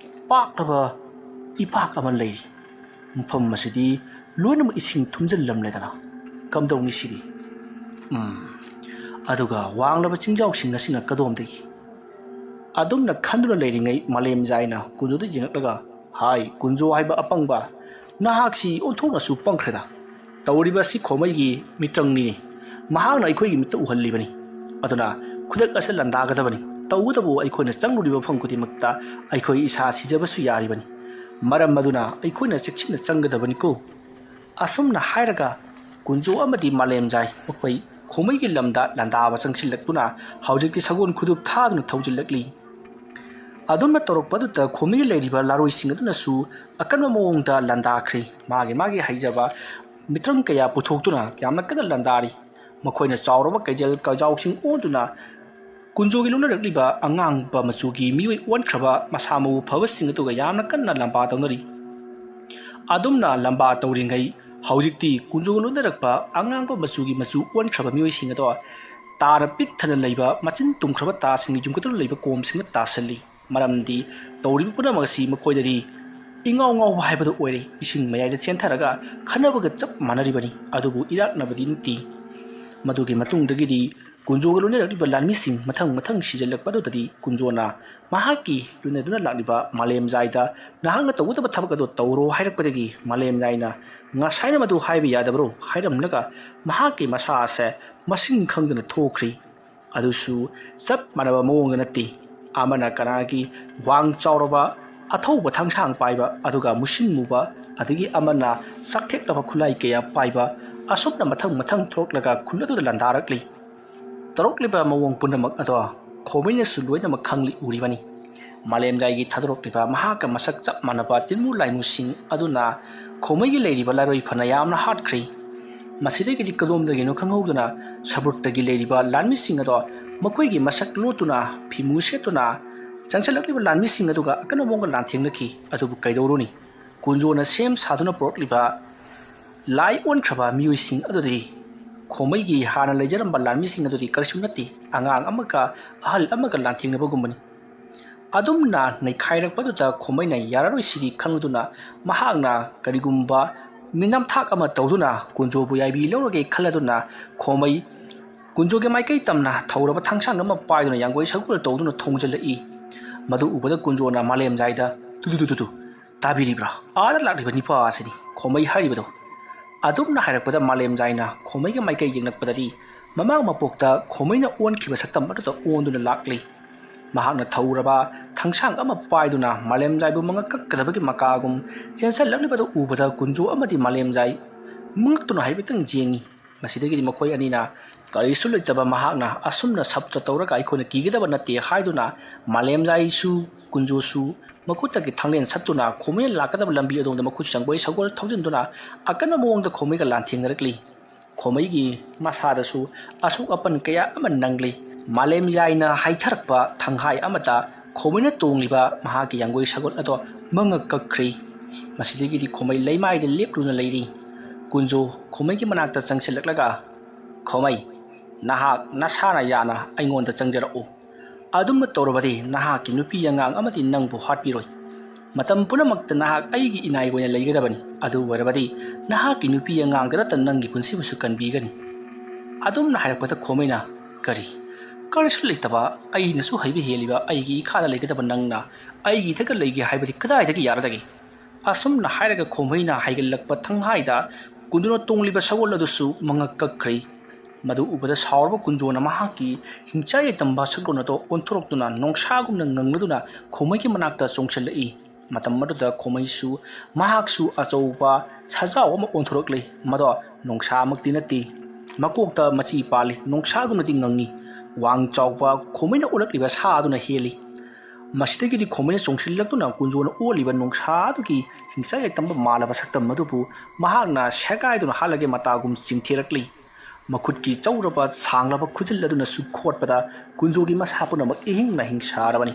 ꯄꯥꯛꯂꯕ ꯏꯄꯥꯛ ꯑꯃ ꯂꯩꯔꯤ꯫ ꯃꯐꯝ ꯑꯁꯤꯗꯤ ꯂꯣꯏꯅꯃꯛ ꯏꯁꯤꯡ ꯊꯨꯝꯖꯤꯜꯂꯝꯂꯦꯗꯅ꯫ ꯀꯝꯗꯧꯅꯤ ꯁꯤꯗꯤ? ꯎꯝ, ꯑꯗꯨꯒ ꯋꯥꯡꯂꯕ ꯆꯤꯡꯖꯥꯎꯁꯤꯡ ꯑꯁꯤꯅ ꯀꯗꯣꯝꯗꯒꯤ?" ꯑꯗꯨꯝꯅ ꯈꯟꯗꯨꯅ ꯂꯩꯔꯤꯉꯩ ꯃꯥꯂꯦꯝꯖꯥꯏꯅ ꯀꯨꯟꯖꯣꯗ ꯌꯦꯡꯂꯛꯂꯒ, "ꯍꯥꯏ, ꯀꯨꯟꯖꯣ ꯍꯥꯏꯕ ꯑꯄꯪꯕ, ꯅꯍꯥꯛꯁꯤ ꯑꯣꯟꯊꯣꯛꯅꯁꯨ ꯄꯪꯈ꯭ꯔꯦꯗ꯫ ꯇꯧꯔꯤꯕ ꯑꯁꯤ ꯈꯣꯃꯩꯒꯤ ꯃꯤꯇ꯭ꯔꯪꯅꯤꯅꯦ꯫ ꯃꯍꯥꯛꯅ ꯑꯩꯈꯣꯏꯒꯤ ꯃꯤꯠꯇ ꯎꯍꯜꯂꯤꯕꯅꯤ꯫ ꯑꯗꯨꯅ ꯈꯨꯗꯛ ꯑꯁꯤꯗ ꯂꯥꯟꯗꯥꯒꯗꯕꯅꯤ꯫ ꯇꯧꯕꯇꯕꯨ ꯑꯩꯈꯣꯏꯅ ꯆꯪꯂꯨꯔꯤꯕ ꯃꯐꯝ ꯈꯨꯗꯤꯡꯃꯛꯇ ꯑꯩꯈꯣꯏ ꯏꯁꯥ ꯁꯤꯖꯕꯁꯨ ꯌꯥꯔꯤꯕꯅꯤ꯫ ꯃꯔꯝ ꯑꯗꯨꯅ ꯑꯩꯈꯣꯏꯅ ꯆꯦꯛꯁꯤꯟꯅ ꯆꯪꯒꯗꯕꯅꯤꯀꯣ꯫" ꯑꯁꯨꯝꯅ ꯍꯥꯏꯔꯒ ꯀꯨꯟꯖꯣ ꯑꯃꯗꯤ ꯃꯥꯂꯦꯝꯖꯥꯏ ꯃꯈꯣꯏ ꯈꯣꯃꯩꯒꯤ ꯂꯝꯗ ꯂꯥꯟꯗꯥꯕ ꯆꯪꯁꯤꯜꯂꯛꯇꯨꯅ ꯍꯧꯖꯤꯛꯇꯤ ꯁꯒꯣꯜ ꯈꯨꯗꯨꯞ ꯊꯥꯗꯨꯅ ꯊꯧꯖꯤꯜꯂꯛꯂꯤ꯫ ꯑꯗꯨꯝꯅ ꯇꯧꯔꯛꯄ ꯑꯗꯨꯗ ꯈꯣꯃꯩꯒꯤ ꯂꯩꯔꯤꯕ ꯂꯥꯔꯣꯏꯁꯤꯡ ꯑꯗꯨꯅꯁꯨ ꯑꯀꯟꯕ ꯃꯑꯣꯡꯗ ꯂꯥꯟꯗꯥꯈ꯭ꯔꯤ꯫ ꯃꯥꯒꯤ ꯃꯥꯒꯤ ꯍꯩꯖꯕ ꯃꯤꯇ꯭ꯔꯪ ꯀꯌꯥ ꯄꯨꯊꯣꯛꯇꯨꯅ ꯌꯥꯝꯅ ꯀꯟꯅ ꯂꯥꯟꯗꯥꯔꯤ꯫ ꯃꯈꯣꯏꯅ ꯆꯥꯎꯔꯕ ꯀꯩꯖꯦꯜ ꯀꯩꯖꯥꯎꯁꯤꯡ ꯑꯣꯟꯗꯨꯅ ꯀꯨꯟꯖꯣꯒꯤ ꯂꯣꯟꯅꯔꯛꯂꯤꯕ ꯑꯉꯥꯡꯕ ꯃꯆꯨꯒꯤ ꯃꯤꯑꯣꯏ ꯑꯣꯟꯈ꯭ꯔꯕ ꯃꯁꯥ ꯃꯎ ꯐꯕꯁꯤꯡ ꯑꯗꯨꯒ ꯌꯥꯝꯅ ꯀꯟꯅ ꯂꯝꯕꯥ ꯇꯧꯅꯔꯤ꯫ ꯑꯗꯨꯝꯅ ꯂꯝꯕꯥ ꯇꯧꯔꯤꯉꯩ ꯍꯧꯖꯤꯛꯇꯤ ꯀꯨꯟꯖꯣꯒ ꯂꯣꯟꯅꯔꯛꯄ ꯑꯉꯥꯡꯕ ꯃꯆꯨꯒꯤ ꯃꯆꯨ ꯑꯣꯟꯈ꯭ꯔꯕ ꯃꯤꯑꯣꯏꯁꯤꯡ ꯑꯗꯣ ꯇꯥꯅ ꯄꯤꯛ ꯊꯟꯅ ꯂꯩꯕ ꯃꯆꯤꯟ ꯇꯨꯝꯈ꯭ꯔꯕ ꯇꯥꯁꯤꯡꯅ ꯌꯨꯝꯈꯠꯇꯨꯅ ꯂꯩꯕ ꯀꯣꯝꯁꯤꯡꯗ ꯇꯥꯁꯜꯂꯤ꯫ ꯃꯔꯝꯗꯤ ꯇꯧꯔꯤꯕ ꯄꯨꯝꯅꯃꯛ ꯑꯁꯤ ꯃꯈꯣꯏꯗꯗꯤ ꯏꯉꯥꯎ ꯉꯥꯎꯕ ꯍꯥꯏꯕꯗꯨ ꯑꯣꯏꯔꯦ꯫ ꯏꯁꯤꯡ ꯃꯌꯥꯏꯗ ꯆꯦꯟꯊꯔꯒ ꯈꯟꯅꯕꯒ ꯆꯞ ꯃꯥꯟꯅꯔꯤꯕꯅꯤ꯫ ꯑꯗꯨꯕꯨ ꯏꯔꯥꯛꯅꯕꯗꯤ ꯅꯠꯇꯦ꯫ ꯃꯗꯨꯒꯤ ꯃꯇꯨꯡꯗꯒꯤꯗꯤ ꯀꯨꯟꯖꯣꯒ ꯂꯣꯏꯅꯔꯛꯂꯤꯕ ꯂꯥꯟꯃꯤꯁꯤꯡ ꯃꯊꯪ ꯃꯊꯪ ꯁꯤꯖꯤꯜꯂꯛꯄ ꯑꯗꯨꯗꯗꯤ ꯀꯨꯟꯖꯣꯅ ꯃꯍꯥꯛꯀꯤ ꯂꯣꯏꯅꯗꯨꯅ ꯂꯥꯛꯂꯤꯕ ꯃꯥꯂꯦꯝꯖꯥꯏꯗ ꯅꯍꯥꯛꯅ ꯇꯧꯒꯗꯕ ꯊꯕꯛ ꯑꯗꯨ ꯇꯧꯔꯣ ꯍꯥꯏꯔꯛꯄꯗꯒꯤ ꯃꯥꯂꯦꯝꯖꯥꯏꯅ ꯉꯁꯥꯏꯅ ꯃꯗꯨ ꯍꯥꯏꯕ ꯌꯥꯗꯕ꯭ꯔꯣ ꯍꯥꯏꯔꯝꯂꯒ ꯃꯍꯥꯛꯀꯤ ꯃꯁꯥ ꯑꯁꯦ ꯃꯁꯤꯡ ꯈꯪꯗꯅ ꯊꯣꯛꯈ꯭ꯔꯤ꯫ ꯑꯗꯨꯁꯨ ꯆꯞ ꯃꯥꯟꯅꯕ ꯃꯑꯣꯡꯗ ꯅꯠꯇꯦ꯫ ꯑꯃꯅ ꯀꯅꯥꯒꯤ ꯋꯥꯡ ꯆꯥꯎꯔꯕ ꯑꯊꯧꯕ ꯊꯥꯡꯁꯥꯡ ꯄꯥꯏꯕ, ꯑꯗꯨꯒ ꯃꯨꯁꯤꯟ ꯃꯨꯕ, ꯑꯗꯒꯤ ꯑꯃꯅ ꯆꯥꯛꯊꯦꯛꯂꯕ ꯈꯨꯠꯂꯥꯏ ꯀꯌꯥ ꯄꯥꯏꯕ, ꯑꯁꯨꯝꯅ ꯃꯊꯪ ꯃꯊꯪ ꯊꯣꯛꯂꯒ ꯈꯨꯜ ꯑꯗꯨꯗ ꯂꯥꯟꯗꯥꯔꯛꯂꯤ꯫ ꯇꯧꯔꯛꯂꯤꯕ ꯃꯑꯣꯡ ꯄꯨꯝꯅꯃꯛ ꯑꯗꯣ ꯈꯣꯃꯩꯅꯁꯨ ꯂꯣꯏꯅꯃꯛ ꯈꯪꯂꯤ ꯎꯔꯤꯕꯅꯤ꯫ ꯃꯥꯂꯦꯝꯖꯥꯏꯒꯤ ꯊꯥꯗꯣꯔꯛꯂꯤꯕ ꯃꯍꯥꯛꯀ ꯃꯁꯛ ꯆꯞ ꯃꯥꯟꯅꯕ ꯇꯤꯟꯃꯨ ꯂꯥꯏꯃꯨꯁꯤꯡ ꯑꯗꯨꯅ ꯈꯣꯃꯩꯒꯤ ꯂꯩꯔꯤꯕ ꯂꯥꯏꯔꯣꯏ ꯐꯅ ꯌꯥꯝꯅ ꯍꯥꯠꯈ꯭ꯔꯦ꯫ ꯃꯁꯤꯗꯒꯤꯗꯤ ꯀꯗꯣꯝꯗꯒꯤꯅꯣ ꯈꯪꯍꯧꯗꯅ ꯁꯕ꯭ꯔꯨꯠꯇꯒꯤ ꯂꯩꯔꯤꯕ ꯂꯥꯟꯃꯤꯁꯤꯡ ꯑꯗꯣ ꯃꯈꯣꯏꯒꯤ ꯃꯁꯛ ꯂꯣꯠꯇꯨꯅ ꯐꯤꯃꯨ ꯁꯦꯠꯇꯨꯅ ꯆꯪꯁꯤꯜꯂꯛꯂꯤꯕ ꯂꯥꯟꯃꯤꯁꯤꯡ ꯑꯗꯨꯒ ꯑꯀꯟꯕ ꯃꯑꯣꯡꯗ ꯂꯥꯟꯊꯦꯡꯅꯈꯤ꯫ ꯑꯗꯨꯕꯨ ꯀꯩꯗꯧꯔꯨꯅꯤ, ꯀꯨꯟꯖꯣꯅ ꯁꯦꯝ ꯁꯥꯗꯨꯅ ꯄꯨꯔꯛꯂꯤꯕ ꯂꯥꯏ ꯑꯣꯟꯈ꯭ꯔꯕ ꯃꯤꯑꯣꯏꯁꯤꯡ ꯑꯗꯨꯗꯤ ꯈꯣꯃꯩꯒꯤ ꯍꯥꯟꯅ ꯂꯩꯖꯔꯝꯕ ꯂꯥꯟꯃꯤꯁꯤꯡ ꯑꯗꯨꯗꯤ ꯀꯔꯤꯁꯨ ꯅꯠꯇꯦ, ꯑꯉꯥꯡ ꯑꯃꯒ ꯑꯍꯜ ꯑꯃꯒ ꯂꯥꯟꯊꯦꯡꯅꯕꯒꯨꯝꯕꯅꯤ꯫ ꯑꯗꯨꯝꯅ ꯅꯩꯈꯥꯏꯔꯛꯄꯗꯨꯗ ꯈꯣꯃꯩꯅ ꯌꯥꯔꯔꯣꯏ ꯁꯤꯗꯤ ꯈꯪꯂꯗꯨꯅ ꯃꯍꯥꯛꯅ ꯀꯔꯤꯒꯨꯝꯕ ꯃꯤꯅꯝꯊꯥꯛ ꯑꯃ ꯇꯧꯗꯨꯅ ꯀꯨꯟꯖꯣꯕꯨ ꯌꯥꯏꯕꯤ ꯂꯧꯔꯒꯦ ꯈꯜꯂꯗꯨꯅ ꯈꯣꯃꯩ ꯀꯨꯟꯖꯣꯒꯤ ꯃꯥꯏꯀꯩ ꯇꯝꯅ ꯊꯧꯔꯕ ꯊꯥꯡꯁꯥꯡ ꯑꯃ ꯄꯥꯏꯗꯨꯅ ꯌꯥꯡꯒꯣꯏ ꯁꯒꯣꯜ ꯇꯧꯗꯨꯅ ꯊꯣꯡꯖꯤꯜꯂꯛꯏ꯫ ꯃꯗꯨ ꯎꯕꯗ ꯀꯨꯟꯖꯣꯅ ꯃꯥꯂꯦꯝꯖꯥꯏꯗ, "ꯇꯨ ꯇꯨ ꯇꯨ ꯇꯨ ꯇꯨ, ꯇꯥꯕꯤꯔꯤꯕ꯭ꯔꯥ? ꯑꯥꯗ ꯂꯥꯛꯂꯤꯕ ꯅꯤꯄꯥ ꯑꯁꯤꯅꯤ ꯈꯣꯃꯩ ꯍꯥꯏꯔꯤꯕꯗꯣ"꯫ ꯑꯗꯨꯝꯅ ꯍꯥꯏꯔꯛꯄꯗ ꯃꯥꯂꯦꯝꯖꯥꯏꯅ ꯈꯣꯃꯩꯒꯤ ꯃꯥꯏꯀꯩ ꯌꯦꯡꯂꯛꯄꯗꯗꯤ ꯃꯃꯥꯡ ꯃꯄꯣꯛꯇ ꯈꯣꯃꯩꯅ ꯑꯣꯟꯈꯤꯕ ꯁꯛꯇꯝ ꯑꯗꯨꯗ ꯑꯣꯟꯗꯨꯅ ꯂꯥꯛꯂꯤ꯫ ꯃꯍꯥꯛꯅ ꯊꯧꯔꯕ ꯊꯥꯡꯁꯥꯡ ꯑꯃ ꯄꯥꯏꯗꯨꯅ ꯃꯥꯂꯦꯝꯖꯥꯏꯕꯨ ꯃꯉꯛ ꯀꯛꯀꯗꯕꯒꯤ ꯃꯀꯥꯒꯨꯝ ꯆꯦꯟꯁꯤꯜꯂꯛꯂꯤꯕꯗꯨ ꯎꯕꯗ ꯀꯨꯟꯖꯣ ꯑꯃꯗꯤ ꯃꯥꯂꯦꯝꯖꯥꯏ ꯃꯉꯛꯇꯨꯅ ꯍꯥꯏꯐꯦꯠꯇꯪ ꯌꯦꯡꯉꯤ꯫ ꯃꯁꯤꯗꯒꯤꯗꯤ ꯃꯈꯣꯏ ꯑꯅꯤꯅ ꯀꯔꯤꯁꯨ ꯂꯩꯇꯕ ꯃꯍꯥꯛꯅ ꯑꯁꯨꯝꯅ ꯁꯞꯇ ꯇꯧꯔꯒ ꯑꯩꯈꯣꯏꯅ ꯀꯤꯒꯗꯕ ꯅꯠꯇꯦ ꯍꯥꯏꯗꯨꯅ ꯃꯥꯂꯦꯝꯖꯥꯏꯁꯨ ꯀꯨꯟꯖꯣꯁꯨ ꯃꯈꯨꯠꯇꯒꯤ ꯊꯥꯡꯂꯦꯟ ꯁꯠꯇꯨꯅ ꯈꯣꯃꯩꯅ ꯂꯥꯛꯀꯗꯕ ꯂꯝꯕꯤ ꯑꯗꯣꯝꯗ ꯃꯈꯨꯠ ꯆꯪꯕꯣꯏ ꯁꯒꯣꯜ ꯊꯧꯖꯤꯟꯗꯨꯅ ꯑꯀꯟꯕ ꯃꯑꯣꯡꯗ ꯈꯣꯃꯩꯒ ꯂꯥꯟꯊꯦꯡꯅꯔꯛꯂꯤ꯫ ꯈꯣꯃꯩꯒꯤ ꯃꯁꯥꯗꯁꯨ ꯑꯁꯣꯛ ꯑꯄꯟ ꯀꯌꯥ ꯑꯃ ꯅꯪꯂꯤ꯫ ꯃꯥꯂꯦꯝ ꯌꯥꯏꯅ ꯍꯥꯏꯊꯔꯛꯄ ꯊꯪꯍꯥꯏ ꯑꯃꯗ ꯈꯣꯃꯩꯅ ꯇꯣꯡꯂꯤꯕ ꯃꯍꯥꯛꯀꯤ ꯌꯥꯡꯒꯣꯏ ꯁꯒꯣꯜ ꯑꯗꯣ ꯃꯉꯛ ꯀꯛꯈ꯭ꯔꯤ꯫ ꯃꯁꯤꯗꯒꯤꯗꯤ ꯈꯣꯃꯩ ꯂꯩꯃꯥꯏꯗ ꯂꯦꯞꯂꯨꯅ ꯂꯩꯔꯤ꯫ ꯀꯨꯟꯖꯣ ꯈꯣꯃꯩꯒꯤ ꯃꯅꯥꯛꯇ ꯆꯪꯁꯤꯜꯂꯛꯂꯒ, "ꯈꯣꯃꯩ, ꯅꯍꯥꯛ ꯅꯁꯥꯅ ꯌꯥꯅ ꯑꯩꯉꯣꯟꯗ ꯆꯪꯖꯔꯛꯎ꯫ ꯑꯗꯨꯝꯅ ꯇꯧꯔꯕꯗꯤ ꯅꯍꯥꯛꯀꯤ ꯅꯨꯄꯤ ꯑꯉꯥꯡ ꯑꯃꯗꯤ ꯅꯪꯕꯨ ꯍꯥꯠꯄꯤꯔꯣꯏ꯫ ꯃꯇꯝ ꯄꯨꯝꯅꯃꯛꯇ ꯅꯍꯥꯛ ꯑꯩꯒꯤ ꯏꯅꯥꯏ ꯑꯣꯏꯅ ꯂꯩꯒꯗꯕꯅꯤ꯫ ꯑꯗꯨ ꯑꯣꯏꯔꯕꯗꯤ ꯅꯍꯥꯛꯀꯤ ꯅꯨꯄꯤ ꯑꯉꯥꯡꯗ ꯅꯠꯇꯅ ꯅꯪꯒꯤ ꯄꯨꯟꯁꯤꯕꯨꯁꯨ ꯀꯟꯕꯤꯒꯅꯤ"꯫ ꯑꯗꯨꯝꯅ ꯍꯥꯏꯔꯛꯄꯗ ꯈꯣꯃꯩꯅ, "ꯀꯔꯤ? ꯀꯔꯤꯁꯨ ꯂꯩꯇꯕ, ꯑꯩꯅꯁꯨ ꯍꯩꯕ ꯍꯦꯜꯂꯤꯕ ꯑꯩꯒꯤ ꯏꯈꯥꯗ ꯂꯩꯒꯗꯕ ꯅꯪꯅ ꯑꯩꯒꯤ ꯏꯊꯛꯇ ꯂꯩꯒꯦ ꯍꯥꯏꯕꯗꯤ ꯀꯗꯥꯏꯗꯒꯤ ꯌꯥꯔꯗꯒꯦ?" ꯑꯁꯨꯝꯅ ꯍꯥꯏꯔꯒ ꯈꯣꯃꯩꯅ ꯍꯥꯏꯒꯠꯂꯛꯄ ꯊꯪꯍꯥꯏꯗ ꯀꯨꯟꯖꯣꯅ ꯇꯣꯡꯂꯤꯕ ꯁꯒꯣꯜ ꯑꯗꯨꯁꯨ ꯃꯉꯛ ꯀꯛꯈ꯭ꯔꯤ꯫ ꯃꯗꯨ ꯎꯕꯗ ꯁꯥꯎꯔꯕ ꯀꯨꯟꯖꯣꯅ ꯃꯍꯥꯛꯀꯤ ꯍꯤꯡꯆꯥꯏ ꯂꯩꯇꯝꯕ ꯁꯒꯣꯜ ꯑꯗꯨ ꯑꯣꯟꯊꯣꯔꯛꯇꯨꯅ ꯅꯣꯡꯁꯥꯒꯨꯝꯅ ꯉꯪꯂꯗꯨꯅ ꯈꯣꯃꯩꯒꯤ ꯃꯅꯥꯛꯇ ꯆꯣꯡꯁꯤꯜꯂꯛꯏ꯫ ꯃꯇꯝ ꯑꯗꯨꯗ ꯈꯣꯃꯩꯁꯨ ꯃꯍꯥꯛꯁꯨ ꯑꯆꯧꯕ ꯁꯖꯥꯎ ꯑꯃ ꯑꯣꯟꯊꯣꯔꯛꯂꯤ꯫ ꯃꯗꯣ ꯅꯣꯡꯁꯥꯃꯛꯇꯤ ꯅꯠꯇꯦ꯫ ꯃꯀꯣꯛꯇ ꯃꯆꯤ ꯄꯥꯜꯂꯤ, ꯅꯣꯡꯁꯥꯒꯨꯝꯅꯗꯤ ꯉꯪꯉꯤ꯫ ꯋꯥꯡ ꯆꯥꯎꯕ ꯈꯣꯃꯩꯅ ꯑꯣꯜꯂꯛꯂꯤꯕ ꯁꯥ ꯑꯗꯨꯅ ꯍꯦꯜꯂꯤ꯫ ꯃꯁꯤꯗꯒꯤꯗꯤ ꯈꯣꯃꯩꯅ ꯆꯣꯡꯁꯤꯜꯂꯛꯇꯨꯅ ꯀꯨꯟꯖꯣꯅ ꯑꯣꯜꯂꯤꯕ ꯅꯣꯡꯁꯥ ꯑꯗꯨꯒꯤ ꯍꯤꯡꯆꯥꯏ ꯂꯩꯇꯝꯕ ꯃꯥꯜꯂꯕ ꯁꯛꯇꯝ ꯑꯗꯨꯕꯨ ꯃꯍꯥꯛꯅ ꯁꯦꯒꯥꯏꯗꯨꯅ ꯍꯥꯠꯂꯒꯦ ꯃꯇꯥꯒꯨꯝ ꯆꯤꯡꯊꯤꯔꯛꯂꯤ꯫ ꯃꯈꯨꯠꯀꯤ ꯆꯧꯔꯕ ꯁꯥꯡꯂꯕ ꯈꯨꯖꯤꯜ ꯑꯗꯨꯅꯁꯨ ꯈꯣꯠꯄꯗ ꯀꯨꯟꯖꯣꯒꯤ ꯃꯁꯥ ꯄꯨꯝꯅꯃꯛ ꯏꯍꯤꯡ ꯅꯥꯍꯤꯡ ꯁꯥꯔꯕꯅꯤ꯫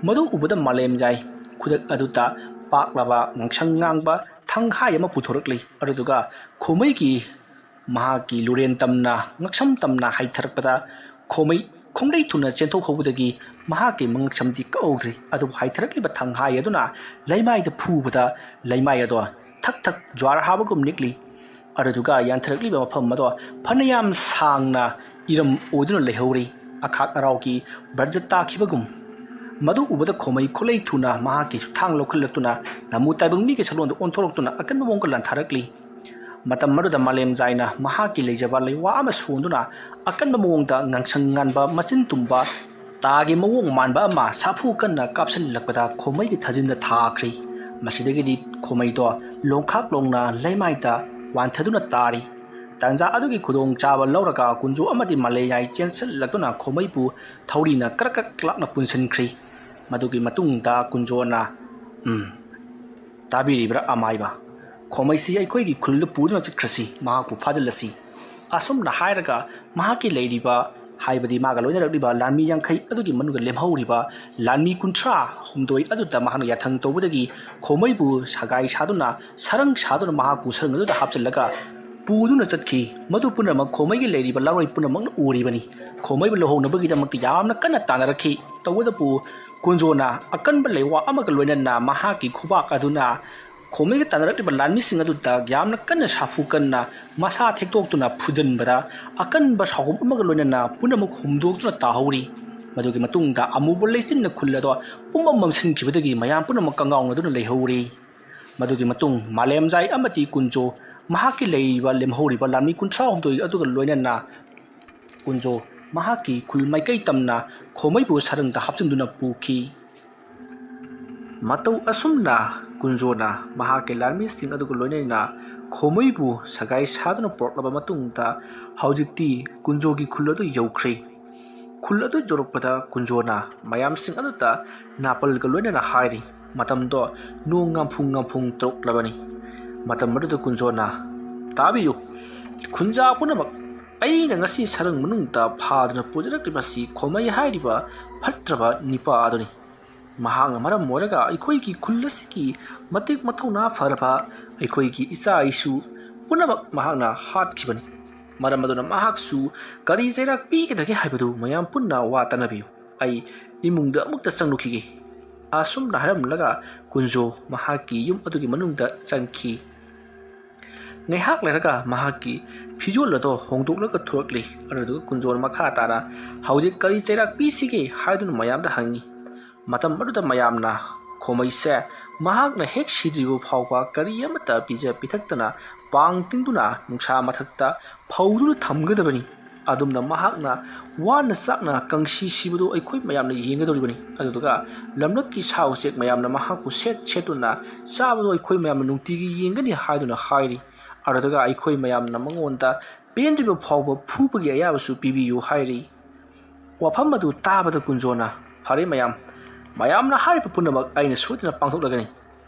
ꯃꯗꯨ ꯎꯕꯗ ꯃꯥꯂꯦꯝꯖꯥꯏ ꯈꯨꯗꯛ ꯑꯗꯨꯗ ꯄꯥꯛꯂꯕ ꯉꯥꯡꯁꯪ ꯉꯥꯡꯕ ꯊꯪꯍꯥꯏ ꯑꯃ ꯄꯨꯊꯣꯔꯛꯂꯤ꯫ ꯑꯗꯨꯗꯨꯒ ꯈꯣꯃꯩꯒꯤ ꯃꯍꯥꯛꯀꯤ ꯂꯨꯔꯦꯟ ꯇꯝꯅ, ꯉꯛꯁꯝ ꯇꯝꯅ ꯍꯥꯏꯊꯔꯛꯄꯗ ꯈꯣꯃꯩ ꯈꯣꯡꯂꯩ ꯊꯨꯅ ꯆꯦꯟꯊꯣꯛꯍꯧꯕꯗꯒꯤ ꯃꯍꯥꯛꯀꯤ ꯃꯉꯛꯁꯝꯗꯤ ꯀꯛꯍꯧꯗ꯭ꯔꯤ꯫ ꯑꯗꯨꯕꯨ ꯍꯥꯏꯊꯔꯛꯂꯤꯕ ꯊꯪꯍꯥꯏ ꯑꯗꯨꯅ ꯂꯩꯃꯥꯏꯗ ꯐꯨꯕꯗ ꯂꯩꯃꯥꯏ ꯑꯗꯣ ꯊꯛ ꯊꯛ ꯖ꯭ꯋꯥꯔ ꯍꯥꯕꯒꯨꯝ ꯅꯤꯛꯂꯤ꯫ ꯑꯗꯨꯗꯨꯒ ꯌꯥꯟꯊꯔꯛꯂꯤꯕ ꯃꯐꯝ ꯑꯗꯣ ꯐꯅꯌꯥꯝ ꯁꯥꯡꯅ ꯏꯔꯝ ꯑꯣꯏꯗꯨꯅ ꯂꯩꯍꯧꯔꯤ꯫ ꯑꯈꯥꯛ ꯑꯔꯥꯎꯒꯤ ꯕ꯭ꯔꯖ ꯇꯥꯈꯤꯕꯒꯨꯝ꯫ ꯃꯗꯨ ꯎꯕꯗ ꯈꯣꯃꯩ ꯈꯨꯠꯂꯩ ꯊꯨꯅ ꯃꯍꯥꯛꯀꯤ ꯊꯥꯡ ꯂꯧꯈꯠꯂꯛꯇꯨꯅ ꯅꯃꯨ ꯇꯥꯏꯕꯪ ꯃꯤꯒꯤ ꯁꯛꯂꯣꯟꯗ ꯑꯣꯟꯊꯣꯔꯛꯇꯨꯅ ꯑꯀꯟꯕ ꯃꯑꯣꯡꯒ ꯂꯥꯟꯊꯔꯛꯂꯤ꯫ ꯃꯇꯝ ꯑꯗꯨꯗ ꯃꯥꯂꯦꯝꯖꯥꯏꯅ ꯃꯍꯥꯛꯀꯤ ꯂꯩꯖꯕ ꯂꯩꯋꯥ ꯑꯃ ꯁꯣꯟꯗꯨꯅ ꯑꯀꯟꯕ ꯃꯑꯣꯡꯗ ꯉꯥꯡꯁꯪ ꯉꯥꯟꯕ ꯃꯆꯤꯟ ꯇꯨꯝꯕ ꯇꯥꯒꯤ ꯃꯑꯣꯡ ꯃꯥꯟꯕ ꯑꯃ ꯁꯥꯐꯨ ꯀꯟꯅ ꯀꯥꯞꯁꯤꯜꯂꯛꯄꯗ ꯈꯣꯃꯩꯒꯤ ꯊꯥꯖꯤꯟꯗ ꯊꯥꯈ꯭ꯔꯤ꯫ ꯃꯁꯤꯗꯒꯤꯗꯤ ꯈꯣꯃꯩꯗꯣ ꯂꯣꯡꯈꯥꯛ ꯂꯣꯡꯅ ꯂꯩꯃꯥꯏꯗ ꯋꯥꯟꯊꯗꯨꯅ ꯇꯥꯔꯤ꯫ ꯇꯥꯟꯖꯥ ꯑꯗꯨꯒꯤ ꯈꯨꯗꯣꯡꯆꯥꯕ ꯂꯧꯔꯒ ꯀꯨꯟꯖꯣ ꯑꯃꯗꯤ ꯃꯥꯂꯦꯝꯖꯥꯏ ꯆꯦꯟꯁꯤꯜꯂꯛꯇꯨꯅ ꯈꯣꯃꯩꯕꯨ ꯊꯧꯔꯤꯅ ꯀ꯭ꯔꯛ ꯀ꯭ꯔꯛ ꯂꯥꯛꯅ ꯄꯨꯟꯁꯤꯟꯈ꯭ꯔꯤ꯫ ꯃꯗꯨꯒꯤ ꯃꯇꯨꯡꯗ ꯀꯨꯟꯖꯣꯅ, "ꯎꯝ, ꯇꯥꯕꯤꯔꯤꯕ꯭ꯔꯥ ꯑꯃꯥꯏꯕ? ꯈꯣꯃꯩꯁꯤ ꯑꯩꯈꯣꯏꯒꯤ ꯈꯨꯜꯗ ꯄꯨꯗꯨꯅ ꯆꯠꯈ꯭ꯔꯁꯤ, ꯃꯍꯥꯛꯄꯨ ꯐꯥꯖꯤꯜꯂꯁꯤ꯫" ꯑꯁꯨꯝꯅ ꯍꯥꯏꯔꯒ ꯃꯍꯥꯛꯀꯤ ꯂꯩꯔꯤꯕ, ꯍꯥꯏꯕꯗꯤ ꯃꯥꯒ ꯂꯣꯏꯅꯔꯛꯂꯤꯕ ꯂꯥꯟꯃꯤ ꯌꯥꯡꯈꯩ ꯑꯗꯨꯒꯤ ꯃꯅꯨꯡꯗ ꯂꯦꯝꯍꯧꯔꯤꯕ ꯂꯥꯟꯃꯤ ꯀꯨꯟꯊ꯭ꯔꯥ ꯍꯨꯝꯗꯣꯏ ꯑꯗꯨꯗ ꯃꯍꯥꯛꯅ ꯌꯥꯊꯪ ꯇꯧꯕꯗꯒꯤ ꯈꯣꯃꯩꯕꯨ ꯁꯒꯥꯏ ꯁꯥꯗꯨꯅ, ꯁꯔꯪ ꯁꯥꯗꯨꯅ ꯃꯍꯥꯛꯄꯨ ꯁꯔꯪ ꯑꯗꯨꯗ ꯍꯥꯞꯆꯤꯜꯂꯒ ꯄꯨꯗꯨꯅ ꯆꯠꯈꯤ꯫ ꯃꯗꯨ ꯄꯨꯝꯅꯃꯛ ꯈꯣꯃꯩꯒꯤ ꯂꯩꯔꯤꯕ ꯂꯥꯔꯣꯏ ꯄꯨꯝꯅꯃꯛꯅ ꯎꯔꯤꯕꯅꯤ꯫ ꯈꯣꯃꯩꯕꯨ ꯂꯧꯍꯧꯅꯕꯒꯤꯗꯃꯛꯇ ꯌꯥꯝꯅ ꯀꯟꯅ ꯇꯥꯟꯅꯔꯛꯈꯤ꯫ ꯇꯧꯕꯇꯕꯨ ꯀꯨꯟꯖꯣꯅ ꯑꯀꯟꯕ ꯂꯩꯋꯥ ꯑꯃꯒ ꯂꯣꯏꯅꯅ ꯃꯍꯥꯛꯀꯤ ꯈꯨꯕꯥꯛ ꯑꯗꯨꯅ ꯈꯣꯃꯩꯒ ꯇꯥꯟꯅꯔꯛꯂꯤꯕ ꯂꯥꯟꯃꯤꯁꯤꯡ ꯑꯗꯨꯗ ꯌꯥꯝꯅ ꯀꯟꯅ ꯁꯥꯐꯨ ꯀꯟꯅ ꯃꯁꯥ ꯊꯦꯛꯇꯣꯛꯇꯨꯅ ꯐꯨꯖꯟꯕꯗ ꯑꯀꯟꯕ ꯁꯥꯎꯍꯨꯝ ꯑꯃꯒ ꯂꯣꯏꯅꯅ ꯄꯨꯝꯅꯃꯛ ꯍꯨꯝꯗꯣꯛꯇꯨꯅ ꯇꯥꯍꯧꯔꯤ꯫ ꯃꯗꯨꯒꯤ ꯃꯇꯨꯡꯗ ꯑꯃꯨꯕ ꯂꯩꯆꯤꯟꯅ ꯈꯨꯜ ꯑꯗꯣ ꯄꯨꯝꯃꯝ ꯃꯝꯁꯤꯟꯈꯤꯕꯗꯒꯤ ꯃꯌꯥꯝ ꯄꯨꯝꯅꯃꯛ ꯀꯪꯉꯥꯎꯅꯗꯨꯅ ꯂꯩꯍꯧꯔꯤ꯫ ꯃꯗꯨꯒꯤ ꯃꯇꯨꯡ ꯃꯥꯂꯦꯝꯖꯥꯏ ꯑꯃꯗꯤ ꯀꯨꯟꯖꯣ ꯃꯍꯥꯛꯀꯤ ꯂꯩꯔꯤꯕ ꯂꯦꯝꯍꯧꯔꯤꯕ ꯂꯥꯟꯃꯤ ꯀꯨꯟꯊ꯭ꯔꯥ ꯍꯨꯝꯗꯣꯏ ꯑꯗꯨꯒ ꯂꯣꯏꯅꯅ ꯀꯨꯟꯖꯣ ꯃꯍꯥꯛꯀꯤ ꯈꯨꯜ ꯃꯥꯏꯀꯩ ꯇꯝꯅ ꯈꯣꯃꯩꯕꯨ ꯁꯔꯪꯗ ꯍꯥꯞꯆꯤꯟꯗꯨꯅ ꯄꯨꯈꯤ꯫ ꯃꯇꯧ ꯑꯁꯨꯝꯅ ꯀꯨꯟꯖꯣꯅ ꯃꯍꯥꯛꯀꯤ ꯂꯥꯟꯃꯤꯁꯤꯡ ꯑꯗꯨꯒ ꯂꯣꯏꯅꯅ ꯈꯣꯃꯩꯕꯨ ꯁꯒꯥꯏ ꯁꯥꯗꯨꯅ ꯄꯨꯔꯛꯂꯕ ꯃꯇꯨꯡꯗ ꯍꯧꯖꯤꯛꯇꯤ ꯀꯨꯟꯖꯣꯒꯤ ꯈꯨꯜ ꯑꯗꯨ ꯌꯧꯈ꯭ꯔꯦ꯫ ꯈꯨꯜ ꯑꯗꯨ ꯌꯧꯔꯛꯄꯗ ꯀꯨꯟꯖꯣꯅ ꯃꯌꯥꯝꯁꯤꯡ ꯑꯗꯨꯗ ꯅꯥꯄꯜꯒ ꯂꯣꯏꯅꯅ ꯍꯥꯏꯔꯤ꯫ ꯃꯇꯝꯗꯣ ꯅꯣꯡ ꯉꯥꯝꯐꯨꯡ ꯉꯥꯝꯐꯨꯡ ꯇꯧꯔꯛꯂꯕꯅꯤ꯫ ꯃꯇꯝ ꯑꯗꯨꯗ ꯀꯨꯟꯖꯣꯅ, "ꯇꯥꯕꯤꯌꯨ, ꯈꯨꯟꯖꯥ ꯄꯨꯝꯅꯃꯛ, ꯑꯩꯅ ꯉꯁꯤ ꯁꯔꯪ ꯃꯅꯨꯡꯗ ꯐꯥꯗꯨꯅ ꯄꯨꯖꯔꯛꯂꯤꯕꯁꯤ ꯈꯣꯃꯩ ꯍꯥꯏꯔꯤꯕ ꯐꯠꯇ꯭ꯔꯕ ꯅꯤꯄꯥ ꯑꯗꯨꯅꯤ꯫ ꯃꯍꯥꯛꯅ ꯃꯔꯝ ꯑꯣꯏꯔꯒ ꯑꯩꯈꯣꯏꯒꯤ ꯈꯨꯜ ꯑꯁꯤꯒꯤ ꯃꯇꯤꯛ ꯃꯊꯧꯅꯥ ꯐꯔꯕ ꯑꯩꯈꯣꯏꯒꯤ ꯏꯆꯥ ꯏꯁꯨ ꯄꯨꯝꯅꯃꯛ ꯃꯍꯥꯛꯅ ꯍꯥꯠꯈꯤꯕꯅꯤ꯫ ꯃꯔꯝ ꯑꯗꯨꯅ ꯃꯍꯥꯛꯁꯨ ꯀꯔꯤ ꯆꯩꯔꯥꯛ ꯄꯤꯒꯗꯒꯦ ꯍꯥꯏꯕꯗꯨ ꯃꯌꯥꯝ ꯄꯨꯟꯅ ꯋꯥ ꯇꯥꯟꯅꯕꯤꯌꯨ꯫ ꯑꯩ ꯏꯃꯨꯡꯗ ꯑꯃꯨꯛꯇ ꯆꯪꯂꯨꯈꯤꯒꯦ꯫ ꯑꯁꯨꯝꯅ ꯍꯥꯏꯔꯝꯂꯒ ꯀꯨꯟꯖꯣ ꯃꯍꯥꯛꯀꯤ ꯌꯨꯝ ꯑꯗꯨꯒꯤ ꯃꯅꯨꯡꯗ ꯆꯪꯈꯤ꯫ ꯉꯥꯏꯍꯥꯛ ꯂꯩꯔꯒ ꯃꯍꯥꯛꯀꯤ ꯐꯤꯖꯣꯜ ꯑꯗꯣ ꯍꯣꯡꯗꯣꯛꯂꯒ ꯊꯣꯛꯂꯛꯂꯤ꯫ ꯑꯗꯨꯗꯨꯒ ꯀꯨꯟꯖꯣꯅ ꯃꯈꯥ ꯇꯥꯅ, "ꯍꯧꯖꯤꯛ ꯀꯔꯤ ꯆꯩꯔꯥꯛ ꯄꯤꯁꯤꯒꯦ?" ꯍꯥꯏꯗꯨꯅ ꯃꯌꯥꯝꯗ ꯍꯪꯉꯤ꯫ ꯃꯇꯝ ꯑꯗꯨꯗ ꯃꯌꯥꯝꯅ ꯈꯣꯃꯩꯁꯦ ꯃꯍꯥꯛꯅ ꯍꯦꯛ ꯁꯤꯗ꯭ꯔꯤꯕ ꯐꯥꯎꯕ ꯀꯔꯤ ꯑꯃꯠꯇ ꯄꯤꯖ ꯄꯤꯊꯛꯇꯅ ꯄꯥꯡ ꯇꯤꯡꯗꯨꯅ ꯅꯨꯡꯁꯥ ꯃꯊꯛꯇ ꯐꯧꯗꯨꯅ ꯊꯝꯒꯗꯕꯅꯤ꯫ ꯑꯗꯨꯝꯅ ꯃꯍꯥꯛꯅ ꯋꯥꯅ ꯆꯥꯛꯅ ꯀꯪꯁꯤ ꯁꯤꯕꯗꯨ ꯑꯩꯈꯣꯏ ꯃꯌꯥꯝꯅ ꯌꯦꯡꯒꯗꯧꯔꯤꯕꯅꯤ꯫ ꯑꯗꯨꯗꯨꯒ ꯂꯝꯂꯛꯀꯤ ꯁꯥ ꯎꯆꯦꯛ ꯃꯌꯥꯝꯅ ꯃꯍꯥꯛꯄꯨ ꯁꯦꯠ ꯁꯦꯠꯇꯨꯅ ꯆꯥꯕꯗꯨ ꯑꯩꯈꯣꯏ ꯃꯌꯥꯝꯅ ꯅꯨꯡꯇꯤꯒꯤ ꯌꯦꯡꯒꯅꯤ ꯍꯥꯏꯗꯨꯅ ꯍꯥꯏꯔꯤ꯫ ꯑꯗꯨꯗꯨꯒ ꯑꯩꯈꯣꯏ ꯃꯌꯥꯝꯅ ꯃꯉꯣꯟꯗ ꯄꯦꯟꯗ꯭ꯔꯤꯕ ꯐꯥꯎꯕ ꯐꯨꯕꯒꯤ ꯑꯌꯥꯕꯁꯨ ꯄꯤꯕꯤꯌꯨ ꯍꯥꯏꯔꯤ꯫ ꯋꯥꯐꯝ ꯑꯗꯨ ꯇꯥꯕꯗ ꯀꯨꯟꯖꯣꯅ, "ꯐꯔꯦ ꯃꯌꯥꯝ, ꯃꯌꯥꯝꯅ ꯍꯥꯏꯔꯤꯕ ꯄꯨꯝꯅꯃꯛ ꯑꯩꯅ ꯁꯣꯏꯗꯅ ꯄꯥꯡꯊꯣꯛꯂꯒꯅꯤ꯫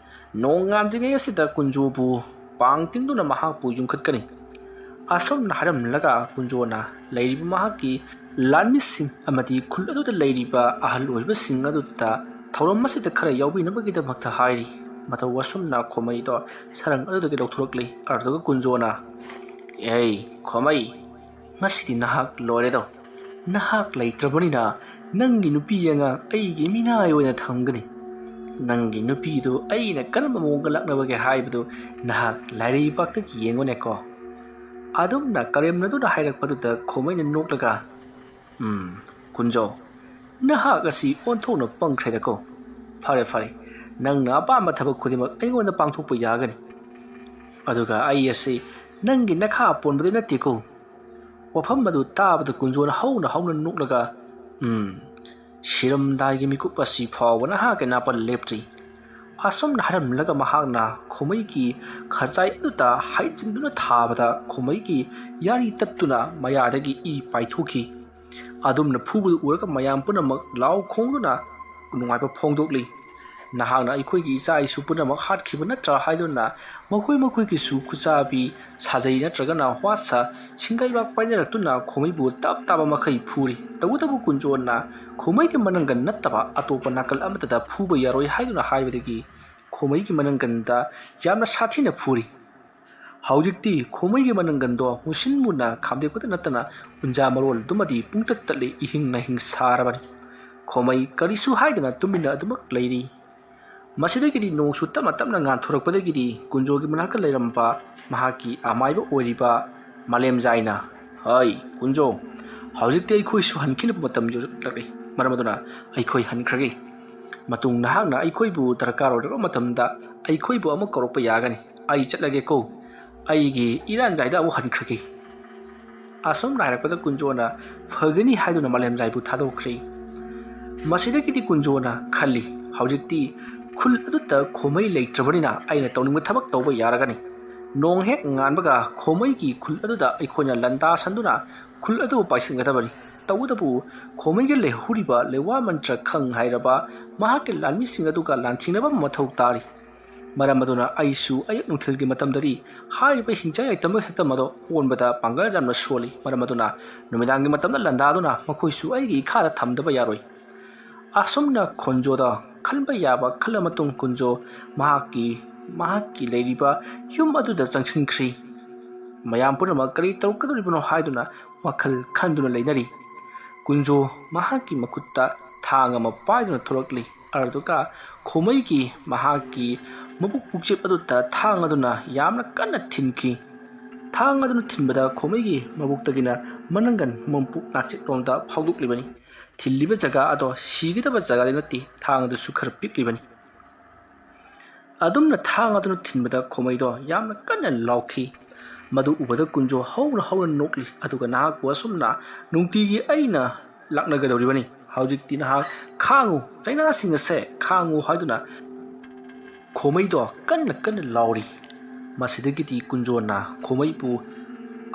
ꯅꯣꯡꯉꯥꯟꯗ꯭ꯔꯤꯉꯩ ꯑꯁꯤꯗ ꯀꯨꯟꯖꯣꯕꯨ ꯄꯥꯡ ꯇꯤꯡꯗꯨꯅ ꯃꯍꯥꯛꯄꯨ ꯌꯨꯝꯈꯠꯀꯅꯤ"꯫ ꯑꯁꯨꯝꯅ ꯍꯥꯏꯔꯝꯂꯒ ꯀꯨꯟꯖꯣꯅ ꯂꯩꯔꯤꯕ ꯃꯍꯥꯛꯀꯤ ꯂꯥꯟꯃꯤꯁꯤꯡ ꯑꯃꯗꯤ ꯈꯨꯜ ꯑꯗꯨꯗ ꯂꯩꯔꯤꯕ ꯑꯍꯜ ꯑꯣꯏꯕꯁꯤꯡ ꯑꯗꯨꯗ ꯊꯧꯔꯝ ꯑꯁꯤꯗ ꯈꯔ ꯌꯥꯎꯕꯤꯅꯕꯒꯤꯗꯃꯛꯇ ꯍꯥꯏꯔꯤ꯫ ꯃꯇꯧ ꯑꯁꯨꯝꯅ ꯈꯣꯃꯩꯗꯣ ꯁꯔꯪ ꯑꯗꯨꯗꯒꯤ ꯂꯧꯊꯣꯔꯛꯂꯤ꯫ ꯑꯗꯨꯒ ꯀꯨꯟꯖꯣꯅ, "ꯑꯦ ꯈꯣꯃꯩ, ꯉꯁꯤꯗꯤ ꯅꯍꯥꯛ ꯂꯣꯏꯔꯦꯗꯣ꯫ ꯅꯍꯥꯛ ꯂꯩꯇ꯭ꯔꯕꯅꯤꯅ ꯅꯪꯒꯤ ꯅꯨꯄꯤ ꯑꯉꯥꯡ ꯑꯩꯒꯤ ꯃꯤꯅꯥꯏ ꯑꯣꯏꯅ ꯊꯝꯒꯅꯤ꯫ ꯅꯪꯒꯤ ꯅꯨꯄꯤꯗꯨ ꯑꯩꯅ ꯀꯔꯝꯕ ꯃꯑꯣꯡꯗ ꯂꯥꯛꯅꯕꯒꯦ ꯍꯥꯏꯕꯗꯨ ꯅꯍꯥꯛ ꯂꯥꯏꯔꯩꯕꯥꯛꯇꯒꯤ ꯌꯦꯡꯉꯨꯅꯦꯀꯣ"꯫ ꯑꯗꯨꯝꯅ ꯀꯔꯦꯝꯅꯗꯨꯅ ꯍꯥꯏꯔꯛꯄꯗꯨꯗ ꯈꯣꯃꯩꯅ ꯅꯣꯛꯂꯒ, "ꯎꯝ, ꯀꯨꯟꯖꯣ, ꯅꯍꯥꯛ ꯑꯁꯤ ꯑꯣꯟꯊꯣꯛꯅ ꯄꯪꯈ꯭ꯔꯦꯗꯀꯣ꯫ ꯐꯔꯦ, ꯐꯔꯦ, ꯅꯪꯅ ꯑꯄꯥꯝꯕ ꯊꯕꯛ ꯈꯨꯗꯤꯡꯃꯛ ꯑꯩꯉꯣꯟꯗ ꯄꯥꯡꯊꯣꯛꯄ ꯌꯥꯒꯅꯤ꯫ ꯑꯗꯨꯒ ꯑꯩ ꯑꯁꯤ ꯅꯪꯒꯤ ꯅꯈꯥ ꯄꯣꯟꯕꯗꯤ ꯅꯠꯇꯦꯀꯣ"꯫ ꯋꯥꯐꯝ ꯑꯗꯨ ꯇꯥꯕꯗ ꯀꯨꯟꯖꯣꯅ ꯍꯧꯅ ꯍꯧꯅ ꯅꯣꯛꯂꯒ, "ꯎꯝ, ꯁꯤꯔꯝꯗꯥꯏꯒꯤ ꯃꯤꯀꯨꯞ ꯑꯁꯤ ꯐꯥꯎꯕ ꯅꯍꯥꯛꯀꯤ ꯅꯥꯄꯜ ꯂꯦꯞꯇ꯭ꯔꯤ"꯫ ꯑꯁꯨꯝꯅ ꯍꯥꯏꯔꯝꯂꯒ ꯃꯍꯥꯛꯅ ꯈꯣꯃꯩꯒꯤ ꯈꯖꯥꯏ ꯑꯗꯨꯗ ꯍꯩꯖꯤꯟꯗꯨꯅ ꯊꯥꯕꯗ ꯈꯣꯃꯩꯒꯤ ꯌꯥꯔꯤ ꯇꯠꯇꯨꯅ ꯃꯌꯥꯗꯒꯤ ꯏ ꯄꯥꯏꯊꯣꯛꯈꯤ꯫ ꯑꯗꯨꯝꯅ ꯐꯨꯕꯗꯨ ꯎꯔꯒ ꯃꯌꯥꯝ ꯄꯨꯝꯅꯃꯛ ꯂꯥꯎ ꯈꯣꯡꯗꯨꯅ ꯅꯨꯡꯉꯥꯏꯕ ꯐꯣꯡꯗꯣꯛꯂꯤ꯫ "ꯅꯍꯥꯛꯅ ꯑꯩꯈꯣꯏꯒꯤ ꯏꯆꯥ ꯏꯁꯨ ꯄꯨꯝꯅꯃꯛ ꯍꯥꯠꯈꯤꯕ ꯅꯠꯇ꯭ꯔꯥ?" ꯍꯥꯏꯗꯨꯅ ꯃꯈꯣꯏ ꯃꯈꯣꯏꯒꯤꯁꯨ ꯈꯨꯠꯆꯥꯕꯤ ꯁꯥꯖꯩ ꯅꯠꯇ꯭ꯔꯒꯅ ꯋꯥꯠꯁ ꯁꯤꯡꯒꯩꯕꯥꯛ ꯄꯥꯏꯅꯔꯛꯇꯨꯅ ꯈꯣꯃꯩꯕꯨ ꯇꯞ ꯇꯥꯕ ꯃꯈꯩ ꯐꯨꯔꯤ꯫ ꯇꯧꯕꯇꯕꯨ ꯀꯨꯟꯖꯣꯅ ꯈꯣꯃꯩꯒꯤ ꯃꯅꯪꯒꯟ ꯅꯠꯇꯕ ꯑꯇꯣꯞꯄ ꯅꯥꯀꯜ ꯑꯃꯠꯇꯗ ꯐꯨꯕ ꯌꯥꯔꯣꯏ ꯍꯥꯏꯗꯨꯅ ꯍꯥꯏꯕꯗꯒꯤ ꯈꯣꯃꯩꯒꯤ ꯃꯅꯪꯒꯟꯗ ꯌꯥꯝꯅ ꯁꯥꯊꯤꯅ ꯐꯨꯔꯤ꯫ ꯍꯧꯖꯤꯛꯇꯤ ꯈꯣꯃꯩꯒꯤ ꯃꯅꯪꯒꯟꯗꯣ ꯃꯨꯁꯤꯟ ꯃꯨꯅ ꯈꯥꯝꯗꯦꯛꯄꯗ ꯅꯠꯇꯅ ꯎꯟꯖꯥ ꯃꯔꯣꯜꯗꯨꯃꯗꯤ ꯄꯨꯡꯇꯠ ꯇꯠꯂꯤ, ꯏꯍꯤꯡ ꯅꯥꯍꯤꯡ ꯁꯥꯔꯕꯅꯤ꯫ ꯈꯣꯃꯩ ꯀꯔꯤꯁꯨ ꯍꯥꯏꯗꯅ ꯇꯨꯃꯤꯟꯅ ꯑꯗꯨꯃꯛ ꯂꯩꯔꯤ꯫ ꯃꯁꯤꯗꯒꯤꯗꯤ ꯅꯣꯡꯁꯨ ꯇꯞꯅ ꯇꯞꯅ ꯉꯥꯟꯊꯣꯔꯛꯄꯗꯒꯤꯗꯤ ꯀꯨꯟꯖꯣꯒꯤ ꯃꯅꯥꯛꯇ ꯂꯩꯔꯝꯕ ꯃꯍꯥꯛꯀꯤ ꯑꯃꯥꯏꯕ ꯑꯣꯏꯔꯤꯕ ꯃꯥꯂꯦꯝꯖꯥꯏꯅ, "ꯍꯩ ꯀꯨꯟꯖꯣ, ꯍꯧꯖꯤꯛꯇꯤ ꯑꯩꯈꯣꯏꯁꯨ ꯍꯟꯈꯤꯅꯕ ꯃꯇꯝ ꯌꯧꯔꯛꯂꯦ꯫ ꯃꯔꯝ ꯑꯗꯨꯅ ꯑꯩꯈꯣꯏ ꯍꯟꯈ꯭ꯔꯒꯦ꯫ ꯃꯇꯨꯡ ꯅꯍꯥꯛꯅ ꯑꯩꯈꯣꯏꯕꯨ ꯗꯔꯀꯥꯔ ꯑꯣꯏꯔꯛꯄ ꯃꯇꯝꯗ ꯑꯩꯈꯣꯏꯕꯨ ꯑꯃꯨꯛ ꯀꯧꯔꯛꯄ ꯌꯥꯒꯅꯤ꯫ ꯑꯩ ꯆꯠꯂꯒꯦꯀꯣ꯫ ꯑꯩꯒꯤ ꯏꯔꯥꯟꯖꯥꯏꯗ ꯑꯃꯨꯛ ꯍꯟꯈ꯭ꯔꯒꯦ"꯫ ꯑꯁꯨꯝꯅ ꯍꯥꯏꯔꯛꯄꯗ ꯀꯨꯟꯖꯣꯅ ꯐꯒꯅꯤ ꯍꯥꯏꯗꯨꯅ ꯃꯥꯂꯦꯝꯖꯥꯏꯕꯨ ꯊꯥꯗꯣꯛꯈ꯭ꯔꯦ꯫ ꯃꯁꯤꯗꯒꯤꯗꯤ ꯀꯨꯟꯖꯣꯅ ꯈꯜꯂꯤ, "ꯍꯧꯖꯤꯛꯇꯤ ꯈꯨꯜ ꯑꯗꯨꯗ ꯈꯣꯃꯩ ꯂꯩꯇ꯭ꯔꯕꯅꯤꯅ ꯑꯩꯅ ꯇꯧꯅꯤꯡꯕ ꯊꯕꯛ ꯇꯧꯕ ꯌꯥꯔꯒꯅꯤ꯫ ꯅꯣꯡ ꯍꯦꯛ ꯉꯥꯟꯕꯒ ꯈꯣꯃꯩꯒꯤ ꯈꯨꯜ ꯑꯗꯨꯗ ꯑꯩꯈꯣꯏꯅ ꯂꯥꯟꯗꯥꯁꯟꯗꯨꯅ ꯈꯨꯜ ꯑꯗꯨ ꯄꯥꯏꯁꯤꯟꯒꯗꯕꯅꯤ꯫ ꯇꯧꯕꯇꯕꯨ ꯈꯣꯃꯩꯒꯤ ꯂꯩꯍꯧꯔꯤꯕ ꯂꯩꯋꯥ ꯃꯟꯇ꯭ꯔ ꯈꯪ ꯍꯥꯏꯔꯕ ꯃꯍꯥꯛꯀꯤ ꯂꯥꯟꯃꯤꯁꯤꯡ ꯑꯗꯨꯒ ꯂꯥꯟꯊꯦꯡꯅꯕ ꯑꯃ ꯃꯊꯧ ꯇꯥꯔꯤ꯫ ꯃꯔꯝ ꯑꯗꯨꯅ ꯑꯩꯁꯨ ꯑꯌꯨꯛ ꯅꯨꯡꯊꯤꯜꯒꯤ ꯃꯇꯝꯗꯗꯤ ꯍꯥꯏꯔꯤꯕ ꯍꯤꯡꯆꯥꯏ ꯂꯩꯇꯝꯕ ꯁꯛꯇꯝ ꯑꯗꯣ ꯑꯣꯟꯕꯗ ꯄꯥꯡꯒꯜ ꯌꯥꯝꯅ ꯁꯣꯜꯂꯤ꯫ ꯃꯔꯝ ꯑꯗꯨꯅ ꯅꯨꯃꯤꯗꯥꯡꯒꯤ ꯃꯇꯝꯗ ꯂꯥꯟꯗꯥꯗꯨꯅ ꯃꯈꯣꯏꯁꯨ ꯑꯩꯒꯤ ꯏꯈꯥꯗ ꯊꯝꯗꯕ ꯌꯥꯔꯣꯏ"꯫ ꯑꯁꯨꯝꯅ ꯈꯣꯟꯖꯣꯗ ꯈꯟꯕ ꯌꯥꯕ ꯈꯜꯂ ꯃꯇꯨꯡ ꯀꯨꯟꯖꯣ ꯃꯍꯥꯛꯀꯤ, ꯃꯍꯥꯛꯀꯤ ꯂꯩꯔꯤꯕ ꯌꯨꯝ ꯑꯗꯨꯗ ꯆꯪꯁꯤꯟꯈ꯭ꯔꯤ꯫ ꯃꯌꯥꯝ ꯄꯨꯝꯅꯃꯛ ꯀꯔꯤ ꯇꯧꯔꯛꯀꯗꯧꯔꯤꯕꯅꯣ ꯍꯥꯏꯗꯨꯅ ꯋꯥꯈꯜ ꯈꯟꯗꯨꯅ ꯂꯩꯅꯔꯤ꯫ ꯀꯨꯟꯖꯣ ꯃꯍꯥꯛꯀꯤ ꯃꯈꯨꯠꯇ ꯊꯥꯡ ꯑꯃ ꯄꯥꯏꯗꯨꯅ ꯊꯣꯛꯂꯛꯂꯤ꯫ ꯑꯗꯨꯒ ꯈꯣꯃꯩꯒꯤ ꯃꯍꯥꯛꯀꯤ ꯃꯕꯨꯛ ꯄꯨꯛꯆꯦꯞ ꯑꯗꯨꯗ ꯊꯥꯡ ꯑꯗꯨꯅ ꯌꯥꯝꯅ ꯀꯟꯅ ꯊꯤꯟꯈꯤ꯫ ꯊꯥꯡ ꯑꯗꯨꯅ ꯊꯤꯟꯕꯗ ꯈꯣꯃꯩꯒꯤ ꯃꯕꯨꯛꯇꯒꯤꯅ ꯃꯅꯪꯒꯟ ꯃꯄꯨꯛ ꯅꯥꯆꯦꯛꯂꯣꯝꯗ ꯐꯥꯎꯗꯣꯛꯂꯤꯕꯅꯤ꯫ ꯊꯤꯜꯂꯤꯕ ꯖꯒꯥ ꯑꯗꯣ ꯁꯤꯒꯗꯕ ꯖꯒꯥꯗꯤ ꯅꯠꯇꯦ, ꯊꯥꯡ ꯑꯗꯨꯁꯨ ꯈꯔ ꯄꯤꯛꯂꯤꯕꯅꯤ꯫ ꯑꯗꯨꯝꯅ ꯊꯥꯡ ꯑꯗꯨꯅ ꯊꯤꯟꯕꯗ ꯈꯣꯃꯩꯗꯣ ꯌꯥꯝꯅ ꯀꯟꯅ ꯂꯥꯎꯈꯤ꯫ ꯃꯗꯨ ꯎꯕꯗ ꯀꯨꯟꯖꯣ ꯍꯧꯅ ꯍꯧꯅ ꯅꯣꯛꯂꯤ, ꯑꯗꯨꯒ ꯅꯍꯥꯛꯄꯨ ꯑꯁꯨꯝꯅ ꯅꯨꯡꯇꯤꯒꯤ ꯑꯩꯅ ꯂꯥꯛꯅꯒꯗꯧꯔꯤꯕꯅꯤ꯫ ꯍꯧꯖꯤꯛꯇꯤ ꯅꯍꯥꯛ ꯈꯥꯡꯉꯨ, ꯆꯩꯅꯥꯁꯤꯡ ꯑꯁꯦ ꯈꯥꯡꯉꯨ ꯍꯥꯏꯗꯨꯅ ꯈꯣꯃꯩꯗꯣ ꯀꯟꯅ ꯀꯟꯅ ꯂꯥꯎꯔꯤ꯫ ꯃꯁꯤꯗꯒꯤꯗꯤ ꯀꯨꯟꯖꯣꯅ ꯈꯣꯃꯩꯕꯨ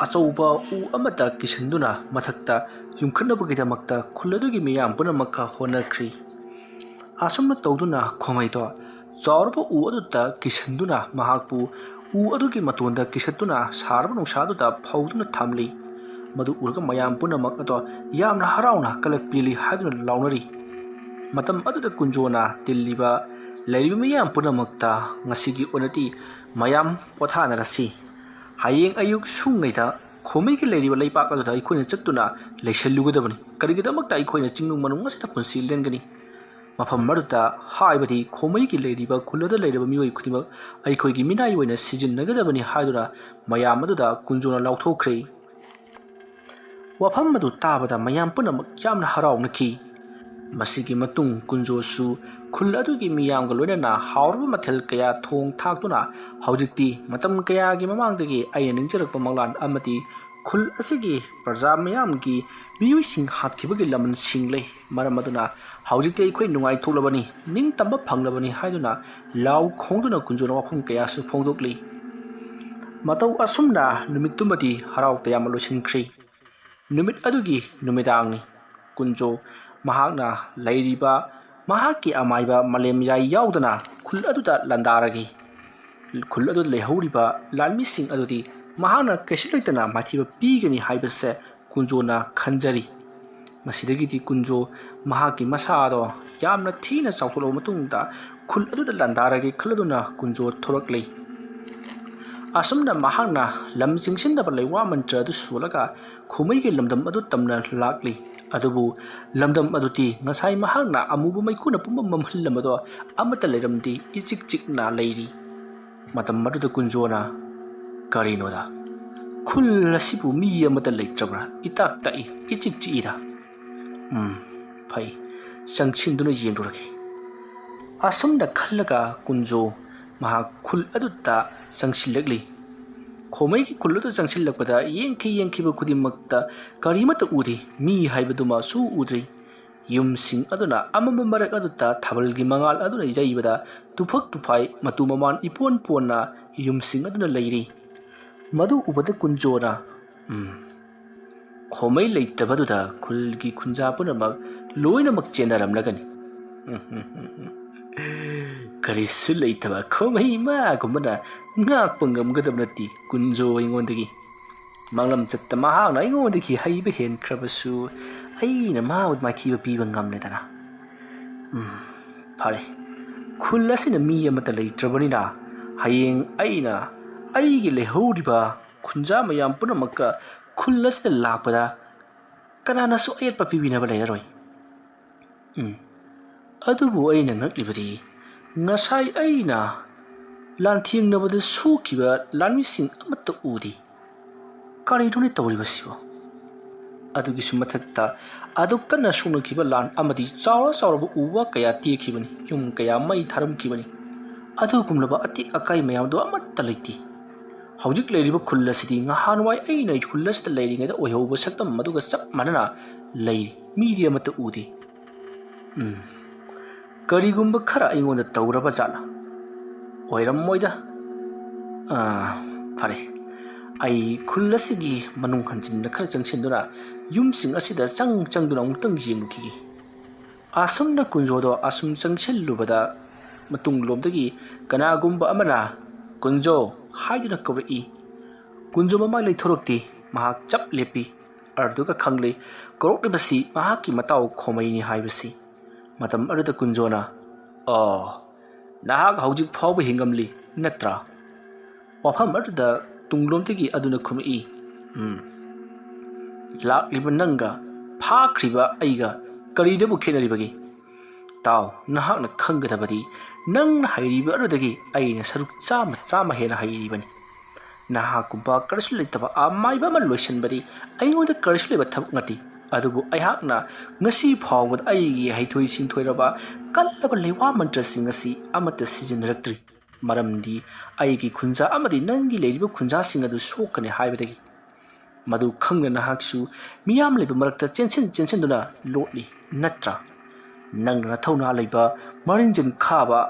ꯑꯆꯧꯕ ꯎ ꯑꯃꯗ ꯀꯤꯁꯤꯟꯗꯨꯅ ꯃꯊꯛꯇ ꯌꯨꯡꯈꯠꯅꯕꯒꯤꯗꯃꯛꯇ ꯈꯨꯜ ꯑꯗꯨꯒꯤ ꯃꯤꯌꯥꯝ ꯄꯨꯝꯅꯃꯛꯀ ꯍꯣꯠꯅꯈ꯭ꯔꯤ꯫ ꯑꯁꯨꯝꯅ ꯇꯧꯗꯨꯅ ꯈꯣꯃꯩꯗꯣ ꯆꯥꯎꯔꯕ ꯎ ꯑꯗꯨꯗ ꯀꯤꯁꯤꯟꯗꯨꯅ ꯃꯍꯥꯛꯄꯨ ꯎ ꯑꯗꯨꯒꯤ ꯃꯇꯣꯟꯗ ꯀꯤꯁꯠꯇꯨꯅ ꯁꯥꯔꯕ ꯅꯨꯡꯁꯥꯗꯨꯗ ꯐꯧꯗꯨꯅ ꯊꯝꯂꯤ꯫ ꯃꯗꯨ ꯎꯔꯒ ꯃꯌꯥꯝ ꯄꯨꯝꯅꯃꯛ ꯑꯗꯣ ꯌꯥꯝꯅ ꯍꯔꯥꯎꯅ ꯀꯂꯛ ꯄꯤꯂꯤ ꯍꯥꯏꯗꯨꯅ ꯂꯥꯎꯅꯔꯤ꯫ ꯃꯇꯝ ꯑꯗꯨꯗ ꯀꯨꯟꯖꯣꯅ ꯇꯤꯜꯂꯤꯕ ꯂꯩꯔꯤꯕ ꯃꯤꯌꯥꯝ ꯄꯨꯝꯅꯃꯛꯇ, "ꯉꯁꯤꯒꯤ ꯑꯣꯏꯅꯗꯤ ꯃꯌꯥꯝ ꯄꯣꯊꯥꯅꯔꯁꯤ꯫ ꯍꯌꯦꯡ ꯑꯌꯨꯛ ꯁꯨꯡꯉꯩꯗ ꯈꯣꯃꯩꯒꯤ ꯂꯩꯔꯤꯕ ꯂꯩꯄꯥꯛ ꯑꯗꯨꯗ ꯑꯩꯈꯣꯏꯅ ꯆꯠꯇꯨꯅ ꯂꯩꯁꯜꯂꯨꯒꯗꯕꯅꯤ꯫ ꯀꯔꯤꯒꯤꯗꯃꯛꯇ ꯑꯩꯈꯣꯏꯅ ꯆꯤꯡꯅꯨꯡ ꯃꯅꯨꯡ ꯑꯁꯤꯗ ꯄꯨꯟꯁꯤ ꯂꯦꯟꯒꯅꯤ? ꯃꯐꯝ ꯑꯗꯨꯗ, ꯍꯥꯏꯕꯗꯤ ꯈꯣꯃꯩꯒꯤ ꯂꯩꯔꯤꯕ ꯈꯨꯜ ꯑꯗꯨꯗ ꯂꯩꯔꯤꯕ ꯃꯤꯑꯣꯏ ꯈꯨꯗꯤꯡꯃꯛ ꯑꯩꯈꯣꯏꯒꯤ ꯃꯤꯅꯥꯏ ꯑꯣꯏꯅ ꯁꯤꯖꯤꯟꯅꯒꯗꯕꯅꯤ" ꯍꯥꯏꯗꯨꯅ ꯃꯌꯥꯝ ꯑꯗꯨꯗ ꯀꯨꯟꯖꯣꯅ ꯂꯥꯎꯊꯣꯛꯈ꯭ꯔꯦ꯫ ꯋꯥꯐꯝ ꯑꯗꯨ ꯇꯥꯕꯗ ꯃꯌꯥꯝ ꯄꯨꯝꯅꯃꯛ ꯌꯥꯝꯅ ꯍꯔꯥꯎꯅꯈꯤ꯫ ꯃꯁꯤꯒꯤ ꯃꯇꯨꯡ ꯀꯨꯟꯖꯣꯁꯨ ꯈꯨꯜ ꯑꯗꯨꯒꯤ ꯃꯤꯌꯥꯝꯒ ꯂꯣꯏꯅꯅ ꯍꯥꯎꯔꯕ ꯃꯊꯦꯜ ꯀꯌꯥ ꯊꯣꯡ ꯊꯥꯛꯇꯨꯅ, ꯍꯧꯖꯤꯛꯇꯤ ꯃꯇꯝ ꯀꯌꯥꯒꯤ ꯃꯃꯥꯡꯗꯒꯤ ꯑꯩꯅ ꯅꯤꯡꯖꯔꯛꯄ ꯃꯪꯂꯥꯟ ꯑꯃꯗꯤ ꯈꯨꯜ ꯑꯁꯤꯒꯤ ꯄ꯭ꯔꯖꯥ ꯃꯤꯌꯥꯝꯒꯤ ꯃꯤꯑꯣꯏꯁꯤꯡ ꯍꯥꯠꯈꯤꯕꯒꯤ ꯂꯃꯟꯁꯤꯡ ꯂꯩ꯫ ꯃꯔꯝ ꯑꯗꯨꯅ ꯍꯧꯖꯤꯛꯇꯤ ꯑꯩꯈꯣꯏ ꯅꯨꯡꯉꯥꯏꯊꯣꯛꯂꯕꯅꯤ, ꯅꯤꯡꯇꯝꯕ ꯐꯪꯂꯕꯅꯤ ꯍꯥꯏꯗꯨꯅ ꯂꯥꯎ ꯈꯣꯡꯗꯨꯅ ꯀꯨꯟꯖꯣꯅ ꯋꯥꯐꯝ ꯀꯌꯥꯁꯨ ꯐꯣꯡꯗꯣꯛꯂꯤ꯫ ꯃꯇꯧ ꯑꯁꯨꯝꯅ ꯅꯨꯃꯤꯠꯇꯨꯃꯗꯤ ꯍꯔꯥꯎ ꯇꯌꯥꯝꯅ ꯂꯣꯏꯁꯤꯟꯈ꯭ꯔꯦ꯫ ꯅꯨꯃꯤꯠ ꯑꯗꯨꯒꯤ ꯅꯨꯃꯤꯗꯥꯡꯅꯤ꯫ ꯀꯨꯟꯖꯣ ꯃꯍꯥꯛꯅ ꯂꯩꯔꯤꯕ ꯃꯍꯥꯛꯀꯤ ꯑꯃꯥꯏꯕ ꯃꯥꯂꯦꯝꯌꯥꯏ ꯌꯥꯎꯗꯅ ꯈꯨꯜ ꯑꯗꯨꯗ ꯂꯥꯟꯗꯥꯔꯒꯦ꯫ ꯈꯨꯜ ꯑꯗꯨꯗ ꯂꯩꯍꯧꯔꯤꯕ ꯂꯥꯟꯃꯤꯁꯤꯡ ꯑꯗꯨꯗꯤ ꯃꯍꯥꯛꯅ ꯀꯩꯁꯨ ꯂꯩꯇꯅ ꯃꯥꯏꯊꯤꯕ ꯄꯤꯒꯅꯤ ꯍꯥꯏꯕꯁꯦ ꯀꯨꯟꯖꯣꯅ ꯈꯟꯖꯔꯤ꯫ ꯃꯁꯤꯗꯒꯤꯗꯤ ꯀꯨꯟꯖꯣ ꯃꯍꯥꯛꯀꯤ ꯃꯁꯥꯗꯣ ꯌꯥꯝꯅ ꯊꯤꯅ ꯆꯥꯎꯊꯣꯛꯂꯕ ꯃꯇꯨꯡꯗ ꯈꯨꯜ ꯑꯗꯨꯗ ꯂꯥꯟꯗꯥꯔꯒꯦ ꯈꯜꯂꯗꯨꯅ ꯀꯨꯟꯖꯣ ꯊꯣꯔꯛꯂꯤ꯫ ꯑꯁꯨꯝꯅ ꯃꯍꯥꯛꯅ ꯂꯝ ꯆꯤꯡꯁꯤꯟꯅꯕ ꯂꯩꯋꯥ ꯃꯟꯇ꯭ꯔ ꯑꯗꯨ ꯁꯣꯜꯂꯒ ꯈꯨꯃꯩꯒꯤ ꯂꯝꯗꯝ ꯑꯗꯨ ꯇꯝꯅ ꯂꯥꯛꯂꯤ꯫ ꯑꯗꯨꯕꯨ ꯂꯝꯗꯝ ꯑꯗꯨꯗꯤ ꯉꯁꯥꯏ ꯃꯍꯥꯛꯅ ꯑꯃꯨꯕ ꯃꯩꯈꯨꯅ ꯄꯨꯝꯕ ꯃꯝꯍꯜꯂꯝꯕꯗꯣ ꯑꯃꯠꯇ ꯂꯩꯔꯝꯗꯦ, ꯏꯆꯤꯛ ꯆꯤꯛꯅ ꯂꯩꯔꯤ꯫ ꯃꯇꯝ ꯑꯗꯨꯗ ꯀꯨꯟꯖꯣꯅ, "ꯀꯔꯤꯅꯣꯗ? ꯈꯨꯜ ꯑꯁꯤꯕꯨ ꯃꯤ ꯑꯃꯠꯇ ꯂꯩꯇ꯭ꯔꯕ꯭ꯔꯥ? ꯏꯇꯥꯛ ꯇꯛꯏ, ꯏꯆꯤꯛ ꯆꯤꯛꯏꯗ꯫ ꯎꯝ, ꯐꯩ, ꯆꯪꯁꯤꯟꯗꯨꯅ ꯌꯦꯡꯂꯨꯔꯒꯦ"꯫ ꯑꯁꯨꯝꯅ ꯈꯜꯂꯒ ꯀꯨꯟꯖꯣ ꯃꯍꯥꯛ ꯈꯨꯜ ꯑꯗꯨꯗ ꯆꯪꯁꯤꯜꯂꯛꯂꯤ꯫ ꯈꯣꯃꯩꯒꯤ ꯈꯨꯜ ꯑꯗꯨ ꯆꯪꯁꯤꯜꯂꯛꯄꯗ ꯌꯦꯡꯈꯤ ꯌꯦꯡꯈꯤꯕ ꯈꯨꯗꯤꯡꯃꯛꯇ ꯀꯔꯤꯃꯠꯇ ꯎꯗꯦ, ꯃꯤ ꯍꯥꯏꯕꯗꯨꯃꯁꯨ ꯎꯗ꯭ꯔꯤ꯫ ꯌꯨꯝꯁꯤꯡ ꯑꯗꯨꯅ ꯑꯃꯝꯕ ꯃꯔꯛ ꯑꯗꯨꯗ ꯊꯥꯕꯜꯒꯤ ꯃꯉꯥꯜ ꯑꯗꯨꯅ ꯌꯩꯕꯗ ꯇꯨꯐꯛ ꯇꯨꯐꯥꯏ, ꯃꯇꯨ ꯃꯃꯥꯟ ꯏꯄꯣꯟ ꯄꯣꯟꯅ ꯌꯨꯝꯁꯤꯡ ꯑꯗꯨꯅ ꯂꯩꯔꯤ꯫ ꯃꯗꯨ ꯎꯕꯗ ꯀꯨꯟꯖꯣꯅ, "ꯎꯝ, ꯈꯣꯃꯩ ꯂꯩꯇꯕꯗꯨꯗ ꯈꯨꯜꯒꯤ ꯈꯨꯟꯖꯥ ꯄꯨꯝꯅꯃꯛ ꯂꯣꯏꯅꯃꯛ ꯆꯦꯟꯅꯔꯝꯂꯒꯅꯤ"꯫ ꯀꯔꯤꯁꯨ ꯂꯩꯇꯕ ꯈꯣꯝꯍꯩ ꯏꯃꯥꯒꯨꯝꯕꯅ ꯉꯥꯛꯄ ꯉꯝꯒꯗꯕ ꯅꯠꯇꯦ ꯀꯨꯟꯖꯣ ꯑꯩꯉꯣꯟꯗꯒꯤ꯫ ꯃꯥꯡꯂꯝꯆꯠꯇ ꯃꯍꯥꯛꯅ ꯑꯩꯉꯣꯟꯗꯒꯤ ꯍꯩꯕ ꯍꯦꯟꯈ꯭ꯔꯕꯁꯨ ꯑꯩꯅ ꯃꯍꯥꯛ ꯃꯥꯏꯊꯤꯕ ꯄꯤꯕ ꯉꯝꯂꯦꯗꯅ꯫ ꯎꯝ, ꯐꯔꯦ꯫ ꯈꯨꯜ ꯑꯁꯤꯅ ꯃꯤ ꯑꯃꯠꯇ ꯂꯩꯇ꯭ꯔꯕꯅꯤꯅ ꯍꯌꯦꯡ ꯑꯩꯅ ꯑꯩꯒꯤ ꯂꯩꯍꯧꯔꯤꯕ ꯈꯨꯟꯖꯥ ꯃꯌꯥꯝ ꯄꯨꯝꯅꯃꯛꯀ ꯈꯨꯜ ꯑꯁꯤꯗ ꯂꯥꯛꯄꯗ ꯀꯅꯥꯅꯁꯨ ꯑꯌꯦꯠꯄ ꯄꯤꯕꯤꯅꯕ ꯂꯩꯔꯔꯣꯏ꯫ ꯎꯝ, ꯑꯗꯨꯕꯨ ꯑꯩꯅ ꯉꯛꯂꯤꯕꯗꯤ ꯉꯁꯥꯏ ꯑꯩꯅ ꯂꯥꯟꯊꯦꯡꯅꯕꯗ ꯁꯣꯛꯈꯤꯕ ꯂꯥꯟꯃꯤꯁꯤꯡ ꯑꯃꯠꯇ ꯎꯗꯦ꯫ ꯀꯔꯤꯅꯣꯅꯦ ꯇꯧꯔꯤꯕꯁꯤꯕꯣ? ꯑꯗꯨꯒꯤꯁꯨ ꯃꯊꯛꯇ ꯑꯗꯨ ꯀꯟꯅ ꯁꯣꯛꯅꯈꯤꯕ ꯂꯥꯟ ꯑꯃꯗꯤ ꯆꯥꯎꯔ ꯆꯥꯎꯔꯕ ꯎ ꯋꯥ ꯀꯌꯥ ꯇꯦꯛꯈꯤꯕꯅꯤ, ꯌꯨꯝ ꯀꯌꯥ ꯃꯩ ꯊꯥꯔꯝꯈꯤꯕꯅꯤ꯫ ꯑꯗꯨꯒꯨꯝꯂꯕ ꯑꯇꯦꯛ ꯑꯀꯥꯏ ꯃꯌꯥꯝꯗꯨ ꯑꯃꯠꯇ ꯂꯩꯇꯦ꯫ ꯍꯧꯖꯤꯛ ꯂꯩꯔꯤꯕ ꯈꯨꯜ ꯑꯁꯤꯗꯤ ꯅꯍꯥꯟꯋꯥꯏ ꯑꯩꯅ ꯈꯨꯜ ꯑꯁꯤꯗ ꯂꯩꯔꯤꯉꯩꯗ ꯑꯣꯏꯍꯧꯕ ꯁꯛꯇꯝ ꯑꯗꯨꯒ ꯆꯞ ꯃꯥꯟꯅꯅ ꯂꯩꯔꯤ꯫ ꯃꯤꯗꯤ ꯑꯃꯠꯇ ꯎꯗꯦ꯫ ꯎꯝ, ꯀꯔꯤꯒꯨꯝꯕ ꯈꯔ ꯑꯩꯉꯣꯟꯗ ꯇꯧꯔꯕ ꯖꯥꯠꯂ? ꯑꯣꯏꯔꯝꯃꯣꯏꯗ꯫ ꯑꯥ, ꯐꯔꯦ꯫ ꯑꯩ ꯈꯨꯜ ꯑꯁꯤꯒꯤ ꯃꯅꯨꯡ ꯍꯟꯖꯤꯟꯅ ꯈꯔ ꯆꯪꯁꯤꯟꯗꯨꯅ ꯌꯨꯝꯁꯤꯡ ꯑꯁꯤꯗ ꯆꯪ ꯆꯪꯗꯨꯅ ꯑꯃꯨꯛꯇꯪ ꯌꯦꯡꯂꯨꯈꯤꯒꯦ꯫ ꯑꯁꯨꯝꯅ ꯀꯨꯟꯖꯣꯗꯣ ꯑꯁꯨꯝ ꯆꯪꯁꯤꯜꯂꯨꯕꯗ ꯃꯇꯨꯡꯂꯣꯝꯗꯒꯤ ꯀꯅꯥꯒꯨꯝꯕ ꯑꯃꯅ "ꯀꯨꯟꯖꯣ" ꯍꯥꯏꯗꯨꯅ ꯀꯧꯔꯛꯏ꯫ ꯀꯨꯟꯖꯣ ꯃꯃꯥꯏ ꯂꯩꯊꯣꯔꯛꯇꯦ꯫ ꯃꯍꯥꯛ ꯆꯞ ꯂꯦꯞꯄꯤ꯫ ꯑꯗꯨꯒ ꯈꯪꯂꯦ ꯀꯧꯔꯛꯂꯤꯕꯁꯤ ꯃꯍꯥꯛꯀꯤ ꯃꯇꯥꯎ ꯈꯣꯃꯩꯅꯤ ꯍꯥꯏꯕꯁꯤ꯫ ꯃꯇꯝ ꯑꯗꯨꯗ ꯀꯨꯟꯖꯣꯅ, "ꯑꯣ, ꯅꯍꯥꯛ ꯍꯧꯖꯤꯛ ꯐꯥꯎꯕ ꯍꯤꯡꯉꯝꯂꯤ ꯅꯠꯇ꯭ꯔꯥ?" ꯋꯥꯐꯝ ꯑꯗꯨꯗ ꯇꯨꯡꯂꯣꯝꯗꯒꯤ ꯑꯗꯨꯅ ꯈꯨꯝꯃꯛꯏ, "ꯎꯝ, ꯂꯥꯛꯂꯤꯕ ꯅꯪꯒ ꯐꯥꯈ꯭ꯔꯤꯕ ꯑꯩꯒ ꯀꯔꯤꯗꯕꯨ ꯈꯦꯠꯅꯔꯤꯕꯒꯦ? ꯇꯥꯎ, ꯅꯍꯥꯛꯅ ꯈꯪꯒꯗꯕꯗꯤ ꯅꯪꯅ ꯍꯩꯔꯤꯕ ꯑꯗꯨꯗꯒꯤ ꯑꯩꯅ ꯁꯔꯨꯛ ꯆꯥꯝꯃ ꯆꯥꯝꯃ ꯍꯦꯟꯅ ꯍꯩꯔꯤꯕꯅꯤ꯫ ꯅꯍꯥꯛꯀꯨꯝꯕ ꯀꯔꯤꯁꯨ ꯂꯩꯇꯕ ꯑꯃꯥꯏꯕ ꯑꯃ ꯂꯣꯏꯁꯤꯟꯕꯗꯤ ꯑꯩꯉꯣꯟꯗ ꯀꯔꯤꯁꯨ ꯂꯩꯕ ꯊꯕꯛ ꯅꯠꯇꯦ꯫ ꯑꯗꯨꯕꯨ ꯑꯩꯍꯥꯛꯅ ꯉꯁꯤ ꯐꯥꯎꯕꯗ ꯑꯩꯒꯤ ꯍꯩꯊꯣꯏ ꯁꯤꯡꯊꯣꯏꯔꯕ ꯀꯜꯂꯕ ꯂꯩꯋꯥ ꯃꯟꯇ꯭ꯔꯁꯤꯡ ꯑꯁꯤ ꯑꯃꯠꯇ ꯁꯤꯖꯤꯟꯅꯔꯛꯇ꯭ꯔꯤ꯫ ꯃꯔꯝꯗꯤ ꯑꯩꯒꯤ ꯈꯨꯟꯖꯥ ꯑꯃꯗꯤ ꯅꯪꯒꯤ ꯂꯩꯔꯤꯕ ꯈꯨꯟꯖꯥꯁꯤꯡ ꯑꯗꯨ ꯁꯣꯛꯀꯅꯤ ꯍꯥꯏꯕꯗꯒꯤ꯫ ꯃꯗꯨ ꯈꯪꯅ ꯅꯍꯥꯛꯁꯨ ꯃꯤꯌꯥꯝ ꯂꯩꯕ ꯃꯔꯛꯇ ꯆꯦꯟꯁꯤꯟ ꯆꯦꯟꯁꯤꯟꯗꯨꯅ ꯂꯣꯠꯂꯤ ꯅꯠꯇ꯭ꯔꯥ? ꯅꯪꯅ ꯅꯊꯧꯅꯥ ꯂꯩꯕ, ꯃꯔꯤꯡꯖꯦꯜ ꯈꯥꯕ,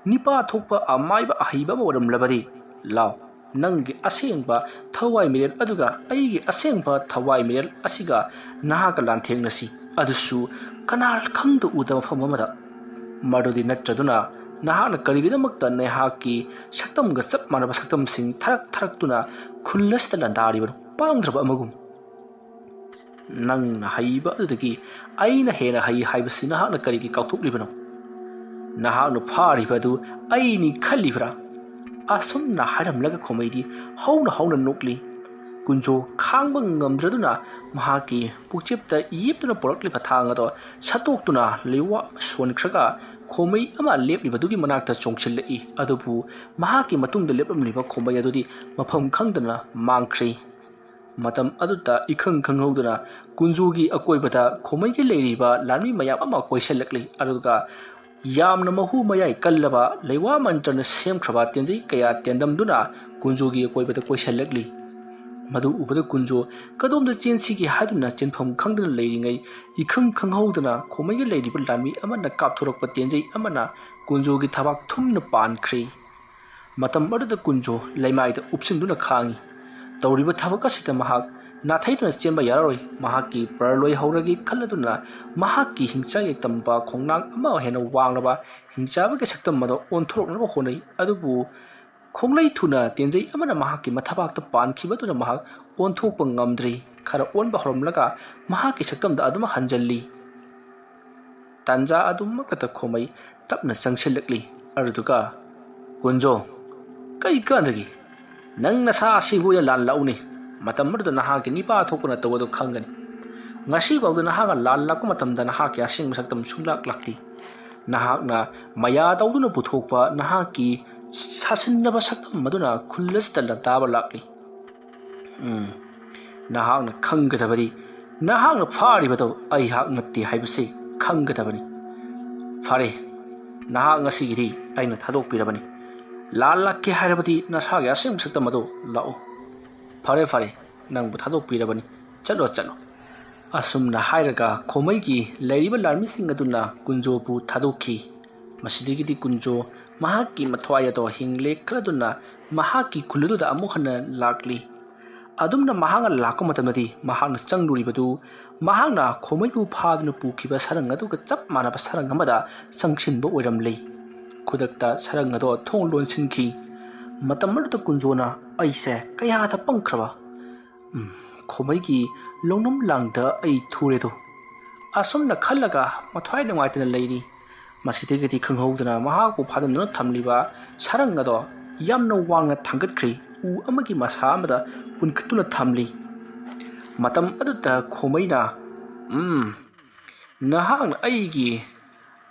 ꯅꯤꯄꯥ ꯊꯣꯛꯄ ꯑꯃꯥꯏꯕ ꯑꯍꯩꯕ ꯑꯃ ꯑꯣꯏꯔꯝꯂꯕꯗꯤ, ꯂꯥꯎ, ꯅꯪꯒꯤ ꯑꯁꯦꯡꯕ ꯊꯋꯥꯏ ꯃꯤꯔꯦꯜ ꯑꯗꯨꯒ ꯑꯩꯒꯤ ꯑꯁꯦꯡꯕ ꯊꯋꯥꯏ ꯃꯤꯔꯦꯜ ꯑꯁꯤꯒ ꯅꯍꯥꯛꯀ ꯂꯥꯟꯊꯦꯡꯅꯁꯤ, ꯑꯗꯨꯁꯨ ꯀꯅꯥ ꯈꯪꯗ ꯎꯗꯕ ꯃꯐꯝ ꯑꯃꯗ꯫ ꯃꯗꯨꯗꯤ ꯅꯠꯇ꯭ꯔꯗꯨꯅ ꯅꯍꯥꯛꯅ ꯀꯔꯤꯒꯤꯗꯃꯛꯇ ꯅꯍꯥꯛꯀꯤ ꯁꯛꯇꯝꯒ ꯆꯞ ꯃꯥꯟꯅꯕ ꯁꯛꯇꯝꯁꯤꯡ ꯊꯥꯔꯛ ꯊꯥꯔꯛꯇꯨꯅ ꯈꯨꯜ ꯑꯁꯤꯗ ꯂꯥꯟꯗꯥꯔꯤꯕꯅꯣ? ꯄꯥꯡꯗ꯭ꯔꯕ ꯑꯃꯒꯨꯝ꯫ ꯅꯪꯅ ꯍꯩꯕ ꯑꯗꯨꯗꯒꯤ ꯑꯩꯅ ꯍꯦꯟꯅ ꯍꯩ ꯍꯥꯏꯕꯁꯤ ꯅꯍꯥꯛꯅ ꯀꯔꯤꯒꯤ ꯀꯥꯎꯊꯣꯛꯂꯤꯕꯅꯣ? ꯅꯍꯥꯛꯅ ꯐꯥꯔꯤꯕ ꯑꯗꯨ ꯑꯩꯅꯤ ꯈꯜꯂꯤꯕ꯭ꯔꯥ? ꯑꯁꯨꯝꯅ ꯍꯥꯏꯔꯝꯂꯒ ꯈꯣꯃꯩꯗꯤ ꯍꯧꯅ ꯍꯧꯅ ꯅꯣꯛꯂꯤ꯫ ꯀꯨꯟꯖꯣ ꯈꯥꯡꯕ ꯉꯝꯗ꯭ꯔꯗꯨꯅ ꯃꯍꯥꯛꯀꯤ ꯄꯨꯛꯆꯦꯞꯇ ꯌꯦꯞꯇꯨꯅ ꯄꯨꯔꯛꯂꯤꯕ ꯊꯥꯡ ꯑꯗꯣ ꯁꯠꯇꯣꯛꯇꯨꯅ ꯂꯩꯋꯥ ꯁꯣꯟꯈ꯭ꯔꯒ ꯈꯣꯃꯩ ꯑꯃ ꯂꯦꯞꯂꯤꯕꯗꯨꯒꯤ ꯃꯅꯥꯛꯇ ꯆꯣꯡꯁꯤꯜꯂꯛꯏ꯫ ꯑꯗꯨꯕꯨ ꯃꯍꯥꯛꯀꯤ ꯃꯇꯨꯡꯗ ꯂꯦꯞꯂꯝꯂꯤꯕ ꯈꯣꯃꯩ ꯑꯗꯨꯗꯤ ꯃꯐꯝ ꯈꯪꯗꯅ ꯃꯥꯡꯈ꯭ꯔꯦ꯫ ꯃꯇꯝ ꯑꯗꯨꯗ ꯏꯈꯪ ꯈꯪꯍꯧꯗꯅ ꯀꯨꯟꯖꯣꯒꯤ ꯑꯀꯣꯏꯕꯗ ꯈꯣꯃꯩꯒꯤ ꯂꯩꯔꯤꯕ ꯂꯥꯟꯃꯤ ꯃꯌꯥꯝ ꯑꯃ ꯀꯣꯏꯁꯤꯜꯂꯛꯂꯤ꯫ ꯑꯗꯨꯒ ꯌꯥꯝꯅ ꯃꯍꯨ ꯃꯌꯥꯏ ꯀꯜꯂꯕ ꯂꯩꯋꯥ ꯃꯟꯇ꯭ꯔꯅ ꯁꯦꯝꯈ꯭ꯔꯕ ꯇꯦꯟꯖꯩ ꯀꯌꯥ ꯇꯦꯟꯗꯝꯗꯨꯅ ꯀꯨꯟꯖꯣꯒꯤ ꯑꯀꯣꯏꯕꯗ ꯀꯣꯏꯁꯤꯜꯂꯛꯂꯤ꯫ ꯃꯗꯨ ꯎꯕꯗ ꯀꯨꯟꯖꯣ ꯀꯗꯣꯝꯗ ꯆꯦꯟꯁꯤꯒꯦ ꯍꯥꯏꯗꯨꯅ ꯆꯦꯟꯐꯝ ꯈꯪꯗꯅ ꯂꯩꯔꯤꯉꯩ, ꯏꯈꯪ ꯈꯪꯍꯧꯗꯅ ꯈꯣꯃꯩꯒꯤ ꯂꯩꯔꯤꯕ ꯂꯥꯟꯃꯤ ꯑꯃꯅ ꯀꯥꯞꯊꯣꯔꯛꯄ ꯇꯦꯟꯖꯩ ꯑꯃꯅ ꯀꯨꯟꯖꯣꯒꯤ ꯊꯕꯥꯛ ꯊꯨꯝꯅ ꯄꯥꯟꯈ꯭ꯔꯦ꯫ ꯃꯇꯝ ꯑꯗꯨꯗ ꯀꯨꯟꯖꯣ ꯂꯩꯃꯥꯏꯗ ꯎꯞꯁꯤꯟꯗꯨꯅ ꯈꯥꯡꯉꯤ꯫ ꯇꯧꯔꯤꯕ ꯊꯕꯛ ꯑꯁꯤꯗ ꯃꯍꯥꯛ ꯅꯥꯊꯩꯗꯨꯅ ꯆꯦꯟꯕ ꯌꯥꯔꯔꯣꯏ꯫ ꯃꯍꯥꯛꯀꯤ ꯄ꯭ꯔꯂꯣꯏ ꯍꯧꯔꯒꯦ ꯈꯜꯂꯗꯨꯅ ꯃꯍꯥꯛꯀꯤ ꯍꯤꯡꯆꯥꯏ ꯇꯝꯕ ꯈꯣꯡꯅꯥꯡ ꯑꯃ ꯍꯦꯟꯅ ꯋꯥꯡꯂꯕ ꯍꯤꯡꯆꯥꯕꯒꯤ ꯁꯛꯇꯝ ꯑꯗꯨ ꯑꯣꯟꯊꯣꯔꯛꯅꯕ ꯍꯣꯠꯅꯩ꯫ ꯑꯗꯨꯕꯨ ꯈꯣꯡꯂꯩ ꯊꯨꯅ ꯇꯦꯟꯖꯩ ꯑꯃꯅ ꯃꯍꯥꯛꯀꯤ ꯃꯊꯕꯥꯛꯇ ꯄꯥꯟꯈꯤꯕꯗꯨꯅ ꯃꯍꯥꯛ ꯑꯣꯟꯊꯣꯛꯄ ꯉꯝꯗ꯭ꯔꯤ꯫ ꯈꯔ ꯑꯣꯟꯕ ꯍꯧꯔꯝꯂꯒ ꯃꯍꯥꯛꯀꯤ ꯁꯛꯇꯝꯗ ꯑꯗꯨꯃꯛ ꯍꯟꯖꯜꯂꯤ꯫ ꯇꯥꯟꯖꯥ ꯑꯗꯨꯃꯛꯇꯗ ꯈꯣꯃꯩ ꯇꯞꯅ ꯆꯪꯁꯤꯜꯂꯛꯂꯤ꯫ ꯑꯗꯨꯗꯨꯒ, "ꯀꯨꯟꯖꯣ, ꯀꯔꯤ ꯀꯥꯟꯗꯒꯤ? ꯅꯪ ꯅꯁꯥ ꯑꯁꯤꯕꯨ ꯑꯣꯏꯅ ꯂꯥꯜꯂꯛꯎꯅꯦ꯫ ꯃꯇꯝ ꯑꯗꯨꯗ ꯅꯍꯥꯛꯀꯤ ꯅꯤꯄꯥ ꯊꯣꯛꯄꯅ ꯇꯧꯕꯗꯨ ꯈꯪꯒꯅꯤ꯫ ꯉꯁꯤꯐꯥꯎꯗ ꯅꯍꯥꯛꯅ ꯂꯥꯜꯂꯛꯄ ꯃꯇꯝꯗ ꯅꯍꯥꯛꯀꯤ ꯑꯁꯦꯡꯕ ꯁꯛꯇꯝ ꯁꯨꯡꯂꯥꯛ ꯂꯥꯛꯇꯦ꯫ ꯅꯍꯥꯛꯅ ꯃꯌꯥ ꯇꯧꯗꯨꯅ ꯄꯨꯊꯣꯛꯄ ꯅꯍꯥꯛꯀꯤ ꯁꯥꯁꯤꯟꯅꯕ ꯁꯛꯇꯝ ꯑꯗꯨꯅ ꯈꯨꯜ ꯑꯁꯤꯗ ꯂꯥꯟꯗꯥꯕ ꯂꯥꯛꯂꯤ꯫ ꯎꯝ, ꯅꯍꯥꯛꯅ ꯈꯪꯒꯗꯕꯗꯤ ꯅꯍꯥꯛꯅ ꯐꯥꯔꯤꯕꯗꯨ ꯑꯩꯍꯥꯛ ꯅꯠꯇꯦ ꯍꯥꯏꯕꯁꯤ ꯈꯪꯒꯗꯕꯅꯤ꯫ ꯐꯔꯦ, ꯅꯍꯥꯛ ꯉꯁꯤꯒꯤꯗꯤ ꯑꯩꯅ ꯊꯥꯗꯣꯛꯄꯤꯔꯕꯅꯤ꯫ ꯂꯥꯜꯂꯛꯀꯦ ꯍꯥꯏꯔꯕꯗꯤ ꯅꯁꯥꯒꯤ ꯑꯁꯦꯡꯕ ꯁꯛꯇꯝ ꯑꯗꯨ ꯂꯥꯛꯎ꯫ ꯐꯔꯦ, ꯐꯔꯦ, ꯅꯪꯕꯨ ꯊꯥꯗꯣꯛꯄꯤꯔꯕꯅꯤ꯫ ꯆꯠꯂꯣ, ꯆꯠꯂꯣ꯫" ꯑꯁꯨꯝꯅ ꯍꯥꯏꯔꯒ ꯈꯣꯃꯩꯒꯤ ꯂꯩꯔꯤꯕ ꯂꯥꯟꯃꯤꯁꯤꯡ ꯑꯗꯨꯅ ꯀꯨꯟꯖꯣꯕꯨ ꯊꯥꯗꯣꯛꯈꯤ꯫ ꯃꯁꯤꯗꯒꯤꯗꯤ ꯀꯨꯟꯖꯣ ꯃꯍꯥꯛꯀꯤ ꯃꯊ꯭ꯋꯥꯏ ꯑꯗꯣ ꯍꯤꯡꯂꯦ ꯈꯜꯂꯗꯨꯅ ꯃꯍꯥꯛꯀꯤ ꯈꯨꯜ ꯑꯗꯨꯗ ꯑꯃꯨꯛ ꯍꯟꯅ ꯂꯥꯛꯂꯤ꯫ ꯑꯗꯨꯝꯅ ꯃꯍꯥꯛꯅ ꯂꯥꯛꯄ ꯃꯇꯝꯗꯗꯤ ꯃꯍꯥꯛꯅ ꯆꯪꯂꯨꯔꯤꯕꯗꯨ ꯃꯍꯥꯛꯅ ꯈꯣꯃꯩꯕꯨ ꯐꯥꯗꯨꯅ ꯄꯨꯈꯤꯕ ꯁꯔꯪ ꯑꯗꯨꯒ ꯆꯞ ꯃꯥꯟꯅꯕ ꯁꯔꯪ ꯑꯃꯗ ꯆꯪꯁꯤꯟꯕ ꯑꯣꯏꯔꯝꯂꯤ꯫ ꯈꯨꯗꯛꯇ ꯁꯔꯪ ꯑꯗꯣ ꯊꯣꯡ ꯂꯣꯟꯁꯤꯟꯈꯤ꯫ ꯃꯇꯝ ꯑꯗꯨꯗ ꯀꯨꯟꯖꯣꯅ, "ꯑꯩꯁꯦ ꯀꯌꯥꯗ ꯄꯪꯈ꯭ꯔꯕ! ꯎꯝ, ꯈꯣꯃꯩꯒꯤ ꯂꯧꯅꯝ ꯂꯥꯡꯗ ꯑꯩ ꯊꯨꯔꯦꯗꯣ!" ꯑꯁꯨꯝꯅ ꯈꯜꯂꯒ ꯃꯊ꯭ꯋꯥꯏ ꯅꯨꯡꯉꯥꯏꯇꯅ ꯂꯩꯔꯤ꯫ ꯃꯁꯤꯗꯒꯤꯗꯤ ꯈꯪꯍꯧꯗꯅ ꯃꯍꯥꯛꯄꯨ ꯐꯥꯖꯤꯟꯗꯨꯅ ꯊꯝꯂꯤꯕ ꯁꯔꯪ ꯑꯗꯣ ꯌꯥꯝꯅ ꯋꯥꯡꯅ ꯊꯥꯡꯒꯠꯈ꯭ꯔꯤ꯫ ꯎ ꯑꯃꯒꯤ ꯃꯁꯥ ꯑꯃꯗ ꯄꯨꯟꯈꯠꯇꯨꯅ ꯊꯝꯂꯤ꯫ ꯃꯇꯝ ꯑꯗꯨꯗ ꯈꯣꯃꯩꯅ, "ꯎꯝ, ꯅꯍꯥꯛꯅ ꯑꯩꯒꯤ,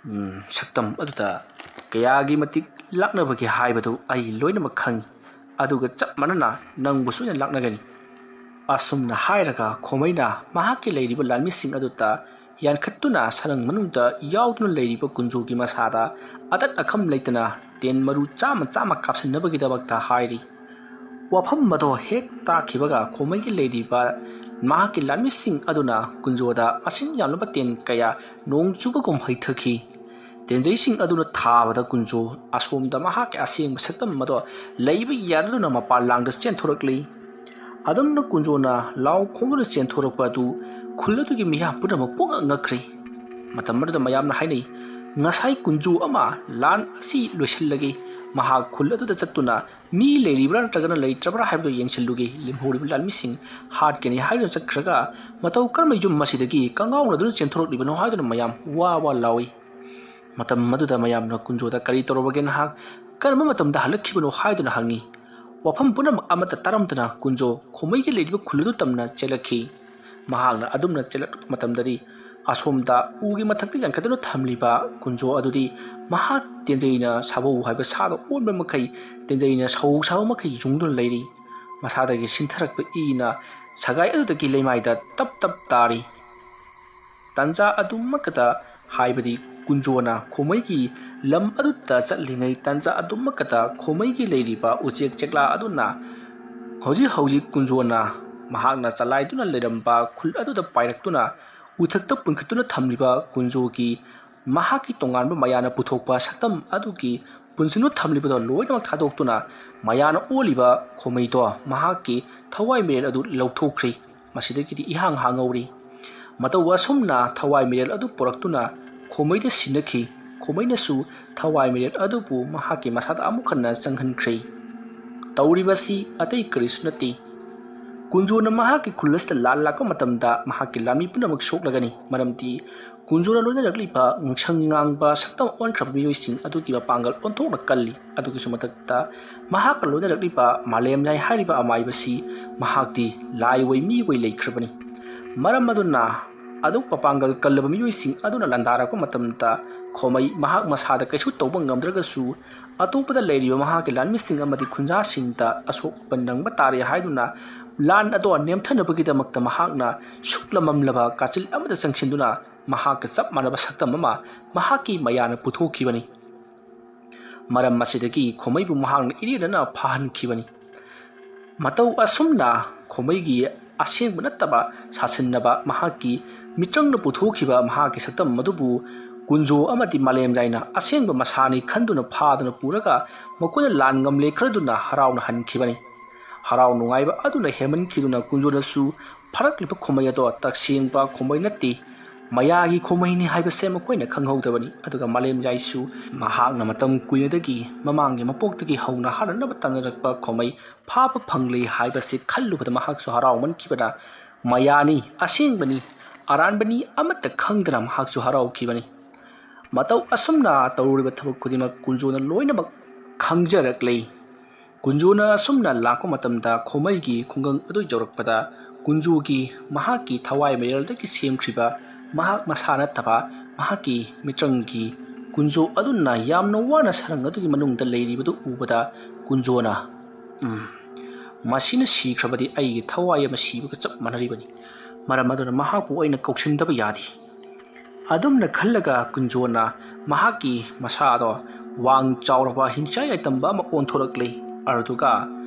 ꯎꯝ, ꯁꯛꯇꯝ ꯑꯗꯨꯗ ꯀꯌꯥꯒꯤ ꯃꯇꯤꯛ ꯂꯥꯛꯅꯕꯒꯦ ꯍꯥꯏꯕꯗꯨ ꯑꯩ ꯂꯣꯏꯅꯃꯛ ꯈꯪꯏ꯫ ꯑꯗꯨꯒ ꯆꯞ ꯃꯥꯟꯅꯅ ꯅꯪꯕꯨꯁꯨ ꯑꯩꯅ ꯂꯥꯛꯅꯒꯅꯤ꯫" ꯑꯁꯨꯝꯅ ꯍꯥꯏꯔꯒ ꯈꯣꯃꯩꯅ ꯃꯍꯥꯛꯀꯤ ꯂꯩꯔꯤꯕ ꯂꯥꯟꯃꯤꯁꯤꯡ ꯑꯗꯨꯗ ꯌꯥꯟꯈꯠꯇꯨꯅ ꯁꯔꯪ ꯃꯅꯨꯡꯗ ꯌꯥꯎꯗꯨꯅ ꯂꯩꯔꯤꯕ ꯀꯨꯟꯖꯣꯒꯤ ꯃꯁꯥꯗ ꯑꯇꯠ ꯑꯈꯝ ꯂꯩꯇꯅ ꯇꯦꯟ ꯃꯔꯨ ꯆꯥꯝꯃ ꯆꯥꯝꯃ ꯀꯥꯞꯁꯤꯟꯅꯕꯒꯤꯗꯃꯛꯇ ꯍꯥꯏꯔꯤ꯫ ꯋꯥꯐꯝ ꯑꯗꯣ ꯍꯦꯛ ꯇꯥꯈꯤꯕꯒ ꯈꯣꯃꯩꯒꯤ ꯂꯩꯔꯤꯕ ꯃꯍꯥꯛꯀꯤ ꯂꯥꯟꯃꯤꯁꯤꯡ ꯑꯗꯨꯅ ꯀꯨꯟꯖꯣꯗ ꯃꯁꯤꯡ ꯌꯥꯝꯂꯕ ꯇꯦꯟ ꯀꯌꯥ ꯅꯣꯡ ꯆꯨꯕꯒꯨꯝ ꯍꯩꯊꯈꯤ꯫ ꯇꯦꯟꯖꯩꯁꯤꯡ ꯑꯗꯨꯅ ꯊꯥꯕꯗ ꯀꯨꯟꯖꯣ ꯑꯁꯣꯝꯗ ꯃꯍꯥꯛꯀꯤ ꯑꯁꯦꯡꯕ ꯁꯛꯇꯝ ꯑꯗꯣ ꯂꯩꯕ ꯌꯥꯗꯗꯨꯅ ꯃꯄꯥꯟ ꯂꯥꯡꯗ ꯆꯦꯟꯊꯣꯔꯛꯂꯤ꯫ ꯑꯗꯨꯝꯅ ꯀꯨꯟꯖꯣꯅ ꯂꯥꯎ ꯈꯣꯡꯗꯨꯅ ꯆꯦꯟꯊꯣꯔꯛꯄ ꯑꯗꯨ ꯈꯨꯜ ꯑꯗꯨꯒꯤ ꯃꯤꯌꯥꯝ ꯄꯨꯝꯅꯃꯛ ꯄꯨꯡꯉꯛ ꯉꯛꯈ꯭ꯔꯦ꯫ ꯃꯇꯝ ꯑꯗꯨꯗ ꯃꯌꯥꯝꯅ ꯍꯥꯏꯅꯩ, "ꯉꯁꯥꯏ ꯀꯨꯟꯖꯣ ꯑꯃ ꯂꯥꯟ ꯑꯁꯤ ꯂꯣꯏꯁꯤꯜꯂꯒꯦ, ꯃꯍꯥꯛ ꯈꯨꯜ ꯑꯗꯨꯗ ꯆꯠꯇꯨꯅ ꯃꯤ ꯂꯩꯔꯤꯕ꯭ꯔꯥ ꯅꯠꯇ꯭ꯔꯒꯅ ꯂꯩꯇ꯭ꯔꯕ꯭ꯔꯥ ꯍꯥꯏꯕꯗꯨ ꯌꯦꯡꯁꯤꯜꯂꯨꯒꯦ꯫" ꯂꯦꯝꯍꯧꯔꯤꯕ ꯂꯥꯟꯃꯤꯁꯤꯡ ꯍꯥꯠꯀꯅꯤ ꯍꯥꯏꯗꯨꯅ ꯆꯠꯈ꯭ꯔꯒ ꯃꯇꯧ ꯀꯔꯝꯅ ꯌꯨꯝ ꯑꯁꯤꯗꯒꯤ ꯀꯪꯉꯥꯎꯅꯗꯨꯅ ꯆꯦꯟꯊꯣꯔꯛꯂꯤꯕꯅꯣ ꯍꯥꯏꯗꯨꯅ ꯃꯌꯥꯝ ꯋꯥ ꯋꯥ ꯂꯥꯎꯏ꯫ ꯃꯇꯝ ꯑꯗꯨꯗ ꯃꯌꯥꯝꯅ ꯀꯨꯟꯖꯣꯗ, "ꯀꯔꯤ ꯇꯧꯔꯕꯒꯦ ꯅꯍꯥꯛ? ꯀꯔꯝꯕ ꯃꯇꯝꯗ ꯍꯜꯂꯛꯈꯤꯕꯅꯣ?" ꯍꯥꯏꯗꯨꯅ ꯍꯪꯉꯤ꯫ ꯋꯥꯐꯝ ꯄꯨꯝꯅꯃꯛ ꯑꯃꯠꯇ ꯇꯥꯔꯝꯗꯅ ꯀꯨꯟꯖꯣ ꯈꯣꯃꯩꯒꯤ ꯂꯩꯔꯤꯕ ꯈꯨꯜ ꯑꯗꯨ ꯇꯝꯅ ꯆꯦꯜꯂꯛꯈꯤ꯫ ꯃꯍꯥꯛꯅ ꯑꯗꯨꯝꯅ ꯆꯦꯜꯂꯛꯄ ꯃꯇꯝꯗꯗꯤ ꯑꯁꯣꯝꯗ ꯎꯒꯤ ꯃꯊꯛꯇ ꯌꯥꯟꯈꯠꯇꯨꯅ ꯊꯝꯂꯤꯕ ꯀꯨꯟꯖꯣ ꯑꯗꯨꯗꯤ ꯃꯍꯥꯛ ꯇꯦꯟꯖꯩꯅ ꯁꯥꯕꯧ ꯍꯥꯏꯕ ꯁꯥꯗ ꯑꯣꯟꯕ ꯃꯈꯩ, ꯇꯦꯟꯖꯩꯅ ꯁꯧ ꯁꯥꯕ ꯃꯈꯩ ꯌꯨꯡꯗꯨꯅ ꯂꯩꯔꯤ꯫ ꯃꯁꯥꯗꯒꯤ ꯁꯤꯟꯊꯔꯛꯄ ꯏꯅ ꯁꯒꯥꯏ ꯑꯗꯨꯗꯒꯤ ꯂꯩꯃꯥꯏꯗ ꯇꯞ ꯇꯞ ꯇꯥꯔꯤ꯫ ꯇꯥꯟꯖꯥ ꯑꯗꯨꯃꯛꯇꯗ, ꯍꯥꯏꯕꯗꯤ ꯀꯨꯟꯖꯣꯅ ꯈꯣꯃꯩꯒꯤ ꯂꯝ ꯑꯗꯨꯗ ꯆꯠꯂꯤꯉꯩ ꯇꯥꯟꯖꯥ ꯑꯗꯨꯃꯛꯇꯗ ꯈꯣꯃꯩꯒꯤ ꯂꯩꯔꯤꯕ ꯎꯆꯦꯛ ꯆꯦꯛꯂꯥ ꯑꯗꯨꯅ ꯍꯧꯖꯤꯛ ꯍꯧꯖꯤꯛ ꯀꯨꯟꯖꯣꯅ ꯃꯍꯥꯛꯅ ꯆꯂꯥꯏꯗꯨꯅ ꯂꯩꯔꯝꯕ ꯈꯨꯜ ꯑꯗꯨꯗ ꯄꯥꯏꯔꯛꯇꯨꯅ ꯎꯊꯛꯇ ꯄꯨꯟꯈꯠꯇꯨꯅ ꯊꯝꯂꯤꯕ ꯀꯨꯟꯖꯣꯒꯤ ꯃꯍꯥꯛꯀꯤ ꯇꯣꯉꯥꯟꯕ ꯃꯌꯥꯅ ꯄꯨꯊꯣꯛꯄ ꯁꯛꯇꯝ ꯑꯗꯨꯒꯤ ꯄꯨꯟꯁꯤꯟꯗꯨꯅ ꯊꯝꯂꯤꯕꯗꯣ ꯂꯣꯏꯅꯃꯛ ꯊꯥꯗꯣꯛꯇꯨꯅ ꯃꯌꯥꯅ ꯑꯣꯜꯂꯤꯕ ꯈꯣꯃꯩꯗꯣ ꯃꯍꯥꯛꯀꯤ ꯊꯋꯥꯏ ꯃꯤꯔꯦꯜ ꯑꯗꯨ ꯂꯧꯊꯣꯛꯈ꯭ꯔꯤ꯫ ꯃꯁꯤꯗꯒꯤꯗꯤ ꯏꯍꯥꯡ ꯍꯥꯡꯍꯧꯔꯤ꯫ ꯃꯇꯧ ꯑꯁꯨꯝꯅ ꯊꯋꯥꯏ ꯃꯤꯔꯦꯜ ꯑꯗꯨ ꯄꯨꯔꯛꯇꯨꯅ ꯈꯣꯃꯩꯗ ꯁꯤꯟꯅꯈꯤ꯫ ꯈꯣꯃꯩꯅꯁꯨ ꯊꯋꯥꯏ ꯃꯤꯔꯦꯜ ꯑꯗꯨꯕꯨ ꯃꯍꯥꯛꯀꯤ ꯃꯁꯥꯗ ꯑꯃꯨꯛ ꯍꯟꯅ ꯆꯪꯍꯟꯈ꯭ꯔꯦ꯫ ꯇꯧꯔꯤꯕꯁꯤ ꯑꯇꯩ ꯀꯔꯤꯁꯨ ꯅꯠꯇꯦ꯫ ꯀꯨꯟꯖꯣꯅ ꯃꯍꯥꯛꯀꯤ ꯈꯨꯜ ꯑꯁꯤꯗ ꯂꯥꯟ ꯂꯥꯛꯄ ꯃꯇꯝꯗ ꯃꯍꯥꯛꯀꯤ ꯂꯥꯟꯃꯤ ꯄꯨꯝꯅꯃꯛ ꯁꯣꯛꯂꯒꯅꯤ, ꯃꯔꯝꯗꯤ ꯀꯨꯟꯖꯣꯅ ꯂꯣꯏꯅꯔꯛꯂꯤꯕ ꯉꯁꯪ ꯉꯥꯡꯕ ꯁꯛꯇꯝ ꯑꯣꯟꯈ꯭ꯔꯕ ꯃꯤꯑꯣꯏꯁꯤꯡ ꯑꯗꯨꯒꯤ ꯃꯄꯥꯡꯒꯜ ꯑꯣꯟꯊꯣꯛꯅ ꯀꯜꯂꯤ꯫ ꯑꯗꯨꯒꯤꯁꯨ ꯃꯊꯛꯇ ꯃꯍꯥꯛꯀ ꯂꯣꯏꯅꯔꯛꯂꯤꯕ ꯃꯥꯂꯦꯝ ꯌꯥꯏ ꯍꯥꯏꯔꯤꯕ ꯑꯃꯥꯏꯕꯁꯤ ꯃꯍꯥꯛꯇꯤ ꯂꯥꯏ ꯑꯣꯏ ꯃꯤ ꯑꯣꯏ ꯂꯩꯈ꯭ꯔꯕꯅꯤ꯫ ꯃꯔꯝ ꯑꯗꯨꯅ ꯑꯗꯨꯛ ꯃꯄꯥꯡꯒꯜ ꯀꯜꯂꯕ ꯃꯤꯑꯣꯏꯁꯤꯡ ꯑꯗꯨꯅ ꯂꯥꯟꯗꯥꯔꯛꯄ ꯃꯇꯝꯗ ꯈꯣꯃꯩ ꯃꯍꯥꯛ ꯃꯁꯥꯗ ꯀꯩꯁꯨ ꯇꯧꯕ ꯉꯝꯗ꯭ꯔꯒꯁꯨ ꯑꯇꯣꯞꯄꯗ ꯂꯩꯔꯤꯕ ꯃꯍꯥꯛꯀꯤ ꯂꯥꯟꯃꯤꯁꯤꯡ ꯑꯃꯗꯤ ꯈꯨꯟꯖꯥꯁꯤꯡꯗ ꯑꯁꯣꯛ ꯑꯄꯟ ꯅꯪꯕ ꯇꯥꯔꯦ ꯍꯥꯏꯗꯨꯅ ꯂꯥꯟ ꯑꯗꯣ ꯅꯦꯝꯊꯅꯕꯒꯤꯗꯃꯛꯇ ꯃꯍꯥꯛꯅ ꯁꯨꯛꯂꯝꯃꯝꯂꯕ ꯀꯥꯆꯤꯜ ꯑꯃꯗ ꯆꯪꯁꯤꯟꯗꯨꯅ ꯃꯍꯥꯛꯀ ꯆꯞ ꯃꯥꯟꯅꯕ ꯁꯛꯇꯝ ꯑꯃ ꯃꯍꯥꯛꯀꯤ ꯃꯌꯥꯅ ꯄꯨꯊꯣꯛꯈꯤꯕꯅꯤ꯫ ꯃꯔꯝ ꯑꯁꯤꯗꯒꯤ ꯈꯣꯃꯩꯕꯨ ꯃꯍꯥꯛꯅ ꯏꯔꯦꯗꯅ ꯐꯥꯍꯟꯈꯤꯕꯅꯤ꯫ ꯃꯇꯧ ꯑꯁꯨꯝꯅ ꯈꯣꯃꯩꯒꯤ ꯑꯁꯦꯡꯕ ꯅꯠꯇꯕ ꯁꯥꯁꯤꯟꯅꯕ ꯃꯍꯥꯛꯀꯤ ꯃꯤꯇ꯭ꯔꯪꯅ ꯄꯨꯊꯣꯛꯈꯤꯕ ꯃꯍꯥꯛꯀꯤ ꯁꯛꯇꯝ ꯑꯗꯨꯕꯨ ꯀꯨꯟꯖꯣ ꯑꯃꯗꯤ ꯃꯥꯂꯦꯝ ꯌꯥꯏꯅ ꯑꯁꯦꯡꯕ ꯃꯁꯥꯅꯤ ꯈꯟꯗꯨꯅ ꯐꯥꯗꯨꯅ ꯄꯨꯔꯒ ꯃꯈꯣꯏꯅ ꯂꯥꯟ ꯉꯝꯂꯦ ꯈꯜꯂꯗꯨꯅ ꯍꯔꯥꯎꯅ ꯍꯟꯈꯤꯕꯅꯤ꯫ ꯍꯔꯥꯎ ꯅꯨꯡꯉꯥꯏꯕ ꯑꯗꯨꯅ ꯍꯦꯟꯃꯟꯈꯤꯗꯨꯅ ꯀꯨꯟꯖꯣꯅꯁꯨ ꯐꯥꯔꯛꯂꯤꯕ ꯈꯣꯃꯩ ꯑꯗꯣ ꯇꯁꯦꯡꯕ ꯈꯣꯃꯩ ꯅꯠꯇꯦ, ꯃꯌꯥꯒꯤ ꯈꯣꯃꯩꯅꯤ ꯍꯥꯏꯕꯁꯦ ꯃꯈꯣꯏꯅ ꯈꯪꯍꯧꯗꯕꯅꯤ꯫ ꯑꯗꯨꯒ ꯃꯥꯂꯦꯝ ꯌꯥꯏꯁꯨ ꯃꯍꯥꯛꯅ ꯃꯇꯝ ꯀꯨꯏꯅꯗꯒꯤ ꯃꯃꯥꯡꯒꯤ ꯃꯄꯣꯛꯇꯒꯤ ꯍꯧꯅ ꯍꯥꯟꯅꯅꯕ ꯇꯥꯟꯅꯔꯛꯄ ꯈꯣꯃꯩ ꯐꯥꯕ ꯐꯪꯂꯦ ꯍꯥꯏꯕꯁꯤ ꯈꯜꯂꯨꯕꯗ ꯃꯍꯥꯛꯁꯨ ꯍꯔꯥꯎꯃꯟꯈꯤꯕꯅ ꯃꯌꯥꯅꯤ, ꯑꯁꯦꯡꯕꯅꯤ, ꯑꯔꯥꯟꯕꯅꯤ ꯑꯃꯠꯇ ꯈꯪꯗꯅ ꯃꯍꯥꯛꯁꯨ ꯍꯔꯥꯎꯈꯤꯕꯅꯤ꯫ ꯃꯇꯧ ꯑꯁꯨꯝꯅ ꯇꯧꯔꯤꯕ ꯊꯕꯛ ꯈꯨꯗꯤꯡꯃꯛ ꯀꯨꯟꯖꯣꯅ ꯂꯣꯏꯅꯃꯛ ꯈꯪꯖꯔꯛꯂꯦ꯫ ꯀꯨꯟꯖꯣꯅ ꯑꯁꯨꯝꯅ ꯂꯥꯛꯄ ꯃꯇꯝꯗ ꯈꯣꯃꯩꯒꯤ ꯈꯨꯡꯒꯪ ꯑꯗꯨ ꯌꯧꯔꯛꯄꯗ ꯀꯨꯟꯖꯣꯒꯤ ꯃꯍꯥꯛꯀꯤ ꯊꯋꯥꯏ ꯃꯩꯔꯦꯜꯗꯒꯤ ꯁꯦꯝꯈ꯭ꯔꯤꯕ ꯃꯍꯥꯛ ꯃꯁꯥ ꯅꯠꯇꯕ ꯃꯍꯥꯛꯀꯤ ꯃꯤꯇ꯭ꯔꯪꯒꯤ ꯀꯨꯟꯖꯣ ꯑꯗꯨꯅ ꯌꯥꯝꯅ ꯋꯥꯅ ꯁꯔꯪ ꯑꯗꯨꯒꯤ ꯃꯅꯨꯡꯗ ꯂꯩꯔꯤꯕꯗꯨ ꯎꯕꯗ ꯀꯨꯟꯖꯣꯅ, "ꯎꯝ, ꯃꯁꯤꯅ ꯁꯤꯈ꯭ꯔꯕꯗꯤ ꯑꯩꯒꯤ ꯊꯋꯥꯏ ꯑꯃ ꯁꯤꯕꯒ ꯆꯞ ꯃꯥꯟꯅꯔꯤꯕꯅꯤ꯫ ꯃꯔꯝ ꯑꯗꯨꯅ ꯃꯍꯥꯛꯄꯨ ꯑꯩꯅ ꯀꯧꯁꯤꯟꯗꯕ ꯌꯥꯗꯦ"꯫ ꯑꯗꯨꯝꯅ ꯈꯜꯂꯒ ꯀꯨꯟꯖꯣꯅ ꯃꯍꯥꯛꯀꯤ ꯃꯁꯥꯗꯣ ꯋꯥꯡ ꯆꯥꯎꯔꯕ ꯍꯤꯡꯆꯥ ꯌꯥꯏꯇꯝꯕ ꯑꯃ ꯑꯣꯟꯊꯣꯔꯛꯂꯤ꯫ ꯑꯗꯨꯒ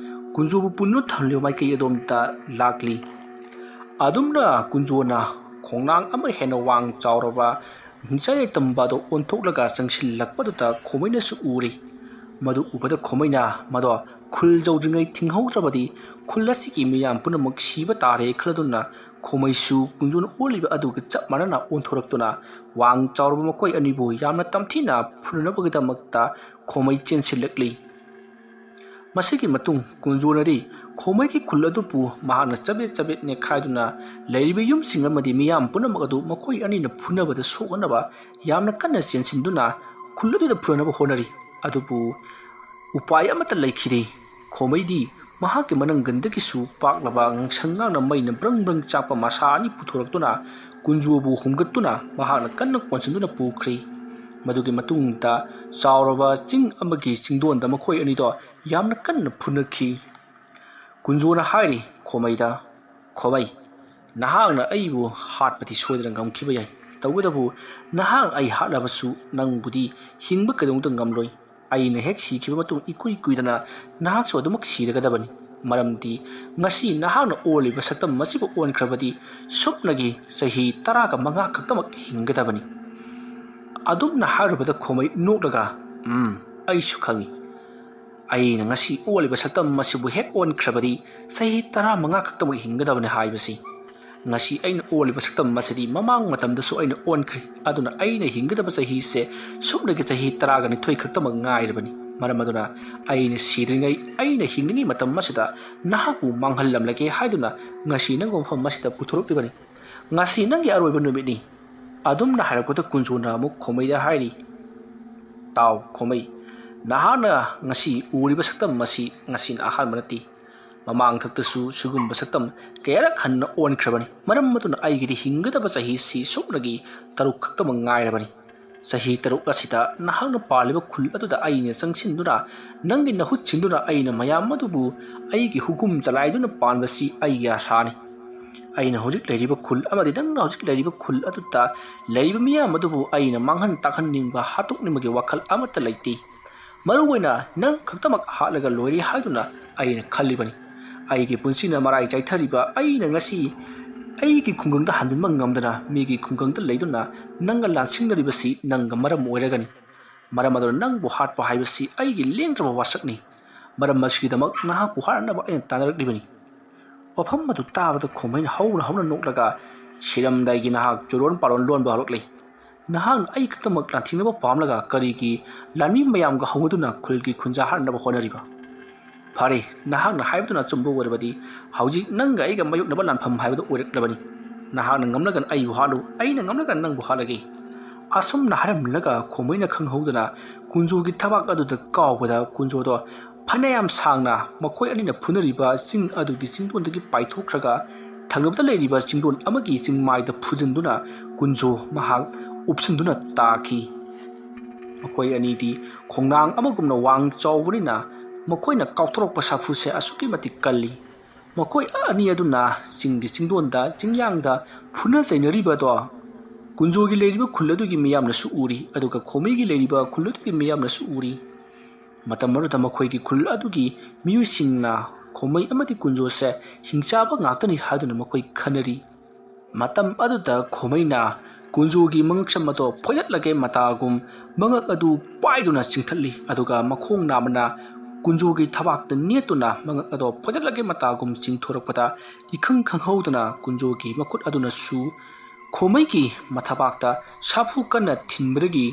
ꯀꯨꯟꯖꯣꯕꯨ ꯄꯨꯟꯗꯨꯅ ꯊꯝꯂꯤꯕ ꯃꯥꯏꯀꯩ ꯑꯗꯣꯝꯗ ꯂꯥꯛꯂꯤ꯫ ꯑꯗꯨꯝꯅ ꯀꯨꯟꯖꯣꯅ ꯈꯣꯡꯅꯥꯡ ꯑꯃ ꯍꯦꯟꯅ ꯋꯥꯡ ꯆꯥꯎꯔꯕ ꯍꯤꯡꯆꯥ ꯌꯥꯏꯇꯝꯕ ꯑꯗꯨ ꯑꯣꯟꯊꯣꯛꯂꯒ ꯆꯪꯁꯤꯜꯂꯛꯄꯗꯨꯗ ꯈꯣꯃꯩꯅꯁꯨ ꯎꯔꯤ꯫ ꯃꯗꯨ ꯎꯕꯗ ꯈꯣꯃꯩꯅ ꯃꯗꯣ ꯈꯨꯜ ꯌꯧꯗ꯭ꯔꯤꯉꯩ ꯊꯤꯡꯍꯧꯗ꯭ꯔꯕꯗꯤ ꯈꯨꯜ ꯑꯁꯤꯒꯤ ꯃꯤꯌꯥꯝ ꯄꯨꯝꯅꯃꯛ ꯁꯤꯕ ꯇꯥꯔꯦ ꯈꯜꯂꯗꯨꯅ, ꯈꯣꯃꯩꯁꯨ ꯀꯨꯟꯖꯣꯅ ꯑꯣꯜꯂꯤꯕ ꯑꯗꯨꯒ ꯆꯞ ꯃꯥꯟꯅꯅ ꯑꯣꯟꯊꯣꯔꯛꯇꯨꯅ ꯋꯥꯡ ꯆꯥꯎꯔꯕ ꯃꯈꯣꯏ ꯑꯅꯤꯕꯨ ꯌꯥꯝꯅ ꯇꯝꯊꯤꯅ ꯐꯨꯅꯅꯕꯒꯤꯗꯃꯛꯇ ꯈꯣꯃꯩ ꯆꯦꯟꯁꯤꯜꯂꯛꯂꯤ꯫ ꯃꯁꯤꯒꯤ ꯃꯇꯨꯡ ꯀꯨꯟꯖꯣꯅꯗꯤ ꯈꯣꯃꯩꯒꯤ ꯈꯨꯜ ꯑꯗꯨꯕꯨ ꯃꯍꯥꯛꯅ ꯆꯕꯦꯠ ꯆꯕꯦꯠ ꯅꯦꯠꯈꯥꯏꯗꯨꯅ ꯂꯩꯔꯤꯕ ꯌꯨꯝꯁꯤꯡ ꯑꯃꯗꯤ ꯃꯤꯌꯥꯝ ꯄꯨꯝꯅꯃꯛ ꯑꯗꯨ ꯃꯈꯣꯏ ꯑꯅꯤꯅ ꯐꯨꯅꯕꯗ ꯁꯣꯛꯅꯅꯕ ꯌꯥꯝꯅ ꯀꯟꯅ ꯆꯦꯟꯁꯤꯟꯗꯨꯅ ꯈꯨꯜ ꯑꯗꯨꯗ ꯐꯨꯅꯅꯕ ꯍꯣꯠꯅꯔꯤ꯫ ꯑꯗꯨꯕꯨ ꯎꯄꯥꯏ ꯑꯃꯠꯇ ꯂꯩꯈꯤꯗꯦ꯫ ꯈꯣꯃꯩꯗꯤ ꯃꯍꯥꯛꯀꯤ ꯃꯅꯪꯒꯟꯗꯒꯤꯁꯨ ꯄꯥꯛꯂꯕ ꯉꯥꯡꯁꯪ ꯉꯥꯡꯅ ꯃꯩꯅ ꯕ꯭ꯔꯪ ꯕ꯭ꯔꯪ ꯆꯥꯛꯄ ꯃꯁꯥ ꯑꯅꯤ ꯄꯨꯊꯣꯔꯛꯇꯨꯅ ꯀꯨꯟꯖꯣꯕꯨ ꯍꯨꯝꯒꯠꯇꯨꯅ ꯃꯍꯥꯛꯅ ꯀꯟꯅ ꯀꯣꯟꯁꯤꯟꯗꯨꯅ ꯄꯨꯈ꯭ꯔꯤ꯫ ꯃꯗꯨꯒꯤ ꯃꯇꯨꯡꯗ ꯆꯥꯎꯔꯕ ꯆꯤꯡ ꯑꯃꯒꯤ ꯆꯤꯡꯗꯣꯟꯗ ꯃꯈꯣꯏ ꯑꯅꯤꯗꯣ ꯌꯥꯝꯅ ꯀꯟꯅ ꯐꯨꯅꯈꯤ꯫ ꯀꯨꯟꯖꯣꯅ ꯍꯥꯏꯔꯤ ꯈꯣꯃꯩꯗ, "ꯈꯣꯃꯩ, ꯅꯍꯥꯛꯅ ꯑꯩꯕꯨ ꯍꯥꯠꯄꯗꯤ ꯁꯣꯏꯗꯅ ꯉꯝꯈꯤꯕ ꯌꯥꯏ꯫ ꯇꯧꯕꯇꯕꯨ ꯅꯍꯥꯛꯅ ꯑꯩ ꯍꯥꯠꯂꯕꯁꯨ ꯅꯪꯕꯨꯗꯤ ꯍꯤꯡꯕ ꯀꯩꯗꯧꯅꯨꯡꯗ ꯉꯝꯂꯣꯏ꯫ ꯑꯩꯅ ꯍꯦꯛ ꯁꯤꯈꯤꯕ ꯃꯇꯨꯡ ꯏꯀꯨꯏ ꯀꯨꯏꯗꯅ ꯅꯍꯥꯛꯁꯨ ꯑꯗꯨꯃꯛ ꯁꯤꯔꯒꯗꯕꯅꯤ꯫ ꯃꯔꯝꯗꯤ ꯉꯁꯤ ꯅꯍꯥꯛꯅ ꯑꯣꯜꯂꯤꯕ ꯁꯛꯇꯝ ꯑꯁꯤꯕꯨ ꯑꯣꯟꯈ꯭ꯔꯕꯗꯤ ꯁꯨꯞꯅꯒꯤ ꯆꯍꯤ ꯇꯔꯥꯒ ꯃꯉꯥ ꯈꯛꯇꯃꯛ ꯍꯤꯡꯒꯗꯕꯅꯤ"꯫ ꯑꯗꯨꯝꯅ ꯍꯥꯏꯔꯨꯕꯗ ꯈꯣꯃꯩ ꯅꯣꯛꯂꯒ, "ꯎꯝ, ꯑꯩꯁꯨ ꯈꯪꯏ꯫ ꯑꯩꯅ ꯉꯁꯤ ꯑꯣꯜꯂꯤꯕ ꯁꯛꯇꯝ ꯑꯁꯤꯕꯨ ꯍꯦꯛ ꯑꯣꯟꯈ꯭ꯔꯕꯗꯤ ꯆꯍꯤ ꯇꯔꯥꯃꯉꯥ ꯈꯛꯇꯃꯛ ꯍꯤꯡꯒꯗꯕꯅꯤ ꯍꯥꯏꯕꯁꯤ꯫ ꯉꯁꯤ ꯑꯩꯅ ꯑꯣꯜꯂꯤꯕ ꯁꯛꯇꯝ ꯑꯁꯤꯗꯤ ꯃꯃꯥꯡ ꯃꯇꯝꯗꯁꯨ ꯑꯩꯅ ꯑꯣꯟꯈ꯭ꯔꯦ꯫ ꯑꯗꯨꯅ ꯑꯩꯅ ꯍꯤꯡꯒꯗꯕ ꯆꯍꯤꯁꯦ ꯁꯨꯞꯅꯒꯤ ꯆꯍꯤ ꯇꯔꯥꯒ ꯅꯤꯊꯣꯏ ꯈꯛꯇꯃꯛ ꯉꯥꯏꯔꯕꯅꯤ꯫ ꯃꯔꯝ ꯑꯗꯨꯅ ꯑꯩꯅ ꯁꯤꯗ꯭ꯔꯤꯉꯩ, ꯑꯩꯅ ꯍꯤꯡꯂꯤꯉꯩ ꯃꯇꯝ ꯑꯁꯤꯗ ꯅꯍꯥꯛꯄꯨ ꯃꯥꯡꯍꯜꯂꯝꯂꯒꯦ ꯍꯥꯏꯗꯨꯅ ꯉꯁꯤ ꯅꯪꯕꯨ ꯃꯐꯝ ꯑꯁꯤꯗ ꯄꯨꯊꯣꯔꯛꯂꯤꯕꯅꯤ꯫ ꯉꯁꯤ ꯅꯪꯒꯤ ꯑꯔꯣꯏꯕ ꯅꯨꯃꯤꯠꯅꯤ"꯫ ꯑꯗꯨꯝꯅ ꯍꯥꯏꯔꯛꯄꯗ ꯀꯨꯟꯖꯣꯅ ꯑꯃꯨꯛ ꯈꯣꯃꯩꯗ ꯍꯥꯏꯔꯤ, "ꯇꯥꯎ ꯈꯣꯃꯩ, ꯅꯍꯥꯛꯅ ꯉꯁꯤ ꯎꯔꯤꯕ ꯁꯛꯇꯝ ꯑꯁꯤ ꯉꯁꯤꯅ ꯑꯍꯥꯟꯕ ꯅꯠꯇꯦ꯫ ꯃꯃꯥꯡꯊꯛꯇꯁꯨ ꯁꯤꯒꯨꯝꯕ ꯁꯛꯇꯝ ꯀꯌꯥꯔꯛ ꯍꯟꯅ ꯑꯣꯟꯈ꯭ꯔꯕꯅꯤ꯫ ꯃꯔꯝ ꯑꯗꯨꯅ ꯑꯩꯒꯤꯗꯤ ꯍꯤꯡꯒꯗꯕ ꯆꯍꯤꯁꯤ ꯁꯨꯞꯅꯒꯤ ꯇꯔꯨꯛ ꯈꯛꯇꯃꯛ ꯉꯥꯏꯔꯕꯅꯤ꯫ ꯆꯍꯤ ꯇꯔꯨꯛ ꯑꯁꯤꯗ ꯅꯍꯥꯛꯅ ꯄꯥꯜꯂꯤꯕ ꯈꯨꯜ ꯑꯗꯨꯗ ꯑꯩꯅ ꯆꯪꯁꯤꯟꯗꯨꯅ, ꯅꯪꯒꯤ ꯅꯍꯨꯠ ꯁꯤꯟꯗꯨꯅ ꯑꯩꯅ ꯃꯌꯥꯝ ꯑꯗꯨꯕꯨ ꯑꯩꯒꯤ ꯍꯨꯒꯨꯝ ꯆꯂꯥꯏꯗꯨꯅ ꯄꯥꯟꯕꯁꯤ ꯑꯩꯒꯤ ꯑꯥꯁꯥꯅꯤ꯫ ꯑꯩꯅ ꯍꯧꯖꯤꯛ ꯂꯩꯔꯤꯕ ꯈꯨꯜ ꯑꯃꯗꯤ ꯅꯪꯅ ꯍꯧꯖꯤꯛ ꯂꯩꯔꯤꯕ ꯈꯨꯜ ꯑꯗꯨꯗ ꯂꯩꯔꯤꯕ ꯃꯤꯌꯥꯝ ꯑꯗꯨꯕꯨ ꯑꯩꯅ ꯃꯥꯡꯍꯟ ꯇꯥꯛꯍꯟꯅꯤꯡꯕ, ꯍꯥꯠꯇꯣꯛꯅꯤꯡꯕꯒꯤ ꯋꯥꯈꯜ ꯑꯃꯠꯇ ꯂꯩꯇꯦ꯫ ꯃꯔꯨ ꯑꯣꯏꯅ ꯅꯪ ꯈꯛꯇꯃꯛ ꯍꯥꯠꯂꯒ ꯂꯣꯏꯔꯦ ꯍꯥꯏꯗꯨꯅ ꯑꯩꯅ ꯈꯜꯂꯤꯕꯅꯤ꯫ ꯑꯩꯒꯤ ꯄꯨꯟꯁꯤꯅ ꯃꯔꯥꯏ ꯆꯥꯏꯊꯔꯤꯕ ꯑꯩꯅ ꯉꯁꯤ ꯑꯩꯒꯤ ꯈꯨꯡꯒꯪꯗ ꯍꯟꯖꯤꯟꯕ ꯉꯝꯗꯅ ꯃꯤꯒꯤ ꯈꯨꯡꯒꯪꯗ ꯂꯩꯗꯨꯅ ꯅꯪꯒ ꯂꯥꯟꯁꯤꯡꯅꯔꯤꯕꯁꯤ ꯅꯪꯒ ꯃꯔꯝ ꯑꯣꯏꯔꯒꯅꯤ"꯫ ꯃꯔꯝ ꯑꯗꯨꯅ ꯅꯪꯕꯨ ꯍꯥꯠꯄ ꯍꯥꯏꯕꯁꯤ ꯑꯩꯒꯤ ꯂꯦꯡꯗ꯭ꯔꯕ ꯋꯥꯁꯛꯅꯤ꯫ ꯃꯔꯝ ꯑꯁꯤꯒꯤꯗꯃꯛ ꯅꯍꯥꯛꯄꯨ ꯍꯥꯠꯅꯅꯕ ꯑꯩꯅ ꯇꯥꯟꯅꯔꯛꯂꯤꯕꯅꯤ꯫ ꯋꯥꯐꯝ ꯑꯗꯨ ꯇꯥꯕꯗ ꯈꯣꯃꯩꯅ ꯍꯧꯅ ꯍꯧꯅ ꯅꯣꯛꯂꯒ, "ꯁꯤꯔꯝꯗꯥꯏꯒꯤ ꯅꯍꯥꯛ ꯆꯨꯔꯣꯟ ꯄꯥꯔꯣꯟ ꯂꯣꯟꯕ ꯍꯧꯔꯛꯂꯤ꯫ ꯅꯍꯥꯛꯅ ꯑꯩ ꯈꯛꯇꯃꯛ ꯂꯥꯟꯊꯦꯡꯅꯕ ꯄꯥꯝꯂꯒ ꯀꯔꯤꯒꯤ ꯂꯥꯟꯃꯤ ꯃꯌꯥꯝꯒ ꯍꯧꯅꯗꯨꯅ ꯈꯨꯜꯒꯤ ꯈꯨꯟꯖꯥ ꯍꯥꯠꯅꯕ ꯍꯣꯠꯅꯔꯤꯕ? ꯐꯔꯦ, ꯅꯍꯥꯛꯅ ꯍꯥꯏꯕꯗꯨꯅ ꯑꯆꯨꯝꯕ ꯑꯣꯏꯔꯕꯗꯤ ꯍꯧꯖꯤꯛ ꯅꯪꯒ ꯑꯩꯒ ꯃꯥꯌꯣꯛꯅꯕ ꯂꯥꯟꯐꯝ ꯍꯥꯏꯕꯗꯨ ꯑꯣꯏꯔꯛꯂꯕꯅꯤ꯫ ꯅꯍꯥꯛꯅ ꯉꯝꯂꯒꯅ ꯑꯩꯕꯨ ꯍꯥꯠꯂꯨ, ꯑꯩꯅ ꯉꯝꯂꯒꯅ ꯅꯪꯕꯨ ꯍꯥꯠꯂꯒꯦ꯫" ꯑꯁꯨꯝꯅ ꯍꯥꯏꯔꯝꯂꯒ ꯈꯣꯃꯩꯅ ꯈꯪꯍꯧꯗꯅ ꯀꯨꯟꯖꯣꯒꯤ ꯊꯕꯥꯛ ꯑꯗꯨꯗ ꯀꯥꯎꯕꯗ ꯀꯨꯟꯖꯣꯗꯣ ꯐꯅꯌꯥꯝ ꯁꯥꯡꯅ ꯃꯈꯣꯏ ꯑꯅꯤꯅ ꯐꯨꯅꯔꯤꯕ ꯆꯤꯡ ꯑꯗꯨꯒꯤ ꯆꯤꯡꯗꯣꯟꯗꯒꯤ ꯄꯥꯏꯊꯣꯛꯈ꯭ꯔꯒ ꯊꯪꯅꯕꯗ ꯂꯩꯔꯤꯕ ꯆꯤꯡꯗꯣꯟ ꯑꯃꯒꯤ ꯆꯤꯡꯃꯥꯏꯗ ꯐꯨꯖꯤꯟꯗꯨꯅ ꯀꯨꯟꯖꯣ ꯃꯍꯥꯛ ꯎꯞꯁꯤꯟꯗꯨꯅ ꯇꯥꯈꯤ꯫ ꯃꯈꯣꯏ ꯑꯅꯤꯗꯤ ꯈꯣꯡꯅꯥꯡ ꯑꯃꯒꯨꯝꯅ ꯋꯥꯡ ꯆꯥꯎꯕꯅꯤꯅ ꯃꯈꯣꯏꯅ ꯀꯥꯎꯊꯣꯔꯛꯄ ꯁꯥꯐꯨꯁꯦ ꯑꯁꯨꯛꯀꯤ ꯃꯇꯤꯛ ꯀꯜꯂꯤ꯫ ꯃꯈꯣꯏ ꯑꯅꯤ ꯑꯗꯨꯅ ꯆꯤꯡꯒꯤ ꯆꯤꯡꯗꯣꯟꯗ ꯆꯤꯡꯌꯥꯡꯗ ꯐꯨꯅ ꯆꯩꯅꯔꯤꯕꯗꯣ ꯀꯨꯟꯖꯣꯒꯤ ꯂꯩꯔꯤꯕ ꯈꯨꯜ ꯑꯗꯨꯒꯤ ꯃꯤꯌꯥꯝꯅꯁꯨ ꯎꯔꯤ, ꯑꯗꯨꯒ ꯈꯣꯃꯩꯒꯤ ꯂꯩꯔꯤꯕ ꯈꯨꯜ ꯑꯗꯨꯒꯤ ꯃꯤꯌꯥꯝꯅꯁꯨ ꯎꯔꯤ꯫ ꯃꯇꯝ ꯑꯗꯨꯗ ꯃꯈꯣꯏꯒꯤ ꯈꯨꯜ ꯑꯗꯨꯒꯤ ꯃꯤꯑꯣꯏꯁꯤꯡꯅ ꯈꯣꯃꯩ ꯑꯃꯗꯤ ꯀꯨꯟꯖꯣꯁꯦ ꯍꯤꯡꯆꯥꯕ ꯉꯥꯛꯇꯅꯤ ꯍꯥꯏꯗꯨꯅ ꯃꯈꯣꯏ ꯈꯟꯅꯔꯤ꯫ ꯃꯇꯝ ꯑꯗꯨꯗ ꯈꯣꯃꯩꯅ ꯀꯨꯟꯖꯣꯒꯤ ꯃꯉꯛꯁꯝ ꯑꯗꯣ ꯐꯣꯏꯗꯠꯂꯒꯦ ꯃꯇꯥꯒꯨꯝ ꯃꯉꯛ ꯑꯗꯨ ꯄꯥꯏꯗꯨꯅ ꯆꯤꯡꯊꯠꯂꯤ, ꯑꯗꯨꯒ ꯃꯈꯣꯡ ꯅꯥꯝꯃꯅ ꯀꯨꯟꯖꯣꯒꯤ ꯊꯕꯥꯛꯇ ꯅꯦꯠꯇꯨꯅ ꯃꯉꯛ ꯑꯗꯣ ꯐꯣꯏꯗꯠꯂꯒꯦ ꯃꯇꯥꯒꯨꯝ ꯆꯤꯡꯊꯣꯔꯛꯄꯗ ꯏꯈꯪ ꯈꯪꯍꯧꯗꯅ ꯀꯨꯟꯖꯣꯒꯤ ꯃꯈꯨꯠ ꯑꯗꯨꯅꯁꯨ ꯈꯣꯃꯩꯒꯤ ꯃꯊꯕꯥꯛꯇ ꯁꯥꯐꯨ ꯀꯟꯅ ꯊꯤꯟꯕꯗꯒꯤ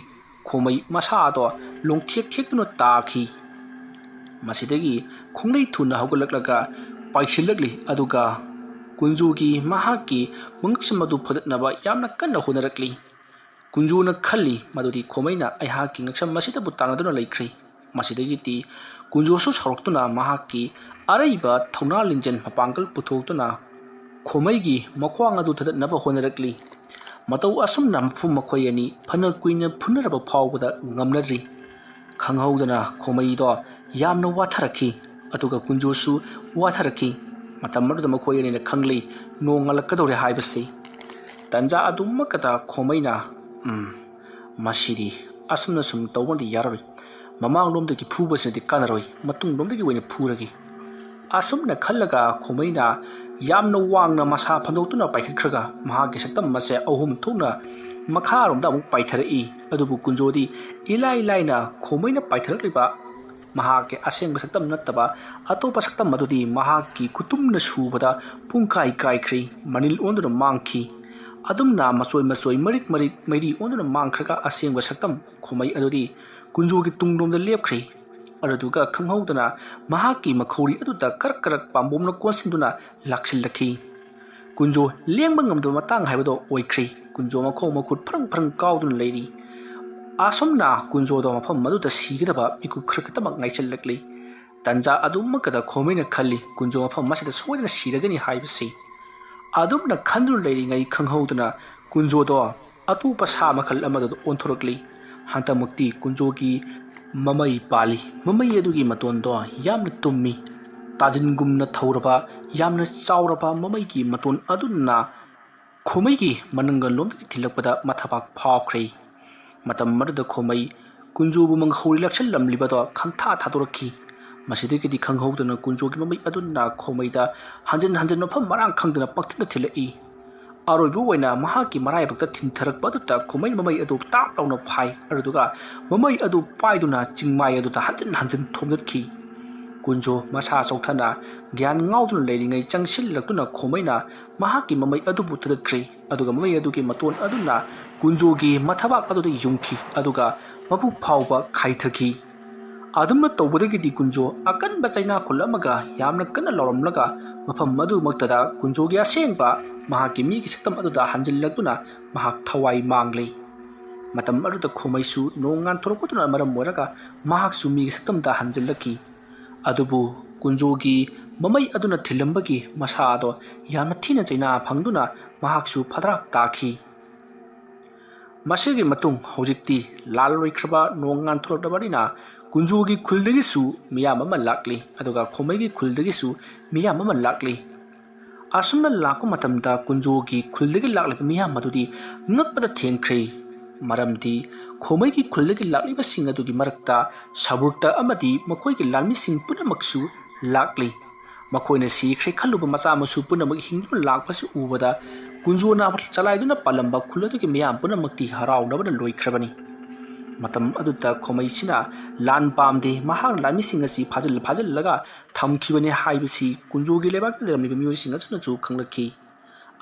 ꯈꯣꯃꯩ ꯃꯁꯥ ꯑꯗꯣ ꯂꯣꯡꯊꯦꯛ ꯊꯦꯛꯇꯨꯅ ꯇꯥꯈꯤ꯫ ꯃꯁꯤꯗꯒꯤ ꯈꯣꯡꯂꯩ ꯊꯨꯅ ꯍꯧꯒꯠꯂꯛꯂꯒ ꯄꯥꯏꯁꯤꯜꯂꯛꯂꯤ, ꯑꯗꯨꯒ ꯀꯨꯟꯖꯣꯒꯤ ꯃꯍꯥꯛꯀꯤ ꯃꯉꯛꯁꯝ ꯑꯗꯨ ꯐꯣꯏꯗꯠꯅꯕ ꯌꯥꯝꯅ ꯀꯟꯅ ꯍꯣꯠꯅꯔꯛꯂꯤ꯫ ꯀꯨꯟꯖꯣꯅ ꯈꯜꯂꯤ ꯃꯗꯨꯗꯤ ꯈꯣꯃꯩꯅ ꯑꯩꯍꯥꯛꯀꯤ ꯉꯛꯁꯝ ꯑꯁꯤꯗꯕꯨ ꯇꯥꯟꯅꯗꯨꯅ ꯂꯩꯈ꯭ꯔꯦ꯫ ꯃꯁꯤꯗꯒꯤꯗꯤ ꯀꯨꯟꯖꯣꯁꯨ ꯁꯥꯎꯔꯛꯇꯨꯅ ꯃꯍꯥꯛꯀꯤ ꯑꯔꯩꯕ ꯊꯧꯅꯥ ꯂꯤꯡꯖꯦꯜ ꯃꯄꯥꯡꯒꯜ ꯄꯨꯊꯣꯛꯇꯨꯅ ꯈꯣꯃꯩꯒꯤ ꯃꯈ꯭ꯋꯥꯡ ꯑꯗꯨ ꯊꯗꯠꯅꯕ ꯍꯣꯠꯅꯔꯛꯂꯤ꯫ ꯃꯇꯧ ꯑꯁꯨꯝꯅ ꯃꯐꯝ ꯃꯈꯣꯏ ꯑꯅꯤ ꯐꯅ ꯀꯨꯏꯅ ꯐꯨꯅꯔꯕ ꯐꯥꯎꯕꯗ ꯉꯝꯅꯗ꯭ꯔꯤ꯫ ꯈꯪꯍꯧꯗꯅ ꯈꯣꯃꯩꯗꯣ ꯌꯥꯝꯅ ꯋꯥꯊꯔꯛꯈꯤ, ꯑꯗꯨꯒ ꯀꯨꯟꯖꯣꯁꯨ ꯋꯥꯊꯔꯛꯈꯤ꯫ ꯃꯇꯝ ꯑꯗꯨꯗ ꯃꯈꯣꯏ ꯑꯅꯤꯅ ꯈꯪꯂꯤ ꯅꯣꯡ ꯉꯥꯜꯂꯛꯀꯗꯧꯔꯦ ꯍꯥꯏꯕꯁꯤ꯫ ꯇꯟꯖꯥ ꯑꯗꯨꯃꯛꯀꯗ ꯈꯣꯃꯩꯅ, "ꯎꯝ, ꯃꯁꯤꯗꯤ ꯑꯁꯨꯝꯅ ꯁꯨꯝ ꯇꯧꯕꯅꯗꯤ ꯌꯥꯔꯔꯣꯏ꯫ ꯃꯃꯥꯡꯂꯣꯝꯗꯒꯤ ꯐꯨꯕꯁꯤꯅꯗꯤ ꯀꯥꯟꯅꯔꯣꯏ, ꯃꯇꯨꯡꯂꯣꯝꯗꯒꯤ ꯑꯣꯏꯅ ꯐꯨꯔꯒꯦ꯫" ꯑꯁꯨꯝꯅ ꯈꯜꯂꯒ ꯈꯣꯃꯩꯅ ꯌꯥꯝꯅ ꯋꯥꯡꯅ ꯃꯁꯥ ꯐꯟꯗꯣꯛꯇꯨꯅ ꯄꯥꯏꯈꯠꯈ꯭ꯔꯒ ꯃꯍꯥꯛꯀꯤ ꯁꯛꯇꯝ ꯑꯁꯦ ꯑꯍꯨꯝ ꯊꯣꯛꯅ ꯃꯈꯥꯔꯣꯝꯗ ꯑꯃꯨꯛ ꯄꯥꯏꯊꯔꯛꯏ꯫ ꯑꯗꯨꯕꯨ ꯀꯨꯟꯖꯣꯗꯤ ꯏꯂꯥꯏ ꯂꯥꯏꯅ ꯈꯣꯃꯩꯅ ꯄꯥꯏꯊꯔꯛꯂꯤꯕ ꯃꯍꯥꯛꯀꯤ ꯑꯁꯦꯡꯕ ꯁꯛꯇꯝ ꯅꯠꯇꯕ ꯑꯇꯣꯞꯄ ꯁꯛꯇꯝ ꯑꯗꯨꯗꯤ ꯃꯍꯥꯛꯀꯤ ꯈꯨꯇꯨꯝꯅ ꯁꯨꯕꯗ ꯄꯨꯡꯀꯥꯏ ꯀꯥꯏꯈ꯭ꯔꯦ, ꯃꯅꯤꯜ ꯑꯣꯟꯗꯨꯅ ꯃꯥꯡꯈꯤ꯫ ꯑꯗꯨꯝꯅ ꯃꯆꯣꯏ ꯃꯆꯣꯏ, ꯃꯔꯤꯛ ꯃꯔꯤꯛ, ꯃꯩꯔꯤ ꯑꯣꯟꯗꯨꯅ ꯃꯥꯡꯈ꯭ꯔꯒ ꯑꯁꯦꯡꯕ ꯁꯛꯇꯝ ꯈꯣꯃꯩ ꯑꯗꯨꯗꯤ ꯀꯨꯟꯖꯣꯒꯤ ꯇꯨꯡꯂꯣꯝꯗ ꯂꯦꯞꯈ꯭ꯔꯦ꯫ ꯑꯗꯨꯗꯨꯒ ꯈꯪꯍꯧꯗꯅ ꯃꯍꯥꯛꯀꯤ ꯃꯈꯧꯔꯤ ꯑꯗꯨꯗ ꯀꯔꯛ ꯀꯔꯛ ꯄꯥꯝꯕꯣꯝꯅ ꯀꯣꯟꯁꯤꯟꯗꯨꯅ ꯂꯥꯛꯁꯤꯜꯂꯛꯈꯤ꯫ ꯀꯨꯟꯖꯣ ꯂꯦꯡꯕ ꯉꯝꯗꯕ ꯃꯇꯥꯡ ꯍꯥꯏꯕꯗꯣ ꯑꯣꯏꯈ꯭ꯔꯦ꯫ ꯀꯨꯟꯖꯣ ꯃꯈꯣꯡ ꯃꯈꯨꯠ ꯐꯔꯪ ꯐꯔꯪ ꯀꯥꯎꯗꯨꯅ ꯂꯩꯔꯤ꯫ ꯑꯁꯨꯝꯅ ꯀꯨꯟꯖꯣꯗꯣ ꯃꯐꯝ ꯑꯗꯨꯗ ꯁꯤꯒꯗꯕ ꯃꯤꯀꯨꯞ ꯈꯔ ꯈꯛꯇꯃꯛ ꯉꯥꯏꯁꯤꯜꯂꯛꯂꯤ꯫ ꯇꯟꯖꯥ ꯑꯗꯨꯃꯛꯇꯗ ꯈꯣꯃꯩꯅ ꯈꯜꯂꯤ, ꯀꯨꯟꯖꯣ ꯃꯐꯝ ꯑꯁꯤꯗ ꯁꯣꯏꯗꯅ ꯁꯤꯔꯒꯅꯤ ꯍꯥꯏꯕꯁꯤ꯫ ꯑꯗꯨꯝꯅ ꯈꯟꯗꯨꯅ ꯂꯩꯔꯤꯉꯩ ꯈꯪꯍꯧꯗꯅ ꯀꯨꯟꯖꯣꯗꯣ ꯑꯇꯣꯞꯄ ꯁꯥ ꯃꯈꯜ ꯑꯃꯗ ꯑꯣꯟꯊꯣꯔꯛꯂꯤ꯫ ꯍꯟꯗꯛꯃꯛꯇꯤ ꯀꯨꯟꯖꯣꯒꯤ ꯃꯃꯩ ꯄꯥꯜꯂꯤ꯫ ꯃꯃꯩ ꯑꯗꯨꯒꯤ ꯃꯇꯣꯟꯗꯣ ꯌꯥꯝꯅ ꯇꯨꯝꯃꯤ꯫ ꯇꯥꯖꯤꯟꯒꯨꯝꯅ ꯊꯧꯔꯕ, ꯌꯥꯝꯅ ꯆꯥꯎꯔꯕ ꯃꯃꯩꯒꯤ ꯃꯇꯣꯟ ꯑꯗꯨꯅ ꯈꯣꯃꯩꯒꯤ ꯃꯅꯪꯒꯜ ꯂꯣꯝꯗꯒꯤ ꯊꯤꯜꯂꯛꯄꯗ ꯃꯊꯕꯥꯛ ꯐꯥꯎꯈ꯭ꯔꯦ꯫ ꯃꯇꯝ ꯑꯗꯨꯗ ꯈꯣꯃꯩ ꯀꯨꯟꯖꯣꯕꯨ ꯃꯈꯧꯔꯤ ꯂꯥꯛꯁꯤꯜꯂꯝꯂꯤꯕꯗꯣ ꯈꯪꯊꯥ ꯊꯥꯗꯣꯔꯛꯈꯤ꯫ ꯃꯁꯤꯗꯒꯤꯗꯤ ꯈꯪꯍꯧꯗꯅ ꯀꯨꯟꯖꯣꯒꯤ ꯃꯃꯩ ꯑꯗꯨꯅ ꯈꯣꯃꯩꯗ ꯍꯟꯖꯤꯟ ꯍꯟꯖꯤꯟ ꯃꯐꯝ ꯃꯔꯥꯡ ꯈꯪꯗꯅ ꯄꯪꯊꯤꯟꯗ ꯊꯤꯜꯂꯛꯏ꯫ ꯑꯔꯣꯏꯕ ꯑꯣꯏꯅ ꯃꯍꯥꯛꯀꯤ ꯃꯔꯥꯏꯕꯛꯇ ꯊꯤꯟꯊꯔꯛꯄ ꯑꯗꯨꯗ ꯈꯣꯃꯩ ꯃꯃꯩ ꯑꯗꯨ ꯇꯥꯞ ꯂꯥꯎꯅ ꯐꯥꯏ, ꯑꯗꯨꯗꯨꯒ ꯃꯃꯩ ꯑꯗꯨ ꯄꯥꯏꯗꯨꯅ ꯆꯤꯡꯃꯥꯏ ꯑꯗꯨꯗ ꯍꯟꯖꯤꯟ ꯍꯟꯖꯤꯟ ꯊꯣꯝꯗꯠꯈꯤ꯫ ꯀꯨꯟꯖꯣ ꯃꯁꯥ ꯆꯣꯛꯊꯅ ꯒ꯭ꯌꯥꯟ ꯉꯥꯎꯗꯨꯅ ꯂꯩꯔꯤꯉꯩ ꯆꯪꯁꯤꯜꯂꯛꯇꯨꯅ ꯈꯣꯃꯩꯅ ꯃꯍꯥꯛꯀꯤ ꯃꯃꯩ ꯑꯗꯨꯕꯨ ꯊꯨꯗꯠꯈ꯭ꯔꯦ, ꯑꯗꯨꯒ ꯃꯃꯩ ꯑꯗꯨꯒꯤ ꯃꯇꯣꯟ ꯑꯗꯨꯅ ꯀꯨꯟꯖꯣꯒꯤ ꯃꯊꯕꯥꯛ ꯑꯗꯨꯗ ꯌꯨꯡꯈꯤ, ꯑꯗꯨꯒ ꯃꯕꯨꯛ ꯐꯥꯎꯕ ꯈꯥꯏꯊꯈꯤ꯫ ꯑꯗꯨꯝꯅ ꯇꯧꯕꯗꯒꯤꯗꯤ ꯀꯨꯟꯖꯣ ꯑꯀꯟꯕ ꯆꯩꯅꯥ ꯈꯨꯜꯂꯝꯃꯒ ꯌꯥꯝꯅ ꯀꯟꯅ ꯂꯥꯎꯔꯝꯂꯒ ꯃꯐꯝ ꯑꯗꯨꯃꯛꯇꯗ ꯀꯨꯟꯖꯣꯒꯤ ꯑꯁꯦꯡꯕ ꯃꯍꯥꯛꯀꯤ ꯃꯤꯒꯤ ꯁꯛꯇꯝ ꯑꯗꯨꯗ ꯍꯟꯖꯤꯜꯂꯛꯇꯨꯅ ꯃꯍꯥꯛ ꯊꯋꯥꯏ ꯃꯥꯡꯂꯦ꯫ ꯃꯇꯝ ꯑꯗꯨꯗ ꯈꯣꯃꯩꯁꯨ ꯅꯣꯡ ꯉꯥꯟꯊꯣꯔꯛꯄꯗꯨꯅ ꯃꯔꯝ ꯑꯣꯏꯔꯒ ꯃꯍꯥꯛꯁꯨ ꯃꯤꯒꯤ ꯁꯛꯇꯝꯗ ꯍꯟꯖꯤꯜꯂꯛꯈꯤ꯫ ꯑꯗꯨꯕꯨ ꯀꯨꯟꯖꯣꯒꯤ ꯃꯃꯩ ꯑꯗꯨꯅ ꯊꯤꯜꯂꯝꯕꯒꯤ ꯃꯁꯥ ꯑꯗꯣ ꯌꯥꯝꯅ ꯊꯤꯅ ꯆꯩꯅꯥ ꯐꯪꯗꯨꯅ ꯃꯍꯥꯛꯁꯨ ꯐꯗ꯭ꯔꯥꯛ ꯇꯥꯈꯤ꯫ ꯃꯁꯤꯒꯤ ꯃꯇꯨꯡ ꯍꯧꯖꯤꯛꯇꯤ ꯂꯥꯜ ꯑꯣꯏꯈ꯭ꯔꯕ ꯅꯣꯡ ꯉꯥꯟꯊꯣꯔꯛꯂꯕꯅꯤꯅ ꯀꯨꯟꯖꯣꯒꯤ ꯈꯨꯜꯗꯒꯤꯁꯨ ꯃꯤꯌꯥꯝ ꯑꯃ ꯂꯥꯛꯂꯤ, ꯑꯗꯨꯒ ꯈꯣꯃꯩꯒꯤ ꯈꯨꯜꯗꯒꯤꯁꯨ ꯃꯤꯌꯥꯝ ꯑꯃ ꯂꯥꯛꯂꯤ꯫ ꯑꯁꯨꯝꯅ ꯂꯥꯛꯄ ꯃꯇꯝꯗ ꯀꯨꯟꯖꯣꯒꯤ ꯈꯨꯜꯗꯒꯤ ꯂꯥꯛꯂꯤꯕ ꯃꯤꯌꯥꯝ ꯑꯗꯨꯗꯤ ꯉꯛꯄꯗ ꯊꯦꯡꯈ꯭ꯔꯦ꯫ ꯃꯔꯝꯗꯤ ꯈꯣꯃꯩꯒꯤ ꯈꯨꯜꯗꯒꯤ ꯂꯥꯛꯂꯤꯕꯁꯤꯡ ꯑꯗꯨꯒꯤ ꯃꯔꯛꯇ ꯁꯥꯕꯨꯔꯇ ꯑꯃꯗꯤ ꯃꯈꯣꯏꯒꯤ ꯂꯥꯟꯃꯤꯁꯤꯡ ꯄꯨꯝꯅꯃꯛꯁꯨ ꯂꯥꯛꯂꯤ꯫ ꯃꯈꯣꯏꯅ ꯁꯤꯈ꯭ꯔꯦ ꯈꯜꯂꯨꯕ ꯃꯆꯥ ꯃꯁꯨ ꯄꯨꯝꯅꯃꯛ ꯍꯤꯡꯗꯨꯅ ꯂꯥꯛꯄꯁꯤ ꯎꯕꯗ ꯀꯨꯟꯖꯣꯅ ꯆꯂꯥꯏꯗꯨꯅ ꯄꯥꯜꯂꯝꯕ ꯈꯨꯜ ꯑꯗꯨꯒꯤ ꯃꯤꯌꯥꯝ ꯄꯨꯝꯅꯃꯛꯇꯤ ꯍꯔꯥꯎꯅꯕꯅ ꯂꯣꯏꯈ꯭ꯔꯕꯅꯤ꯫ ꯃꯇꯝ ꯑꯗꯨꯗ ꯈꯣꯃꯩꯁꯤꯅ ꯂꯥꯟ ꯄꯥꯝꯗꯦ꯫ ꯃꯍꯥꯛꯅ ꯂꯥꯟꯃꯤꯁꯤꯡ ꯑꯁꯤ ꯐꯥꯖꯤꯜ ꯐꯥꯖꯤꯜꯂꯒ ꯊꯝꯈꯤꯕꯅꯤ ꯍꯥꯏꯕꯁꯤ ꯀꯨꯟꯖꯣꯒꯤ ꯂꯩꯕꯥꯛꯇ ꯂꯩꯔꯝꯂꯤꯕ ꯃꯤꯑꯣꯏꯁꯤꯡ ꯑꯁꯤꯅꯁꯨ ꯈꯪꯂꯛꯈꯤ꯫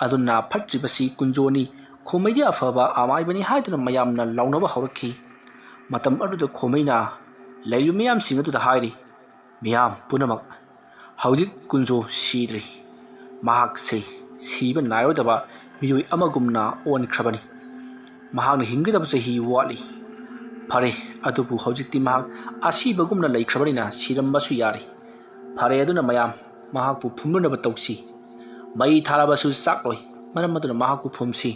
ꯑꯗꯨꯅ ꯐꯠꯇ꯭ꯔꯤꯕꯁꯤ ꯀꯨꯟꯖꯣꯅꯤ, ꯈꯣꯃꯩꯗꯤ ꯑꯐꯕ ꯑꯃꯥꯏꯕꯅꯤ ꯍꯥꯏꯗꯨꯅ ꯃꯌꯥꯝꯅ ꯂꯥꯎꯅꯕ ꯍꯧꯔꯛꯈꯤ꯫ ꯃꯇꯝ ꯑꯗꯨꯗ ꯈꯣꯃꯩꯅ ꯂꯩꯔꯤꯕ ꯃꯤꯌꯥꯝꯁꯤꯡ ꯑꯗꯨꯗ ꯍꯥꯏꯔꯤ, "ꯃꯤꯌꯥꯝ ꯄꯨꯝꯅꯃꯛ, ꯍꯧꯖꯤꯛ ꯀꯨꯟꯖꯣ ꯁꯤꯗ꯭ꯔꯤ꯫ ꯃꯍꯥꯛꯁꯦ ꯁꯤꯕ ꯅꯥꯏꯔꯣꯏꯗꯕ ꯃꯤꯑꯣꯏ ꯑꯃꯒꯨꯝꯅ ꯑꯣꯟꯈ꯭ꯔꯕꯅꯤ꯫ ꯃꯍꯥꯛꯅ ꯍꯤꯡꯒꯗꯕ ꯆꯍꯤ ꯋꯥꯠꯂꯤ꯫ ꯐꯔꯦ, ꯑꯗꯨꯕꯨ ꯍꯧꯖꯤꯛꯇꯤ ꯃꯍꯥꯛ ꯑꯁꯤꯕꯒꯨꯝꯅ ꯂꯩꯈ꯭ꯔꯕꯅꯤꯅ ꯁꯤꯔꯝꯕꯁꯨ ꯌꯥꯔꯤ꯫ ꯐꯔꯦ, ꯑꯗꯨꯅ ꯃꯌꯥꯝ, ꯃꯍꯥꯛꯄꯨ ꯐꯨꯝꯂꯨꯅꯕ ꯇꯧꯁꯤ꯫ ꯃꯩ ꯊꯥꯔꯕꯁꯨ ꯆꯥꯛꯂꯣꯏ, ꯃꯔꯝ ꯑꯗꯨꯅ ꯃꯍꯥꯛꯄꯨ ꯐꯨꯝꯁꯤ꯫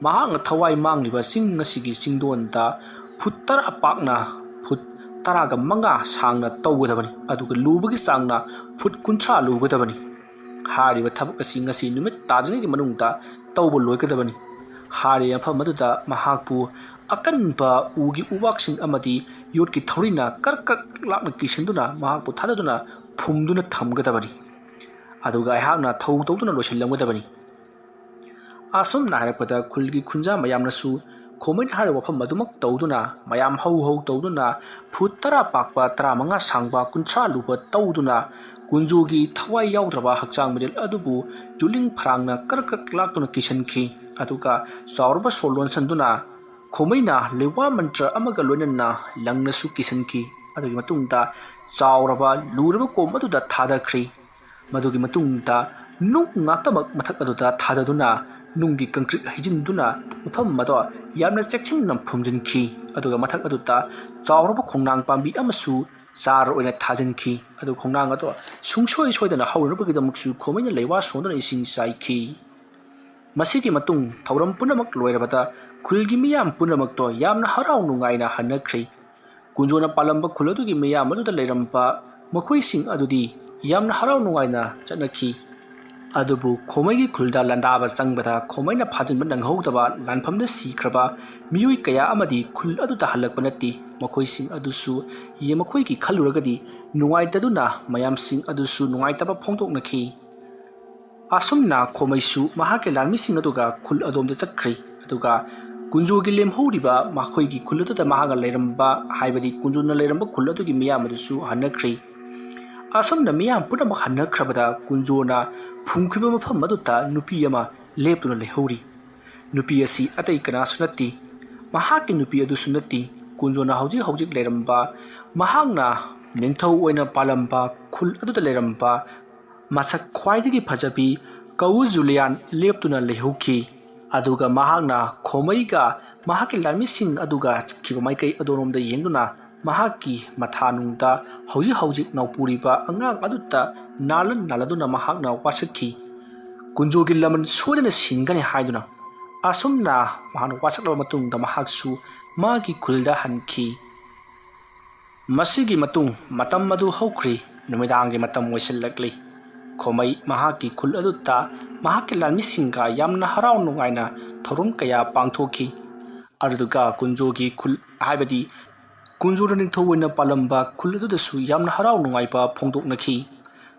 ꯃꯍꯥꯛꯅ ꯊꯋꯥꯏ ꯃꯥꯡꯂꯤꯕ ꯆꯤꯡ ꯑꯁꯤꯒꯤ ꯆꯤꯡꯗꯣꯟꯗ ꯐꯨꯠ ꯇꯔꯥ ꯄꯥꯛꯅ, ꯐꯨꯠ ꯇꯔꯥꯒ ꯃꯉꯥ ꯁꯥꯡꯅ ꯇꯧꯒꯗꯕꯅꯤ, ꯑꯗꯨꯒ ꯂꯨꯕꯒꯤ ꯆꯥꯡꯅ ꯐꯨꯠ ꯀꯨꯟꯊ꯭ꯔꯥ ꯂꯨꯒꯗꯕꯅꯤ꯫ ꯍꯥꯏꯔꯤꯕ ꯊꯕꯛ ꯑꯁꯤ ꯉꯁꯤ ꯅꯨꯃꯤꯠ ꯇꯥꯗ꯭ꯔꯤꯉꯩꯒꯤ ꯃꯅꯨꯡꯗ ꯇꯧꯕ ꯂꯣꯏꯒꯗꯕꯅꯤ꯫ ꯍꯥꯏꯔꯤꯕ ꯃꯐꯝ ꯑꯗꯨꯗ ꯃꯍꯥꯛꯄꯨ ꯑꯀꯟꯕ ꯎꯒꯤ ꯎꯕꯥꯛꯁꯤꯡ ꯑꯃꯗꯤ ꯌꯣꯠꯀꯤ ꯊꯧꯔꯤꯅ ꯀꯔꯛ ꯀꯔꯛ ꯂꯥꯛꯅ ꯀꯤꯁꯤꯟꯗꯨꯅ ꯃꯍꯥꯛꯄꯨ ꯊꯥꯗꯗꯨꯅ ꯐꯨꯝꯗꯨꯅ ꯊꯝꯒꯗꯕꯅꯤ꯫ ꯑꯗꯨꯒ ꯑꯩꯍꯥꯛꯅ ꯊꯧ ꯇꯧꯗꯨꯅ ꯂꯣꯏꯁꯤꯜꯂꯝꯒꯗꯕꯅꯤ꯫" ꯑꯁꯨꯝꯅ ꯍꯥꯏꯔꯛꯄꯗ ꯈꯨꯜꯒꯤ ꯈꯨꯟꯖꯥ ꯃꯌꯥꯝꯅꯁꯨ ꯈꯣꯃꯩꯅ ꯍꯥꯏꯔꯤꯕ ꯋꯥꯐꯝ ꯑꯗꯨꯃꯛ ꯇꯧꯗꯨꯅ, ꯃꯌꯥꯝ ꯍꯧ ꯍꯧ ꯇꯧꯗꯨꯅ, ꯐꯨꯠ ꯇꯔꯥ ꯄꯥꯛꯄ, ꯇꯔꯥꯃꯉꯥ ꯁꯥꯡꯕ, ꯀꯨꯟꯊ꯭ꯔꯥ ꯂꯨꯕ ꯇꯧꯗꯨꯅ, ꯀꯨꯟꯖꯣꯒꯤ ꯊꯋꯥꯏ ꯌꯥꯎꯗ꯭ꯔꯕ ꯍꯛꯆꯥꯡ ꯃꯔꯦꯜ ꯑꯗꯨꯕꯨ ꯌꯨꯂꯤꯡ ꯐꯔꯥꯡꯅ ꯀꯔꯛ ꯀꯔꯛ ꯂꯥꯛꯇꯨꯅ ꯀꯤꯁꯟꯈꯤ꯫ ꯑꯗꯨꯒ ꯆꯥꯎꯔꯕ ꯁꯣꯔ ꯂꯣꯟꯁꯟꯗꯨꯅ ꯈꯣꯃꯩꯅ ꯂꯩꯋꯥ ꯃꯟꯇ꯭ꯔ ꯑꯃꯒ ꯂꯣꯏꯅꯅ ꯂꯪꯅꯁꯨ ꯀꯤꯁꯟꯈꯤ꯫ ꯑꯗꯨꯒꯤ ꯃꯇꯨꯡꯗ ꯆꯥꯎꯔꯕ ꯂꯨꯔꯕ ꯀꯣꯝ ꯑꯗꯨꯗ ꯊꯥꯗꯈ꯭ꯔꯤ꯫ ꯃꯗꯨꯒꯤ ꯃꯇꯨꯡꯗ ꯅꯨꯡ ꯉꯥꯛꯇꯃꯛ ꯃꯊꯛ ꯑꯗꯨꯗ ꯊꯥꯗꯗꯨꯅ ꯅꯨꯡꯒꯤ ꯀꯪꯀ꯭ꯔꯤꯠ ꯍꯩꯖꯤꯟꯗꯨꯅ ꯃꯐꯝ ꯑꯗꯣ ꯌꯥꯝꯅ ꯆꯦꯛꯁꯤꯟꯅ ꯐꯨꯝꯖꯤꯟꯈꯤ꯫ ꯑꯗꯨꯒ ꯃꯊꯛ ꯑꯗꯨꯗ ꯆꯥꯎꯔꯕ ꯈꯣꯡꯅꯥꯡ ꯄꯥꯝꯕꯤ ꯑꯃꯁꯨ ꯆꯥꯔ ꯑꯣꯏꯅ ꯊꯥꯖꯤꯟꯈꯤ꯫ ꯑꯗꯨ ꯈꯣꯡꯅꯥꯡ ꯑꯗꯣ ꯁꯨꯡꯁꯣꯏ ꯁꯣꯏꯗꯅ ꯍꯧꯅꯅꯕꯒꯤꯗꯃꯛꯁꯨ ꯈꯣꯃꯩꯅ ꯂꯩꯋꯥ ꯁꯣꯟꯗꯨꯅ ꯏꯁꯤꯡ ꯆꯥꯏꯈꯤ꯫ ꯃꯁꯤꯒꯤ ꯃꯇꯨꯡ ꯊꯧꯔꯝ ꯄꯨꯝꯅꯃꯛ ꯂꯣꯏꯔꯕꯗ ꯈꯨꯜꯒꯤ ꯃꯤꯌꯥꯝ ꯄꯨꯝꯅꯃꯛꯇꯣ ꯌꯥꯝꯅ ꯍꯔꯥꯎ ꯅꯨꯡꯉꯥꯏꯅ ꯍꯟꯅꯈ꯭ꯔꯤ꯫ ꯀꯨꯟꯖꯣꯅ ꯄꯥꯜꯂꯝꯕ ꯈꯨꯜ ꯑꯗꯨꯒꯤ ꯃꯤꯌꯥꯝ ꯑꯗꯨꯗ ꯂꯩꯔꯝꯕ ꯃꯈꯣꯏꯁꯤꯡ ꯑꯗꯨꯗꯤ ꯌꯥꯝꯅ ꯍꯔꯥꯎ ꯅꯨꯡꯉꯥꯏꯅ ꯆꯠꯅꯈꯤ꯫ ꯑꯗꯨꯕꯨ ꯈꯣꯃꯩꯒꯤ ꯈꯨꯜꯗ ꯂꯥꯟꯗꯥꯕ ꯆꯪꯕꯗ ꯈꯣꯃꯩꯅ ꯐꯥꯖꯤꯟꯕ ꯅꯪꯍꯧꯗꯕ ꯂꯥꯟꯐꯝꯗ ꯁꯤꯈ꯭ꯔꯕ ꯃꯤꯑꯣꯏ ꯀꯌꯥ ꯑꯃꯗꯤ ꯈꯨꯜ ꯑꯗꯨꯗ ꯍꯜꯂꯛꯄ ꯅꯠꯇꯦ꯫ ꯃꯈꯣꯏꯁꯤꯡ ꯑꯗꯨꯁꯨ ꯌꯦ-, ꯃꯈꯣꯏꯒꯤ ꯈꯜꯂꯨꯔꯒꯗꯤ ꯅꯨꯡꯉꯥꯏꯇꯗꯨꯅ ꯃꯌꯥꯝꯁꯤꯡ ꯑꯗꯨꯁꯨ ꯅꯨꯡꯉꯥꯏꯇꯕ ꯐꯣꯡꯗꯣꯛꯅꯈꯤ꯫ ꯑꯁꯨꯝꯅ ꯈꯣꯃꯩꯁꯨ ꯃꯍꯥꯛꯀꯤ ꯂꯥꯟꯃꯤꯁꯤꯡ ꯑꯗꯨꯒ ꯈꯨꯜ ꯑꯗꯣꯝꯗ ꯆꯠꯈ꯭ꯔꯤ꯫ ꯑꯗꯨꯒ ꯀꯨꯟꯖꯣꯒꯤ ꯂꯦꯝꯍꯧꯔꯤꯕ ꯃꯈꯣꯏꯒꯤ ꯈꯨꯜ ꯑꯗꯨꯗ ꯃꯍꯥꯛꯅ ꯂꯩꯔꯝꯕ, ꯍꯥꯏꯕꯗꯤ ꯀꯨꯟꯖꯣꯅ ꯂꯩꯔꯝꯕ ꯈꯨꯜ ꯑꯗꯨꯒꯤ ꯃꯤꯌꯥꯝ ꯑꯗꯨꯁꯨ ꯍꯟꯅꯈ꯭ꯔꯤ꯫ ꯑꯁꯨꯝꯅ ꯃꯤꯌꯥꯝ ꯄꯨꯝꯅꯃꯛ ꯍꯟꯅꯈ꯭ꯔꯕꯗ ꯀꯨꯟꯖꯣꯅ ꯐꯨꯝꯈꯤꯕ ꯃꯐꯝ ꯑꯗꯨꯗ ꯅꯨꯄꯤ ꯑꯃ ꯂꯦꯞꯇꯨꯅ ꯂꯩꯍꯧꯔꯤ꯫ ꯅꯨꯄꯤ ꯑꯁꯤ ꯑꯇꯩ ꯀꯅꯥꯁꯨ ꯅꯠꯇꯦ, ꯃꯍꯥꯛꯀꯤ ꯅꯨꯄꯤ ꯑꯗꯨꯁꯨ ꯅꯠꯇꯦ꯫ ꯀꯨꯟꯖꯣꯅ ꯍꯧꯖꯤꯛ ꯍꯧꯖꯤꯛ ꯂꯩꯔꯝꯕ, ꯃꯍꯥꯛꯅ ꯅꯤꯡꯊꯧ ꯑꯣꯏꯅ ꯄꯥꯜꯂꯝꯕ ꯈꯨꯜ ꯑꯗꯨꯗ ꯂꯩꯔꯝꯕ ꯃꯁꯛ ꯈ꯭ꯋꯥꯏꯗꯒꯤ ꯐꯖꯕꯤ ꯀꯧ ꯖꯨꯂꯤꯌꯥꯟ ꯂꯦꯞꯇꯨꯅ ꯂꯩꯍꯧꯈꯤ꯫ ꯑꯗꯨꯒ ꯃꯍꯥꯛꯅ ꯈꯣꯃꯩꯒ ꯃꯍꯥꯛꯀꯤ ꯂꯥꯟꯃꯤꯁꯤꯡ ꯑꯗꯨꯒ ꯆꯠꯈꯤꯕ ꯃꯥꯏꯀꯩ ꯑꯗꯣꯝꯂꯣꯝꯗ ꯌꯦꯡꯗꯨꯅ ꯃꯍꯥꯛꯀꯤ ꯃꯊꯥꯅꯨꯡꯗ ꯍꯧꯖꯤꯛ ꯍꯧꯖꯤꯛ ꯅꯥꯎꯄꯨꯔꯤꯕ ꯑꯉꯥꯡ ꯑꯗꯨꯗ ꯅꯥꯜꯂ ꯅꯥꯜꯂꯗꯨꯅ ꯃꯍꯥꯛꯅ ꯋꯥꯁꯛꯈꯤ꯫ ꯀꯨꯟꯖꯣꯒꯤ ꯂꯃꯟ ꯁꯣꯏꯗꯅ ꯁꯤꯟꯒꯅꯤ ꯍꯥꯏꯗꯨꯅ꯫ ꯑꯁꯨꯝꯅ ꯃꯍꯥꯛꯅ ꯋꯥꯁꯛꯂꯕ ꯃꯇꯨꯡꯗ ꯃꯍꯥꯛꯁꯨ ꯃꯥꯒꯤ ꯈꯨꯜꯗ ꯍꯟꯈꯤ꯫ ꯃꯁꯤꯒꯤ ꯃꯇꯨꯡ ꯃꯇꯝ ꯑꯗꯨ ꯍꯧꯈ꯭ꯔꯤ꯫ ꯅꯨꯃꯤꯗꯥꯡꯒꯤ ꯃꯇꯝ ꯑꯣꯏꯁꯤꯜꯂꯛꯂꯤ꯫ ꯈꯣꯃꯩ ꯃꯍꯥꯛꯀꯤ ꯈꯨꯜ ꯑꯗꯨꯗ ꯃꯍꯥꯛꯀꯤ ꯂꯥꯟꯃꯤꯁꯤꯡꯒ ꯌꯥꯝꯅ ꯍꯔꯥꯎ ꯅꯨꯡꯉꯥꯏꯅ ꯊꯧꯔꯝ ꯀꯌꯥ ꯄꯥꯡꯊꯣꯛꯈꯤ꯫ ꯑꯗꯨꯒ ꯀꯨꯟꯖꯣꯒꯤ ꯈꯨꯜ, ꯍꯥꯏꯕꯗꯤ ꯀꯨꯟꯖꯣꯅ ꯅꯤꯡꯊꯧ ꯑꯣꯏꯅ ꯄꯥꯜꯂꯝꯕ ꯈꯨꯜ ꯑꯗꯨꯗꯁꯨ ꯌꯥꯝꯅ ꯍꯔꯥꯎ ꯅꯨꯡꯉꯥꯏꯕ ꯐꯣꯡꯗꯣꯛꯅꯈꯤ꯫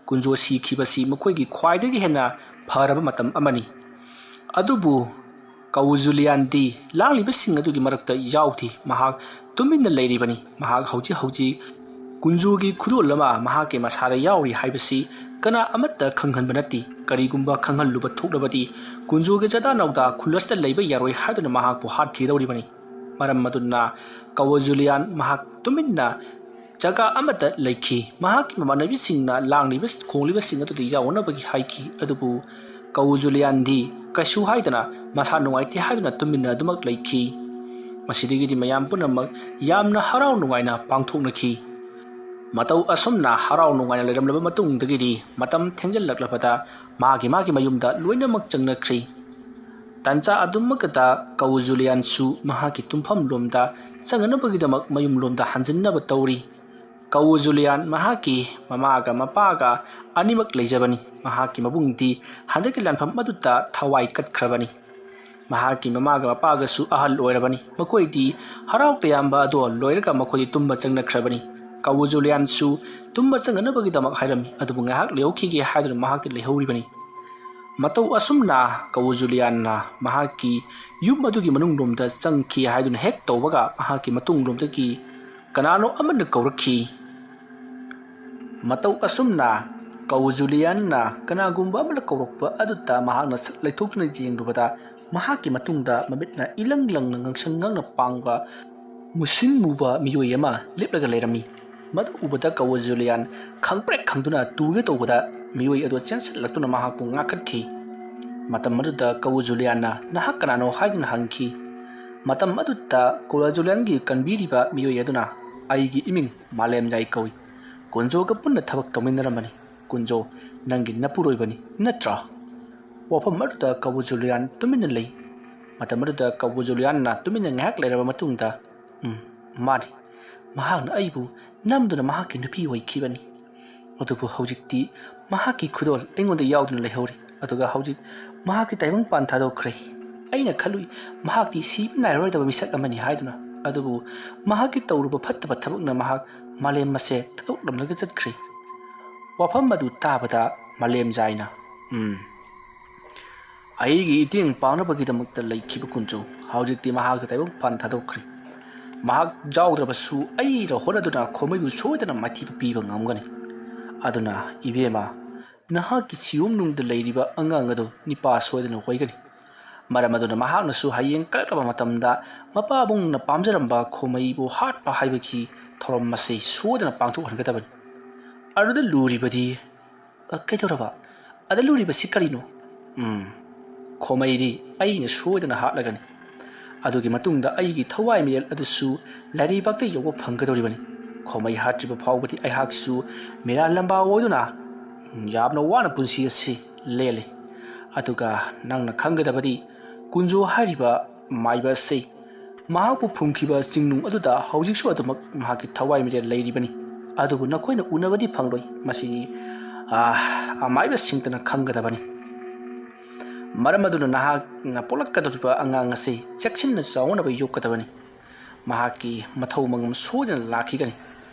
ꯀꯨꯟꯖꯣ ꯁꯤꯈꯤꯕꯁꯤ ꯃꯈꯣꯏꯒꯤ ꯈ꯭ꯋꯥꯏꯗꯒꯤ ꯍꯦꯟꯅ ꯐꯔꯕ ꯃꯇꯝ ꯑꯃꯅꯤ꯫ ꯑꯗꯨꯕꯨ ꯀꯧ ꯖꯨꯂꯤꯌꯥꯟꯗꯤ ꯂꯥꯡꯂꯤꯕꯁꯤꯡ ꯑꯗꯨꯒꯤ ꯃꯔꯛꯇ ꯌꯥꯎꯗꯦ꯫ ꯃꯍꯥꯛ ꯇꯨꯃꯤꯟꯅ ꯂꯩꯔꯤꯕꯅꯤ꯫ ꯃꯍꯥꯛ ꯍꯧꯖꯤꯛ ꯍꯧꯖꯤꯛ ꯀꯨꯟꯖꯣꯒꯤ ꯈꯨꯗꯣꯜ ꯑꯃ ꯃꯍꯥꯛꯀꯤ ꯃꯁꯥꯗ ꯌꯥꯎꯔꯤ ꯍꯥꯏꯕꯁꯤ ꯀꯅꯥ ꯑꯃꯠꯇ ꯈꯪꯍꯟꯕ ꯅꯠꯇꯦ꯫ ꯀꯔꯤꯒꯨꯝꯕ ꯈꯪꯍꯜꯂꯨꯕ ꯊꯣꯛꯂꯕꯗꯤ ꯀꯨꯟꯖꯣꯒꯤ ꯆꯥꯗꯥ ꯅꯥꯎꯗꯥ ꯈꯨꯜ ꯑꯁꯤꯗ ꯂꯩꯕ ꯌꯥꯔꯣꯏ ꯍꯥꯏꯗꯨꯅ ꯃꯍꯥꯛꯄꯨ ꯍꯥꯠꯈꯤꯗꯧꯔꯤꯕꯅꯤ꯫ ꯃꯔꯝ ꯑꯗꯨꯅ ꯀꯧ ꯖꯨꯂꯤꯌꯥꯟ ꯃꯍꯥꯛ ꯇꯨꯃꯤꯟꯅ ꯖꯒꯥ ꯑꯃꯗ ꯂꯩꯈꯤ꯫ ꯃꯍꯥꯛꯀꯤ ꯃꯃꯥꯟꯅꯕꯤꯁꯤꯡꯅ ꯂꯥꯡꯂꯤꯕ ꯈꯣꯡꯂꯤꯕꯁꯤꯡ ꯑꯗꯨꯗ ꯌꯥꯎꯅꯕꯒꯤ ꯍꯥꯏꯈꯤ, ꯑꯗꯨꯕꯨ ꯀꯧ ꯖꯨꯂꯤꯌꯥꯟꯗꯤ ꯀꯩꯁꯨ ꯍꯥꯏꯗꯅ ꯃꯁꯥ ꯅꯨꯡꯉꯥꯏꯇꯦ ꯍꯥꯏꯗꯨꯅ ꯇꯨꯃꯤꯟꯅ ꯑꯗꯨꯃꯛ ꯂꯩꯈꯤ꯫ ꯃꯁꯤꯗꯒꯤꯗꯤ ꯃꯌꯥꯝ ꯄꯨꯝꯅꯃꯛ ꯌꯥꯝꯅ ꯍꯔꯥꯎ ꯅꯨꯡꯉꯥꯏꯅ ꯄꯥꯡꯊꯣꯛꯅꯈꯤ꯫ ꯃꯇꯧ ꯑꯁꯨꯝꯅ ꯍꯔꯥꯎ ꯅꯨꯡꯉꯥꯏꯅ ꯂꯩꯔꯝꯂꯕ ꯃꯇꯨꯡꯗꯒꯤꯗꯤ ꯃꯇꯝ ꯊꯦꯡꯖꯤꯜꯂꯛꯂꯕꯗ ꯃꯥꯒꯤ ꯃꯥꯒꯤ ꯃꯌꯨꯝꯗ ꯂꯣꯏꯅꯃꯛ ꯆꯪꯅꯈ꯭ꯔꯤ꯫ ꯇꯟꯖꯥ ꯑꯗꯨꯃꯛꯇꯗ ꯀꯧ ꯖꯨꯂꯤꯌꯥꯟꯁꯨ ꯃꯍꯥꯛꯀꯤ ꯇꯨꯝꯐꯝ ꯂꯣꯝꯗ ꯆꯪꯅꯅꯕꯒꯤꯗꯃꯛ ꯃꯌꯨꯝ ꯂꯣꯝꯗ ꯍꯟꯖꯤꯟꯅꯕ ꯇꯧꯔꯤ꯫ ꯀꯧ ꯖꯨꯂꯤꯌꯥꯟ ꯃꯍꯥꯛꯀꯤ ꯃꯃꯥꯒ ꯃꯄꯥꯒ ꯑꯅꯤꯃꯛ ꯂꯩꯖꯕꯅꯤ꯫ ꯃꯍꯥꯛꯀꯤ ꯃꯕꯨꯡꯗꯤ ꯍꯟꯗꯛꯀꯤ ꯂꯥꯟꯐꯝ ꯑꯗꯨꯗ ꯊꯋꯥꯏ ꯀꯠꯈ꯭ꯔꯕꯅꯤ꯫ ꯃꯍꯥꯛꯀꯤ ꯃꯃꯥꯒ ꯃꯄꯥꯒꯁꯨ ꯑꯍꯜ ꯑꯣꯏꯔꯕꯅꯤ꯫ ꯃꯈꯣꯏꯗꯤ ꯍꯔꯥꯎ ꯇꯌꯥꯝꯕ ꯑꯗꯣ ꯂꯣꯏꯔꯒ ꯃꯈꯣꯏꯗꯤ ꯇꯨꯝꯕ ꯆꯪꯅꯈ꯭ꯔꯕꯅꯤ꯫ ꯀꯧ ꯖꯨꯂꯤꯌꯥꯟꯁꯨ ꯇꯨꯝꯕ ꯆꯪꯅꯅꯕꯒꯤꯗꯃꯛ ꯍꯥꯏꯔꯝꯃꯤ, ꯑꯗꯨꯕꯨ ꯉꯥꯏꯍꯥꯛ ꯂꯩꯍꯧꯈꯤꯒꯦ ꯍꯥꯏꯗꯨꯅ ꯃꯍꯥꯛꯇꯤ ꯂꯩꯍꯧꯔꯤꯕꯅꯤ꯫ ꯃꯇꯧ ꯑꯁꯨꯝꯅ ꯀꯧ ꯖꯨꯂꯤꯌꯥꯟꯅ ꯃꯍꯥꯛꯀꯤ ꯌꯨꯝ ꯑꯗꯨꯒꯤ ꯃꯅꯨꯡꯂꯣꯝꯗ ꯆꯪꯈꯤ ꯍꯥꯏꯗꯨꯅ ꯍꯦꯛ ꯇꯧꯕꯒ, ꯃꯍꯥꯛꯀꯤ ꯃꯇꯨꯡꯂꯣꯝꯗꯒꯤ ꯀꯅꯥꯅꯣ ꯑꯃꯅ ꯀꯧꯔꯛꯈꯤ꯫ ꯃꯇꯧ ꯑꯁꯨꯝꯅ ꯀꯧ ꯖꯨꯂꯤꯌꯥꯟꯅ ꯀꯅꯥꯒꯨꯝꯕ ꯑꯃꯅ ꯀꯧꯔꯛꯄ ꯑꯗꯨꯗ ꯃꯍꯥꯛꯅ ꯁꯛ ꯂꯩꯊꯣꯛꯇꯨꯅ ꯌꯦꯡꯂꯨꯕꯗ, ꯃꯍꯥꯛꯀꯤ ꯃꯇꯨꯡꯗ ꯃꯃꯤꯠꯅ ꯏꯂꯪ ꯂꯪꯅ ꯉꯥꯡꯁꯪ ꯉꯥꯡꯅ ꯄꯥꯡꯕ ꯃꯨꯁꯤꯟ ꯃꯨꯕ ꯃꯤꯑꯣꯏ ꯑꯃ ꯂꯦꯞꯂꯒ ꯂꯩꯔꯝꯃꯤ꯫ ꯃꯗꯨ ꯎꯕꯗ ꯀꯧ ꯖꯨꯂꯤꯌꯥꯟ ꯈꯪꯄ꯭ꯔꯦꯛ ꯈꯪꯗꯨꯅ ꯇꯨꯒꯦ ꯇꯧꯕꯗ, ꯃꯤꯑꯣꯏ ꯑꯗꯨ ꯆꯦꯟꯁꯤꯜꯂꯛꯇꯨꯅ ꯃꯍꯥꯛꯄꯨ ꯉꯥꯛꯈꯠꯈꯤ꯫ ꯃꯇꯝ ꯑꯗꯨꯗ ꯀꯧ ꯖꯨꯂꯤꯌꯥꯟꯅ, "ꯅꯍꯥꯛ ꯀꯅꯥꯅꯣ?" ꯍꯥꯏꯗꯨꯅ ꯍꯪꯈꯤ꯫ ꯃꯇꯝ ꯑꯗꯨꯗ ꯀꯧ ꯖꯨꯂꯤꯌꯥꯟꯒꯤ ꯀꯟꯕꯤꯔꯤꯕ ꯃꯤꯑꯣꯏ ꯑꯗꯨꯅ, "ꯑꯩꯒꯤ ꯏꯃꯤꯡ ꯃꯥꯂꯦꯝꯖꯥꯏ ꯀꯧꯏ꯫ ꯀꯨꯟꯖꯣꯒ ꯄꯨꯟꯅ ꯊꯕꯛ ꯇꯧꯃꯤꯟꯅꯔꯝꯕꯅꯤ꯫ ꯀꯨꯟꯖꯣ ꯅꯪꯒꯤ ꯅꯄꯨꯔꯣꯏꯕꯅꯤ, ꯅꯠꯇ꯭ꯔꯥ?" ꯋꯥꯐꯝ ꯑꯗꯨꯗ ꯀꯧ ꯖꯨꯂꯤꯌꯥꯟ ꯇꯨꯃꯤꯟꯅ ꯂꯩ꯫ ꯃꯇꯝ ꯑꯗꯨꯗ ꯀꯧ ꯖꯨꯂꯤꯌꯥꯟꯅ ꯇꯨꯃꯤꯟꯅ ꯉꯥꯏꯍꯥꯛ ꯂꯩꯔꯕ ꯃꯇꯨꯡꯗ, "ꯎꯝ, ꯃꯥꯅꯤ꯫ ꯃꯍꯥꯛꯅ ꯑꯩꯕꯨ ꯅꯝꯗꯨꯅ ꯃꯍꯥꯛꯀꯤ ꯅꯨꯄꯤ ꯑꯣꯏꯈꯤꯕꯅꯤ꯫ ꯑꯗꯨꯕꯨ ꯍꯧꯖꯤꯛꯇꯤ ꯃꯍꯥꯛꯀꯤ ꯈꯨꯗꯣꯜ ꯑꯩꯉꯣꯟꯗ ꯌꯥꯎꯗꯨꯅ ꯂꯩꯍꯧꯔꯤ꯫ ꯑꯗꯨꯒ ꯍꯧꯖꯤꯛ ꯃꯍꯥꯛꯀꯤ ꯇꯥꯏꯕꯪꯄꯥꯟ ꯊꯥꯗꯣꯛꯈ꯭ꯔꯦ꯫ ꯑꯩꯅ ꯈꯜꯂꯨꯏ ꯃꯍꯥꯛꯇꯤ ꯁꯤꯕ ꯅꯥꯏꯔꯔꯣꯏꯗꯕ ꯃꯤꯁꯛ ꯑꯃꯅꯤ ꯍꯥꯏꯗꯨꯅ꯫ ꯑꯗꯨꯕꯨ ꯃꯍꯥꯛꯀꯤ ꯇꯧꯔꯨꯕ ꯐꯠꯇꯕ ꯊꯕꯛꯅ ꯃꯍꯥꯛ ꯃꯥꯂꯦꯝ ꯑꯁꯦ ꯊꯥꯗꯣꯛꯂꯝꯂꯒ ꯆꯠꯈ꯭ꯔꯦ꯫" ꯋꯥꯐꯝ ꯑꯗꯨ ꯇꯥꯕꯗ ꯃꯥꯂꯦꯝꯖꯥꯏꯅ, "ꯎꯝ, ꯑꯩꯒꯤ ꯏꯇꯦꯡ ꯄꯥꯡꯅꯕꯒꯤꯗꯃꯛꯇ ꯂꯩꯈꯤꯕ ꯀꯨꯟꯖꯣ ꯍꯧꯖꯤꯛꯇꯤ ꯃꯍꯥꯛꯀꯤ ꯇꯥꯏꯕꯪꯄꯥꯟ ꯊꯥꯗꯣꯛꯈ꯭ꯔꯦ꯫ ꯃꯍꯥꯛ ꯌꯥꯎꯗ꯭ꯔꯕꯁꯨ ꯑꯩꯅ ꯍꯣꯠꯅꯗꯨꯅ ꯈꯣꯃꯩꯕꯨ ꯁꯣꯏꯗꯅ ꯃꯥꯏꯊꯤꯕ ꯄꯤꯕ ꯉꯝꯒꯅꯤ꯫ ꯑꯗꯨꯅ ꯏꯕꯦꯝꯃ, ꯅꯍꯥꯛꯀꯤ ꯁꯤꯌꯣꯝꯅꯨꯡꯗ ꯂꯩꯔꯤꯕ ꯑꯉꯥꯡ ꯑꯗꯨ ꯅꯤꯄꯥ ꯁꯣꯏꯗꯅ ꯑꯣꯏꯒꯅꯤ꯫ ꯃꯔꯝ ꯑꯗꯨꯅ ꯃꯍꯥꯛꯅꯁꯨ ꯍꯌꯦꯡ ꯀꯜꯂꯛꯂꯕ ꯃꯇꯝꯗ ꯃꯄꯥꯕꯨꯡꯅ ꯄꯥꯝꯖꯔꯝꯕ ꯈꯣꯃꯩꯕꯨ ꯍꯥꯠꯄ ꯍꯥꯏꯕꯒꯤ ꯊꯧꯔꯝ ꯑꯁꯤ ꯁꯣꯏꯗꯅ ꯄꯥꯡꯊꯣꯛꯍꯟꯒꯗꯕꯅꯤ꯫" ꯑꯗꯨꯗ ꯂꯨꯔꯤꯕꯗꯤ, "ꯑ, ꯀꯩꯗꯧꯔꯕ? ꯑꯗ ꯂꯨꯔꯤꯕꯁꯤ ꯀꯔꯤꯅꯣ?" "ꯎꯝ, ꯈꯣꯃꯩꯗꯤ ꯑꯩꯅ ꯁꯣꯏꯗꯅ ꯍꯥꯠꯂꯒꯅꯤ꯫ ꯑꯗꯨꯒꯤ ꯃꯇꯨꯡꯗ ꯑꯩꯒꯤ ꯊꯋꯥꯏ ꯃꯤꯔꯦꯜ ꯑꯗꯨꯁꯨ ꯂꯥꯏꯔꯩꯕꯥꯛꯇ ꯌꯧꯕ ꯐꯪꯒꯗꯧꯔꯤꯕꯅꯤ꯫ ꯈꯣꯃꯩ ꯍꯥꯠꯇ꯭ꯔꯤꯕ ꯐꯥꯎꯕꯗꯤ ꯑꯩꯍꯥꯛꯁꯨ ꯃꯤꯔꯥ ꯂꯝꯕꯥ ꯑꯣꯏꯗꯨꯅ ꯌꯥꯝꯅ ꯋꯥꯅ ꯄꯨꯟꯁꯤ ꯑꯁꯤ ꯂꯦꯜꯂꯤ꯫ ꯑꯗꯨꯒ ꯅꯪꯅ ꯈꯪꯒꯗꯕꯗꯤ, ꯀꯨꯟꯖꯣ ꯍꯥꯏꯔꯤꯕ ꯃꯥꯏꯕ ꯑꯁꯤ ꯃꯍꯥꯛꯄꯨ ꯐꯨꯝꯈꯤꯕ ꯆꯤꯡꯅꯨꯡ ꯑꯗꯨꯗ ꯍꯧꯖꯤꯛꯁꯨ ꯑꯗꯨꯃꯛ ꯃꯍꯥꯛꯀꯤ ꯊꯋꯥꯏ ꯃꯤꯔꯦꯜ ꯂꯩꯔꯤꯕꯅꯤ꯫ ꯑꯗꯨꯕꯨ ꯅꯈꯣꯏꯅ ꯎꯅꯕꯗꯤ ꯐꯪꯂꯣꯏ꯫ ꯃꯁꯤ, ꯑꯥ, ꯑꯃꯥꯏꯕꯁꯤꯡꯇꯅ ꯈꯪꯒꯗꯕꯅꯤ꯫ ꯃꯔꯝ ꯑꯗꯨꯅ ꯅꯍꯥꯛꯅ ꯄꯣꯛꯂꯛꯀꯗꯧꯔꯤꯕ ꯑꯉꯥꯡ ꯑꯁꯤ ꯆꯦꯛꯁꯤꯟꯅ ꯆꯥꯎꯅꯕ ꯌꯣꯛꯀꯗꯕꯅꯤ꯫ ꯃꯍꯥꯛꯀꯤ ꯃꯊꯧ ꯃꯉꯝ ꯁꯣꯏꯗꯅ ꯂꯥꯛꯈꯤꯒꯅꯤ꯫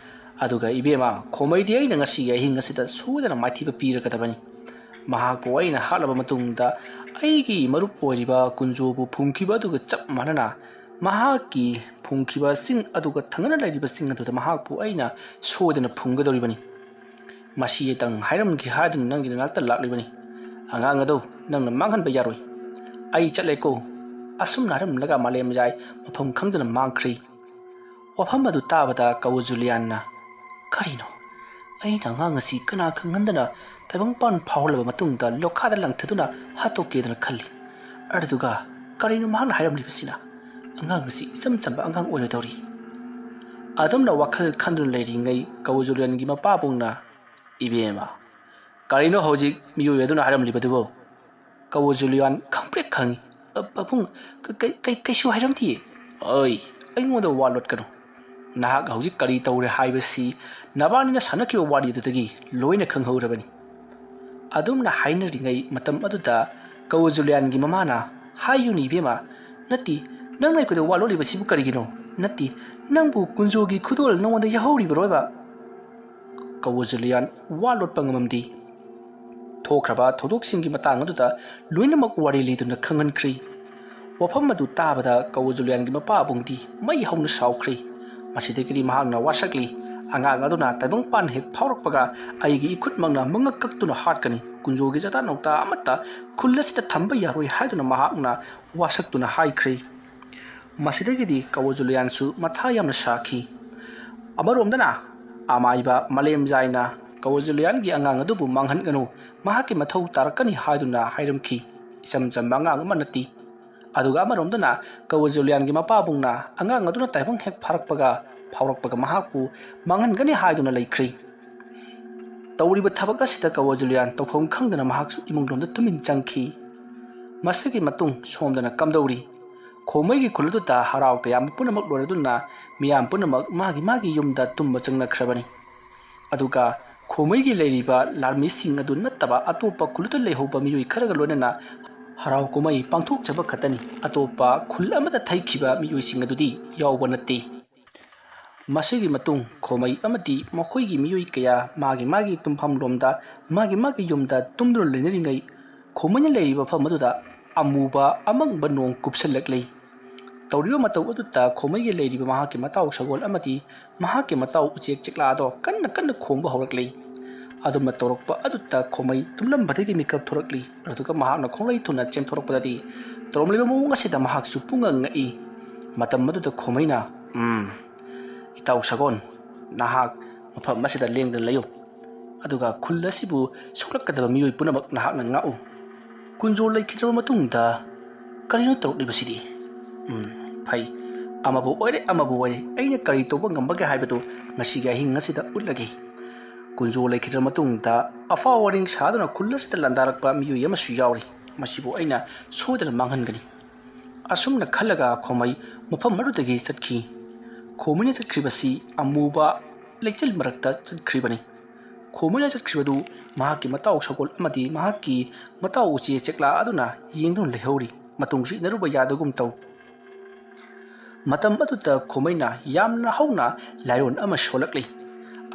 ꯑꯗꯨꯒ ꯏꯕꯦꯝꯃ, ꯈꯣꯃꯩꯗꯤ ꯑꯩꯅ ꯉꯁꯤꯒꯤ ꯑꯍꯤꯡ ꯑꯁꯤꯗ ꯁꯣꯏꯗꯅ ꯃꯥꯏꯊꯤꯕ ꯄꯤꯔꯒꯗꯕꯅꯤ꯫ ꯃꯍꯥꯛꯄꯨ ꯑꯩꯅ ꯍꯥꯠꯂꯕ ꯃꯇꯨꯡꯗ ꯑꯩꯒꯤ ꯃꯔꯨꯞ ꯑꯣꯏꯔꯤꯕ ꯀꯨꯟꯖꯣꯕꯨ ꯐꯨꯝꯈꯤꯕ ꯑꯗꯨꯒ ꯆꯞ ꯃꯥꯟꯅꯅ ꯃꯍꯥꯛꯀꯤ ꯐꯨꯝꯈꯤꯕ ꯆꯤꯡ ꯑꯗꯨꯒ ꯊꯪꯅꯅ ꯂꯩꯔꯤꯕ ꯆꯤꯡ ꯑꯗꯨꯗ ꯃꯍꯥꯛꯄꯨ ꯑꯩꯅ ꯁꯣꯏꯗꯅ ꯐꯨꯝꯒꯗꯧꯔꯤꯕꯅꯤ꯫ ꯃꯁꯤꯇꯪ ꯍꯥꯏꯔꯝꯒꯦ ꯍꯥꯏꯗꯨꯅ ꯅꯪꯒꯤ ꯅꯅꯥꯛꯇ ꯂꯥꯛꯂꯤꯕꯅꯤ꯫ ꯑꯉꯥꯡ ꯑꯗꯨ ꯅꯪꯅ ꯃꯥꯡꯍꯟꯕ ꯌꯥꯔꯣꯏ꯫ ꯑꯩ ꯆꯠꯂꯦꯀꯣ꯫ ꯑꯁꯨꯝꯅ ꯍꯥꯏꯔꯝꯂꯒ ꯃꯥꯂꯦꯝꯖꯥꯏ ꯃꯐꯝ ꯈꯪꯗꯅ ꯃꯥꯡꯈ꯭ꯔꯦ꯫ ꯋꯥꯐꯝ ꯑꯗꯨ ꯇꯥꯕꯗ ꯀꯧ ꯖꯨꯂꯤꯌꯥꯟꯅ, "ꯀꯔꯤꯅꯣ? ꯑꯩꯅ ꯑꯉꯥꯡ ꯑꯁꯤ ꯀꯅꯥ ꯈꯪꯍꯟꯗꯅ ꯇꯥꯏꯕꯪꯄꯥꯟ ꯐꯥꯎꯍꯜꯂꯕ ꯃꯇꯨꯡꯗ ꯂꯣꯈꯥꯗ ꯂꯪꯊꯗꯨꯅ ꯍꯥꯠꯇꯣꯛꯀꯦꯗꯅ ꯈꯜꯂꯤ꯫ ꯑꯗꯨꯒ ꯀꯔꯤꯅꯣ ꯃꯍꯥꯛꯅ ꯍꯥꯏꯔꯝꯂꯤꯕꯁꯤꯅ? ꯑꯉꯥꯡ ꯑꯁꯤ ꯏꯆꯝ ꯆꯝꯕ ꯑꯉꯥꯡ ꯑꯣꯏꯔꯗꯧꯔꯤ꯫" ꯑꯗꯨꯝꯅ ꯋꯥꯈꯜ ꯈꯟꯗꯨꯅ ꯂꯩꯔꯤꯉꯩ ꯀꯧ ꯖꯨꯂꯤꯌꯥꯟꯒꯤ ꯃꯄꯥꯕꯨꯡꯅ, "ꯏꯕꯦꯝꯃ, ꯀꯔꯤꯅꯣ ꯍꯧꯖꯤꯛ ꯃꯤꯑꯣꯏ ꯑꯗꯨꯅ ꯍꯥꯏꯔꯝꯂꯤꯕꯗꯨꯕꯨ?" ꯀꯧ ꯖꯨꯂꯤꯌꯥꯟ ꯈꯪꯄ꯭ꯔꯦꯛ ꯈꯪꯏ꯫ "ꯑ, ꯄꯥꯕꯨꯡ, ꯀ-, ꯀ-, ꯀ-, ꯀꯩꯁꯨ ꯍꯥꯏꯔꯝꯗꯤꯌꯦ꯫" "ꯑꯣꯏ, ꯑꯩꯉꯣꯟꯗ ꯋꯥ ꯂꯣꯠꯀꯅꯨ꯫ ꯅꯍꯥꯛ ꯍꯧꯖꯤꯛ ꯀꯔꯤ ꯇꯧꯔꯦ ꯍꯥꯏꯕꯁꯤ ꯅꯕꯥꯅꯤꯅ ꯁꯥꯟꯅꯈꯤꯕ ꯋꯥꯔꯤ ꯑꯗꯨꯗꯒꯤ ꯂꯣꯏꯅ ꯈꯪꯍꯧꯔꯕꯅꯤ꯫" ꯑꯗꯨꯝꯅ ꯍꯥꯏꯅꯔꯤꯉꯩ ꯃꯇꯝ ꯑꯗꯨꯗ ꯀꯧ ꯖꯨꯂꯤꯌꯥꯟꯒꯤ ꯃꯃꯥꯅ, "ꯍꯥꯏꯌꯨꯅꯦ ꯏꯕꯦꯝꯃ, ꯅꯠꯇꯦ, ꯅꯪꯅ ꯑꯩꯈꯣꯏꯗ ꯋꯥ ꯂꯣꯠꯂꯤꯕꯁꯤꯕꯨ ꯀꯔꯤꯒꯤꯅꯣ? ꯅꯠꯇꯦ, ꯅꯪꯕꯨ ꯀꯨꯟꯖꯣꯒꯤ ꯈꯨꯗꯣꯜ ꯅꯉꯣꯟꯗ ꯌꯥꯍꯧꯔꯤꯕꯔꯣꯏꯕ?" ꯀꯧ ꯖꯨꯂꯤꯌꯥꯟ ꯋꯥ ꯂꯣꯠꯄ ꯉꯝꯃꯝꯗꯦ꯫ ꯊꯣꯛꯈ꯭ꯔꯕ ꯊꯧꯗꯣꯛꯁꯤꯡꯒꯤ ꯃꯇꯥꯡ ꯑꯗꯨꯗ ꯂꯣꯏꯅꯃꯛ ꯋꯥꯔꯤ ꯂꯤꯗꯨꯅ ꯈꯪꯍꯟꯈ꯭ꯔꯤ꯫ ꯋꯥꯐꯝ ꯑꯗꯨ ꯇꯥꯕꯗ ꯀꯧ ꯖꯨꯂꯤꯌꯥꯟꯒꯤ ꯃꯄꯥꯕꯨꯡꯗꯤ ꯃꯩ ꯍꯧꯅ ꯁꯥꯎꯈ꯭ꯔꯤ꯫ ꯃꯁꯤꯗꯒꯤꯗꯤ ꯃꯍꯥꯛꯅ ꯋꯥꯁꯛꯂꯤ, "ꯑꯉꯥꯡ ꯑꯗꯨꯅ ꯇꯥꯏꯕꯪꯄꯥꯟ ꯍꯦꯛ ꯐꯥꯎꯔꯛꯄꯒ ꯑꯩꯒꯤ ꯏꯈꯨꯠꯃꯛꯅ ꯃꯉꯛ ꯀꯛꯇꯨꯅ ꯍꯥꯠꯀꯅꯤ꯫ ꯀꯨꯟꯖꯣꯒꯤ ꯆꯥꯗꯥ ꯅꯧꯇꯥ ꯑꯃꯠꯇ ꯈꯨꯜ ꯑꯁꯤꯗ ꯊꯝꯕ ꯌꯥꯔꯣꯏ" ꯍꯥꯏꯗꯨꯅ ꯃꯍꯥꯛꯅ ꯋꯥꯁꯛꯇꯨꯅ ꯍꯥꯏꯈ꯭ꯔꯤ꯫ ꯃꯁꯤꯗꯒꯤꯗꯤ ꯀꯧ ꯖꯨꯂꯤꯌꯥꯟꯁꯨ ꯃꯊꯥ ꯌꯥꯝꯅ ꯁꯥꯈꯤ꯫ ꯑꯃꯔꯣꯝꯗꯅ ꯑꯃꯥꯏꯕ ꯃꯥꯂꯦꯝꯖꯥꯏꯅ ꯀꯧ ꯖꯨꯂꯤꯌꯥꯟꯒꯤ ꯑꯉꯥꯡ ꯑꯗꯨꯕꯨ ꯃꯥꯡꯍꯟꯒꯅꯨ, ꯃꯍꯥꯛꯀꯤ ꯃꯊꯧ ꯇꯥꯔꯛꯀꯅꯤ ꯍꯥꯏꯗꯨꯅ ꯍꯥꯏꯔꯝꯈꯤ꯫ ꯏꯆꯝ ꯆꯝꯕ ꯑꯉꯥꯡ ꯑꯃ ꯅꯠꯇꯦ꯫ ꯑꯗꯨꯒ ꯑꯃꯔꯣꯝꯗꯅ ꯀꯧ ꯖꯨꯂꯤꯌꯥꯟꯒꯤ ꯃꯄꯥꯕꯨꯡꯅ ꯑꯉꯥꯡ ꯑꯗꯨꯅ ꯇꯥꯏꯕꯪ ꯍꯦꯛ ꯐꯥꯔꯛꯄꯒ, ꯐꯥꯎꯔꯛꯄꯒ ꯃꯍꯥꯛꯄꯨ ꯃꯥꯡꯍꯟꯒꯅꯤ ꯍꯥꯏꯗꯨꯅ ꯂꯩꯈ꯭ꯔꯤ꯫ ꯇꯧꯔꯤꯕ ꯊꯕꯛ ꯑꯁꯤꯗ ꯀꯧ ꯖꯨꯂꯤꯌꯥꯟ ꯇꯧꯐꯝ ꯈꯪꯗꯅ ꯃꯍꯥꯛꯁꯨ ꯏꯃꯨꯡꯂꯣꯝꯗ ꯇꯨꯃꯤꯟ ꯆꯪꯈꯤ꯫ ꯃꯁꯤꯒꯤ ꯃꯇꯨꯡ ꯁꯣꯝꯗꯅ ꯀꯝꯗꯧꯔꯤ? ꯈꯣꯃꯩꯒꯤ ꯈꯨꯜ ꯑꯗꯨꯗ ꯍꯔꯥꯎ ꯇꯌꯥꯝꯕ ꯄꯨꯝꯅꯃꯛ ꯂꯣꯏꯔꯗꯨꯅ ꯃꯤꯌꯥꯝ ꯄꯨꯝꯅꯃꯛ ꯃꯥꯒꯤ ꯃꯥꯒꯤ ꯌꯨꯝꯗ ꯇꯨꯝꯕ ꯆꯪꯅꯈ꯭ꯔꯕꯅꯤ꯫ ꯑꯗꯨꯒ ꯈꯣꯃꯩꯒꯤ ꯂꯩꯔꯤꯕ ꯂꯥꯟꯃꯤꯁꯤꯡ ꯑꯗꯨ ꯅꯠꯇꯕ ꯑꯇꯣꯞꯄ ꯈꯨꯜ ꯑꯗꯨ ꯂꯩꯍꯧꯕ ꯃꯤꯑꯣꯏ ꯈꯔꯒ ꯂꯣꯏꯅꯅ ꯍꯔꯥꯎ ꯀꯨꯝꯍꯩ ꯄꯥꯡꯊꯣꯛꯆꯕ ꯈꯛꯇꯅꯤ꯫ ꯑꯇꯣꯞꯄ ꯈꯨꯜ ꯑꯃꯗ ꯊꯩꯈꯤꯕ ꯃꯤꯑꯣꯏꯁꯤꯡ ꯑꯗꯨꯗꯤ ꯌꯥꯎꯕ ꯅꯠꯇꯦ꯫ ꯃꯁꯤꯒꯤ ꯃꯇꯨꯡ ꯈꯣꯃꯩ ꯑꯃꯗꯤ ꯃꯈꯣꯏꯒꯤ ꯃꯤꯑꯣꯏ ꯀꯌꯥ ꯃꯥꯒꯤ ꯃꯥꯒꯤ ꯇꯨꯝꯐꯝ ꯂꯣꯝꯗ, ꯃꯥꯒꯤ ꯃꯥꯒꯤ ꯌꯨꯝꯗ ꯇꯨꯝꯗꯨꯅ ꯂꯩꯅꯔꯤꯉꯩ, ꯈꯣꯃꯩꯅ ꯂꯩꯔꯤꯕ ꯃꯐꯝ ꯑꯗꯨꯗ ꯑꯃꯨꯕ ꯑꯃꯪꯕ ꯅꯣꯡ ꯀꯨꯞꯁꯜꯂꯛꯂꯤ꯫ ꯇꯧꯔꯤꯕ ꯃꯇꯧ ꯑꯗꯨꯗ ꯈꯣꯃꯩꯒꯤ ꯂꯩꯔꯤꯕ ꯃꯍꯥꯛꯀꯤ ꯃꯇꯥꯎ ꯁꯒꯣꯜ ꯑꯃꯗꯤ ꯃꯍꯥꯛꯀꯤ ꯃꯇꯥꯎ ꯎꯆꯦꯛ ꯆꯤꯛꯂꯥ ꯑꯗꯣ ꯀꯟꯅ ꯀꯟꯅ ꯈꯣꯡꯕ ꯍꯧꯔꯛꯂꯤ꯫ ꯑꯗꯨꯝꯅ ꯇꯧꯔꯛꯄ ꯑꯗꯨꯗ ꯈꯣꯃꯩ ꯇꯨꯝꯂꯝꯕꯗꯒꯤ ꯃꯤꯀꯞ ꯊꯣꯔꯛꯂꯤ꯫ ꯑꯗꯨꯒ ꯃꯍꯥꯛꯅ ꯈꯣꯡꯂꯩ ꯊꯨꯅ ꯆꯦꯟꯊꯣꯔꯛꯄꯗꯗꯤ ꯇꯧꯔꯝꯂꯤꯕ ꯃꯑꯣꯡ ꯑꯁꯤꯗ ꯃꯍꯥꯛꯁꯨ ꯄꯨꯡꯉꯛ ꯉꯛꯏ꯫ ꯃꯇꯝ ꯑꯗꯨꯗ ꯈꯣꯃꯩꯅ, "ꯎꯝ, ꯏꯇꯥꯎ ꯁꯒꯣꯜ, ꯅꯍꯥꯛ ꯃꯐꯝ ꯑꯁꯤꯗ ꯂꯦꯡꯗꯅ ꯂꯩꯌꯨ꯫ ꯑꯗꯨꯒ ꯈꯨꯜ ꯑꯁꯤꯕꯨ ꯁꯣꯛꯂꯛꯀꯗꯕ ꯃꯤꯑꯣꯏ ꯄꯨꯝꯅꯃꯛ ꯅꯍꯥꯛꯅ ꯉꯥꯛꯎ꯫ ꯀꯨꯟꯖꯣ ꯂꯩꯈꯤꯗ꯭ꯔꯕ ꯃꯇꯨꯡꯗ ꯀꯔꯤꯅꯣ ꯇꯧꯔꯛꯂꯤꯕꯁꯤꯗꯤ? ꯎꯝ, ꯐꯩ꯫ ꯑꯃꯕꯨ ꯑꯣꯏꯔꯦ, ꯑꯃꯕꯨ ꯑꯣꯏꯔꯦ, ꯑꯩꯅ ꯀꯔꯤ ꯇꯧꯕ ꯉꯝꯕꯒꯦ ꯍꯥꯏꯕꯗꯨ ꯉꯁꯤꯒꯤ ꯑꯍꯤꯡ ꯑꯁꯤꯗ ꯎꯠꯂꯒꯦ꯫" ꯀꯨꯟꯖꯣ ꯂꯩꯈꯤꯗ꯭ꯔꯕ ꯃꯇꯨꯡꯗ ꯑꯐꯥꯎ ꯑꯔꯤꯡ ꯁꯥꯗꯨꯅ ꯈꯨꯜ ꯑꯁꯤꯗ ꯂꯥꯟꯗꯥꯔꯛꯄ ꯃꯤꯑꯣꯏ ꯑꯃꯁꯨ ꯌꯥꯎꯔꯤ꯫ ꯃꯁꯤꯕꯨ ꯑꯩꯅ ꯁꯣꯏꯗꯅ ꯃꯥꯡꯍꯟꯒꯅꯤ꯫ ꯑꯁꯨꯝꯅ ꯈꯜꯂꯒ ꯈꯣꯃꯩ ꯃꯐꯝ ꯑꯗꯨꯗꯒꯤ ꯆꯠꯈꯤ꯫ ꯈꯣꯃꯩꯅ ꯆꯠꯈ꯭ꯔꯤꯕꯁꯤ ꯑꯃꯨꯕ ꯂꯩꯆꯤꯜ ꯃꯔꯛꯇ ꯆꯠꯈ꯭ꯔꯤꯕꯅꯤ꯫ ꯈꯣꯃꯩꯅ ꯆꯠꯈ꯭ꯔꯤꯕꯗꯨ ꯃꯍꯥꯛꯀꯤ ꯃꯇꯥꯎ ꯁꯒꯣꯜ ꯑꯃꯗꯤ ꯃꯍꯥꯛꯀꯤ ꯃꯇꯥꯎ ꯎꯆꯦ ꯆꯦꯛꯂꯥ ꯑꯗꯨꯅ ꯌꯦꯡꯗꯨꯅ ꯂꯩꯍꯧꯔꯤ꯫ ꯃꯇꯨꯡꯁꯨ ꯏꯟꯅꯔꯨꯕ ꯌꯥꯗꯒꯨꯝ ꯇꯧ꯫ ꯃꯇꯝ ꯑꯗꯨꯗ ꯈꯣꯃꯩꯅ ꯌꯥꯝꯅ ꯍꯧꯅ ꯂꯥꯏꯑꯣꯟ ꯑꯃ ꯁꯣꯜꯂꯛꯂꯤ꯫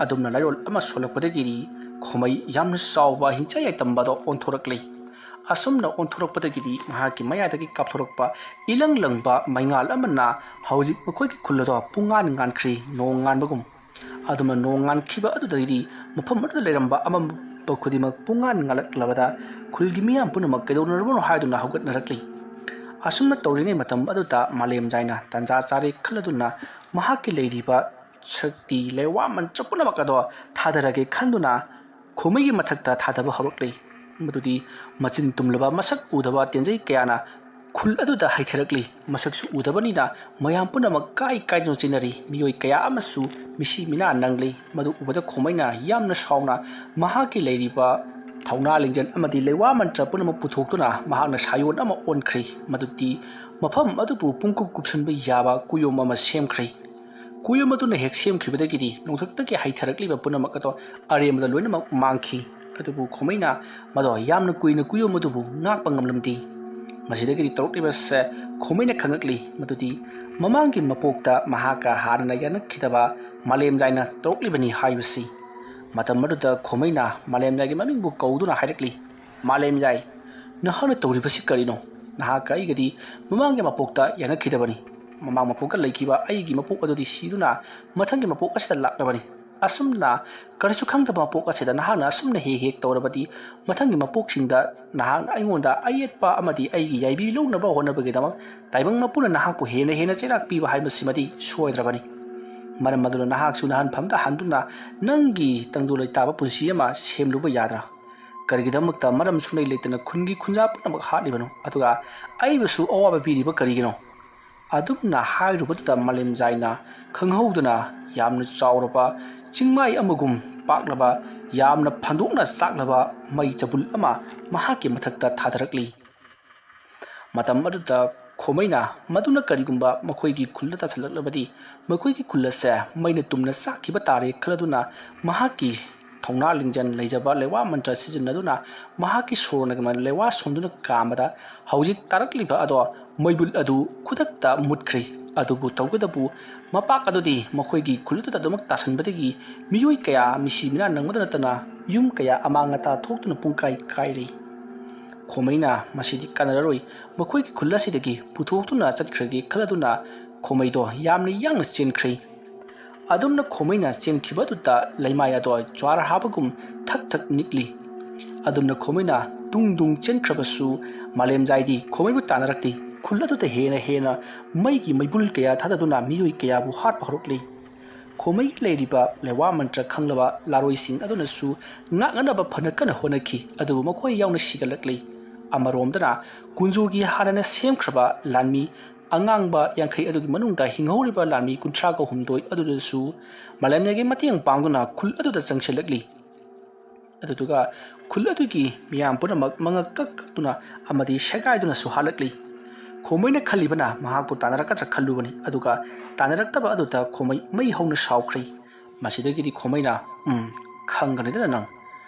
ꯑꯗꯨꯝꯅ ꯂꯥꯏꯑꯣꯟ ꯑꯃ ꯁꯣꯜꯂꯛꯄꯗꯒꯤꯗꯤ ꯈꯣꯃꯩ ꯌꯥꯝꯅ ꯆꯥꯎꯕ ꯍꯤꯡꯆꯥꯏ ꯌꯥꯏꯇꯝꯕ ꯑꯗꯣ ꯑꯣꯟꯊꯣꯔꯛꯂꯤ꯫ ꯑꯁꯨꯝꯅ ꯑꯣꯟꯊꯣꯔꯛꯄꯗꯒꯤꯗꯤ ꯃꯍꯥꯛꯀꯤ ꯃꯌꯥꯗꯒꯤ ꯀꯥꯞꯊꯣꯔꯛꯄ ꯏꯂꯪ ꯂꯪꯕ ꯃꯩꯉꯥꯜ ꯑꯃꯅ ꯍꯧꯖꯤꯛ ꯃꯈꯣꯏꯒꯤ ꯈꯨꯜ ꯑꯗꯣ ꯄꯨꯡꯉꯥꯟ ꯉꯥꯟꯈ꯭ꯔꯤ, ꯅꯣꯡ ꯉꯥꯟꯕꯒꯨꯝ꯫ ꯑꯗꯨꯝꯅ ꯅꯣꯡ ꯉꯥꯟꯈꯤꯕ ꯑꯗꯨꯗꯒꯤꯗꯤ ꯃꯐꯝ ꯑꯗꯨꯗ ꯂꯩꯔꯝꯕ ꯑꯃꯝꯕ ꯈꯨꯗꯤꯡꯃꯛ ꯄꯨꯡꯉꯥꯟ ꯉꯥꯜꯂꯛꯂꯕꯗ ꯈꯨꯜꯒꯤ ꯃꯤꯌꯥꯝ ꯄꯨꯝꯅꯃꯛ ꯀꯩꯗꯧꯅꯔꯕꯅꯣ ꯍꯥꯏꯗꯨꯅ ꯍꯧꯒꯠꯅꯔꯛꯂꯤ꯫ ꯑꯁꯨꯝꯅ ꯇꯧꯔꯤꯉꯩ ꯃꯇꯝ ꯑꯗꯨꯗ ꯃꯥꯂꯦꯝ ꯖꯥꯏꯅ ꯇꯥꯟꯖꯥ ꯆꯥꯔꯦ ꯈꯜꯂꯗꯨꯅ ꯃꯍꯥꯛꯀꯤ ꯂꯩꯔꯤꯕ ꯁꯛꯇꯤ ꯂꯩꯋꯥ ꯃꯟꯇ꯭ꯔ ꯄꯨꯝꯅꯃꯛ ꯑꯗꯣ ꯊꯥꯗꯔꯒꯦ ꯈꯟꯗꯨꯅ ꯈꯣꯃꯩꯒꯤ ꯃꯊꯛꯇ ꯊꯥꯗꯕ ꯍꯧꯔꯛꯂꯤ꯫ ꯃꯗꯨꯗꯤ ꯃꯆꯤꯟ ꯇꯨꯝꯂꯕ ꯃꯁꯛ ꯎꯗꯕ ꯇꯦꯟꯖꯩ ꯀꯌꯥꯅ ꯈꯨꯜ ꯑꯗꯨꯗ ꯍꯩꯊꯔꯛꯂꯤ꯫ ꯃꯁꯛꯁꯨ ꯎꯗꯕꯅꯤꯅ ꯃꯌꯥꯝ ꯄꯨꯝꯅꯃꯛ ꯀꯥꯏ ꯀꯥꯏꯗꯨꯅ ꯆꯦꯟꯅꯔꯤ꯫ ꯃꯤꯑꯣꯏ ꯀꯌꯥ ꯑꯃꯁꯨ ꯃꯤꯁꯤ ꯃꯤꯅꯥ ꯅꯪꯂꯤ꯫ ꯃꯗꯨ ꯎꯕꯗ ꯈꯣꯃꯩꯅ ꯌꯥꯝꯅ ꯁꯥꯎꯅ ꯃꯍꯥꯛꯀꯤ ꯂꯩꯔꯤꯕ ꯊꯧꯅꯥ ꯂꯤꯡꯖꯦꯜ ꯑꯃꯗꯤ ꯂꯩꯋꯥ ꯃꯟꯇ꯭ꯔ ꯄꯨꯝꯅꯃꯛ ꯄꯨꯊꯣꯛꯇꯨꯅ ꯃꯍꯥꯛꯅ ꯁꯥꯌꯣꯟ ꯑꯃ ꯑꯣꯟꯈ꯭ꯔꯤ꯫ ꯃꯗꯨꯗꯤ ꯃꯐꯝ ꯑꯗꯨꯕꯨ ꯄꯨꯡꯀꯨꯞ ꯀꯨꯞꯁꯟꯕ ꯌꯥꯕ ꯀꯨꯌꯣꯝ ꯑꯃ ꯁꯦꯝꯈ꯭ꯔꯤ꯫ ꯀꯨꯌꯣꯝ ꯑꯗꯨꯅ ꯍꯦꯛ ꯁꯦꯝꯈꯤꯕꯗꯒꯤꯗꯤ ꯅꯣꯡꯊꯛꯇꯒꯤ ꯍꯩꯊꯔꯛꯂꯤꯕ ꯄꯨꯝꯅꯃꯛ ꯑꯗꯣ ꯑꯔꯦꯝꯕꯗ ꯂꯣꯏꯅꯃꯛ ꯃꯥꯡꯈꯤ꯫ ꯑꯗꯨꯕꯨ ꯈꯣꯃꯩꯅ ꯃꯗꯣ ꯌꯥꯝꯅ ꯀꯨꯏꯅ ꯀꯨꯌꯣꯝ ꯑꯗꯨꯕꯨ ꯉꯥꯛꯄ ꯉꯝꯂꯝꯗꯦ꯫ ꯃꯁꯤꯗꯒꯤꯗꯤ ꯇꯧꯔꯛꯂꯤꯕꯁꯦ ꯈꯣꯃꯩꯅ ꯈꯪꯉꯛꯂꯤ ꯃꯗꯨꯗꯤ ꯃꯃꯥꯡꯒꯤ ꯃꯄꯣꯛꯇ ꯃꯍꯥꯛꯀ ꯍꯥꯟꯅ ꯌꯥꯅꯈꯤꯗꯕ ꯃꯥꯂꯦꯝꯖꯥꯏꯅ ꯇꯧꯔꯛꯂꯤꯕꯅꯤ ꯍꯥꯏꯕꯁꯤ꯫ ꯃꯇꯝ ꯑꯗꯨꯗ ꯈꯣꯃꯩꯅ ꯃꯥꯂꯦꯝꯖꯥꯏꯒꯤ ꯃꯃꯤꯡꯕꯨ ꯀꯧꯗꯨꯅ ꯍꯥꯏꯔꯛꯂꯤ, "ꯃꯥꯂꯦꯝꯖꯥꯏ, ꯅꯍꯥꯛꯅ ꯇꯧꯔꯤꯕꯁꯤ ꯀꯔꯤꯅꯣ? ꯅꯍꯥꯛꯀ ꯑꯩꯒꯗꯤ ꯃꯃꯥꯡꯒꯤ ꯃꯄꯣꯛꯇ ꯌꯥꯅꯈꯤꯗꯕꯅꯤ꯫ ꯃꯃꯥꯡ ꯃꯄꯣꯛꯇ ꯂꯩꯈꯤꯕ ꯑꯩꯒꯤ ꯃꯄꯣꯛ ꯑꯗꯨꯗꯤ ꯁꯤꯗꯨꯅ ꯃꯊꯪꯒꯤ ꯃꯄꯣꯛ ꯑꯁꯤꯗ ꯂꯥꯛꯂꯕꯅꯤ꯫ ꯑꯁꯨꯝꯅ ꯀꯔꯤꯁꯨ ꯈꯪꯗꯕ ꯃꯄꯣꯛ ꯑꯁꯤꯗ ꯅꯍꯥꯛꯅ ꯑꯁꯨꯝꯅ ꯍꯦꯛ ꯍꯦꯛ ꯇꯧꯔꯕꯗꯤ, ꯃꯊꯪꯒꯤ ꯃꯄꯣꯛꯁꯤꯡꯗ ꯅꯍꯥꯛꯅ ꯑꯩꯉꯣꯟꯗ ꯑꯌꯦꯠꯄ ꯑꯃꯗꯤ ꯑꯩꯒꯤ ꯌꯥꯏꯕꯤ ꯂꯧꯅꯕ ꯍꯣꯠꯅꯕꯒꯤꯗꯃꯛ ꯇꯥꯏꯕꯪ ꯃꯄꯨꯅ ꯅꯍꯥꯛꯄꯨ ꯍꯦꯟꯅ ꯍꯦꯟꯅ ꯆꯩꯔꯥꯛ ꯄꯤꯕ ꯍꯥꯏꯕꯁꯤꯃꯗꯤ ꯁꯣꯏꯗ꯭ꯔꯕꯅꯤ꯫ ꯃꯔꯝ ꯑꯗꯨꯅ ꯅꯍꯥꯛꯁꯨ ꯅꯍꯥꯟꯐꯝꯗ ꯍꯟꯗꯨꯅ ꯅꯪꯒꯤ ꯇꯪꯗꯨ ꯂꯩꯇꯥꯕ ꯄꯨꯟꯁꯤ ꯑꯃ ꯁꯦꯝꯂꯨꯕ ꯌꯥꯗ꯭ꯔꯥ? ꯀꯔꯤꯒꯤꯗꯃꯛꯇ ꯃꯔꯝ ꯁꯨꯡꯂꯩ ꯂꯩꯇꯅ ꯈꯨꯟꯒꯤ ꯈꯨꯟꯖꯥ ꯄꯨꯝꯅꯃꯛ ꯍꯥꯠꯂꯤꯕꯅꯣ? ꯑꯗꯨꯒ ꯑꯩꯕꯨꯁꯨ ꯑꯋꯥꯕ ꯄꯤꯔꯤꯕ ꯀꯔꯤꯒꯤꯅꯣ?" ꯑꯗꯨꯝꯅ ꯍꯥꯏꯔꯨꯕꯗꯨꯗ ꯃꯥꯂꯦꯝꯖꯥꯏꯅ ꯈꯪꯍꯧꯗꯅ ꯌꯥꯝꯅ ꯆꯥꯎꯔꯕ ꯆꯤꯡꯃꯥꯏ ꯑꯃꯒꯨꯝ ꯄꯥꯛꯂꯕ, ꯌꯥꯝꯅ ꯐꯟꯗꯣꯛꯅ ꯆꯥꯛꯂꯕ ꯃꯩ ꯆꯕꯨꯜ ꯑꯃ ꯃꯍꯥꯛꯀꯤ ꯃꯊꯛꯇ ꯊꯥꯗꯔꯛꯂꯤ꯫ ꯃꯇꯝ ꯑꯗꯨꯗ ꯈꯣꯃꯩꯅ ꯃꯗꯨꯅ ꯀꯔꯤꯒꯨꯝꯕ ꯃꯈꯣꯏꯒꯤ ꯈꯨꯜꯗ ꯇꯥꯁꯤꯜꯂꯛꯂꯕꯗꯤ, ꯃꯈꯣꯏꯒꯤ ꯈꯨꯜ ꯑꯁꯦ ꯃꯩꯅ ꯇꯨꯝꯅ ꯆꯥꯛꯈꯤꯕ ꯇꯥꯔꯦ ꯈꯜꯂꯗꯨꯅ, ꯃꯍꯥꯛꯀꯤ ꯊꯧꯅꯥ ꯂꯤꯡꯖꯦꯜ ꯂꯩꯖꯕ ꯂꯩꯋꯥ ꯃꯟꯇ꯭ꯔ ꯁꯤꯖꯤꯟꯅꯗꯨꯅ ꯃꯍꯥꯛꯀꯤ ꯁꯣꯔꯅ ꯂꯩꯋꯥ ꯁꯣꯟꯗꯨꯅ ꯀꯥꯝꯕꯗ, ꯍꯧꯖꯤꯛ ꯇꯥꯔꯛꯂꯤꯕ ꯑꯗꯣ ꯃꯩꯕꯨꯜ ꯑꯗꯨ ꯈꯨꯗꯛꯇ ꯃꯨꯠꯈ꯭ꯔꯦ꯫ ꯑꯗꯨꯕꯨ ꯇꯧꯕꯇꯕꯨ ꯃꯄꯥꯛ ꯑꯗꯨꯗꯤ ꯃꯈꯣꯏꯒꯤ ꯈꯨꯜ ꯑꯗꯨꯗ ꯑꯗꯨꯃꯛ ꯇꯥꯁꯟꯕꯗꯒꯤ ꯃꯤꯑꯣꯏ ꯀꯌꯥ ꯃꯤꯁꯤ ꯃꯤꯅꯥ ꯅꯪꯕꯗ ꯅꯠꯇꯅ ꯌꯨꯝ ꯀꯌꯥ ꯑꯃꯥꯡ ꯑꯇꯥ ꯊꯣꯛꯇꯨꯅ ꯄꯨꯡꯀꯥꯏ ꯀꯥꯏꯔꯦ꯫ ꯈꯣꯃꯩꯅ ꯃꯁꯤꯗꯤ ꯀꯥꯟꯅꯔꯔꯣꯏ, ꯃꯈꯣꯏꯒꯤ ꯈꯨꯜ ꯑꯁꯤꯗꯒꯤ ꯄꯨꯊꯣꯛꯇꯨꯅ ꯆꯠꯈ꯭ꯔꯒꯦ ꯈꯜꯂꯗꯨꯅ ꯈꯣꯃꯩꯗꯣ ꯌꯥꯝꯅ ꯌꯥꯡꯅ ꯆꯦꯟꯈ꯭ꯔꯦ꯫ ꯑꯗꯨꯝꯅ ꯈꯣꯃꯩꯅ ꯆꯦꯟꯈꯤꯕꯗꯨꯗ ꯂꯩꯃꯥꯏ ꯑꯗꯣ ꯖ꯭ꯋꯥꯔ ꯍꯥꯕꯒꯨꯝ ꯊꯛ ꯊꯛ ꯅꯤꯛꯂꯤ꯫ ꯑꯗꯨꯝꯅ ꯈꯣꯃꯩꯅ ꯇꯨꯡ ꯇꯨꯡ ꯆꯦꯟꯈ꯭ꯔꯕꯁꯨ ꯃꯥꯂꯦꯝꯖꯥꯏꯗꯤ ꯈꯣꯃꯩꯕꯨ ꯇꯥꯟꯅꯔꯛꯇꯦ꯫ ꯈꯨꯜ ꯑꯗꯨꯗ ꯍꯦꯟꯅ ꯍꯦꯟꯅ ꯃꯩꯒꯤ ꯃꯩꯕꯨꯜ ꯀꯌꯥ ꯊꯥꯗꯗꯨꯅ ꯃꯤꯑꯣꯏ ꯀꯌꯥꯕꯨ ꯍꯥꯠꯄ ꯍꯧꯔꯛꯂꯤ꯫ ꯈꯣꯃꯩꯒꯤ ꯂꯩꯔꯤꯕ ꯂꯩꯋꯥ ꯃꯟꯇ꯭ꯔ ꯈꯪꯂꯕ ꯂꯥꯔꯣꯏꯁꯤꯡ ꯑꯗꯨꯅꯁꯨ ꯉꯥꯛꯅꯅꯕ ꯐꯅ ꯀꯟꯅ ꯍꯣꯠꯅꯈꯤ, ꯑꯗꯨꯕꯨ ꯃꯈꯣꯏ ꯌꯥꯎꯅ ꯁꯤꯒꯠꯂꯛꯂꯤ꯫ ꯑꯃꯔꯣꯝꯗꯅ ꯀꯨꯟꯖꯣꯒꯤ ꯍꯥꯟꯅꯅ ꯁꯦꯝꯈ꯭ꯔꯕ ꯂꯥꯟꯃꯤ ꯑꯉꯥꯡꯕ ꯌꯥꯡꯈꯩ ꯑꯗꯨꯒꯤ ꯃꯅꯨꯡꯗ ꯍꯤꯡꯍꯧꯔꯤꯕ ꯂꯥꯟꯃꯤ ꯀꯨꯟꯊ꯭ꯔꯥꯒ ꯍꯨꯝꯗꯣꯏ ꯑꯗꯨꯗꯁꯨ ꯃꯥꯂꯦꯝꯅꯒꯤ ꯃꯇꯦꯡ ꯄꯥꯡꯗꯨꯅ ꯈꯨꯜ ꯑꯗꯨꯗ ꯆꯪꯁꯤꯜꯂꯛꯂꯤ꯫ ꯑꯗꯨꯗꯨꯒ ꯈꯨꯜ ꯑꯗꯨꯒꯤ ꯃꯤꯌꯥꯝ ꯄꯨꯝꯅꯃꯛ ꯃꯉꯛ ꯀꯛ ꯀꯛꯇꯨꯅ ꯑꯃꯗꯤ ꯁꯦꯒꯥꯏꯗꯨꯅꯁꯨ ꯍꯥꯠꯂꯛꯂꯤ꯫ ꯈꯣꯃꯩꯅ ꯈꯜꯂꯤꯕꯅ ꯃꯍꯥꯛꯄꯨ ꯇꯥꯟꯅꯔꯛꯀꯗ꯭ꯔꯥ ꯈꯜꯂꯨꯕꯅꯤ, ꯑꯗꯨꯒ ꯇꯥꯟꯅꯔꯛꯇꯕ ꯑꯗꯨꯗ ꯈꯣꯃꯩ ꯃꯩ ꯍꯧꯅ ꯁꯥꯎꯈ꯭ꯔꯦ꯫ ꯃꯁꯤꯗꯒꯤꯗꯤ ꯈꯣꯃꯩꯅ, "ꯎꯝ, ꯈꯪꯒꯅꯤꯗꯅ ꯅꯪ"꯫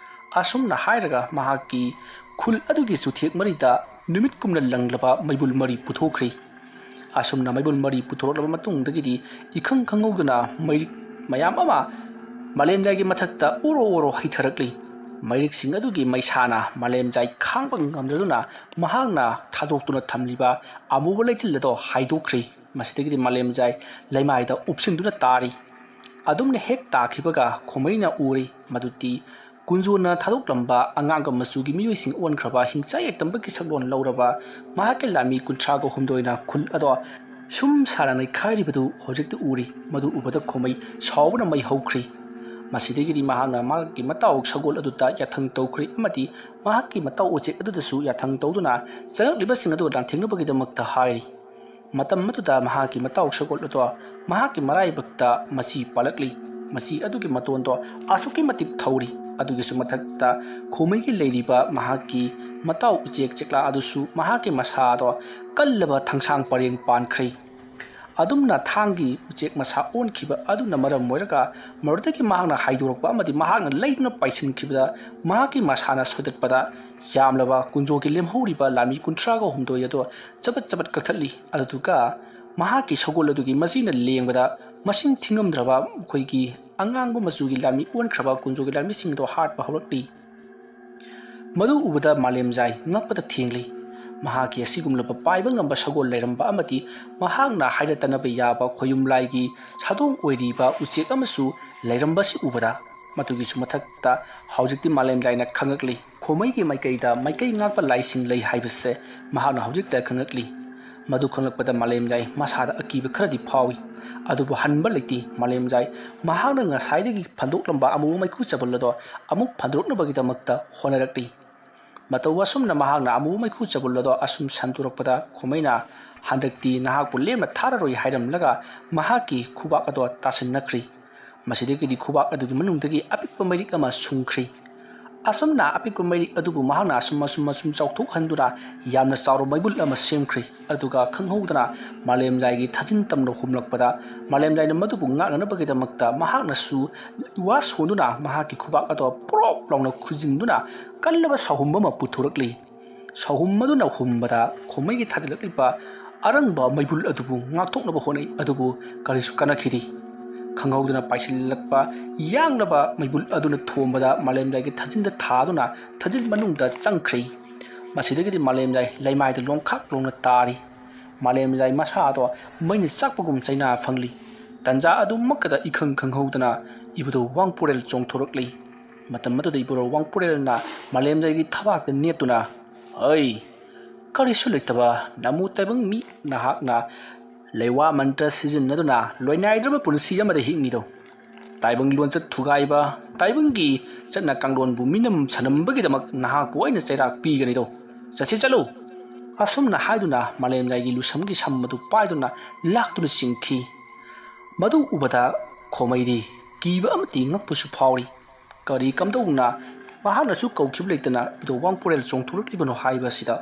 ꯑꯁꯨꯝꯅ ꯍꯥꯏꯔꯒ ꯃꯍꯥꯛꯀꯤ ꯈꯨꯜ ꯑꯗꯨꯒꯤ ꯆꯨꯊꯦꯛ ꯃꯔꯤꯗ ꯅꯨꯃꯤꯠꯀꯨꯝꯅ ꯂꯪꯂꯕ ꯃꯩꯕꯨꯜ ꯃꯔꯤ ꯄꯨꯊꯣꯛꯈ꯭ꯔꯦ꯫ ꯑꯁꯨꯝꯅ ꯃꯩꯕꯨꯜ ꯃꯔꯤ ꯄꯨꯊꯣꯔꯛꯂꯕ ꯃꯇꯨꯡꯗꯒꯤꯗꯤ ꯏꯈꯪ ꯈꯪꯍꯧꯗꯅ ꯃꯩꯔꯤꯛ ꯃꯌꯥꯝ ꯑꯃ ꯃꯥꯂꯦꯝꯖꯥꯏꯒꯤ ꯃꯊꯛꯇ ꯎꯔꯣ ꯎꯔꯣ ꯍꯩꯊꯔꯛꯂꯤ꯫ ꯃꯩꯔꯤꯛꯁꯤꯡ ꯑꯗꯨꯒꯤ ꯃꯩꯁꯥꯅ ꯃꯥꯂꯦꯝꯖꯥꯏ ꯈꯥꯡꯕ ꯉꯝꯗ꯭ꯔꯗꯨꯅ ꯃꯍꯥꯛꯅ ꯊꯥꯗꯣꯛꯇꯨꯅ ꯊꯝꯂꯤꯕ ꯑꯃꯨꯕ ꯂꯩꯆꯤꯜ ꯑꯗꯣ ꯍꯥꯏꯗꯣꯛꯈ꯭ꯔꯤ꯫ ꯃꯁꯤꯗꯒꯤꯗꯤ ꯃꯥꯂꯦꯝꯖꯥꯏ ꯂꯩꯃꯥꯏꯗ ꯎꯞꯁꯤꯟꯗꯨꯅ ꯇꯥꯔꯤ꯫ ꯑꯗꯨꯝꯅ ꯍꯦꯛ ꯇꯥꯈꯤꯕꯒ ꯈꯣꯃꯩꯅ ꯎꯔꯤ ꯃꯗꯨꯗꯤ ꯀꯨꯟꯖꯣꯅ ꯊꯥꯗꯣꯛꯂꯝꯕ ꯑꯉꯥꯡꯕ ꯃꯆꯨꯒꯤ ꯃꯤꯑꯣꯏꯁꯤꯡ ꯑꯣꯟꯈ꯭ꯔꯕ ꯍꯤꯡꯆꯥꯏ ꯌꯥꯏꯇꯝꯕꯒꯤ ꯁꯛꯂꯣꯟ ꯂꯧꯔꯕ ꯃꯍꯥꯛꯀꯤ ꯂꯥꯟꯃꯤ ꯀꯨꯟꯊ꯭ꯔꯥꯒ ꯍꯨꯝꯗꯣꯏꯅ ꯈꯨꯜ ꯑꯗꯣ ꯁꯨꯝ ꯁꯥꯅ ꯅꯩꯈꯥꯏꯔꯤꯕꯗꯨ ꯍꯧꯖꯤꯛꯇꯤ ꯎꯔꯤ꯫ ꯃꯗꯨ ꯎꯕꯗ ꯈꯣꯃꯩ ꯁꯥꯎꯕꯅ ꯃꯩ ꯍꯧꯈ꯭ꯔꯤ꯫ ꯃꯁꯤꯗꯒꯤꯗꯤ ꯃꯍꯥꯛꯅ ꯃꯍꯥꯛꯀꯤ ꯃꯇꯥꯎ ꯁꯒꯣꯜ ꯑꯗꯨꯗ ꯌꯥꯊꯪ ꯇꯧꯈ꯭ꯔꯤ ꯑꯃꯗꯤ ꯃꯍꯥꯛꯀꯤ ꯃꯇꯥꯎ ꯎꯆꯦꯛ ꯑꯗꯨꯗꯁꯨ ꯌꯥꯊꯪ ꯇꯧꯗꯨꯅ ꯆꯪꯂꯛꯂꯤꯕꯁꯤꯡ ꯑꯗꯨ ꯂꯥꯟꯊꯦꯡꯅꯕꯒꯤꯗꯃꯛꯇ ꯍꯥꯏꯔꯤ꯫ ꯃꯇꯝ ꯑꯗꯨꯗ ꯃꯍꯥꯛꯀꯤ ꯃꯇꯥꯎ ꯁꯒꯣꯜ ꯑꯗꯣ ꯃꯍꯥꯛꯀꯤ ꯃꯔꯥꯏꯕꯛꯇ ꯃꯆꯤ ꯄꯥꯜꯂꯛꯂꯤ꯫ ꯃꯆꯤ ꯑꯗꯨꯒꯤ ꯃꯇꯣꯟꯗꯣ ꯑꯁꯨꯛꯀꯤ ꯃꯇꯤꯛ ꯊꯧꯔꯤ꯫ ꯑꯗꯨꯒꯤꯁꯨ ꯃꯊꯛꯇ ꯈꯣꯃꯩꯒꯤ ꯂꯩꯔꯤꯕ ꯃꯍꯥꯛꯀꯤ ꯃꯇꯥꯎ ꯎꯆꯦꯛ ꯆꯦꯛꯂꯥ ꯑꯗꯨꯁꯨ ꯃꯍꯥꯛꯀꯤ ꯃꯁꯥꯗꯣ ꯀꯜꯂꯕ ꯊꯥꯡꯁꯥꯡ ꯄꯔꯦꯡ ꯄꯥꯟꯈ꯭ꯔꯦ꯫ ꯑꯗꯨꯝꯅ ꯊꯥꯡꯒꯤ ꯎꯆꯦꯛ ꯃꯁꯥ ꯑꯣꯟꯈꯤꯕ ꯑꯗꯨꯅ ꯃꯔꯝ ꯑꯣꯏꯔꯒ ꯃꯗꯨꯗꯒꯤ ꯃꯍꯥꯛꯅ ꯍꯥꯏꯗꯣꯔꯛꯄ ꯑꯃꯗꯤ ꯃꯍꯥꯛꯅ ꯂꯩꯗꯨꯅ ꯄꯥꯏꯁꯤꯟꯈꯤꯕꯗ ꯃꯍꯥꯛꯀꯤ ꯃꯁꯥꯅ ꯁꯣꯏꯗꯠꯄꯗ ꯌꯥꯝꯂꯕ ꯀꯨꯟꯖꯣꯒꯤ ꯂꯦꯝꯍꯧꯔꯤꯕ ꯂꯥꯟꯃꯤ ꯀꯨꯟꯊ꯭ꯔꯥꯒ ꯍꯨꯝꯗꯣꯏ ꯑꯗꯨ ꯆꯕꯠ ꯆꯕꯠ ꯀꯛꯊꯠꯂꯤ꯫ ꯑꯗꯨꯗꯨꯒ ꯃꯍꯥꯛꯀꯤ ꯁꯒꯣꯜ ꯑꯗꯨꯒꯤ ꯃꯆꯤꯅ ꯂꯦꯡꯕꯗ ꯃꯁꯤꯡ ꯊꯤꯉꯝꯗ꯭ꯔꯕ ꯑꯩꯈꯣꯏꯒꯤ ꯑꯉꯥꯡꯕ ꯃꯆꯨꯒꯤ ꯂꯥꯟꯃꯤ ꯑꯣꯟꯈ꯭ꯔꯕ ꯀꯨꯟꯖꯣꯒꯤ ꯂꯥꯟꯃꯤꯁꯤꯡ ꯑꯗꯨ ꯍꯥꯠꯄ ꯍꯧꯔꯛꯂꯤ꯫ ꯃꯗꯨ ꯎꯕꯗ ꯃꯥꯂꯦꯝꯖꯥꯏ ꯉꯛꯄꯗ ꯊꯦꯡꯂꯤ꯫ ꯃꯍꯥꯛꯀꯤ ꯑꯁꯤꯒꯨꯝꯂꯕ ꯄꯥꯏꯕ ꯉꯝꯕ ꯁꯒꯣꯜ ꯂꯩꯔꯝꯕ ꯑꯃꯗꯤ ꯃꯍꯥꯛꯅ ꯍꯥꯏꯔꯠꯇꯅꯕ ꯌꯥꯕ ꯈꯣꯌꯨꯝ ꯂꯥꯏꯒꯤ ꯁꯥꯗꯣꯡ ꯑꯣꯏꯔꯤꯕ ꯎꯆꯦꯛ ꯑꯃꯁꯨ ꯂꯩꯔꯝꯕꯁꯤ ꯎꯕꯗ ꯃꯗꯨꯒꯤꯁꯨ ꯃꯊꯛꯇ ꯍꯧꯖꯤꯛꯇꯤ ꯃꯥꯂꯦꯝꯖꯥꯏꯅ ꯈꯪꯉꯛꯂꯤ꯫ ꯈꯣꯃꯩꯒꯤ ꯃꯥꯏꯀꯩꯗ ꯃꯥꯏꯀꯩ ꯉꯥꯛꯄ ꯂꯥꯏꯁꯤꯡ ꯂꯩ ꯍꯥꯏꯕꯁꯦ ꯃꯍꯥꯛꯅ ꯍꯧꯖꯤꯛꯇ ꯈꯪꯉꯛꯂꯤ꯫ ꯃꯗꯨ ꯈꯪꯂꯛꯄꯗ ꯃꯥꯂꯦꯝꯖꯥꯏ ꯃꯁꯥꯗ ꯑꯀꯤꯕ ꯈꯔꯗꯤ ꯐꯥꯎꯏ꯫ ꯑꯗꯨꯕꯨ ꯍꯟꯕ ꯂꯩꯇꯦ꯫ ꯃꯥꯂꯦꯝꯖꯥꯏ ꯃꯍꯥꯛꯅ ꯉꯁꯥꯏꯗꯒꯤ ꯐꯟꯗꯣꯛꯂꯝꯕ ꯑꯃꯨꯕ ꯃꯩꯈꯨ ꯆꯕꯜ ꯑꯗꯣ ꯑꯃꯨꯛ ꯐꯟꯗꯣꯔꯛꯅꯕꯒꯤꯗꯃꯛꯇ ꯍꯣꯠꯅꯔꯛꯂꯤ꯫ ꯃꯇꯧ ꯑꯁꯨꯝꯅ ꯃꯍꯥꯛꯅ ꯑꯃꯨꯕ ꯃꯩꯈꯨ ꯆꯕꯨꯜ ꯑꯗꯣ ꯑꯁꯨꯝ ꯁꯟꯗꯣꯔꯛꯄꯗ ꯈꯣꯃꯩꯅ ꯍꯟꯗꯛꯇꯤ ꯅꯍꯥꯛꯄꯨ ꯂꯦꯝꯅ ꯊꯥꯔꯔꯣꯏ ꯍꯥꯏꯔꯝꯂꯒ ꯃꯍꯥꯛꯀꯤ ꯈꯨꯕꯥꯛ ꯑꯗꯣ ꯇꯥꯁꯤꯟꯅꯈ꯭ꯔꯤ꯫ ꯃꯁꯤꯗꯒꯤꯗꯤ ꯈꯨꯕꯥꯛ ꯑꯗꯨꯒꯤ ꯃꯅꯨꯡꯗꯒꯤ ꯑꯄꯤꯛꯄ ꯃꯩꯔꯤꯛ ꯑꯃ ꯁꯨꯡꯈ꯭ꯔꯤ꯫ ꯑꯁꯨꯝꯅ ꯑꯄꯤꯛꯄ ꯃꯩꯔꯤꯛ ꯑꯗꯨꯕꯨ ꯃꯍꯥꯛꯅ ꯑꯁꯨꯝ ꯑꯁꯨꯝ ꯑꯁꯨꯝ ꯆꯥꯎꯊꯣꯛꯍꯟꯗꯨꯅ ꯌꯥꯝꯅ ꯆꯥꯎꯔꯕ ꯃꯩꯕꯨꯜ ꯑꯃ ꯁꯦꯝꯈ꯭ꯔꯤ꯫ ꯑꯗꯨꯒ ꯈꯪꯍꯧꯗꯅ ꯃꯥꯂꯦꯝꯖꯥꯏꯒꯤ ꯊꯥꯖꯤꯟ ꯇꯝꯅ ꯍꯨꯝꯂꯛꯄꯗ ꯃꯥꯂꯦꯝꯖꯥꯏꯅ ꯃꯗꯨꯕꯨ ꯉꯥꯛꯅꯅꯕꯒꯤꯗꯃꯛꯇ ꯃꯍꯥꯛꯅꯁꯨ ꯋꯥ ꯁꯣꯟꯗꯨꯅ ꯃꯍꯥꯛꯀꯤ ꯈꯨꯕꯥꯛ ꯑꯗꯣ ꯄ꯭ꯔꯣꯞ ꯂꯥꯎꯅ ꯈꯨꯖꯤꯟꯗꯨꯅ ꯀꯜꯂꯕ ꯁꯥꯍꯨꯝ ꯑꯃ ꯄꯨꯊꯣꯔꯛꯂꯤ꯫ ꯁꯥꯍꯨꯝ ꯑꯗꯨꯅ ꯍꯨꯝꯕꯗ ꯈꯣꯃꯩꯒꯤ ꯊꯥꯖꯤꯜꯂꯛꯂꯤꯕ ꯑꯔꯪꯕ ꯃꯩꯕꯨꯜ ꯑꯗꯨꯕꯨ ꯉꯥꯛꯊꯣꯛꯅꯕ ꯍꯣꯠꯅꯩ, ꯑꯗꯨꯕꯨ ꯀꯔꯤꯁꯨ ꯀꯥꯟꯅꯈꯤꯗꯦ꯫ ꯈꯪꯍꯧꯗꯅ ꯄꯥꯏꯁꯤꯜꯂꯛꯄ ꯌꯥꯡꯂꯕ ꯃꯩꯕꯨꯜ ꯑꯗꯨꯅ ꯊꯣꯝꯕꯗ ꯃꯥꯂꯦꯝꯖꯥꯏꯒꯤ ꯊꯥꯖꯤꯟꯗ ꯊꯥꯗꯨꯅ ꯊꯥꯖꯤꯟ ꯃꯅꯨꯡꯗ ꯆꯪꯈ꯭ꯔꯦ꯫ ꯃꯁꯤꯗꯒꯤꯗꯤ ꯃꯥꯂꯦꯝꯖꯥꯏ ꯂꯩꯃꯥꯏꯗ ꯂꯣꯡꯈꯥꯛ ꯂꯣꯡꯅ ꯇꯥꯔꯤ꯫ ꯃꯥꯂꯦꯝꯖꯥꯏ ꯃꯁꯥꯗꯣ ꯃꯩꯅ ꯆꯥꯛꯄꯒꯨꯝ ꯆꯩꯅꯥ ꯐꯪꯂꯤ꯫ ꯇꯟꯖꯥ ꯑꯗꯨꯃꯛꯇꯗ ꯏꯈꯪ ꯈꯪꯍꯧꯗꯅ ꯏꯕꯨꯙꯧ ꯋꯥꯡꯄꯨꯔꯦꯜ ꯆꯣꯡꯊꯣꯔꯛꯂꯤ꯫ ꯃꯇꯝ ꯑꯗꯨꯗ ꯏꯕꯨꯙꯧ ꯋꯥꯡꯄꯨꯔꯦꯜꯅ ꯃꯥꯂꯦꯝꯖꯥꯏꯒꯤ ꯊꯕꯥꯛꯇ ꯅꯦꯠꯇꯨꯅ, "ꯑꯩ ꯀꯔꯤꯁꯨ ꯂꯩꯇꯕ ꯅꯃꯨ ꯇꯥꯏꯕꯪ ꯃꯤ ꯅꯍꯥꯛꯅ ꯂꯩꯋꯥ ꯃꯟꯇ꯭ꯔ ꯁꯤꯖꯤꯟꯅꯗꯨꯅ ꯂꯣꯏꯅꯥꯏꯗ꯭ꯔꯕ ꯄꯨꯟꯁꯤ ꯑꯃꯗ ꯍꯤꯡꯉꯤꯗꯣ꯫ ꯇꯥꯏꯕꯪ ꯂꯣꯟꯆꯠ ꯊꯨꯒꯥꯏꯕ, ꯇꯥꯏꯕꯪꯒꯤ ꯆꯠꯅ ꯀꯥꯡꯂꯣꯟꯕꯨ ꯃꯤꯅꯝ ꯁꯅꯝꯕꯒꯤꯗꯃꯛ ꯅꯍꯥꯛꯄꯨ ꯑꯩꯅ ꯆꯩꯔꯥꯛ ꯄꯤꯒꯅꯤꯗꯣ꯫ ꯆꯠꯁꯤ ꯆꯠꯂꯨ!" ꯑꯁꯨꯝꯅ ꯍꯥꯏꯗꯨꯅ ꯃꯥꯂꯦꯝꯖꯥꯏꯒꯤ ꯂꯨꯁꯝꯒꯤ ꯁꯝ ꯑꯗꯨ ꯄꯥꯏꯗꯨꯅ ꯂꯥꯛꯇꯨꯅ ꯆꯤꯡꯈꯤ꯫ ꯃꯗꯨ ꯎꯕꯗ ꯈꯣꯃꯩꯗꯤ ꯀꯤꯕ ꯑꯃꯗꯤ ꯉꯛꯄꯁꯨ ꯐꯥꯎꯔꯤ꯫ ꯀꯔꯤ ꯀꯝꯗꯧꯅ ꯃꯍꯥꯛꯅꯁꯨ ꯀꯧꯈꯤꯕ ꯂꯩꯇꯅ ꯏꯕꯨꯙꯧ ꯋꯥꯡꯄꯨꯔꯦꯜ ꯆꯣꯡꯊꯣꯔꯛꯂꯤꯕꯅꯣ ꯍꯥꯏꯕꯁꯤꯗ꯫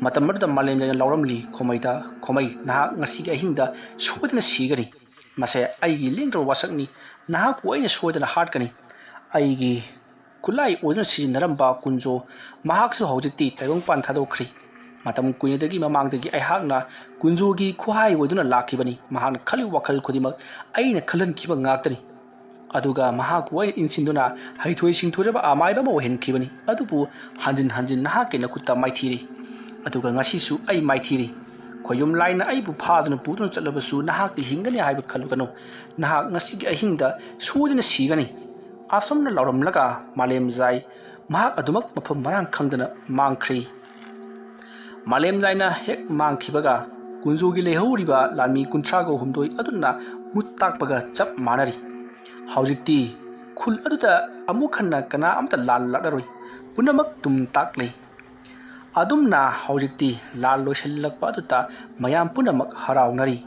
ꯃꯇꯝ ꯑꯗꯨꯗ ꯃꯥꯂꯦꯝꯖꯥꯏꯅ ꯂꯥꯎꯔꯝꯂꯤ ꯈꯣꯃꯩꯗ, "ꯈꯣꯃꯩ, ꯅꯍꯥꯛ ꯉꯁꯤꯒꯤ ꯑꯍꯤꯡꯗ ꯁꯣꯏꯗꯅ ꯁꯤꯒꯅꯤ꯫ ꯃꯁꯦ ꯑꯩꯒꯤ ꯂꯦꯡꯗ꯭ꯔꯕ ꯋꯥꯁꯛꯅꯤ꯫ ꯅꯍꯥꯛꯄꯨ ꯑꯩꯅ ꯁꯣꯏꯗꯅ ꯍꯥꯠꯀꯅꯤ꯫ ꯑꯩꯒꯤ ꯈꯨꯠꯂꯥꯏ ꯑꯣꯏꯗꯨꯅ ꯁꯤꯖꯤꯟꯅꯔꯝꯕ ꯀꯨꯟꯖꯣ, ꯃꯍꯥꯛꯁꯨ ꯍꯧꯖꯤꯛꯇꯤ ꯇꯥꯏꯕꯪꯄꯥꯟ ꯊꯥꯗꯣꯛꯈ꯭ꯔꯤ꯫ ꯃꯇꯝ ꯀꯨꯏꯅꯗꯒꯤ ꯃꯃꯥꯡꯗꯒꯤ ꯑꯩꯍꯥꯛꯅ ꯀꯨꯟꯖꯣꯒꯤ ꯈꯨꯍꯥꯏ ꯑꯣꯏꯗꯨꯅ ꯂꯥꯛꯈꯤꯕꯅꯤ꯫ ꯃꯍꯥꯛꯅ ꯈꯜꯂꯤꯕ ꯋꯥꯈꯜ ꯈꯨꯗꯤꯡꯃꯛ ꯑꯩꯅ ꯈꯜꯍꯟꯈꯤꯕ ꯉꯥꯛꯇꯅꯤ꯫ ꯑꯗꯨꯒ ꯃꯍꯥꯛꯄꯨ ꯑꯩꯅ ꯏꯟꯁꯤꯟꯗꯨꯅ ꯍꯩꯊꯣꯏ ꯁꯤꯡꯊꯣꯏꯔꯕ ꯑꯃꯥꯏꯕ ꯑꯃ ꯑꯣꯏꯍꯟꯈꯤꯕꯅꯤ꯫ ꯑꯗꯨꯕꯨ ꯍꯟꯖꯤꯟ ꯍꯟꯖꯤꯟ ꯅꯍꯥꯛꯀꯤ ꯅꯈꯨꯠꯇ ꯃꯥꯏꯊꯤꯔꯤ꯫ ꯑꯗꯨꯒ ꯉꯁꯤꯁꯨ ꯑꯩ ꯃꯥꯏꯊꯤꯔꯤ꯫ ꯈꯣꯌꯨꯝ ꯂꯥꯏꯅ ꯑꯩꯕꯨ ꯐꯥꯗꯨꯅ ꯄꯨꯗꯨꯅ ꯆꯠꯂꯕꯁꯨ ꯅꯍꯥꯛꯇꯤ ꯍꯤꯡꯒꯅꯤ ꯍꯥꯏꯕ ꯈꯜꯂꯨꯒꯅꯨ꯫ ꯅꯍꯥꯛ ꯉꯁꯤꯒꯤ ꯑꯍꯤꯡꯗ ꯁꯣꯏꯗꯅ ꯁꯤꯒꯅꯤ꯫" ꯑꯁꯨꯝꯅ ꯂꯥꯎꯔꯝꯂꯒ ꯃꯥꯂꯦꯝꯖꯥꯏ ꯃꯍꯥꯛ ꯑꯗꯨꯃꯛ ꯃꯐꯝ ꯃꯔꯥꯡ ꯈꯪꯗꯅ ꯃꯥꯡꯈ꯭ꯔꯤ꯫ ꯃꯥꯂꯦꯝꯖꯥꯏꯅ ꯍꯦꯛ ꯃꯥꯡꯈꯤꯕꯒ ꯀꯨꯟꯖꯣꯒꯤ ꯂꯩꯍꯧꯔꯤꯕ ꯂꯥꯟꯃꯤ ꯀꯨꯟꯊ꯭ꯔꯥꯒ ꯍꯨꯝꯗꯣꯏ ꯑꯗꯨꯅ ꯃꯨꯠ ꯇꯥꯛꯄꯒ ꯆꯞ ꯃꯥꯟꯅꯔꯤ꯫ ꯍꯧꯖꯤꯛꯇꯤ ꯈꯨꯜ ꯑꯗꯨꯗ ꯑꯃꯨꯛ ꯍꯟꯅ ꯀꯅꯥ ꯑꯃꯠꯇ ꯂꯥꯜꯂꯛꯂꯔꯣꯏ꯫ ꯄꯨꯝꯅꯃꯛ ꯇꯨꯝ ꯇꯥꯛꯂꯦ꯫ ꯑꯗꯨꯝꯅ ꯍꯧꯖꯤꯛꯇꯤ ꯂꯥꯜ ꯂꯣꯏꯁꯤꯜꯂꯛꯄ ꯑꯗꯨꯗ ꯃꯌꯥꯝ ꯄꯨꯝꯅꯃꯛ ꯍꯔꯥꯎꯅꯔꯤ꯫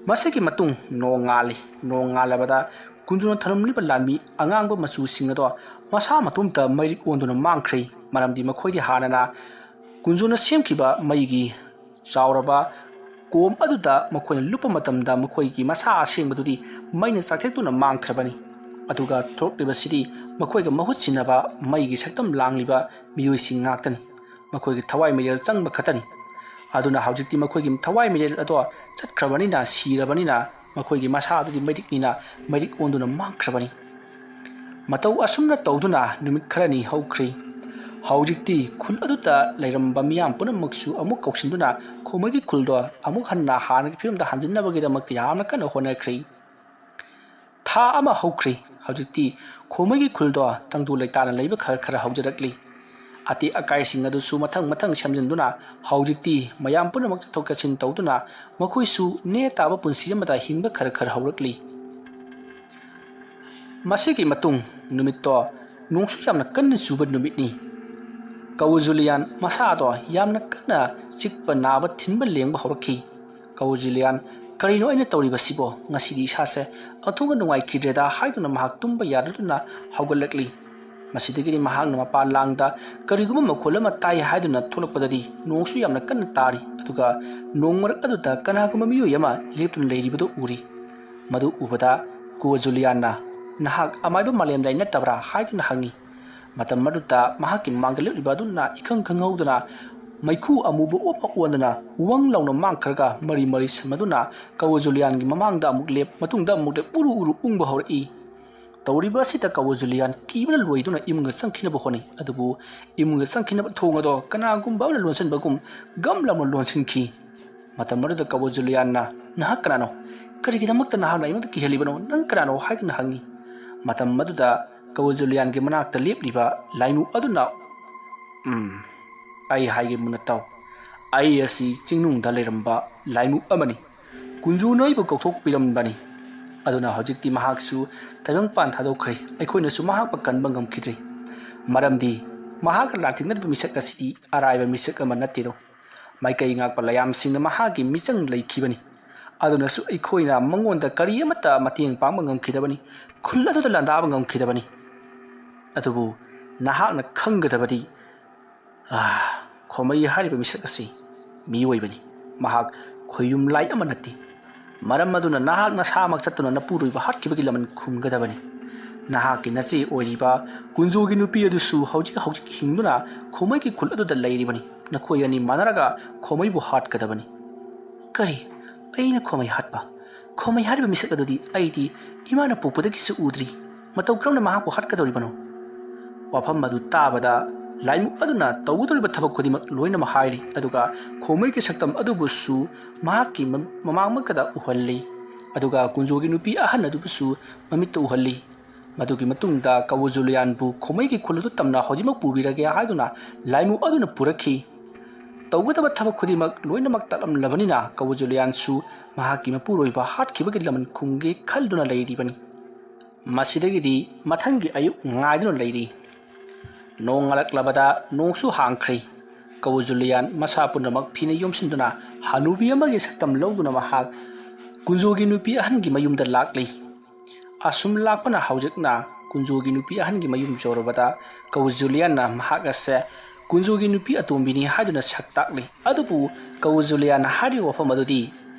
ꯃꯁꯤꯒꯤ ꯃꯇꯨꯡ ꯅꯣꯡ ꯉꯥꯜꯂꯤ꯫ ꯅꯣꯡ ꯉꯥꯜꯂꯕꯗ ꯀꯨꯟꯖꯣꯅ ꯊꯝꯂꯝꯂꯤꯕ ꯂꯥꯟꯃꯤ ꯑꯉꯥꯡꯕ ꯃꯆꯨꯁꯤꯡ ꯑꯗꯣ ꯃꯁꯥ ꯃꯇꯣꯝꯇ ꯃꯩꯔꯤꯛ ꯑꯣꯟꯗꯨꯅ ꯃꯥꯡꯈ꯭ꯔꯦ꯫ ꯃꯔꯝꯗꯤ ꯃꯈꯣꯏꯗꯤ ꯍꯥꯟꯅꯅ ꯀꯨꯟꯖꯣꯅ ꯁꯦꯝꯈꯤꯕ ꯃꯩꯒꯤ ꯆꯥꯎꯔꯕ ꯀꯣꯝ ꯑꯗꯨꯗ ꯃꯈꯣꯏꯅ ꯂꯨꯞꯄ ꯃꯇꯝꯗ ꯃꯈꯣꯏꯒꯤ ꯃꯁꯥ ꯑꯁꯦꯡꯕꯗꯨꯗꯤ ꯃꯩꯅ ꯆꯥꯛꯊꯦꯛꯇꯨꯅ ꯃꯥꯡꯈ꯭ꯔꯕꯅꯤ꯫ ꯑꯗꯨꯒ ꯊꯣꯛꯂꯤꯕꯁꯤꯗꯤ ꯃꯈꯣꯏꯒ ꯃꯍꯨꯠ ꯁꯤꯟꯅꯕ ꯃꯩꯒꯤ ꯁꯛꯇꯝ ꯂꯥꯡꯂꯤꯕ ꯃꯤꯑꯣꯏꯁꯤꯡ ꯉꯥꯛꯇꯅꯤ꯫ ꯃꯈꯣꯏꯒꯤ ꯊꯋꯥꯏ ꯃꯩꯔꯦꯜ ꯆꯪꯕ ꯈꯛꯇꯅꯤ꯫ ꯑꯗꯨꯅ ꯍꯧꯖꯤꯛꯇꯤ ꯃꯈꯣꯏꯒꯤ ꯊꯋꯥꯏ ꯃꯤꯔꯦꯜ ꯑꯗꯣ ꯆꯠꯈ꯭ꯔꯕꯅꯤꯅ, ꯁꯤꯔꯕꯅꯤꯅ, ꯃꯈꯣꯏꯒꯤ ꯃꯁꯥ ꯑꯗꯨꯗꯤ ꯃꯩꯔꯤꯛꯅꯤꯅ ꯃꯩꯔꯤꯛ ꯑꯣꯟꯗꯨꯅ ꯃꯥꯡꯈ꯭ꯔꯕꯅꯤ꯫ ꯃꯇꯧ ꯑꯁꯨꯝꯅ ꯇꯧꯗꯨꯅ ꯅꯨꯃꯤꯠ ꯈꯔꯅꯤ ꯍꯧꯈ꯭ꯔꯤ꯫ ꯍꯧꯖꯤꯛꯇꯤ ꯈꯨꯜ ꯑꯗꯨꯗ ꯂꯩꯔꯝꯕ ꯃꯤꯌꯥꯝ ꯄꯨꯝꯅꯃꯛꯁꯨ ꯑꯃꯨꯛ ꯀꯧꯁꯤꯟꯗꯨꯅ ꯈꯣꯃꯩꯒꯤ ꯈꯨꯜꯗꯣ ꯑꯃꯨꯛ ꯍꯟꯅ ꯍꯥꯟꯅꯒꯤ ꯐꯤꯕꯝꯗ ꯍꯟꯖꯤꯟꯅꯕꯒꯤꯗꯃꯛꯇ ꯌꯥꯝꯅ ꯀꯟꯅ ꯍꯣꯠꯅꯈ꯭ꯔꯤ꯫ ꯊꯥ ꯑꯃ ꯍꯧꯈ꯭ꯔꯤ꯫ ꯍꯧꯖꯤꯛꯇꯤ ꯈꯣꯃꯩꯒꯤ ꯈꯨꯜꯗꯣ ꯇꯪꯗꯨ ꯂꯩꯇꯥꯅ ꯂꯩꯕ ꯈꯔ ꯈꯔ ꯍꯧꯖꯔꯛꯂꯤ꯫ ꯑꯇꯦꯛ ꯑꯀꯥꯏꯁꯤꯡ ꯑꯗꯨꯁꯨ ꯃꯊꯪ ꯃꯊꯪ ꯁꯦꯝꯖꯤꯟꯗꯨꯅ ꯍꯧꯖꯤꯛꯇꯤ ꯃꯌꯥꯝ ꯄꯨꯝꯅꯃꯛ ꯆꯠꯊꯣꯛ ꯆꯠꯁꯤꯟ ꯇꯧꯗꯨꯅ ꯃꯈꯣꯏꯁꯨ ꯅꯦ ꯇꯥꯕ ꯄꯨꯟꯁꯤ ꯑꯃꯗ ꯍꯤꯡꯕ ꯈꯔ ꯈꯔ ꯍꯧꯔꯛꯂꯤ꯫ ꯃꯁꯤꯒꯤ ꯃꯇꯨꯡ ꯅꯨꯃꯤꯠꯇꯣ ꯅꯣꯡꯁꯨ ꯌꯥꯝꯅ ꯀꯟꯅ ꯆꯨꯕ ꯅꯨꯃꯤꯠꯅꯤ꯫ ꯀꯧ ꯖꯨꯂꯤꯌꯥꯟ ꯃꯁꯥꯗꯣ ꯌꯥꯝꯅ ꯀꯟꯅ ꯆꯤꯛꯄ ꯅꯥꯕ ꯊꯤꯟꯕ ꯂꯦꯡꯕ ꯍꯧꯔꯛꯈꯤ꯫ "ꯀꯧ ꯖꯨꯂꯤꯌꯥꯟ, ꯀꯔꯤꯅꯣ ꯑꯩꯅ ꯇꯧꯔꯤꯕꯁꯤꯕꯣ? ꯉꯁꯤꯗꯤ ꯏꯁꯥꯁꯦ ꯑꯣꯟꯊꯣꯛꯅ ꯅꯨꯡꯉꯥꯏꯈꯤꯗ꯭ꯔꯦꯗ" ꯍꯥꯏꯗꯨꯅ ꯃꯍꯥꯛ ꯇꯨꯝꯕ ꯌꯥꯗꯗꯨꯅ ꯍꯧꯒꯠꯂꯛꯂꯤ꯫ ꯃꯁꯤꯗꯒꯤꯗꯤ ꯃꯍꯥꯛꯅ ꯃꯄꯥꯟ ꯂꯥꯡꯗ ꯀꯔꯤꯒꯨꯝꯕ ꯃꯈꯣꯜ ꯑꯃ ꯇꯥꯏ ꯍꯥꯏꯗꯨꯅ ꯊꯣꯛꯂꯛꯄꯗꯗꯤ ꯅꯣꯡꯁꯨ ꯌꯥꯝꯅ ꯀꯟꯅ ꯇꯥꯔꯤ, ꯑꯗꯨꯒ ꯅꯣꯡ ꯃꯔꯛ ꯑꯗꯨꯗ ꯀꯅꯥꯒꯨꯝꯕ ꯃꯤꯑꯣꯏ ꯑꯃ ꯂꯦꯞꯇꯨꯅ ꯂꯩꯔꯤꯕꯗꯨ ꯎꯔꯤ꯫ ꯃꯗꯨ ꯎꯕꯗ ꯀꯣ ꯖꯨꯂꯤꯌꯥꯟꯅ, "ꯅꯍꯥꯛ ꯑꯃꯥꯏꯕ ꯃꯥꯂꯦꯝꯗꯩ ꯅꯠꯇꯕ꯭ꯔꯥ?" ꯍꯥꯏꯗꯨꯅ ꯍꯪꯉꯤ꯫ ꯃꯇꯝ ꯑꯗꯨꯗ ꯃꯍꯥꯛꯀꯤ ꯃꯃꯥꯡꯗ ꯂꯦꯞꯂꯤꯕ ꯑꯗꯨꯅ ꯏꯈꯪ ꯈꯪꯍꯧꯗꯅ ꯃꯩꯈꯨ ꯑꯃꯨꯕ ꯑꯃ ꯑꯣꯟꯗꯨꯅ ꯋꯪ ꯂꯥꯎꯅ ꯃꯥꯡꯈ꯭ꯔꯒ ꯃꯔꯤ ꯃꯔꯤ ꯁꯝꯅꯗꯨꯅ ꯀꯧ ꯖꯨꯂꯤꯌꯥꯟꯒꯤ ꯃꯃꯥꯡꯗ ꯑꯃꯨꯛ ꯂꯦꯞ, ꯃꯇꯨꯡꯗ ꯑꯃꯨꯛ ꯂꯦꯞ, ꯎꯔꯨ ꯎꯔꯨ ꯎꯪꯕ ꯍꯧꯔꯛꯏ꯫ ꯇꯧꯔꯤꯕ ꯑꯁꯤꯗ ꯀꯧ ꯖꯨꯂꯤꯌꯥꯟ ꯀꯤꯕꯅ ꯂꯣꯏꯗꯨꯅ ꯏꯃꯨꯡꯗ ꯆꯪꯈꯤꯅꯕ ꯍꯣꯠꯅꯩ, ꯑꯗꯨꯕꯨ ꯏꯃꯨꯡꯗ ꯆꯪꯈꯤꯅꯕ ꯊꯣꯡ ꯑꯗꯣ ꯀꯅꯥꯒꯨꯝꯕ ꯑꯃꯅ ꯂꯣꯟꯁꯤꯟꯕꯒꯨꯝ ꯒꯝ ꯂꯥꯎꯅ ꯂꯣꯟꯁꯤꯟꯈꯤ꯫ ꯃꯇꯝ ꯑꯗꯨꯗ ꯀꯧ ꯖꯨꯂꯤꯌꯥꯟꯅ, "ꯅꯍꯥꯛ ꯀꯅꯥꯅꯣ? ꯀꯔꯤꯒꯤꯗꯃꯛꯇ ꯅꯍꯥꯛꯅ ꯑꯩꯉꯣꯟꯗ ꯀꯤꯍꯜꯂꯤꯕꯅꯣ? ꯅꯪ ꯀꯅꯥꯅꯣ?" ꯍꯥꯏꯗꯨꯅ ꯍꯪꯉꯤ꯫ ꯃꯇꯝ ꯑꯗꯨꯗ ꯀꯧ ꯖꯨꯂꯤꯌꯥꯟꯒꯤ ꯃꯅꯥꯛꯇ ꯂꯦꯞꯂꯤꯕ ꯂꯥꯏꯃꯨ ꯑꯗꯨꯅ, "ꯎꯝ, ꯑꯩ ꯍꯥꯏꯒꯦ ꯃꯨꯟꯅ ꯇꯥꯎ꯫ ꯑꯩ ꯑꯁꯤ ꯆꯤꯡꯅꯨꯡꯗ ꯂꯩꯔꯝꯕ ꯂꯥꯏꯃꯨ ꯑꯃꯅꯤ꯫ ꯀꯨꯟꯖꯨꯅ ꯑꯩꯕꯨ ꯀꯧꯊꯣꯛꯄꯤꯔꯝꯕꯅꯤ꯫ ꯑꯗꯨꯅ ꯍꯧꯖꯤꯛꯇꯤ ꯃꯍꯥꯛꯁꯨ ꯇꯥꯏꯕꯪꯄꯥꯟ ꯊꯥꯗꯣꯛꯈ꯭ꯔꯦ꯫ ꯑꯩꯈꯣꯏꯅꯁꯨ ꯃꯍꯥꯛꯄꯨ ꯀꯟꯕ ꯉꯝꯈꯤꯗ꯭ꯔꯦ꯫ ꯃꯔꯝꯗꯤ ꯃꯍꯥꯛꯀ ꯂꯥꯟꯊꯦꯡꯅꯔꯤꯕ ꯃꯤꯁꯛ ꯑꯁꯤꯗꯤ ꯑꯔꯥꯏꯕ ꯃꯤꯁꯛ ꯑꯃ ꯅꯠꯇꯦꯗꯣ꯫ ꯃꯥꯏꯀꯩ ꯉꯥꯛꯄ ꯂꯥꯏꯌꯥꯝꯁꯤꯡꯅ ꯃꯍꯥꯛꯀꯤ ꯃꯤꯆꯪ ꯂꯩꯈꯤꯕꯅꯤ꯫ ꯑꯗꯨꯅꯁꯨ ꯑꯩꯈꯣꯏꯅ ꯃꯉꯣꯟꯗ ꯀꯔꯤ ꯑꯃꯠꯇ ꯃꯇꯦꯡ ꯄꯥꯡꯕ ꯉꯝꯈꯤꯗꯕꯅꯤ, ꯈꯨꯜ ꯑꯗꯨꯗ ꯂꯥꯟꯗꯥꯕ ꯉꯝꯈꯤꯗꯕꯅꯤ꯫ ꯑꯗꯨꯕꯨ ꯅꯍꯥꯛꯅ ꯈꯪꯒꯗꯕꯗꯤ, ꯑꯥ, ꯈꯣꯃꯩ ꯍꯥꯏꯔꯤꯕ ꯃꯤꯁꯛ ꯑꯁꯤ ꯃꯤꯑꯣꯏꯕꯅꯤ꯫ ꯃꯍꯥꯛ ꯈꯣꯌꯨꯝ ꯂꯥꯏ ꯑꯃ ꯅꯠꯇꯦ꯫ ꯃꯔꯝ ꯑꯗꯨꯅ ꯅꯍꯥꯛ ꯅꯁꯥꯃꯛ ꯆꯠꯇꯨꯅ ꯅꯄꯨꯔꯣꯏꯕ ꯍꯥꯠꯈꯤꯕꯒꯤ ꯂꯃꯟ ꯈꯨꯝꯒꯗꯕꯅꯤ꯫ ꯅꯍꯥꯛꯀꯤ ꯅꯆꯦ ꯑꯣꯏꯔꯤꯕ ꯀꯨꯟꯖꯣꯒꯤ ꯅꯨꯄꯤ ꯑꯗꯨꯁꯨ ꯍꯧꯖꯤꯛ ꯍꯧꯖꯤꯛ ꯍꯤꯡꯗꯨꯅ ꯈꯣꯃꯩꯒꯤ ꯈꯨꯜ ꯑꯗꯨꯗ ꯂꯩꯔꯤꯕꯅꯤ꯫ ꯅꯈꯣꯏ ꯑꯅꯤ ꯃꯥꯟꯅꯔꯒ ꯈꯣꯃꯩꯕꯨ ꯍꯥꯠꯀꯗꯕꯅꯤ꯫ ꯀꯔꯤ? ꯑꯩꯅ ꯈꯣꯃꯩ ꯍꯥꯠꯄ? ꯈꯣꯃꯩ ꯍꯥꯏꯔꯤꯕ ꯃꯤꯁꯛ ꯑꯗꯨꯗꯤ ꯑꯩꯗꯤ ꯏꯃꯥꯅ ꯄꯣꯛꯄꯗꯒꯤꯁꯨ ꯎꯗ꯭ꯔꯤ꯫ ꯃꯇꯧ ꯀꯔꯝꯅ ꯃꯍꯥꯛꯄꯨ ꯍꯥꯠꯀꯗꯧꯔꯤꯕꯅꯣ? ꯋꯥꯐꯝ ꯑꯗꯨ ꯇꯥꯕꯗ ꯂꯥꯏꯃꯨ ꯑꯗꯨꯅ ꯇꯧꯒꯗꯧꯔꯤꯕ ꯊꯕꯛ ꯈꯨꯗꯤꯡꯃꯛ ꯂꯣꯏꯅꯃꯛ ꯍꯥꯏꯔꯤ, ꯑꯗꯨꯒ ꯈꯣꯃꯩꯒꯤ ꯁꯛꯇꯝ ꯑꯗꯨꯕꯨꯁꯨ ꯃꯍꯥꯛꯀꯤ ꯃ-, ꯃꯃꯥꯡꯃꯛꯀꯗ ꯎꯍꯜꯂꯤ꯫ ꯑꯗꯨꯒ ꯀꯨꯟꯖꯣꯒꯤ ꯅꯨꯄꯤ ꯑꯍꯟ ꯑꯗꯨꯕꯨꯁꯨ ꯃꯃꯤꯠꯇ ꯎꯍꯜꯂꯤ꯫ ꯃꯗꯨꯒꯤ ꯃꯇꯨꯡꯗ ꯀꯋꯨ ꯖꯨꯂꯤꯌꯥꯟꯕꯨ ꯈꯣꯃꯩꯒꯤ ꯈꯨꯜ ꯑꯗꯨ ꯇꯝꯅ ꯍꯧꯖꯤꯛꯃꯛ ꯄꯨꯕꯤꯔꯒꯦ ꯍꯥꯏꯗꯨꯅ ꯂꯥꯏꯃꯨ ꯑꯗꯨꯅ ꯄꯨꯔꯛꯈꯤ꯫ ꯇꯧꯒꯗꯕ ꯊꯕꯛ ꯈꯨꯗꯤꯡꯃꯛ ꯂꯣꯏꯅꯃꯛ ꯇꯥꯛꯂꯝꯂꯕꯅꯤꯅ ꯀꯋꯨ ꯖꯨꯂꯤꯌꯥꯟꯁꯨ ꯃꯍꯥꯛꯀꯤ ꯃꯄꯨꯔꯣꯏꯕ ꯍꯥꯠꯈꯤꯕꯒꯤ ꯂꯃꯟ ꯈꯨꯝꯒꯦ ꯈꯜꯗꯨꯅ ꯂꯩꯔꯤꯕꯅꯤ꯫ ꯃꯁꯤꯗꯒꯤꯗꯤ ꯃꯊꯪꯒꯤ ꯑꯌꯨꯛ ꯉꯥꯏꯗꯨꯅ ꯂꯩꯔꯤ꯫ ꯅꯣꯡ ꯉꯥꯜꯂꯛꯂꯕꯗ ꯅꯣꯡꯁꯨ ꯍꯥꯡꯈ꯭ꯔꯦ꯫ ꯀꯋꯨ ꯖꯨꯂꯤꯌꯥꯟ ꯃꯁꯥ ꯄꯨꯝꯅꯃꯛ ꯐꯤꯅ ꯌꯣꯝꯁꯤꯟꯗꯨꯅ ꯍꯅꯨꯕꯤ ꯑꯃꯒꯤ ꯁꯛꯇꯝ ꯂꯧꯗꯨꯅ ꯃꯍꯥꯛ ꯀꯨꯟꯖꯣꯒꯤ ꯅꯨꯄꯤ ꯑꯍꯟꯒꯤ ꯃꯌꯨꯝꯗ ꯂꯥꯛꯂꯤ꯫ ꯑꯁꯨꯝ ꯂꯥꯛꯄꯅ ꯍꯧꯖꯤꯛꯅ ꯀꯨꯟꯖꯣꯒꯤ ꯅꯨꯄꯤ ꯑꯍꯟꯒꯤ ꯃꯌꯨꯝ ꯌꯧꯔꯕꯗ ꯀꯋꯨ ꯖꯨꯂꯤꯌꯥꯟꯅ ꯃꯍꯥꯛ ꯑꯁꯦ ꯀꯨꯟꯖꯣꯒꯤ ꯅꯨꯄꯤ ꯑꯇꯣꯝꯕꯤꯅꯤ ꯍꯥꯏꯗꯨꯅ ꯁꯛ ꯇꯥꯛꯂꯤ꯫ ꯑꯗꯨꯕꯨ ꯀꯋꯨ ꯖꯨꯂꯤꯌꯥꯟꯅ ꯍꯥꯏꯔꯤꯕ ꯋꯥꯐꯝ ꯑꯗꯨꯗꯤ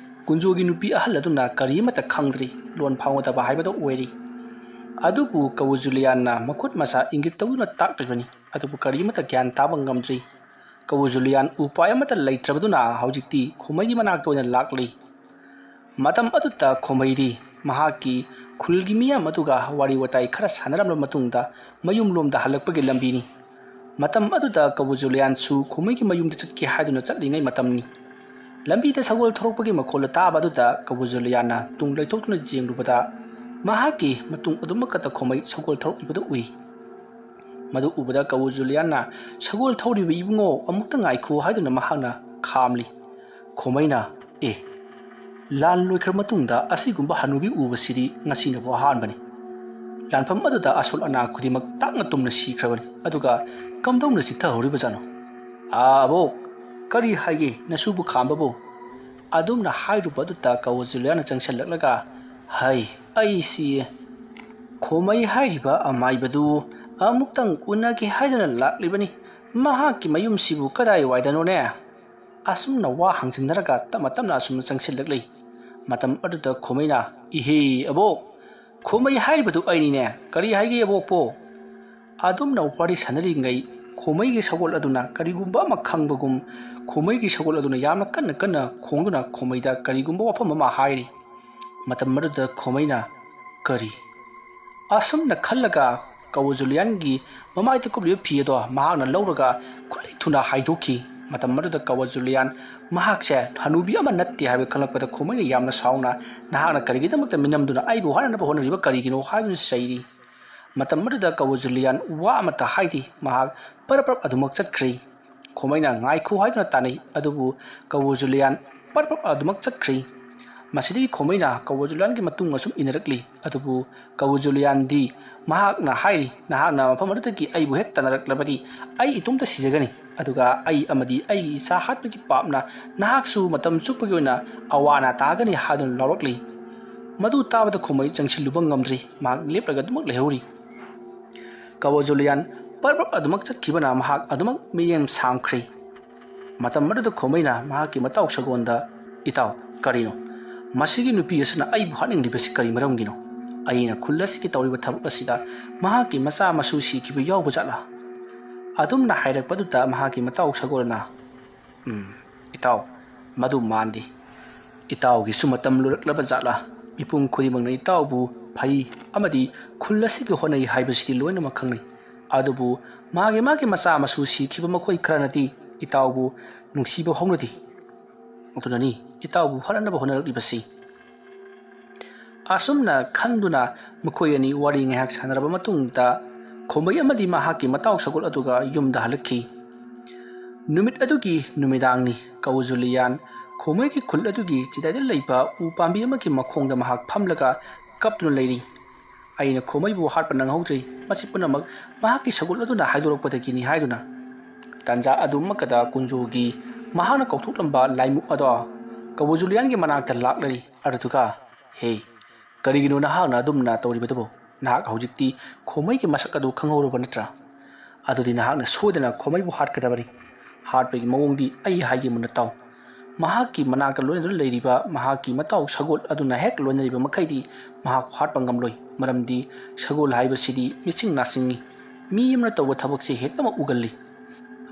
ꯀꯨꯟꯖꯣꯒꯤ ꯅꯨꯄꯤ ꯑꯍꯜ ꯑꯗꯨꯅ ꯀꯔꯤꯃꯠꯇ ꯈꯪꯗ꯭ꯔꯤ, ꯂꯣꯟ ꯐꯥꯎꯅꯗꯕ ꯍꯥꯏꯕꯗꯨ ꯑꯣꯏꯔꯤ꯫ ꯑꯗꯨꯕꯨ ꯀꯋꯨ ꯖꯨꯂꯤꯌꯥꯟꯅ ꯃꯈꯨꯠ ꯃꯁꯥ ꯏꯪꯒꯤꯠ ꯇꯧꯗꯨꯅ ꯇꯥꯛꯂꯤꯕꯅꯤ, ꯑꯗꯨꯕꯨ ꯀꯔꯤꯃꯠꯇ ꯒ꯭ꯌꯥꯟ ꯇꯥꯕ ꯉꯝꯗ꯭ꯔꯤ꯫ ꯀꯋꯨ ꯖꯨꯂꯤꯌꯥꯟ ꯎꯄꯥꯏ ꯑꯃꯠꯇ ꯂꯩꯇ꯭ꯔꯕꯗꯨꯅ ꯍꯧꯖꯤꯛꯇꯤ ꯈꯣꯃꯩꯒꯤ ꯃꯅꯥꯛꯇ ꯑꯣꯏꯅ ꯂꯥꯛꯂꯤ꯫ ꯃꯇꯝ ꯑꯗꯨꯗ ꯈꯣꯃꯩꯗꯤ ꯃꯍꯥꯛꯀꯤ ꯈꯨꯜꯒꯤ ꯃꯤꯌꯥꯝ ꯑꯗꯨꯒ ꯋꯥꯔꯤ ꯋꯥꯇꯥꯏ ꯈꯔ ꯁꯥꯟꯅꯔꯝꯂꯕ ꯃꯇꯨꯡꯗ ꯃꯌꯨꯝꯂꯣꯝꯗ ꯍꯜꯂꯛꯄꯒꯤ ꯂꯝꯕꯤꯅꯤ꯫ ꯃꯇꯝ ꯑꯗꯨꯗ ꯀꯋꯨ ꯖꯨꯂꯤꯌꯥꯟꯁꯨ ꯈꯣꯃꯩꯒꯤ ꯃꯌꯨꯝꯗ ꯆꯠꯀꯦ ꯍꯥꯏꯗꯨꯅ ꯆꯠꯂꯤꯉꯩ ꯃꯇꯝꯅꯤ꯫ ꯂꯝꯕꯤꯗ ꯁꯒꯣꯜ ꯊꯧꯔꯛꯄꯒꯤ ꯃꯈꯣꯜ ꯇꯥꯕ ꯑꯗꯨꯗ ꯀꯋꯨ ꯖꯨꯂꯤꯌꯥꯟꯅ ꯇꯨꯡ ꯂꯩꯊꯣꯛꯇꯨꯅ ꯌꯦꯡꯂꯨꯕꯗ ꯃꯍꯥꯛꯀꯤ ꯃꯇꯨꯡ ꯑꯗꯨꯃꯛꯀꯇ ꯈꯣꯃꯩ ꯁꯒꯣꯜ ꯊꯧꯔꯛꯂꯤꯕꯗꯨ ꯎꯏ꯫ ꯃꯗꯨ ꯎꯕꯗ ꯀꯋꯨ ꯖꯨꯂꯤꯌꯥꯟꯅ, "ꯁꯒꯣꯜ ꯊꯧꯔꯤꯕ ꯏꯕꯨꯡꯉꯣ, ꯑꯃꯨꯛꯇ ꯉꯥꯏꯈꯣ" ꯍꯥꯏꯗꯨꯅ ꯃꯍꯥꯛꯅ ꯈꯥꯝꯂꯤ꯫ ꯈꯣꯃꯩꯅ, "ꯑꯦ, ꯂꯥꯟ ꯂꯣꯏꯈ꯭ꯔ ꯃꯇꯨꯡꯗ ꯑꯁꯤꯒꯨꯝꯕ ꯍꯅꯨꯕꯤ ꯎꯕꯁꯤꯗꯤ ꯉꯁꯤꯅꯕꯨ ꯑꯍꯥꯟꯕꯅꯤ꯫ ꯂꯥꯟꯐꯝ ꯑꯗꯨꯗ ꯑꯁꯣꯜ ꯑꯅꯥ ꯈꯨꯗꯤꯡꯃꯛ ꯇꯥꯛꯅ ꯇꯨꯝꯅ ꯁꯤꯈ꯭ꯔꯕꯅꯤ, ꯑꯗꯨꯒ ꯀꯝꯗꯧꯅ ꯆꯤꯠꯊꯍꯧꯔꯤꯕꯖꯥꯠꯅꯣ? ꯑꯥ, ꯑꯕꯣꯛ, ꯀꯔꯤ ꯍꯥꯏꯒꯦ ꯅꯁꯨꯕꯨ ꯈꯥꯝꯕꯕꯨ?" ꯑꯗꯨꯝꯅ ꯍꯥꯏꯔꯨꯕ ꯑꯗꯨꯗ ꯀꯋꯨ ꯖꯨꯂꯤꯌꯥꯟꯅ ꯆꯪꯁꯤꯜꯂꯛꯂꯒ, "ꯍꯩ, ꯑꯩꯁꯤ ꯈꯣꯃꯩ ꯍꯥꯏꯔꯤꯕ ꯑꯃꯥꯏꯕꯗꯨ ꯑꯃꯨꯛꯇꯪ ꯎꯅꯒꯦ ꯍꯥꯏꯗꯨꯅ ꯂꯥꯛꯂꯤꯕꯅꯤ꯫ ꯃꯍꯥꯛꯀꯤ ꯃꯌꯨꯝꯁꯤꯕꯨ ꯀꯗꯥꯏꯋꯥꯏꯗꯅꯣꯅꯦ?" ꯑꯁꯨꯝꯅ ꯋꯥ ꯍꯪꯖꯤꯟꯅꯔꯒ ꯇꯞꯅ ꯇꯞꯅ ꯑꯁꯨꯝꯅ ꯆꯪꯁꯤꯜꯂꯛꯂꯤ꯫ ꯃꯇꯝ ꯑꯗꯨꯗ ꯈꯣꯃꯩꯅ, "ꯏꯍꯦ ꯑꯕꯣꯛ, ꯈꯣꯃꯩ ꯍꯥꯏꯔꯤꯕꯗꯨ ꯑꯩꯅꯤꯅꯦ꯫ ꯀꯔꯤ ꯍꯥꯏꯒꯦ ꯑꯕꯣꯛꯄꯣ?" ꯑꯗꯨꯝꯅ ꯋꯥꯔꯤ ꯁꯥꯟꯅꯔꯤꯉꯩ ꯈꯣꯃꯩꯒꯤ ꯁꯒꯣꯜ ꯑꯗꯨꯅ ꯀꯔꯤꯒꯨꯝꯕ ꯑꯃ ꯈꯪꯕꯒꯨꯝ ꯈꯣꯃꯩꯒꯤ ꯁꯒꯣꯜ ꯑꯗꯨꯅ ꯌꯥꯝꯅ ꯀꯟꯅ ꯀꯟꯅ ꯈꯣꯡꯗꯨꯅ ꯈꯣꯃꯩꯗ ꯀꯔꯤꯒꯨꯝꯕ ꯋꯥꯐꯝ ꯑꯃ ꯍꯥꯏꯔꯤ꯫ ꯃꯇꯝ ꯑꯗꯨꯗ ꯈꯣꯃꯩꯅ, "ꯀꯔꯤ?" ꯑꯁꯨꯝꯅ ꯈꯜꯂꯒ ꯀꯋꯥ ꯖꯨꯂꯤꯌꯥꯟꯒꯤ ꯃꯃꯥꯏꯗ ꯀꯨꯞꯂꯤꯕ ꯐꯤ ꯑꯗꯣ ꯃꯍꯥꯛꯅ ꯂꯧꯔꯒ ꯈꯨꯠꯂꯩ ꯊꯨꯅ ꯍꯥꯏꯗꯣꯛꯈꯤ꯫ ꯃꯇꯝ ꯑꯗꯨꯗ ꯀꯋꯥ ꯖꯨꯂꯤꯌꯥꯟ ꯃꯍꯥꯛꯁꯦ ꯍꯅꯨꯕꯤ ꯑꯃ ꯅꯠꯇꯦ ꯍꯥꯏꯕ ꯈꯪꯂꯛꯄꯗ ꯈꯣꯃꯩꯅ ꯌꯥꯝꯅ ꯁꯥꯎꯅ, "ꯅꯍꯥꯛꯅ ꯀꯔꯤꯒꯤꯗꯃꯛꯇ ꯃꯤꯅꯝꯗꯨꯅ ꯑꯩꯕꯨ ꯍꯥꯠꯅꯅꯕ ꯍꯣꯠꯅꯔꯤꯕ ꯀꯔꯤꯒꯤꯅꯣ?" ꯍꯥꯏꯗꯨꯅ ꯆꯩꯔꯤ꯫ ꯃꯇꯝ ꯑꯗꯨꯗ ꯀꯋꯥ ꯖꯨꯂꯤꯌꯥꯟ ꯋꯥ ꯑꯃꯠꯇ ꯍꯥꯏꯗꯦ꯫ ꯃꯍꯥꯛ ꯄꯔꯞ ꯄꯔꯞ ꯑꯗꯨꯃꯛ ꯆꯠꯈ꯭ꯔꯦ꯫ ꯈꯣꯃꯩꯅ ꯉꯥꯏꯈꯣ ꯍꯥꯏꯗꯨꯅ ꯇꯥꯟꯅꯩ, ꯑꯗꯨꯕꯨ ꯀꯋꯥ ꯖꯨꯂꯤꯌꯥꯟ ꯄꯔꯞ ꯄꯔꯞ ꯑꯗꯨꯃꯛ ꯆꯠꯈ꯭ꯔꯦ꯫ ꯃꯁꯤꯗꯒꯤ ꯈꯣꯃꯩꯅ ꯀꯋꯥ ꯖꯨꯂꯤꯌꯥꯟꯒꯤ ꯃꯇꯨꯡ ꯑꯁꯨꯝ ꯏꯟꯅꯔꯛꯂꯤ, ꯑꯗꯨꯕꯨ ꯀꯋꯥ ꯖꯨꯂꯤꯌꯥꯟꯗꯤ ꯃꯍꯥꯛꯅ ꯍꯥꯏꯔꯤ, "ꯅꯍꯥꯛꯅ ꯃꯐꯝ ꯑꯗꯨꯗꯒꯤ ꯑꯩꯕꯨ ꯍꯦꯛ ꯇꯥꯟꯅꯔꯛꯂꯕꯗꯤ ꯑꯩ ꯏꯇꯣꯝꯇ ꯁꯤꯖꯒꯅꯤ, ꯑꯗꯨꯒ ꯑꯩ ꯑꯃꯗꯤ ꯑꯩꯒꯤ ꯏꯆꯥ ꯍꯥꯠꯄꯒꯤ ꯄꯥꯞꯅ ꯅꯍꯥꯛꯁꯨ ꯃꯇꯝ ꯆꯨꯞꯄꯒꯤ ꯑꯣꯏꯅ ꯑꯋꯥ ꯑꯅꯥ ꯇꯥꯒꯅꯤ" ꯍꯥꯏꯗꯨꯅ ꯂꯥꯎꯔꯛꯂꯤ꯫ ꯃꯗꯨ ꯇꯥꯕꯗ ꯈꯣꯃꯩ ꯆꯪꯁꯤꯜꯂꯨꯕ ꯉꯝꯗ꯭ꯔꯤ, ꯃꯍꯥꯛ ꯂꯦꯞꯂꯒ ꯑꯗꯨꯃꯛ ꯂꯩꯍꯧꯔꯤ꯫ ꯀꯋꯥ ꯖꯨꯂꯤꯌꯥꯟ ꯄꯔꯞ ꯄꯔꯞ ꯑꯗꯨꯃꯛ ꯆꯠꯈꯤꯕꯅ ꯃꯍꯥꯛ ꯑꯗꯨꯃꯛ ꯃꯤꯠꯌꯦꯡ ꯁꯥꯡꯈ꯭ꯔꯦ꯫ ꯃꯇꯝ ꯑꯗꯨꯗ ꯈꯣꯃꯩꯅ ꯃꯍꯥꯛꯀꯤ ꯃꯇꯥꯎ ꯁꯒꯣꯜꯗ, "ꯏꯇꯥꯎ, ꯀꯔꯤꯅꯣ? ꯃꯁꯤꯒꯤ ꯅꯨꯄꯤ ꯑꯁꯤꯅ ꯑꯩꯕꯨ ꯍꯥꯠꯅꯤꯡꯂꯤꯕꯁꯤ ꯀꯔꯤ ꯃꯔꯝꯒꯤꯅꯣ? ꯑꯩꯅ ꯈꯨꯜ ꯑꯁꯤꯒꯤ ꯇꯧꯔꯤꯕ ꯊꯕꯛ ꯑꯁꯤꯗ ꯃꯍꯥꯛꯀꯤ ꯃꯆꯥ ꯃꯁꯨ ꯁꯤꯈꯤꯕ ꯌꯥꯎꯕ ꯖꯥꯠꯂꯥ?" ꯑꯗꯨꯝꯅ ꯍꯥꯏꯔꯛꯄꯗꯨꯗ ꯃꯍꯥꯛꯀꯤ ꯃꯇꯥꯎ ꯁꯒꯣꯜꯅ, "ꯎꯝ, ꯏꯇꯥꯎ, ꯃꯗꯨ ꯃꯥꯟꯗꯦ꯫ ꯏꯇꯥꯎꯒꯤꯁꯨ ꯃꯇꯝ ꯂꯣꯏꯔꯛꯂꯕ ꯖꯥꯠꯂꯥ? ꯃꯤꯄꯨꯝ ꯈꯨꯗꯤꯡꯃꯛꯅ ꯏꯇꯥꯎꯕꯨ ꯐꯩ ꯑꯃꯗꯤ ꯈꯨꯜ ꯑꯁꯤꯒꯤ ꯍꯣꯠꯅꯩ ꯍꯥꯏꯕꯁꯤꯗꯤ ꯂꯣꯏꯅꯃꯛ ꯈꯪꯅꯩ꯫ ꯑꯗꯨꯕꯨ ꯃꯥꯒꯤ ꯃꯥꯒꯤ ꯃꯆꯥ ꯃꯁꯨ ꯁꯤꯈꯤꯕ ꯃꯈꯣꯏ ꯈꯔꯅꯗꯤ ꯏꯇꯥꯎꯕꯨ ꯅꯨꯡꯁꯤꯕ ꯍꯧꯅꯗꯦ꯫ ꯑꯗꯨꯅꯅꯤ ꯏꯇꯥꯎꯕꯨ ꯍꯥꯠꯅꯅꯕ ꯍꯣꯠꯅꯔꯛꯂꯤꯕꯁꯤ꯫" ꯑꯁꯨꯝꯅ ꯈꯟꯗꯨꯅ ꯃꯈꯣꯏ ꯑꯅꯤ ꯋꯥꯔꯤ ꯉꯥꯏꯍꯥꯛ ꯁꯥꯟꯅꯔꯕ ꯃꯇꯨꯡꯗ ꯈꯣꯃꯩ ꯑꯃꯗꯤ ꯃꯍꯥꯛꯀꯤ ꯃꯇꯥꯎ ꯁꯒꯣꯜ ꯑꯗꯨꯒ ꯌꯨꯝꯗ ꯍꯜꯂꯛꯈꯤ꯫ ꯅꯨꯃꯤꯠ ꯑꯗꯨꯒꯤ ꯅꯨꯃꯤꯗꯥꯡꯅꯤ꯫ ꯀꯋꯥ ꯖꯨꯂꯤꯌꯥꯟ ꯈꯣꯃꯩꯒꯤ ꯈꯨꯜ ꯑꯗꯨꯒꯤ ꯆꯤꯗꯥꯏꯗ ꯂꯩꯕ ꯎ ꯄꯥꯝꯕꯤ ꯑꯃꯒꯤ ꯃꯈꯣꯡꯗ ꯃꯍꯥꯛ ꯐꯝꯂꯒ ꯀꯞꯇꯨꯅ ꯂꯩꯔꯤ꯫ "ꯑꯩꯅ ꯈꯣꯃꯩꯕꯨ ꯍꯥꯠꯄ ꯅꯪꯍꯧꯗ꯭ꯔꯦ, ꯃꯁꯤ ꯄꯨꯝꯅꯃꯛ ꯃꯍꯥꯛꯀꯤ ꯁꯒꯣꯜ ꯑꯗꯨꯅ ꯍꯥꯏꯗꯣꯔꯛꯄꯗꯒꯤꯅꯤ" ꯍꯥꯏꯗꯨꯅ꯫ ꯇꯥꯟꯖꯥ ꯑꯗꯨꯃꯛꯀꯗ ꯀꯨꯟꯖꯣꯒꯤ ꯃꯍꯥꯛꯅ ꯀꯧꯊꯣꯛꯂꯝꯕ ꯂꯥꯏꯃꯨꯛ ꯑꯗꯣ ꯀꯋꯥ ꯖꯨꯂꯤꯌꯥꯟꯒꯤ ꯃꯅꯥꯛꯇ ꯂꯥꯛꯂꯔꯤ꯫ ꯑꯗꯨꯗꯨꯒ, "ꯍꯦ, ꯀꯔꯤꯒꯤꯅꯣ ꯅꯍꯥꯛꯅ ꯑꯗꯨꯝꯅ ꯇꯧꯔꯤꯕꯗꯨꯕꯨ? ꯅꯍꯥꯛ ꯍꯧꯖꯤꯛꯇꯤ ꯈꯣꯃꯩꯒꯤ ꯃꯁꯛ ꯑꯗꯨ ꯈꯪꯍꯧꯔꯕ ꯅꯠꯇ꯭ꯔꯥ? ꯑꯗꯨꯗꯤ ꯅꯍꯥꯛꯅ ꯁꯣꯏꯗꯅ ꯈꯣꯃꯩꯕꯨ ꯍꯥꯠꯀꯗꯕꯅꯤ꯫ ꯍꯥꯠꯄꯒꯤ ꯃꯑꯣꯡꯗꯤ ꯑꯩ ꯍꯥꯏꯒꯦ ꯃꯨꯟꯅ ꯇꯥꯎ꯫" ꯃꯍꯥꯛꯀꯤ ꯃꯅꯥꯛꯇ ꯂꯣꯏꯅꯗꯨꯅ ꯂꯩꯔꯤꯕ ꯃꯍꯥꯛꯀꯤ ꯃꯇꯥꯎ ꯁꯒꯣꯜ ꯑꯗꯨꯅ ꯍꯦꯛ ꯂꯣꯏꯅꯔꯤꯕ ꯃꯈꯩꯗꯤ ꯃꯍꯥꯛꯄꯨ ꯍꯥꯠꯄ ꯉꯝꯂꯣꯏ, ꯃꯔꯝꯗꯤ ꯁꯒꯣꯜ ꯍꯥꯏꯕꯁꯤꯗꯤ ꯃꯤꯁꯤꯡ ꯅꯥꯁꯤꯡꯅꯤ꯫ ꯃꯤ ꯑꯃꯅ ꯇꯧꯕ ꯊꯕꯛꯁꯦ ꯍꯦꯛꯇꯃꯛ ꯎꯒꯜꯂꯤ꯫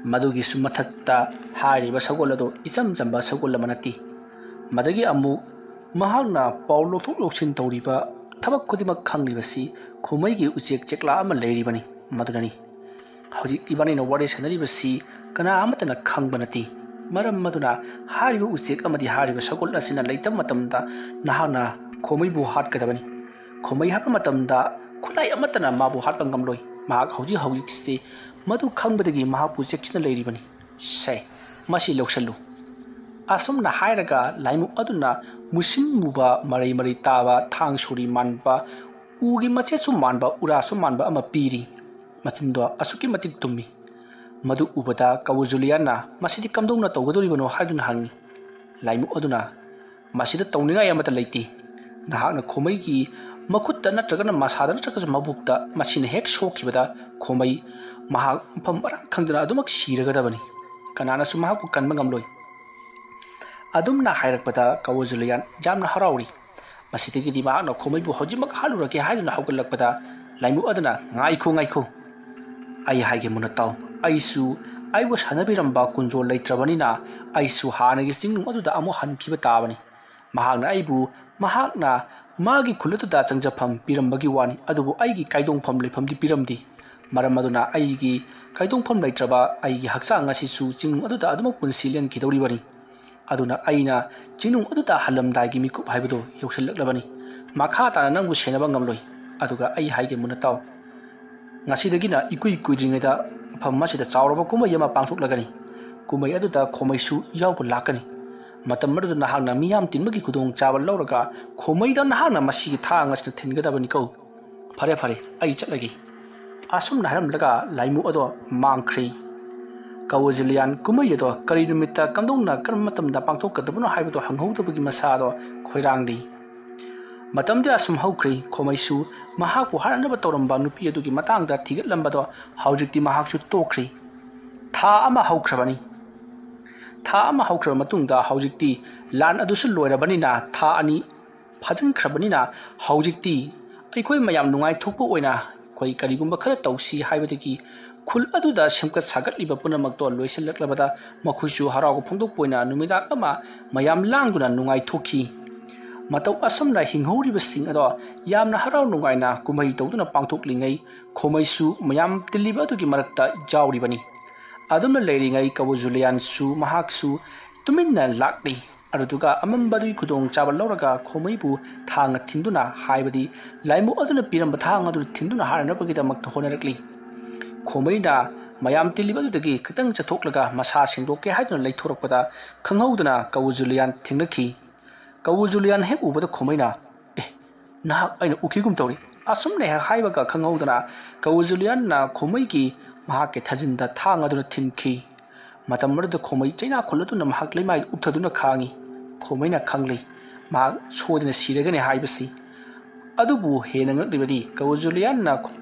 ꯃꯗꯨꯒꯤꯁꯨ ꯃꯊꯛꯇ ꯍꯥꯏꯔꯤꯕ ꯁꯒꯣꯜ ꯑꯗꯨ ꯏꯆꯝ ꯆꯝꯕ ꯁꯒꯣꯜ ꯑꯃ ꯅꯠꯇꯦ꯫ ꯃꯗꯒꯤ ꯑꯃꯨꯛ ꯃꯍꯥꯛꯅ ꯄꯥꯎ ꯂꯧꯊꯣꯛ ꯂꯧꯁꯤꯟ ꯇꯧꯔꯤꯕ ꯊꯕꯛ ꯈꯨꯗꯤꯡꯃꯛ ꯈꯪꯂꯤꯕꯁꯤ ꯈꯣꯃꯩꯒꯤ ꯎꯆꯦꯛ ꯆꯦꯛꯂꯥ ꯑꯃ ꯂꯩꯔꯤꯕꯅꯤ꯫ ꯃꯗꯨꯅꯅꯤ ꯍꯧꯖꯤꯛ ꯏꯕꯥꯅꯤꯅ ꯋꯥꯔꯤ ꯁꯥꯟꯅꯔꯤꯕꯁꯤ ꯀꯅꯥ ꯑꯃꯠꯇꯅ ꯈꯪꯕ ꯅꯠꯇꯦ꯫ ꯃꯔꯝ ꯑꯗꯨꯅ ꯍꯥꯏꯔꯤꯕ ꯎꯆꯦꯛ ꯑꯃꯗꯤ ꯍꯥꯏꯔꯤꯕ ꯁꯒꯣꯜ ꯑꯁꯤꯅ ꯂꯩꯇꯕ ꯃꯇꯝꯗ ꯅꯍꯥꯛꯅ ꯈꯣꯃꯩꯕꯨ ꯍꯥꯠꯀꯗꯕꯅꯤ꯫ ꯈꯣꯃꯩ ꯍꯥꯠꯄ ꯃꯇꯝꯗ ꯈꯨꯠꯂꯥꯏ ꯑꯃꯠꯇꯅ ꯃꯥꯕꯨ ꯍꯥꯠꯄ ꯉꯝꯂꯣꯏ꯫ ꯃꯍꯥꯛ ꯍꯧꯖꯤꯛ ꯍꯧꯖꯤꯛꯁꯤ ꯃꯗꯨ ꯈꯪꯕꯗꯒꯤ ꯃꯍꯥꯛꯄꯨ ꯆꯦꯛꯁꯤꯟꯅ ꯂꯩꯔꯤꯕꯅꯤ꯫ ꯁꯦ, ꯃꯁꯤ ꯂꯧꯁꯜꯂꯨ꯫ ꯑꯁꯨꯝꯅ ꯍꯥꯏꯔꯒ ꯂꯥꯏꯃꯨ ꯑꯗꯨꯅ ꯃꯨꯁꯤꯟ ꯃꯨꯕ, ꯃꯔꯩ ꯃꯔꯩ ꯇꯥꯕ, ꯊꯥꯡ ꯁꯣꯔꯤ ꯃꯥꯟꯕ, ꯎꯒꯤ ꯃꯆꯦꯠꯁꯨ ꯃꯥꯟꯕ, ꯎꯔꯥꯁꯨ ꯃꯥꯟꯕ ꯑꯃ ꯄꯤꯔꯤ꯫ ꯃꯆꯤꯟꯗꯣ ꯑꯁꯨꯛꯀꯤ ꯃꯇꯤꯛ ꯇꯨꯝꯃꯤ꯫ ꯃꯗꯨ ꯎꯕꯗ ꯀꯋꯥ ꯖꯨꯂꯤꯌꯥꯟꯅ, "ꯃꯁꯤꯗꯤ ꯀꯝꯗꯧꯅ ꯇꯧꯒꯗꯧꯔꯤꯕꯅꯣ?" ꯍꯥꯏꯗꯨꯅ ꯍꯪꯉꯤ꯫ ꯂꯥꯏꯃꯨ ꯑꯗꯨꯅ, "ꯃꯁꯤꯗ ꯇꯧꯅꯤꯡꯉꯥꯏ ꯑꯃꯠꯇ ꯂꯩꯇꯦ꯫ ꯅꯍꯥꯛꯅ ꯈꯣꯃꯩꯒꯤ ꯃꯈꯨꯠꯇ ꯅꯠꯇ꯭ꯔꯒꯅ ꯃꯁꯥꯗ ꯅꯠꯇ꯭ꯔꯒꯁꯨ ꯃꯕꯨꯛꯇ ꯃꯁꯤꯅ ꯍꯦꯛ ꯁꯣꯛꯈꯤꯕꯗ ꯈꯣꯃꯩ ꯃꯍꯥꯛ ꯃꯐꯝ ꯃꯔꯥꯡ ꯈꯪꯗꯅ ꯑꯗꯨꯃꯛ ꯁꯤꯔꯒꯗꯕꯅꯤ꯫ ꯀꯅꯥꯅꯁꯨ ꯃꯍꯥꯛꯄꯨ ꯀꯟꯕ ꯉꯝꯂꯣꯏ꯫" ꯑꯗꯨꯝꯅ ꯍꯥꯏꯔꯛꯄꯗ ꯀꯋꯥ ꯖꯨꯂꯤꯌꯥꯟ ꯌꯥꯝꯅ ꯍꯔꯥꯎꯔꯤ꯫ ꯃꯁꯤꯗꯒꯤꯗꯤ ꯃꯍꯥꯛꯅ ꯈꯣꯃꯩꯕꯨ ꯍꯧꯖꯤꯛꯃꯛ ꯍꯥꯠꯂꯨꯔꯒꯦ ꯍꯥꯏꯗꯨꯅ ꯍꯧꯒꯠꯂꯛꯄꯗ ꯂꯥꯏꯃꯨ ꯑꯗꯨꯅ, "ꯉꯥꯏꯈꯣ, ꯉꯥꯏꯈꯣ꯫ ꯑꯩ ꯍꯥꯏꯒꯦ ꯃꯨꯟꯅ ꯇꯥꯎ꯫ ꯑꯩꯁꯨ ꯑꯩꯕꯨ ꯁꯥꯟꯅꯕꯤꯔꯝꯕ ꯀꯨꯟꯖꯣꯜ ꯂꯩꯇ꯭ꯔꯕꯅꯤꯅ ꯑꯩꯁꯨ ꯍꯥꯟꯅꯒꯤ ꯆꯤꯡꯅꯨꯡ ꯑꯗꯨꯗ ꯑꯃꯨꯛ ꯍꯟꯈꯤꯕ ꯇꯥꯕꯅꯤ꯫ ꯃꯍꯥꯛꯅ ꯑꯩꯕꯨ, ꯃꯍꯥꯛꯅ ꯃꯥꯒꯤ ꯈꯨꯜ ꯑꯗꯨꯗ ꯆꯪꯖꯐꯝ ꯄꯤꯔꯝꯕꯒꯤ ꯋꯥꯅꯤ, ꯑꯗꯨꯕꯨ ꯑꯩꯒꯤ ꯀꯥꯏꯗꯣꯡꯐꯝ ꯂꯩꯐꯝꯗꯤ ꯄꯤꯔꯝꯗꯦ꯫ ꯃꯔꯝ ꯑꯗꯨꯅ ꯑꯩꯒꯤ ꯀꯥꯏꯗꯣꯡꯐꯝ ꯂꯩꯇ꯭ꯔꯕ ꯑꯩꯒꯤ ꯍꯛꯆꯥꯡ ꯑꯁꯤꯁꯨ ꯆꯤꯡꯅꯨꯡ ꯑꯗꯨꯗ ꯑꯗꯨꯃꯛ ꯄꯨꯟꯁꯤ ꯂꯦꯟꯈꯤꯗꯧꯔꯤꯕꯅꯤ꯫ ꯑꯗꯨꯅ ꯑꯩꯅ ꯆꯤꯡꯅꯨꯡ ꯑꯗꯨꯗ ꯍꯜꯂꯝꯗꯥꯏꯒꯤ ꯃꯤꯀꯨꯞ ꯍꯥꯏꯕꯗꯨ ꯌꯧꯁꯤꯜꯂꯛꯂꯕꯅꯤ꯫ ꯃꯈꯥ ꯇꯥꯅ ꯅꯪꯕꯨ ꯁꯦꯟꯅꯕ ꯉꯝꯂꯣꯏ꯫ ꯑꯗꯨꯒ ꯑꯩ ꯍꯥꯏꯒꯦ ꯃꯨꯟꯅ ꯇꯥꯎ꯫ ꯉꯁꯤꯗꯒꯤꯅ ꯏꯀꯨꯏ ꯀꯨꯏꯗ꯭ꯔꯤꯉꯩꯗ ꯃꯐꯝ ꯑꯁꯤꯗ ꯆꯥꯎꯔꯕ ꯀꯨꯝꯍꯩ ꯑꯃ ꯄꯥꯡꯊꯣꯛꯂꯒꯅꯤ꯫ ꯀꯨꯝꯍꯩ ꯑꯗꯨꯗ ꯈꯣꯃꯩꯁꯨ ꯌꯥꯎꯕ ꯂꯥꯛꯀꯅꯤ꯫ ꯃꯇꯝ ꯑꯗꯨꯗ ꯅꯍꯥꯛꯅ ꯃꯤꯌꯥꯝ ꯇꯤꯟꯕꯒꯤ ꯈꯨꯗꯣꯡꯆꯥꯕ ꯂꯧꯔꯒ ꯈꯣꯃꯩꯗ ꯅꯍꯥꯛꯅ ꯃꯁꯤꯒꯤ ꯊꯥꯡ ꯑꯁꯤꯅ ꯊꯤꯟꯒꯗꯕꯅꯤꯀꯣ꯫ ꯐꯔꯦ, ꯐꯔꯦ, ꯑꯩ ꯆꯠꯂꯒꯦ꯫" ꯑꯁꯨꯝꯅ ꯍꯥꯏꯔꯝꯂꯒ ꯂꯥꯏꯃꯨ ꯑꯗꯣ ꯃꯥꯡꯈ꯭ꯔꯦ꯫ ꯀꯋꯥ ꯖꯨꯂꯤꯌꯥꯟ ꯀꯨꯝꯍꯩ ꯑꯗꯣ ꯀꯔꯤ ꯅꯨꯃꯤꯠꯇ, ꯀꯝꯗꯧꯅ, ꯀꯔꯝꯕ ꯃꯇꯝꯗ ꯄꯥꯡꯊꯣꯛꯀꯗꯕꯅꯣ ꯍꯥꯏꯕꯗꯣ ꯍꯪꯍꯧꯗꯕꯒꯤ ꯃꯁꯥꯗꯣ ꯈꯣꯏꯔꯥꯡꯂꯤ꯫ ꯃꯇꯝꯗꯤ ꯑꯁꯨꯝ ꯍꯧꯈ꯭ꯔꯦ꯫ ꯈꯣꯃꯩꯁꯨ ꯃꯍꯥꯛꯄꯨ ꯍꯥꯠꯅꯅꯕ ꯇꯧꯔꯝꯕ ꯅꯨꯄꯤ ꯑꯗꯨꯒꯤ ꯃꯇꯥꯡꯗ ꯊꯤꯒꯠꯂꯝꯕꯗꯣ ꯍꯧꯖꯤꯛꯇꯤ ꯃꯍꯥꯛꯁꯨ ꯇꯣꯛꯈ꯭ꯔꯦ꯫ ꯊꯥ ꯑꯃ ꯍꯧꯈ꯭ꯔꯕꯅꯤ꯫ ꯊꯥ ꯑꯃ ꯍꯧꯈ꯭ꯔꯕ ꯃꯇꯨꯡꯗ ꯍꯧꯖꯤꯛꯇꯤ ꯂꯥꯟ ꯑꯗꯨꯁꯨ ꯂꯣꯏꯔꯕꯅꯤꯅ, ꯊꯥ ꯑꯅꯤ ꯐꯥꯖꯤꯟꯈ꯭ꯔꯕꯅꯤꯅ, ꯍꯧꯖꯤꯛꯇꯤ ꯑꯩꯈꯣꯏ ꯃꯌꯥꯝ ꯅꯨꯡꯉꯥꯏꯊꯣꯛꯄ ꯑꯣꯏꯅ ꯑꯩꯈꯣꯏ ꯀꯔꯤꯒꯨꯝꯕ ꯈꯔ ꯇꯧꯁꯤ ꯍꯥꯏꯕꯗꯒꯤ ꯈꯨꯜ ꯑꯗꯨꯗ ꯁꯦꯝꯒꯠ ꯁꯥꯒꯠꯂꯤꯕ ꯄꯨꯝꯅꯃꯛꯇꯣ ꯂꯣꯏꯁꯤꯜꯂꯛꯂꯕꯗ ꯃꯈꯣꯏꯁꯨ ꯍꯔꯥꯎꯕ ꯐꯣꯡꯗꯣꯛꯄ ꯑꯣꯏꯅ ꯅꯨꯃꯤꯗꯥꯡ ꯑꯃ ꯃꯌꯥꯝ ꯂꯥꯡꯗꯨꯅ ꯅꯨꯡꯉꯥꯏꯊꯣꯛꯈꯤ꯫ ꯃꯇꯧ ꯑꯁꯨꯝꯅ ꯍꯤꯡꯍꯧꯔꯤꯕꯁꯤꯡ ꯑꯗꯣ ꯌꯥꯝꯅ ꯍꯔꯥꯎ ꯅꯨꯡꯉꯥꯏꯅ ꯀꯨꯝꯍꯩ ꯇꯧꯗꯨꯅ ꯄꯥꯡꯊꯣꯛꯂꯤꯉꯩ ꯈꯣꯃꯩꯁꯨ ꯃꯌꯥꯝ ꯇꯤꯜꯂꯤꯕ ꯑꯗꯨꯒꯤ ꯃꯔꯛꯇ ꯌꯥꯎꯔꯤꯕꯅꯤ꯫ ꯑꯗꯨꯝꯅ ꯂꯩꯔꯤꯉꯩ ꯀꯋꯨꯖꯨꯂꯤꯌꯥꯟꯁꯨ ꯃꯍꯥꯛꯁꯨ ꯇꯨꯃꯤꯟꯅ ꯂꯥꯛꯂꯤ꯫ ꯑꯗꯨꯗꯨꯒ ꯑꯃꯝꯕꯗꯨꯒꯤ ꯈꯨꯗꯣꯡꯆꯥꯕ ꯂꯧꯔꯒ ꯈꯣꯃꯩꯕꯨ ꯊꯥꯡꯅ ꯊꯤꯟꯗꯨꯅ, ꯍꯥꯏꯕꯗꯤ ꯂꯥꯏꯃꯨ ꯑꯗꯨꯅ ꯄꯤꯔꯝꯕ ꯊꯥꯡ ꯑꯗꯨ ꯊꯤꯟꯗꯨꯅ ꯍꯥꯏꯅꯅꯕꯒꯤꯗꯃꯛꯇ ꯍꯣꯠꯅꯔꯛꯂꯤ꯫ ꯈꯣꯃꯩꯅ ꯃꯌꯥꯝ ꯇꯤꯜꯂꯤꯕ ꯑꯗꯨꯗꯒꯤ ꯈꯤꯇꯪ ꯆꯠꯊꯣꯛꯂꯒ ꯃꯁꯥ ꯁꯦꯡꯗꯣꯛꯀꯦ ꯍꯥꯏꯗꯨꯅ ꯂꯩꯊꯣꯔꯛꯄꯗ ꯈꯪꯍꯧꯗꯅ ꯀꯋꯨꯖꯨꯂꯤꯌꯥꯟ ꯊꯦꯡꯅꯈꯤ꯫ ꯀꯋꯨꯖꯨꯂꯤꯌꯥꯟ ꯍꯦꯛ ꯎꯕꯗ ꯈꯣꯃꯩꯅ, "ꯑꯦ, ꯅꯍꯥꯛ ꯑꯩꯅ ꯎꯈꯤꯒꯨꯝ ꯇꯧꯔꯤ," ꯑꯁꯨꯝꯅ ꯍꯦꯛ ꯍꯥꯏꯕꯒ ꯈꯪꯍꯧꯗꯅ ꯀꯋꯨꯖꯨꯂꯤꯌꯥꯟꯅ ꯈꯣꯃꯩꯒꯤ ꯃꯍꯥꯛꯀꯤ ꯊꯥꯖꯤꯟꯗ ꯊꯥꯡ ꯑꯗꯨꯅ ꯊꯤꯟꯈꯤ꯫ ꯃꯇꯝ ꯑꯗꯨꯗ ꯈꯣꯃꯩ ꯆꯩꯅꯥ ꯈꯨꯜ ꯑꯗꯨꯅ ꯃꯍꯥꯛ ꯂꯩꯃꯥꯏꯗ ꯎꯞꯊꯗꯨꯅ ꯈꯥꯡꯉꯤ꯫ ꯈꯣꯃꯩꯅ ꯈꯪꯂꯤ ꯃꯍꯥꯛ ꯁꯣꯏꯗꯅ ꯁꯤꯔꯒꯅꯤ ꯍꯥꯏꯕꯁꯤ꯫ ꯑꯗꯨꯕꯨ ꯍꯦꯟꯅ ꯉꯛꯂꯤꯕꯗꯤ ꯀꯋꯨꯖꯨꯂꯤꯌꯥꯟꯅ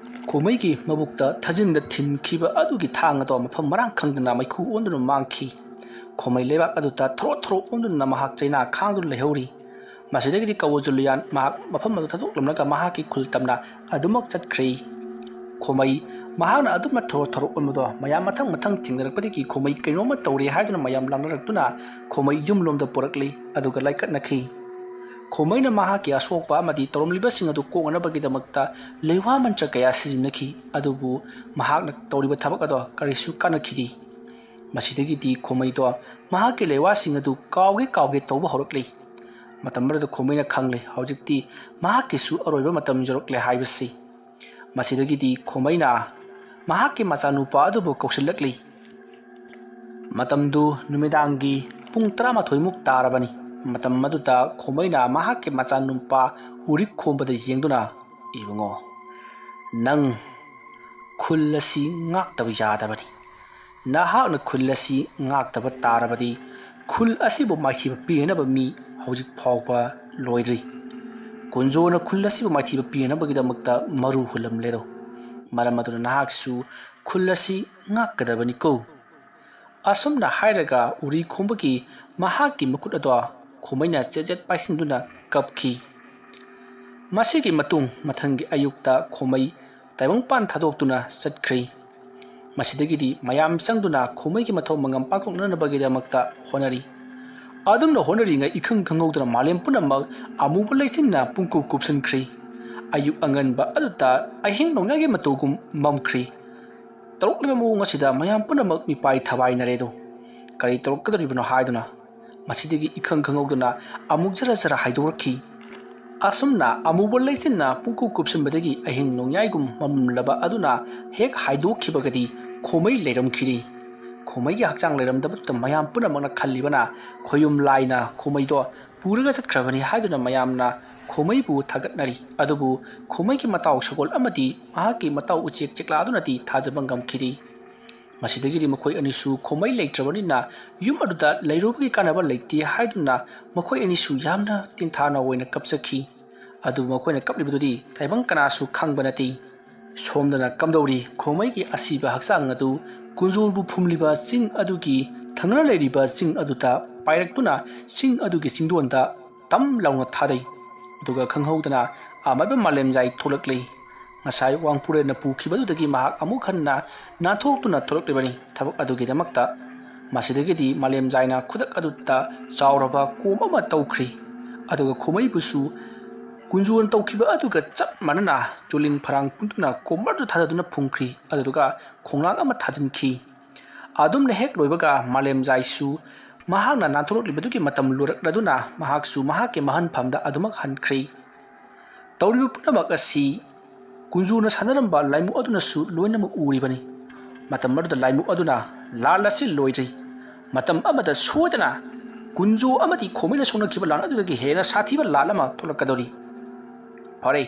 ꯈꯣꯃꯩꯒꯤ ꯃꯕꯨꯛꯇ ꯊꯥꯖꯤꯟꯗ ꯊꯤꯟꯈꯤꯕ ꯑꯗꯨꯒꯤ ꯊꯥꯡ ꯑꯗꯣ ꯃꯐꯝ ꯃꯔꯥꯡ ꯈꯪꯗꯅ ꯃꯩꯈꯨ ꯑꯣꯟꯗꯨꯅ ꯃꯥꯡꯈꯤ꯫ ꯈꯣꯃꯩ ꯂꯩꯕꯥꯛ ꯑꯗꯨꯗ ꯊꯣꯔꯣ ꯊꯣꯔꯣ ꯑꯣꯟꯗꯨꯅ ꯃꯍꯥꯛ ꯆꯩꯅꯥ ꯈꯥꯡꯗꯨꯅ ꯂꯩꯍꯧꯔꯤ꯫ ꯃꯁꯤꯗꯒꯤꯗꯤ ꯀꯋꯨꯖꯨꯂꯤꯌꯥꯟ ꯃꯍꯥꯛ ꯃꯐꯝ ꯑꯗꯨ ꯊꯥꯗꯣꯛꯂꯝꯂꯒ ꯃꯍꯥꯛꯀꯤ ꯈꯨꯜ ꯇꯝꯅ ꯑꯗꯨꯃꯛ ꯆꯠꯈ꯭ꯔꯦ꯫ ꯈꯣꯃꯩ ꯃꯍꯥꯛꯅ ꯑꯗꯨꯝꯅ ꯊꯣꯔꯣ ꯊꯣꯔꯣ ꯑꯣꯟꯕꯗꯣ ꯃꯌꯥꯝ ꯃꯊꯪ ꯃꯊꯪ ꯊꯦꯡꯅꯔꯛꯄꯗꯒꯤ ꯈꯣꯃꯩ ꯀꯩꯅꯣꯝꯃ ꯇꯧꯔꯦ ꯍꯥꯏꯗꯨꯅ ꯃꯌꯥꯝ ꯂꯥꯡꯅꯔꯛꯇꯨꯅ ꯈꯣꯃꯩ ꯌꯨꯝꯂꯣꯝꯗ ꯄꯨꯔꯛꯂꯤ, ꯑꯗꯨꯒ ꯂꯥꯏꯀꯠꯅꯈꯤ꯫ ꯈꯣꯃꯩꯅ ꯃꯍꯥꯛꯀꯤ ꯑꯁꯣꯛꯄ ꯑꯃꯗꯤ ꯇꯧꯔꯝꯂꯤꯕꯁꯤꯡ ꯑꯗꯨ ꯀꯣꯛꯅꯅꯕꯒꯤꯗꯃꯛꯇ ꯂꯩꯋꯥ ꯃꯟꯇ꯭ꯔ ꯀꯌꯥ ꯁꯤꯖꯤꯟꯅꯈꯤ, ꯑꯗꯨꯕꯨ ꯃꯍꯥꯛꯅ ꯇꯧꯔꯤꯕ ꯊꯕꯛ ꯑꯗꯣ ꯀꯔꯤꯁꯨ ꯀꯥꯟꯅꯈꯤꯗꯦ꯫ ꯃꯁꯤꯗꯒꯤꯗꯤ ꯈꯣꯃꯩꯗꯣ ꯃꯍꯥꯛꯀꯤ ꯂꯩꯋꯥꯁꯤꯡ ꯑꯗꯨ ꯀꯥꯎꯒꯦ ꯀꯥꯎꯒꯦ ꯇꯧꯕ ꯍꯧꯔꯛꯂꯤ꯫ ꯃꯇꯝ ꯑꯗꯨꯗ ꯈꯣꯃꯩꯅ ꯈꯪꯂꯦ ꯍꯧꯖꯤꯛꯇꯤ ꯃꯍꯥꯛꯀꯤꯁꯨ ꯑꯔꯣꯏꯕ ꯃꯇꯝ ꯌꯧꯔꯛꯂꯦ ꯍꯥꯏꯕꯁꯤ꯫ ꯃꯁꯤꯗꯒꯤꯗꯤ ꯈꯣꯃꯩꯅ ꯃꯍꯥꯛꯀꯤ ꯃꯆꯥꯅꯨꯄꯥ ꯑꯗꯨꯕꯨ ꯀꯧꯁꯤꯜꯂꯛꯂꯤ꯫ ꯃꯇꯝꯗꯨ ꯅꯨꯃꯤꯗꯥꯡꯒꯤ ꯄꯨꯡ ꯇꯔꯥꯃꯥꯊꯣꯏꯃꯨꯛ ꯇꯥꯔꯕꯅꯤ꯫ ꯃꯇꯝ ꯑꯗꯨꯗ ꯈꯣꯃꯩꯅ ꯃꯍꯥꯛꯀꯤ ꯃꯆꯥꯅꯨꯄꯥ ꯎꯔꯤꯛ ꯈꯣꯝꯕꯗ ꯌꯦꯡꯗꯨꯅ, "ꯏꯕꯨꯡꯉꯣ, ꯅꯪ ꯈꯨꯜ ꯑꯁꯤ ꯉꯥꯛꯇꯕ ꯌꯥꯗꯕꯅꯤ꯫ ꯅꯍꯥꯛꯅ ꯈꯨꯜ ꯑꯁꯤ ꯉꯥꯛꯇꯕ ꯇꯥꯔꯕꯗꯤ ꯈꯨꯜ ꯑꯁꯤꯕꯨ ꯃꯥꯏꯊꯤꯕ ꯄꯤꯅꯅꯕ ꯃꯤ ꯍꯧꯖꯤꯛ ꯐꯥꯎꯕ ꯂꯣꯏꯗ꯭ꯔꯤ꯫ ꯀꯨꯟꯖꯣꯅ ꯈꯨꯜ ꯑꯁꯤꯕꯨ ꯃꯥꯏꯊꯤꯕ ꯄꯤꯅꯅꯕꯒꯤꯗꯃꯛꯇ ꯃꯔꯨ ꯍꯨꯜꯂꯝꯂꯦꯗꯣ꯫ ꯃꯔꯝ ꯑꯗꯨꯅ ꯅꯍꯥꯛꯁꯨ ꯈꯨꯜ ꯑꯁꯤ ꯉꯥꯛꯀꯗꯕꯅꯤꯀꯣ꯫" ꯑꯁꯨꯝꯅ ꯍꯥꯏꯔꯒ ꯎꯔꯤ ꯈꯣꯝꯕꯒꯤ ꯃꯍꯥꯛꯀꯤ ꯃꯈꯨꯠ ꯑꯗꯣ ꯈꯣꯃꯩꯅ ꯆꯦꯠ ꯆꯦꯠ ꯄꯥꯏꯁꯤꯟꯗꯨꯅ ꯀꯞꯈꯤ꯫ ꯃꯁꯤꯒꯤ ꯃꯇꯨꯡ ꯃꯊꯪꯒꯤ ꯑꯌꯨꯛꯇ ꯈꯣꯃꯩ ꯇꯥꯏꯕꯪꯄꯥꯟ ꯊꯥꯗꯣꯛꯇꯨꯅ ꯆꯠꯈ꯭ꯔꯤ꯫ ꯃꯁꯤꯗꯒꯤꯗꯤ ꯃꯌꯥꯝ ꯆꯪꯗꯨꯅ ꯈꯣꯃꯩꯒꯤ ꯃꯊꯧ ꯃꯉꯝ ꯄꯥꯡꯊꯣꯛꯅꯅꯕꯒꯤꯗꯃꯛꯇ ꯍꯣꯠꯅꯔꯤ꯫ ꯑꯗꯨꯝꯅ ꯍꯣꯠꯅꯔꯤꯉꯩ ꯏꯈꯪ ꯈꯪꯍꯧꯗꯅ ꯃꯥꯂꯦꯝ ꯄꯨꯝꯅꯃꯛ ꯑꯃꯨꯕ ꯂꯩꯆꯤꯟꯅ ꯄꯨꯡꯀꯨꯞ ꯀꯨꯞꯁꯤꯟꯈ꯭ꯔꯤ꯫ ꯑꯌꯨꯛ ꯑꯉꯟꯕ ꯑꯗꯨꯗ ꯑꯍꯤꯡ ꯅꯣꯡꯌꯥꯏꯒꯤ ꯃꯇꯧꯒꯨꯝ ꯃꯝꯈ꯭ꯔꯤ꯫ ꯇꯧꯔꯛꯂꯤꯕ ꯃꯑꯣꯡ ꯑꯁꯤꯗ ꯃꯌꯥꯝ ꯄꯨꯝꯅꯃꯛ ꯃꯤꯄꯥꯏ ꯊꯕꯥꯏꯅꯔꯦ ꯑꯗꯣ꯫ ꯀꯔꯤ ꯇꯧꯔꯛꯀꯗꯧꯔꯤꯕꯅꯣ ꯍꯥꯏꯗꯨꯅ ꯃꯁꯤꯗꯒꯤ ꯏꯈꯪ ꯈꯪꯍꯧꯗꯅ ꯑꯃꯨꯛ ꯖꯔ ꯖꯔ ꯍꯥꯏꯗꯣꯔꯛꯈꯤ꯫ ꯑꯁꯨꯝꯅ ꯑꯃꯨꯕ ꯂꯩꯆꯤꯟꯅ ꯄꯨꯡꯀꯨꯞ ꯀꯨꯞꯁꯤꯟꯕꯗꯒꯤ ꯑꯍꯤꯡ ꯅꯣꯡꯌꯥꯏꯒꯨꯝ ꯃꯝꯂꯕ ꯑꯗꯨꯅ ꯍꯦꯛ ꯍꯥꯏꯗꯣꯛꯈꯤꯕꯒꯗꯤ ꯈꯣꯃꯩ ꯂꯩꯔꯝꯈꯤꯗꯦ꯫ ꯈꯣꯃꯩꯒꯤ ꯍꯛꯆꯥꯡ ꯂꯩꯔꯝꯗꯕꯗꯨꯗ ꯃꯌꯥꯝ ꯄꯨꯝꯅꯃꯛꯅ ꯈꯜꯂꯤꯕꯅ ꯈꯣꯌꯨꯝ ꯂꯥꯏꯅ ꯈꯣꯃꯩꯗꯣ ꯄꯨꯔꯒ ꯆꯠꯈ꯭ꯔꯕꯅꯤ ꯍꯥꯏꯗꯨꯅ ꯃꯌꯥꯝꯅ ꯈꯣꯃꯩꯕꯨ ꯊꯥꯒꯠꯅꯔꯤ꯫ ꯑꯗꯨꯕꯨ ꯈꯣꯃꯩꯒꯤ ꯃꯇꯥꯎ ꯁꯒꯣꯜ ꯑꯃꯗꯤ ꯃꯍꯥꯛꯀꯤ ꯃꯇꯥꯎ ꯎꯆꯦꯛ ꯆꯤꯛꯂꯥ ꯑꯗꯨꯅꯗꯤ ꯊꯥꯖꯕ ꯉꯝꯈꯤꯗꯦ꯫ ꯃꯁꯤꯗꯒꯤꯗꯤ ꯃꯈꯣꯏ ꯑꯅꯤꯁꯨ ꯈꯣꯃꯩ ꯂꯩꯇ꯭ꯔꯕꯅꯤꯅ ꯌꯨꯝ ꯑꯗꯨꯗ ꯂꯩꯔꯨꯕꯒꯤ ꯀꯥꯟꯅꯕ ꯂꯩꯇꯦ ꯍꯥꯏꯗꯨꯅ ꯃꯈꯣꯏ ꯑꯅꯤꯁꯨ ꯌꯥꯝꯅ ꯇꯦꯡꯊꯥꯅ ꯑꯣꯏꯅ ꯀꯞꯆꯈꯤ꯫ ꯑꯗꯨꯕꯨ ꯃꯈꯣꯏꯅ ꯀꯞꯂꯤꯕꯗꯨꯗꯤ ꯇꯥꯏꯕꯪ ꯀꯅꯥꯁꯨ ꯈꯪꯕ ꯅꯠꯇꯦ꯫ ꯁꯣꯝꯗꯅ ꯀꯝꯗꯧꯔꯤ ꯈꯣꯃꯩꯒꯤ ꯑꯁꯤꯕ ꯍꯛꯆꯥꯡ ꯑꯗꯨ ꯀꯨꯟꯖꯣꯜꯕꯨ ꯐꯨꯝꯂꯤꯕ ꯆꯤꯡ ꯑꯗꯨꯒꯤ ꯊꯪꯅꯅ ꯂꯩꯔꯤꯕ ꯆꯤꯡ ꯑꯗꯨꯗ ꯄꯥꯏꯔꯛꯇꯨꯅ ꯆꯤꯡ ꯑꯗꯨꯒꯤ ꯆꯤꯡꯗꯣꯟꯗ ꯇꯝ ꯂꯥꯎꯅ ꯊꯥꯗꯩ꯫ ꯑꯗꯨꯒ ꯈꯪꯍꯧꯗꯅ ꯑꯃꯥꯏꯕ ꯃꯥꯂꯦꯝꯖꯥꯏ ꯊꯣꯛꯂꯛꯂꯤ꯫ ꯉꯁꯥꯏ ꯋꯥꯡꯄꯨꯔꯦꯟꯅ ꯄꯨꯈꯤꯕꯗꯨꯗꯒꯤ ꯃꯍꯥꯛ ꯑꯃꯨꯛ ꯍꯟꯅ ꯅꯥꯟꯊꯣꯛꯇꯨꯅ ꯊꯣꯛꯂꯛꯂꯤꯕꯅꯤ ꯊꯕꯛ ꯑꯗꯨꯒꯤꯗꯃꯛꯇ꯫ ꯃꯁꯤꯗꯒꯤꯗꯤ ꯃꯥꯂꯦꯝꯖꯥꯏꯅ ꯈꯨꯗꯛ ꯑꯗꯨꯗ ꯆꯥꯎꯔꯕ ꯀꯣꯝ ꯑꯃ ꯇꯧꯈ꯭ꯔꯤ꯫ ꯑꯗꯨꯒ ꯈꯣꯃꯩꯕꯨꯁꯨ ꯀꯨꯟꯖꯣꯟ ꯇꯧꯈꯤꯕ ꯑꯗꯨꯒ ꯆꯞ ꯃꯥꯟꯅꯅ ꯆꯨꯂꯤꯡ ꯐꯔꯥꯡ ꯄꯨꯟꯗꯨꯅ ꯀꯣꯝ ꯑꯗꯨ ꯊꯥꯗꯗꯨꯅ ꯐꯨꯝꯈ꯭ꯔꯤ꯫ ꯑꯗꯨꯗꯨꯒ ꯈꯣꯡꯅꯥꯡ ꯑꯃ ꯊꯥꯖꯤꯟꯈꯤ꯫ ꯑꯗꯨꯝꯅ ꯍꯦꯛ ꯂꯣꯏꯕꯒ ꯃꯥꯂꯦꯝꯖꯥꯏꯁꯨ ꯃꯍꯥꯛꯅ ꯅꯥꯟꯊꯣꯔꯛꯂꯤꯕꯗꯨꯒꯤ ꯃꯇꯝ ꯂꯣꯏꯔꯛꯂꯗꯨꯅ ꯃꯍꯥꯛꯁꯨ ꯃꯍꯥꯛꯀꯤ ꯃꯍꯟꯐꯝꯗ ꯑꯗꯨꯃꯛ ꯍꯟꯈ꯭ꯔꯤ꯫ ꯇꯧꯔꯤꯕ ꯄꯨꯝꯅꯃꯛ ꯑꯁꯤ ꯀꯨꯟꯖꯣꯅ ꯁꯥꯟꯅꯔꯝꯕ ꯂꯥꯏꯃꯨ ꯑꯗꯨꯅꯁꯨ ꯂꯣꯏꯅꯃꯛ ꯎꯔꯤꯕꯅꯤ꯫ ꯃꯇꯝ ꯑꯗꯨꯗ ꯂꯥꯏꯃꯨ ꯑꯗꯨꯅ, "ꯂꯥꯟ ꯑꯁꯤ ꯂꯣꯏꯗ꯭ꯔꯤ꯫ ꯃꯇꯝ ꯑꯃꯗ ꯁꯣꯏꯗꯅ ꯀꯨꯟꯖꯣ ꯑꯃꯗꯤ ꯈꯣꯃꯩꯅ ꯁꯣꯛꯅꯈꯤꯕ ꯂꯥꯟ ꯑꯗꯨꯗꯒꯤ ꯍꯦꯟꯅ ꯁꯥꯊꯤꯕ ꯂꯥꯟ ꯑꯃ ꯊꯣꯛꯂꯛꯀꯗꯧꯔꯤ꯫ ꯐꯔꯦ,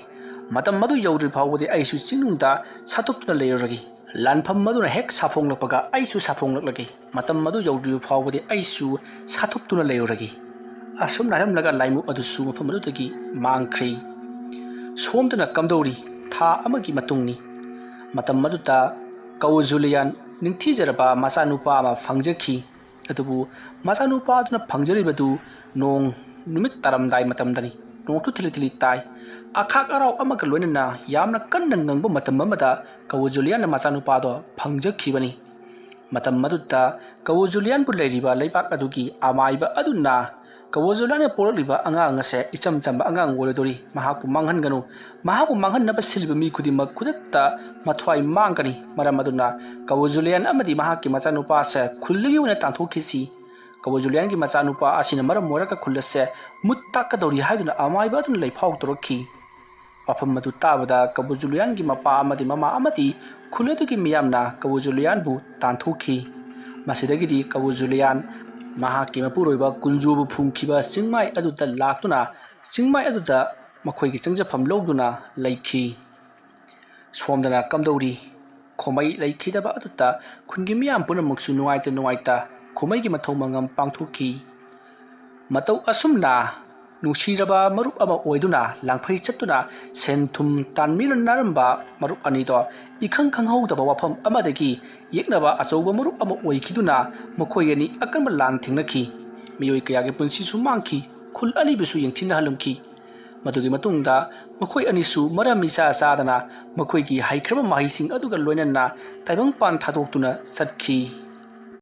ꯃꯇꯝ ꯑꯗꯨ ꯌꯧꯗ꯭ꯔꯤ ꯐꯥꯎꯕꯗꯤ ꯑꯩꯁꯨ ꯆꯤꯡꯅꯨꯡꯗ ꯁꯥꯊꯣꯛꯇꯨꯅ ꯂꯩꯔꯨꯔꯒꯦ꯫ ꯂꯥꯟꯐꯝ ꯑꯗꯨꯅ ꯍꯦꯛ ꯁꯥꯐꯣꯡꯂꯛꯄꯒ ꯑꯩꯁꯨ ꯁꯥꯐꯣꯡꯂꯛꯂꯒꯦ꯫ ꯃꯇꯝ ꯑꯗꯨ ꯌꯧꯗ꯭ꯔꯤꯕ ꯐꯥꯎꯕꯗꯤ ꯑꯩꯁꯨ ꯁꯥꯊꯣꯛꯇꯨꯅ ꯂꯩꯔꯨꯔꯒꯦ"꯫ ꯑꯁꯨꯝꯅ ꯍꯥꯏꯔꯝꯂꯒ ꯂꯥꯏꯃꯨ ꯑꯗꯨꯁꯨ ꯃꯐꯝ ꯑꯗꯨꯗꯒꯤ ꯃꯥꯡꯈ꯭ꯔꯦ꯫ ꯁꯣꯝꯗꯅ ꯀꯝꯗꯧꯔꯤ? ꯊꯥ ꯑꯃꯒꯤ ꯃꯇꯨꯡꯅꯤ꯫ ꯃꯇꯝ ꯑꯗꯨꯗ ꯀꯧꯖꯨꯂꯤꯌꯥꯟ ꯅꯤꯡꯊꯤꯖꯔꯕ ꯃꯆꯥꯅꯨꯄꯥ ꯑꯃ ꯐꯪꯖꯈꯤ꯫ ꯑꯗꯨꯕꯨ ꯃꯆꯥꯅꯨꯄꯥ ꯑꯗꯨꯅ ꯐꯪꯖꯔꯤꯕꯗꯨ ꯅꯣꯡ ꯅꯨꯃꯤꯠ ꯇꯥꯔꯝꯗꯥꯏ ꯃꯇꯝꯗꯅꯤ꯫ ꯅꯣꯡꯁꯨ ꯊꯤꯂꯤ ꯊꯤꯂꯤ ꯇꯥꯏ꯫ ꯑꯈꯥꯛ ꯑꯔꯥꯎ ꯑꯃꯒ ꯂꯣꯏꯅꯅ ꯌꯥꯝꯅ ꯀꯟꯅ ꯉꯪꯕ ꯃꯇꯝ ꯑꯃꯗ ꯀꯋꯣ ꯖꯨꯂꯤꯌꯥꯟꯅ ꯃꯆꯥꯅꯨꯄꯥꯗꯣ ꯐꯪꯖꯈꯤꯕꯅꯤ꯫ ꯃꯇꯝ ꯑꯗꯨꯗ ꯀꯋꯣ ꯖꯨꯂꯤꯌꯥꯟꯕꯨ ꯂꯩꯔꯤꯕ ꯂꯩꯕꯥꯛ ꯑꯗꯨꯒꯤ ꯑꯃꯥꯏꯕ ꯑꯗꯨꯅ ꯀꯋꯣ ꯖꯨꯂꯤꯌꯥꯟꯅ ꯄꯣꯛꯂꯛꯂꯤꯕ ꯑꯉꯥꯡ ꯑꯁꯦ ꯏꯆꯝ ꯆꯝꯕ ꯑꯉꯥꯡ ꯑꯣꯏꯔꯣꯏꯗꯧꯔꯤ, ꯃꯍꯥꯛꯄꯨ ꯃꯥꯡꯍꯟꯒꯅꯨ, ꯃꯍꯥꯛꯄꯨ ꯃꯥꯡꯍꯟꯅꯕ ꯁꯤꯜꯂꯤꯕ ꯃꯤ ꯈꯨꯗꯤꯡꯃꯛ ꯈꯨꯗꯛꯇ ꯃꯊ꯭ꯋꯥꯏ ꯃꯥꯡꯒꯅꯤ꯫ ꯃꯔꯝ ꯑꯗꯨꯅ ꯀꯋꯣ ꯖꯨꯂꯤꯌꯥꯟ ꯑꯃꯗꯤ ꯃꯍꯥꯛꯀꯤ ꯃꯆꯥꯅꯨꯄꯥ ꯑꯁꯦ ꯈꯨꯜꯗꯒꯤ ꯑꯣꯏꯅ ꯇꯥꯟꯊꯣꯛꯈꯤꯁꯤ꯫ ꯀꯋꯣ ꯖꯨꯂꯤꯌꯥꯟꯒꯤ ꯃꯆꯥꯅꯨꯄꯥ ꯑꯁꯤꯅ ꯃꯔꯝ ꯑꯣꯏꯔꯒ ꯈꯨꯜ ꯑꯁꯦ ꯃꯨꯠ ꯇꯥꯛꯀꯗꯧꯔꯤ ꯍꯥꯏꯗꯨꯅ ꯑꯃꯥꯏꯕ ꯑꯗꯨꯅ ꯂꯩꯐꯥꯎ ꯇꯧꯔꯛꯈꯤ꯫ ꯋꯥꯐꯝ ꯑꯗꯨ ꯇꯥꯕꯗ ꯀꯕꯨ ꯖꯨꯂꯤꯌꯥꯟꯒꯤ ꯃꯄꯥ ꯑꯃꯗꯤ ꯃꯃꯥ ꯑꯃꯗꯤ ꯈꯨꯜ ꯑꯗꯨꯒꯤ ꯃꯤꯌꯥꯝꯅ ꯀꯕꯨ ꯖꯨꯂꯤꯌꯥꯟꯕꯨ ꯇꯥꯟꯊꯣꯛꯈꯤ꯫ ꯃꯁꯤꯗꯒꯤꯗꯤ ꯀꯕꯨ ꯖꯨꯂꯤꯌꯥꯟ ꯃꯍꯥꯛꯀꯤ ꯃꯄꯨꯔꯣꯏꯕ ꯀꯨꯟꯖꯨꯕꯨ ꯐꯨꯝꯈꯤꯕ ꯆꯤꯡꯃꯥꯏ ꯑꯗꯨꯗ ꯂꯥꯛꯇꯨꯅ ꯆꯤꯡꯃꯥꯏ ꯑꯗꯨꯗ ꯃꯈꯣꯏꯒꯤ ꯆꯪꯖꯐꯝ ꯂꯧꯗꯨꯅ ꯂꯩꯈꯤ꯫ ꯁꯣꯝꯗꯅ ꯀꯝꯗꯧꯔꯤ? ꯈꯣꯃꯩ ꯂꯩꯈꯤꯗꯕ ꯑꯗꯨꯗ ꯈꯨꯟꯒꯤ ꯃꯤꯌꯥꯝ ꯄꯨꯝꯅꯃꯛꯁꯨ ꯅꯨꯡꯉꯥꯏꯇ ꯅꯨꯡꯉꯥꯏꯇ ꯈꯣꯃꯩꯒꯤ ꯃꯊꯧ ꯃꯉꯝ ꯄꯥꯡꯊꯣꯛꯈꯤ꯫ ꯃꯇꯧ ꯑꯁꯨꯝꯅ ꯅꯨꯡꯁꯤꯔꯕ ꯃꯔꯨꯞ ꯑꯃ ꯑꯣꯏꯗꯨꯅ ꯂꯥꯡꯐꯩ ꯆꯠꯇꯨꯅ ꯁꯦꯟ ꯊꯨꯝ ꯇꯥꯟꯃꯤꯟꯅꯔꯝꯕ ꯃꯔꯨꯞ ꯑꯅꯤꯗꯣ ꯏꯈꯪ ꯈꯪꯍꯧꯗꯕ ꯋꯥꯐꯝ ꯑꯃꯗꯒꯤ ꯌꯦꯛꯅꯕ ꯑꯆꯧꯕ ꯃꯔꯨꯞ ꯑꯃ ꯑꯣꯏꯈꯤꯗꯨꯅ ꯃꯈꯣꯏ ꯑꯅꯤ ꯑꯀꯟꯕ ꯂꯥꯟ ꯊꯦꯡꯅꯈꯤ꯫ ꯃꯤꯑꯣꯏ ꯀꯌꯥꯒꯤ ꯄꯨꯟꯁꯤꯁꯨ ꯃꯥꯡꯈꯤ, ꯈꯨꯜ ꯑꯅꯤꯕꯨꯁꯨ ꯌꯦꯡꯊꯤꯅꯍꯜꯂꯝꯈꯤ꯫ ꯃꯗꯨꯒꯤ ꯃꯇꯨꯡꯗ ꯃꯈꯣꯏ ꯑꯅꯤꯁꯨ ꯃꯔꯝ ꯃꯤꯆꯥ ꯆꯥꯗꯅ ꯃꯈꯣꯏꯒꯤ ꯍꯩꯈ꯭ꯔꯕ ꯃꯍꯩꯁꯤꯡ ꯑꯗꯨꯒ ꯂꯣꯏꯅꯅ ꯇꯥꯏꯕꯪꯄꯥꯟ ꯊꯥꯗꯣꯛꯇꯨꯅ ꯆꯠꯈꯤ꯫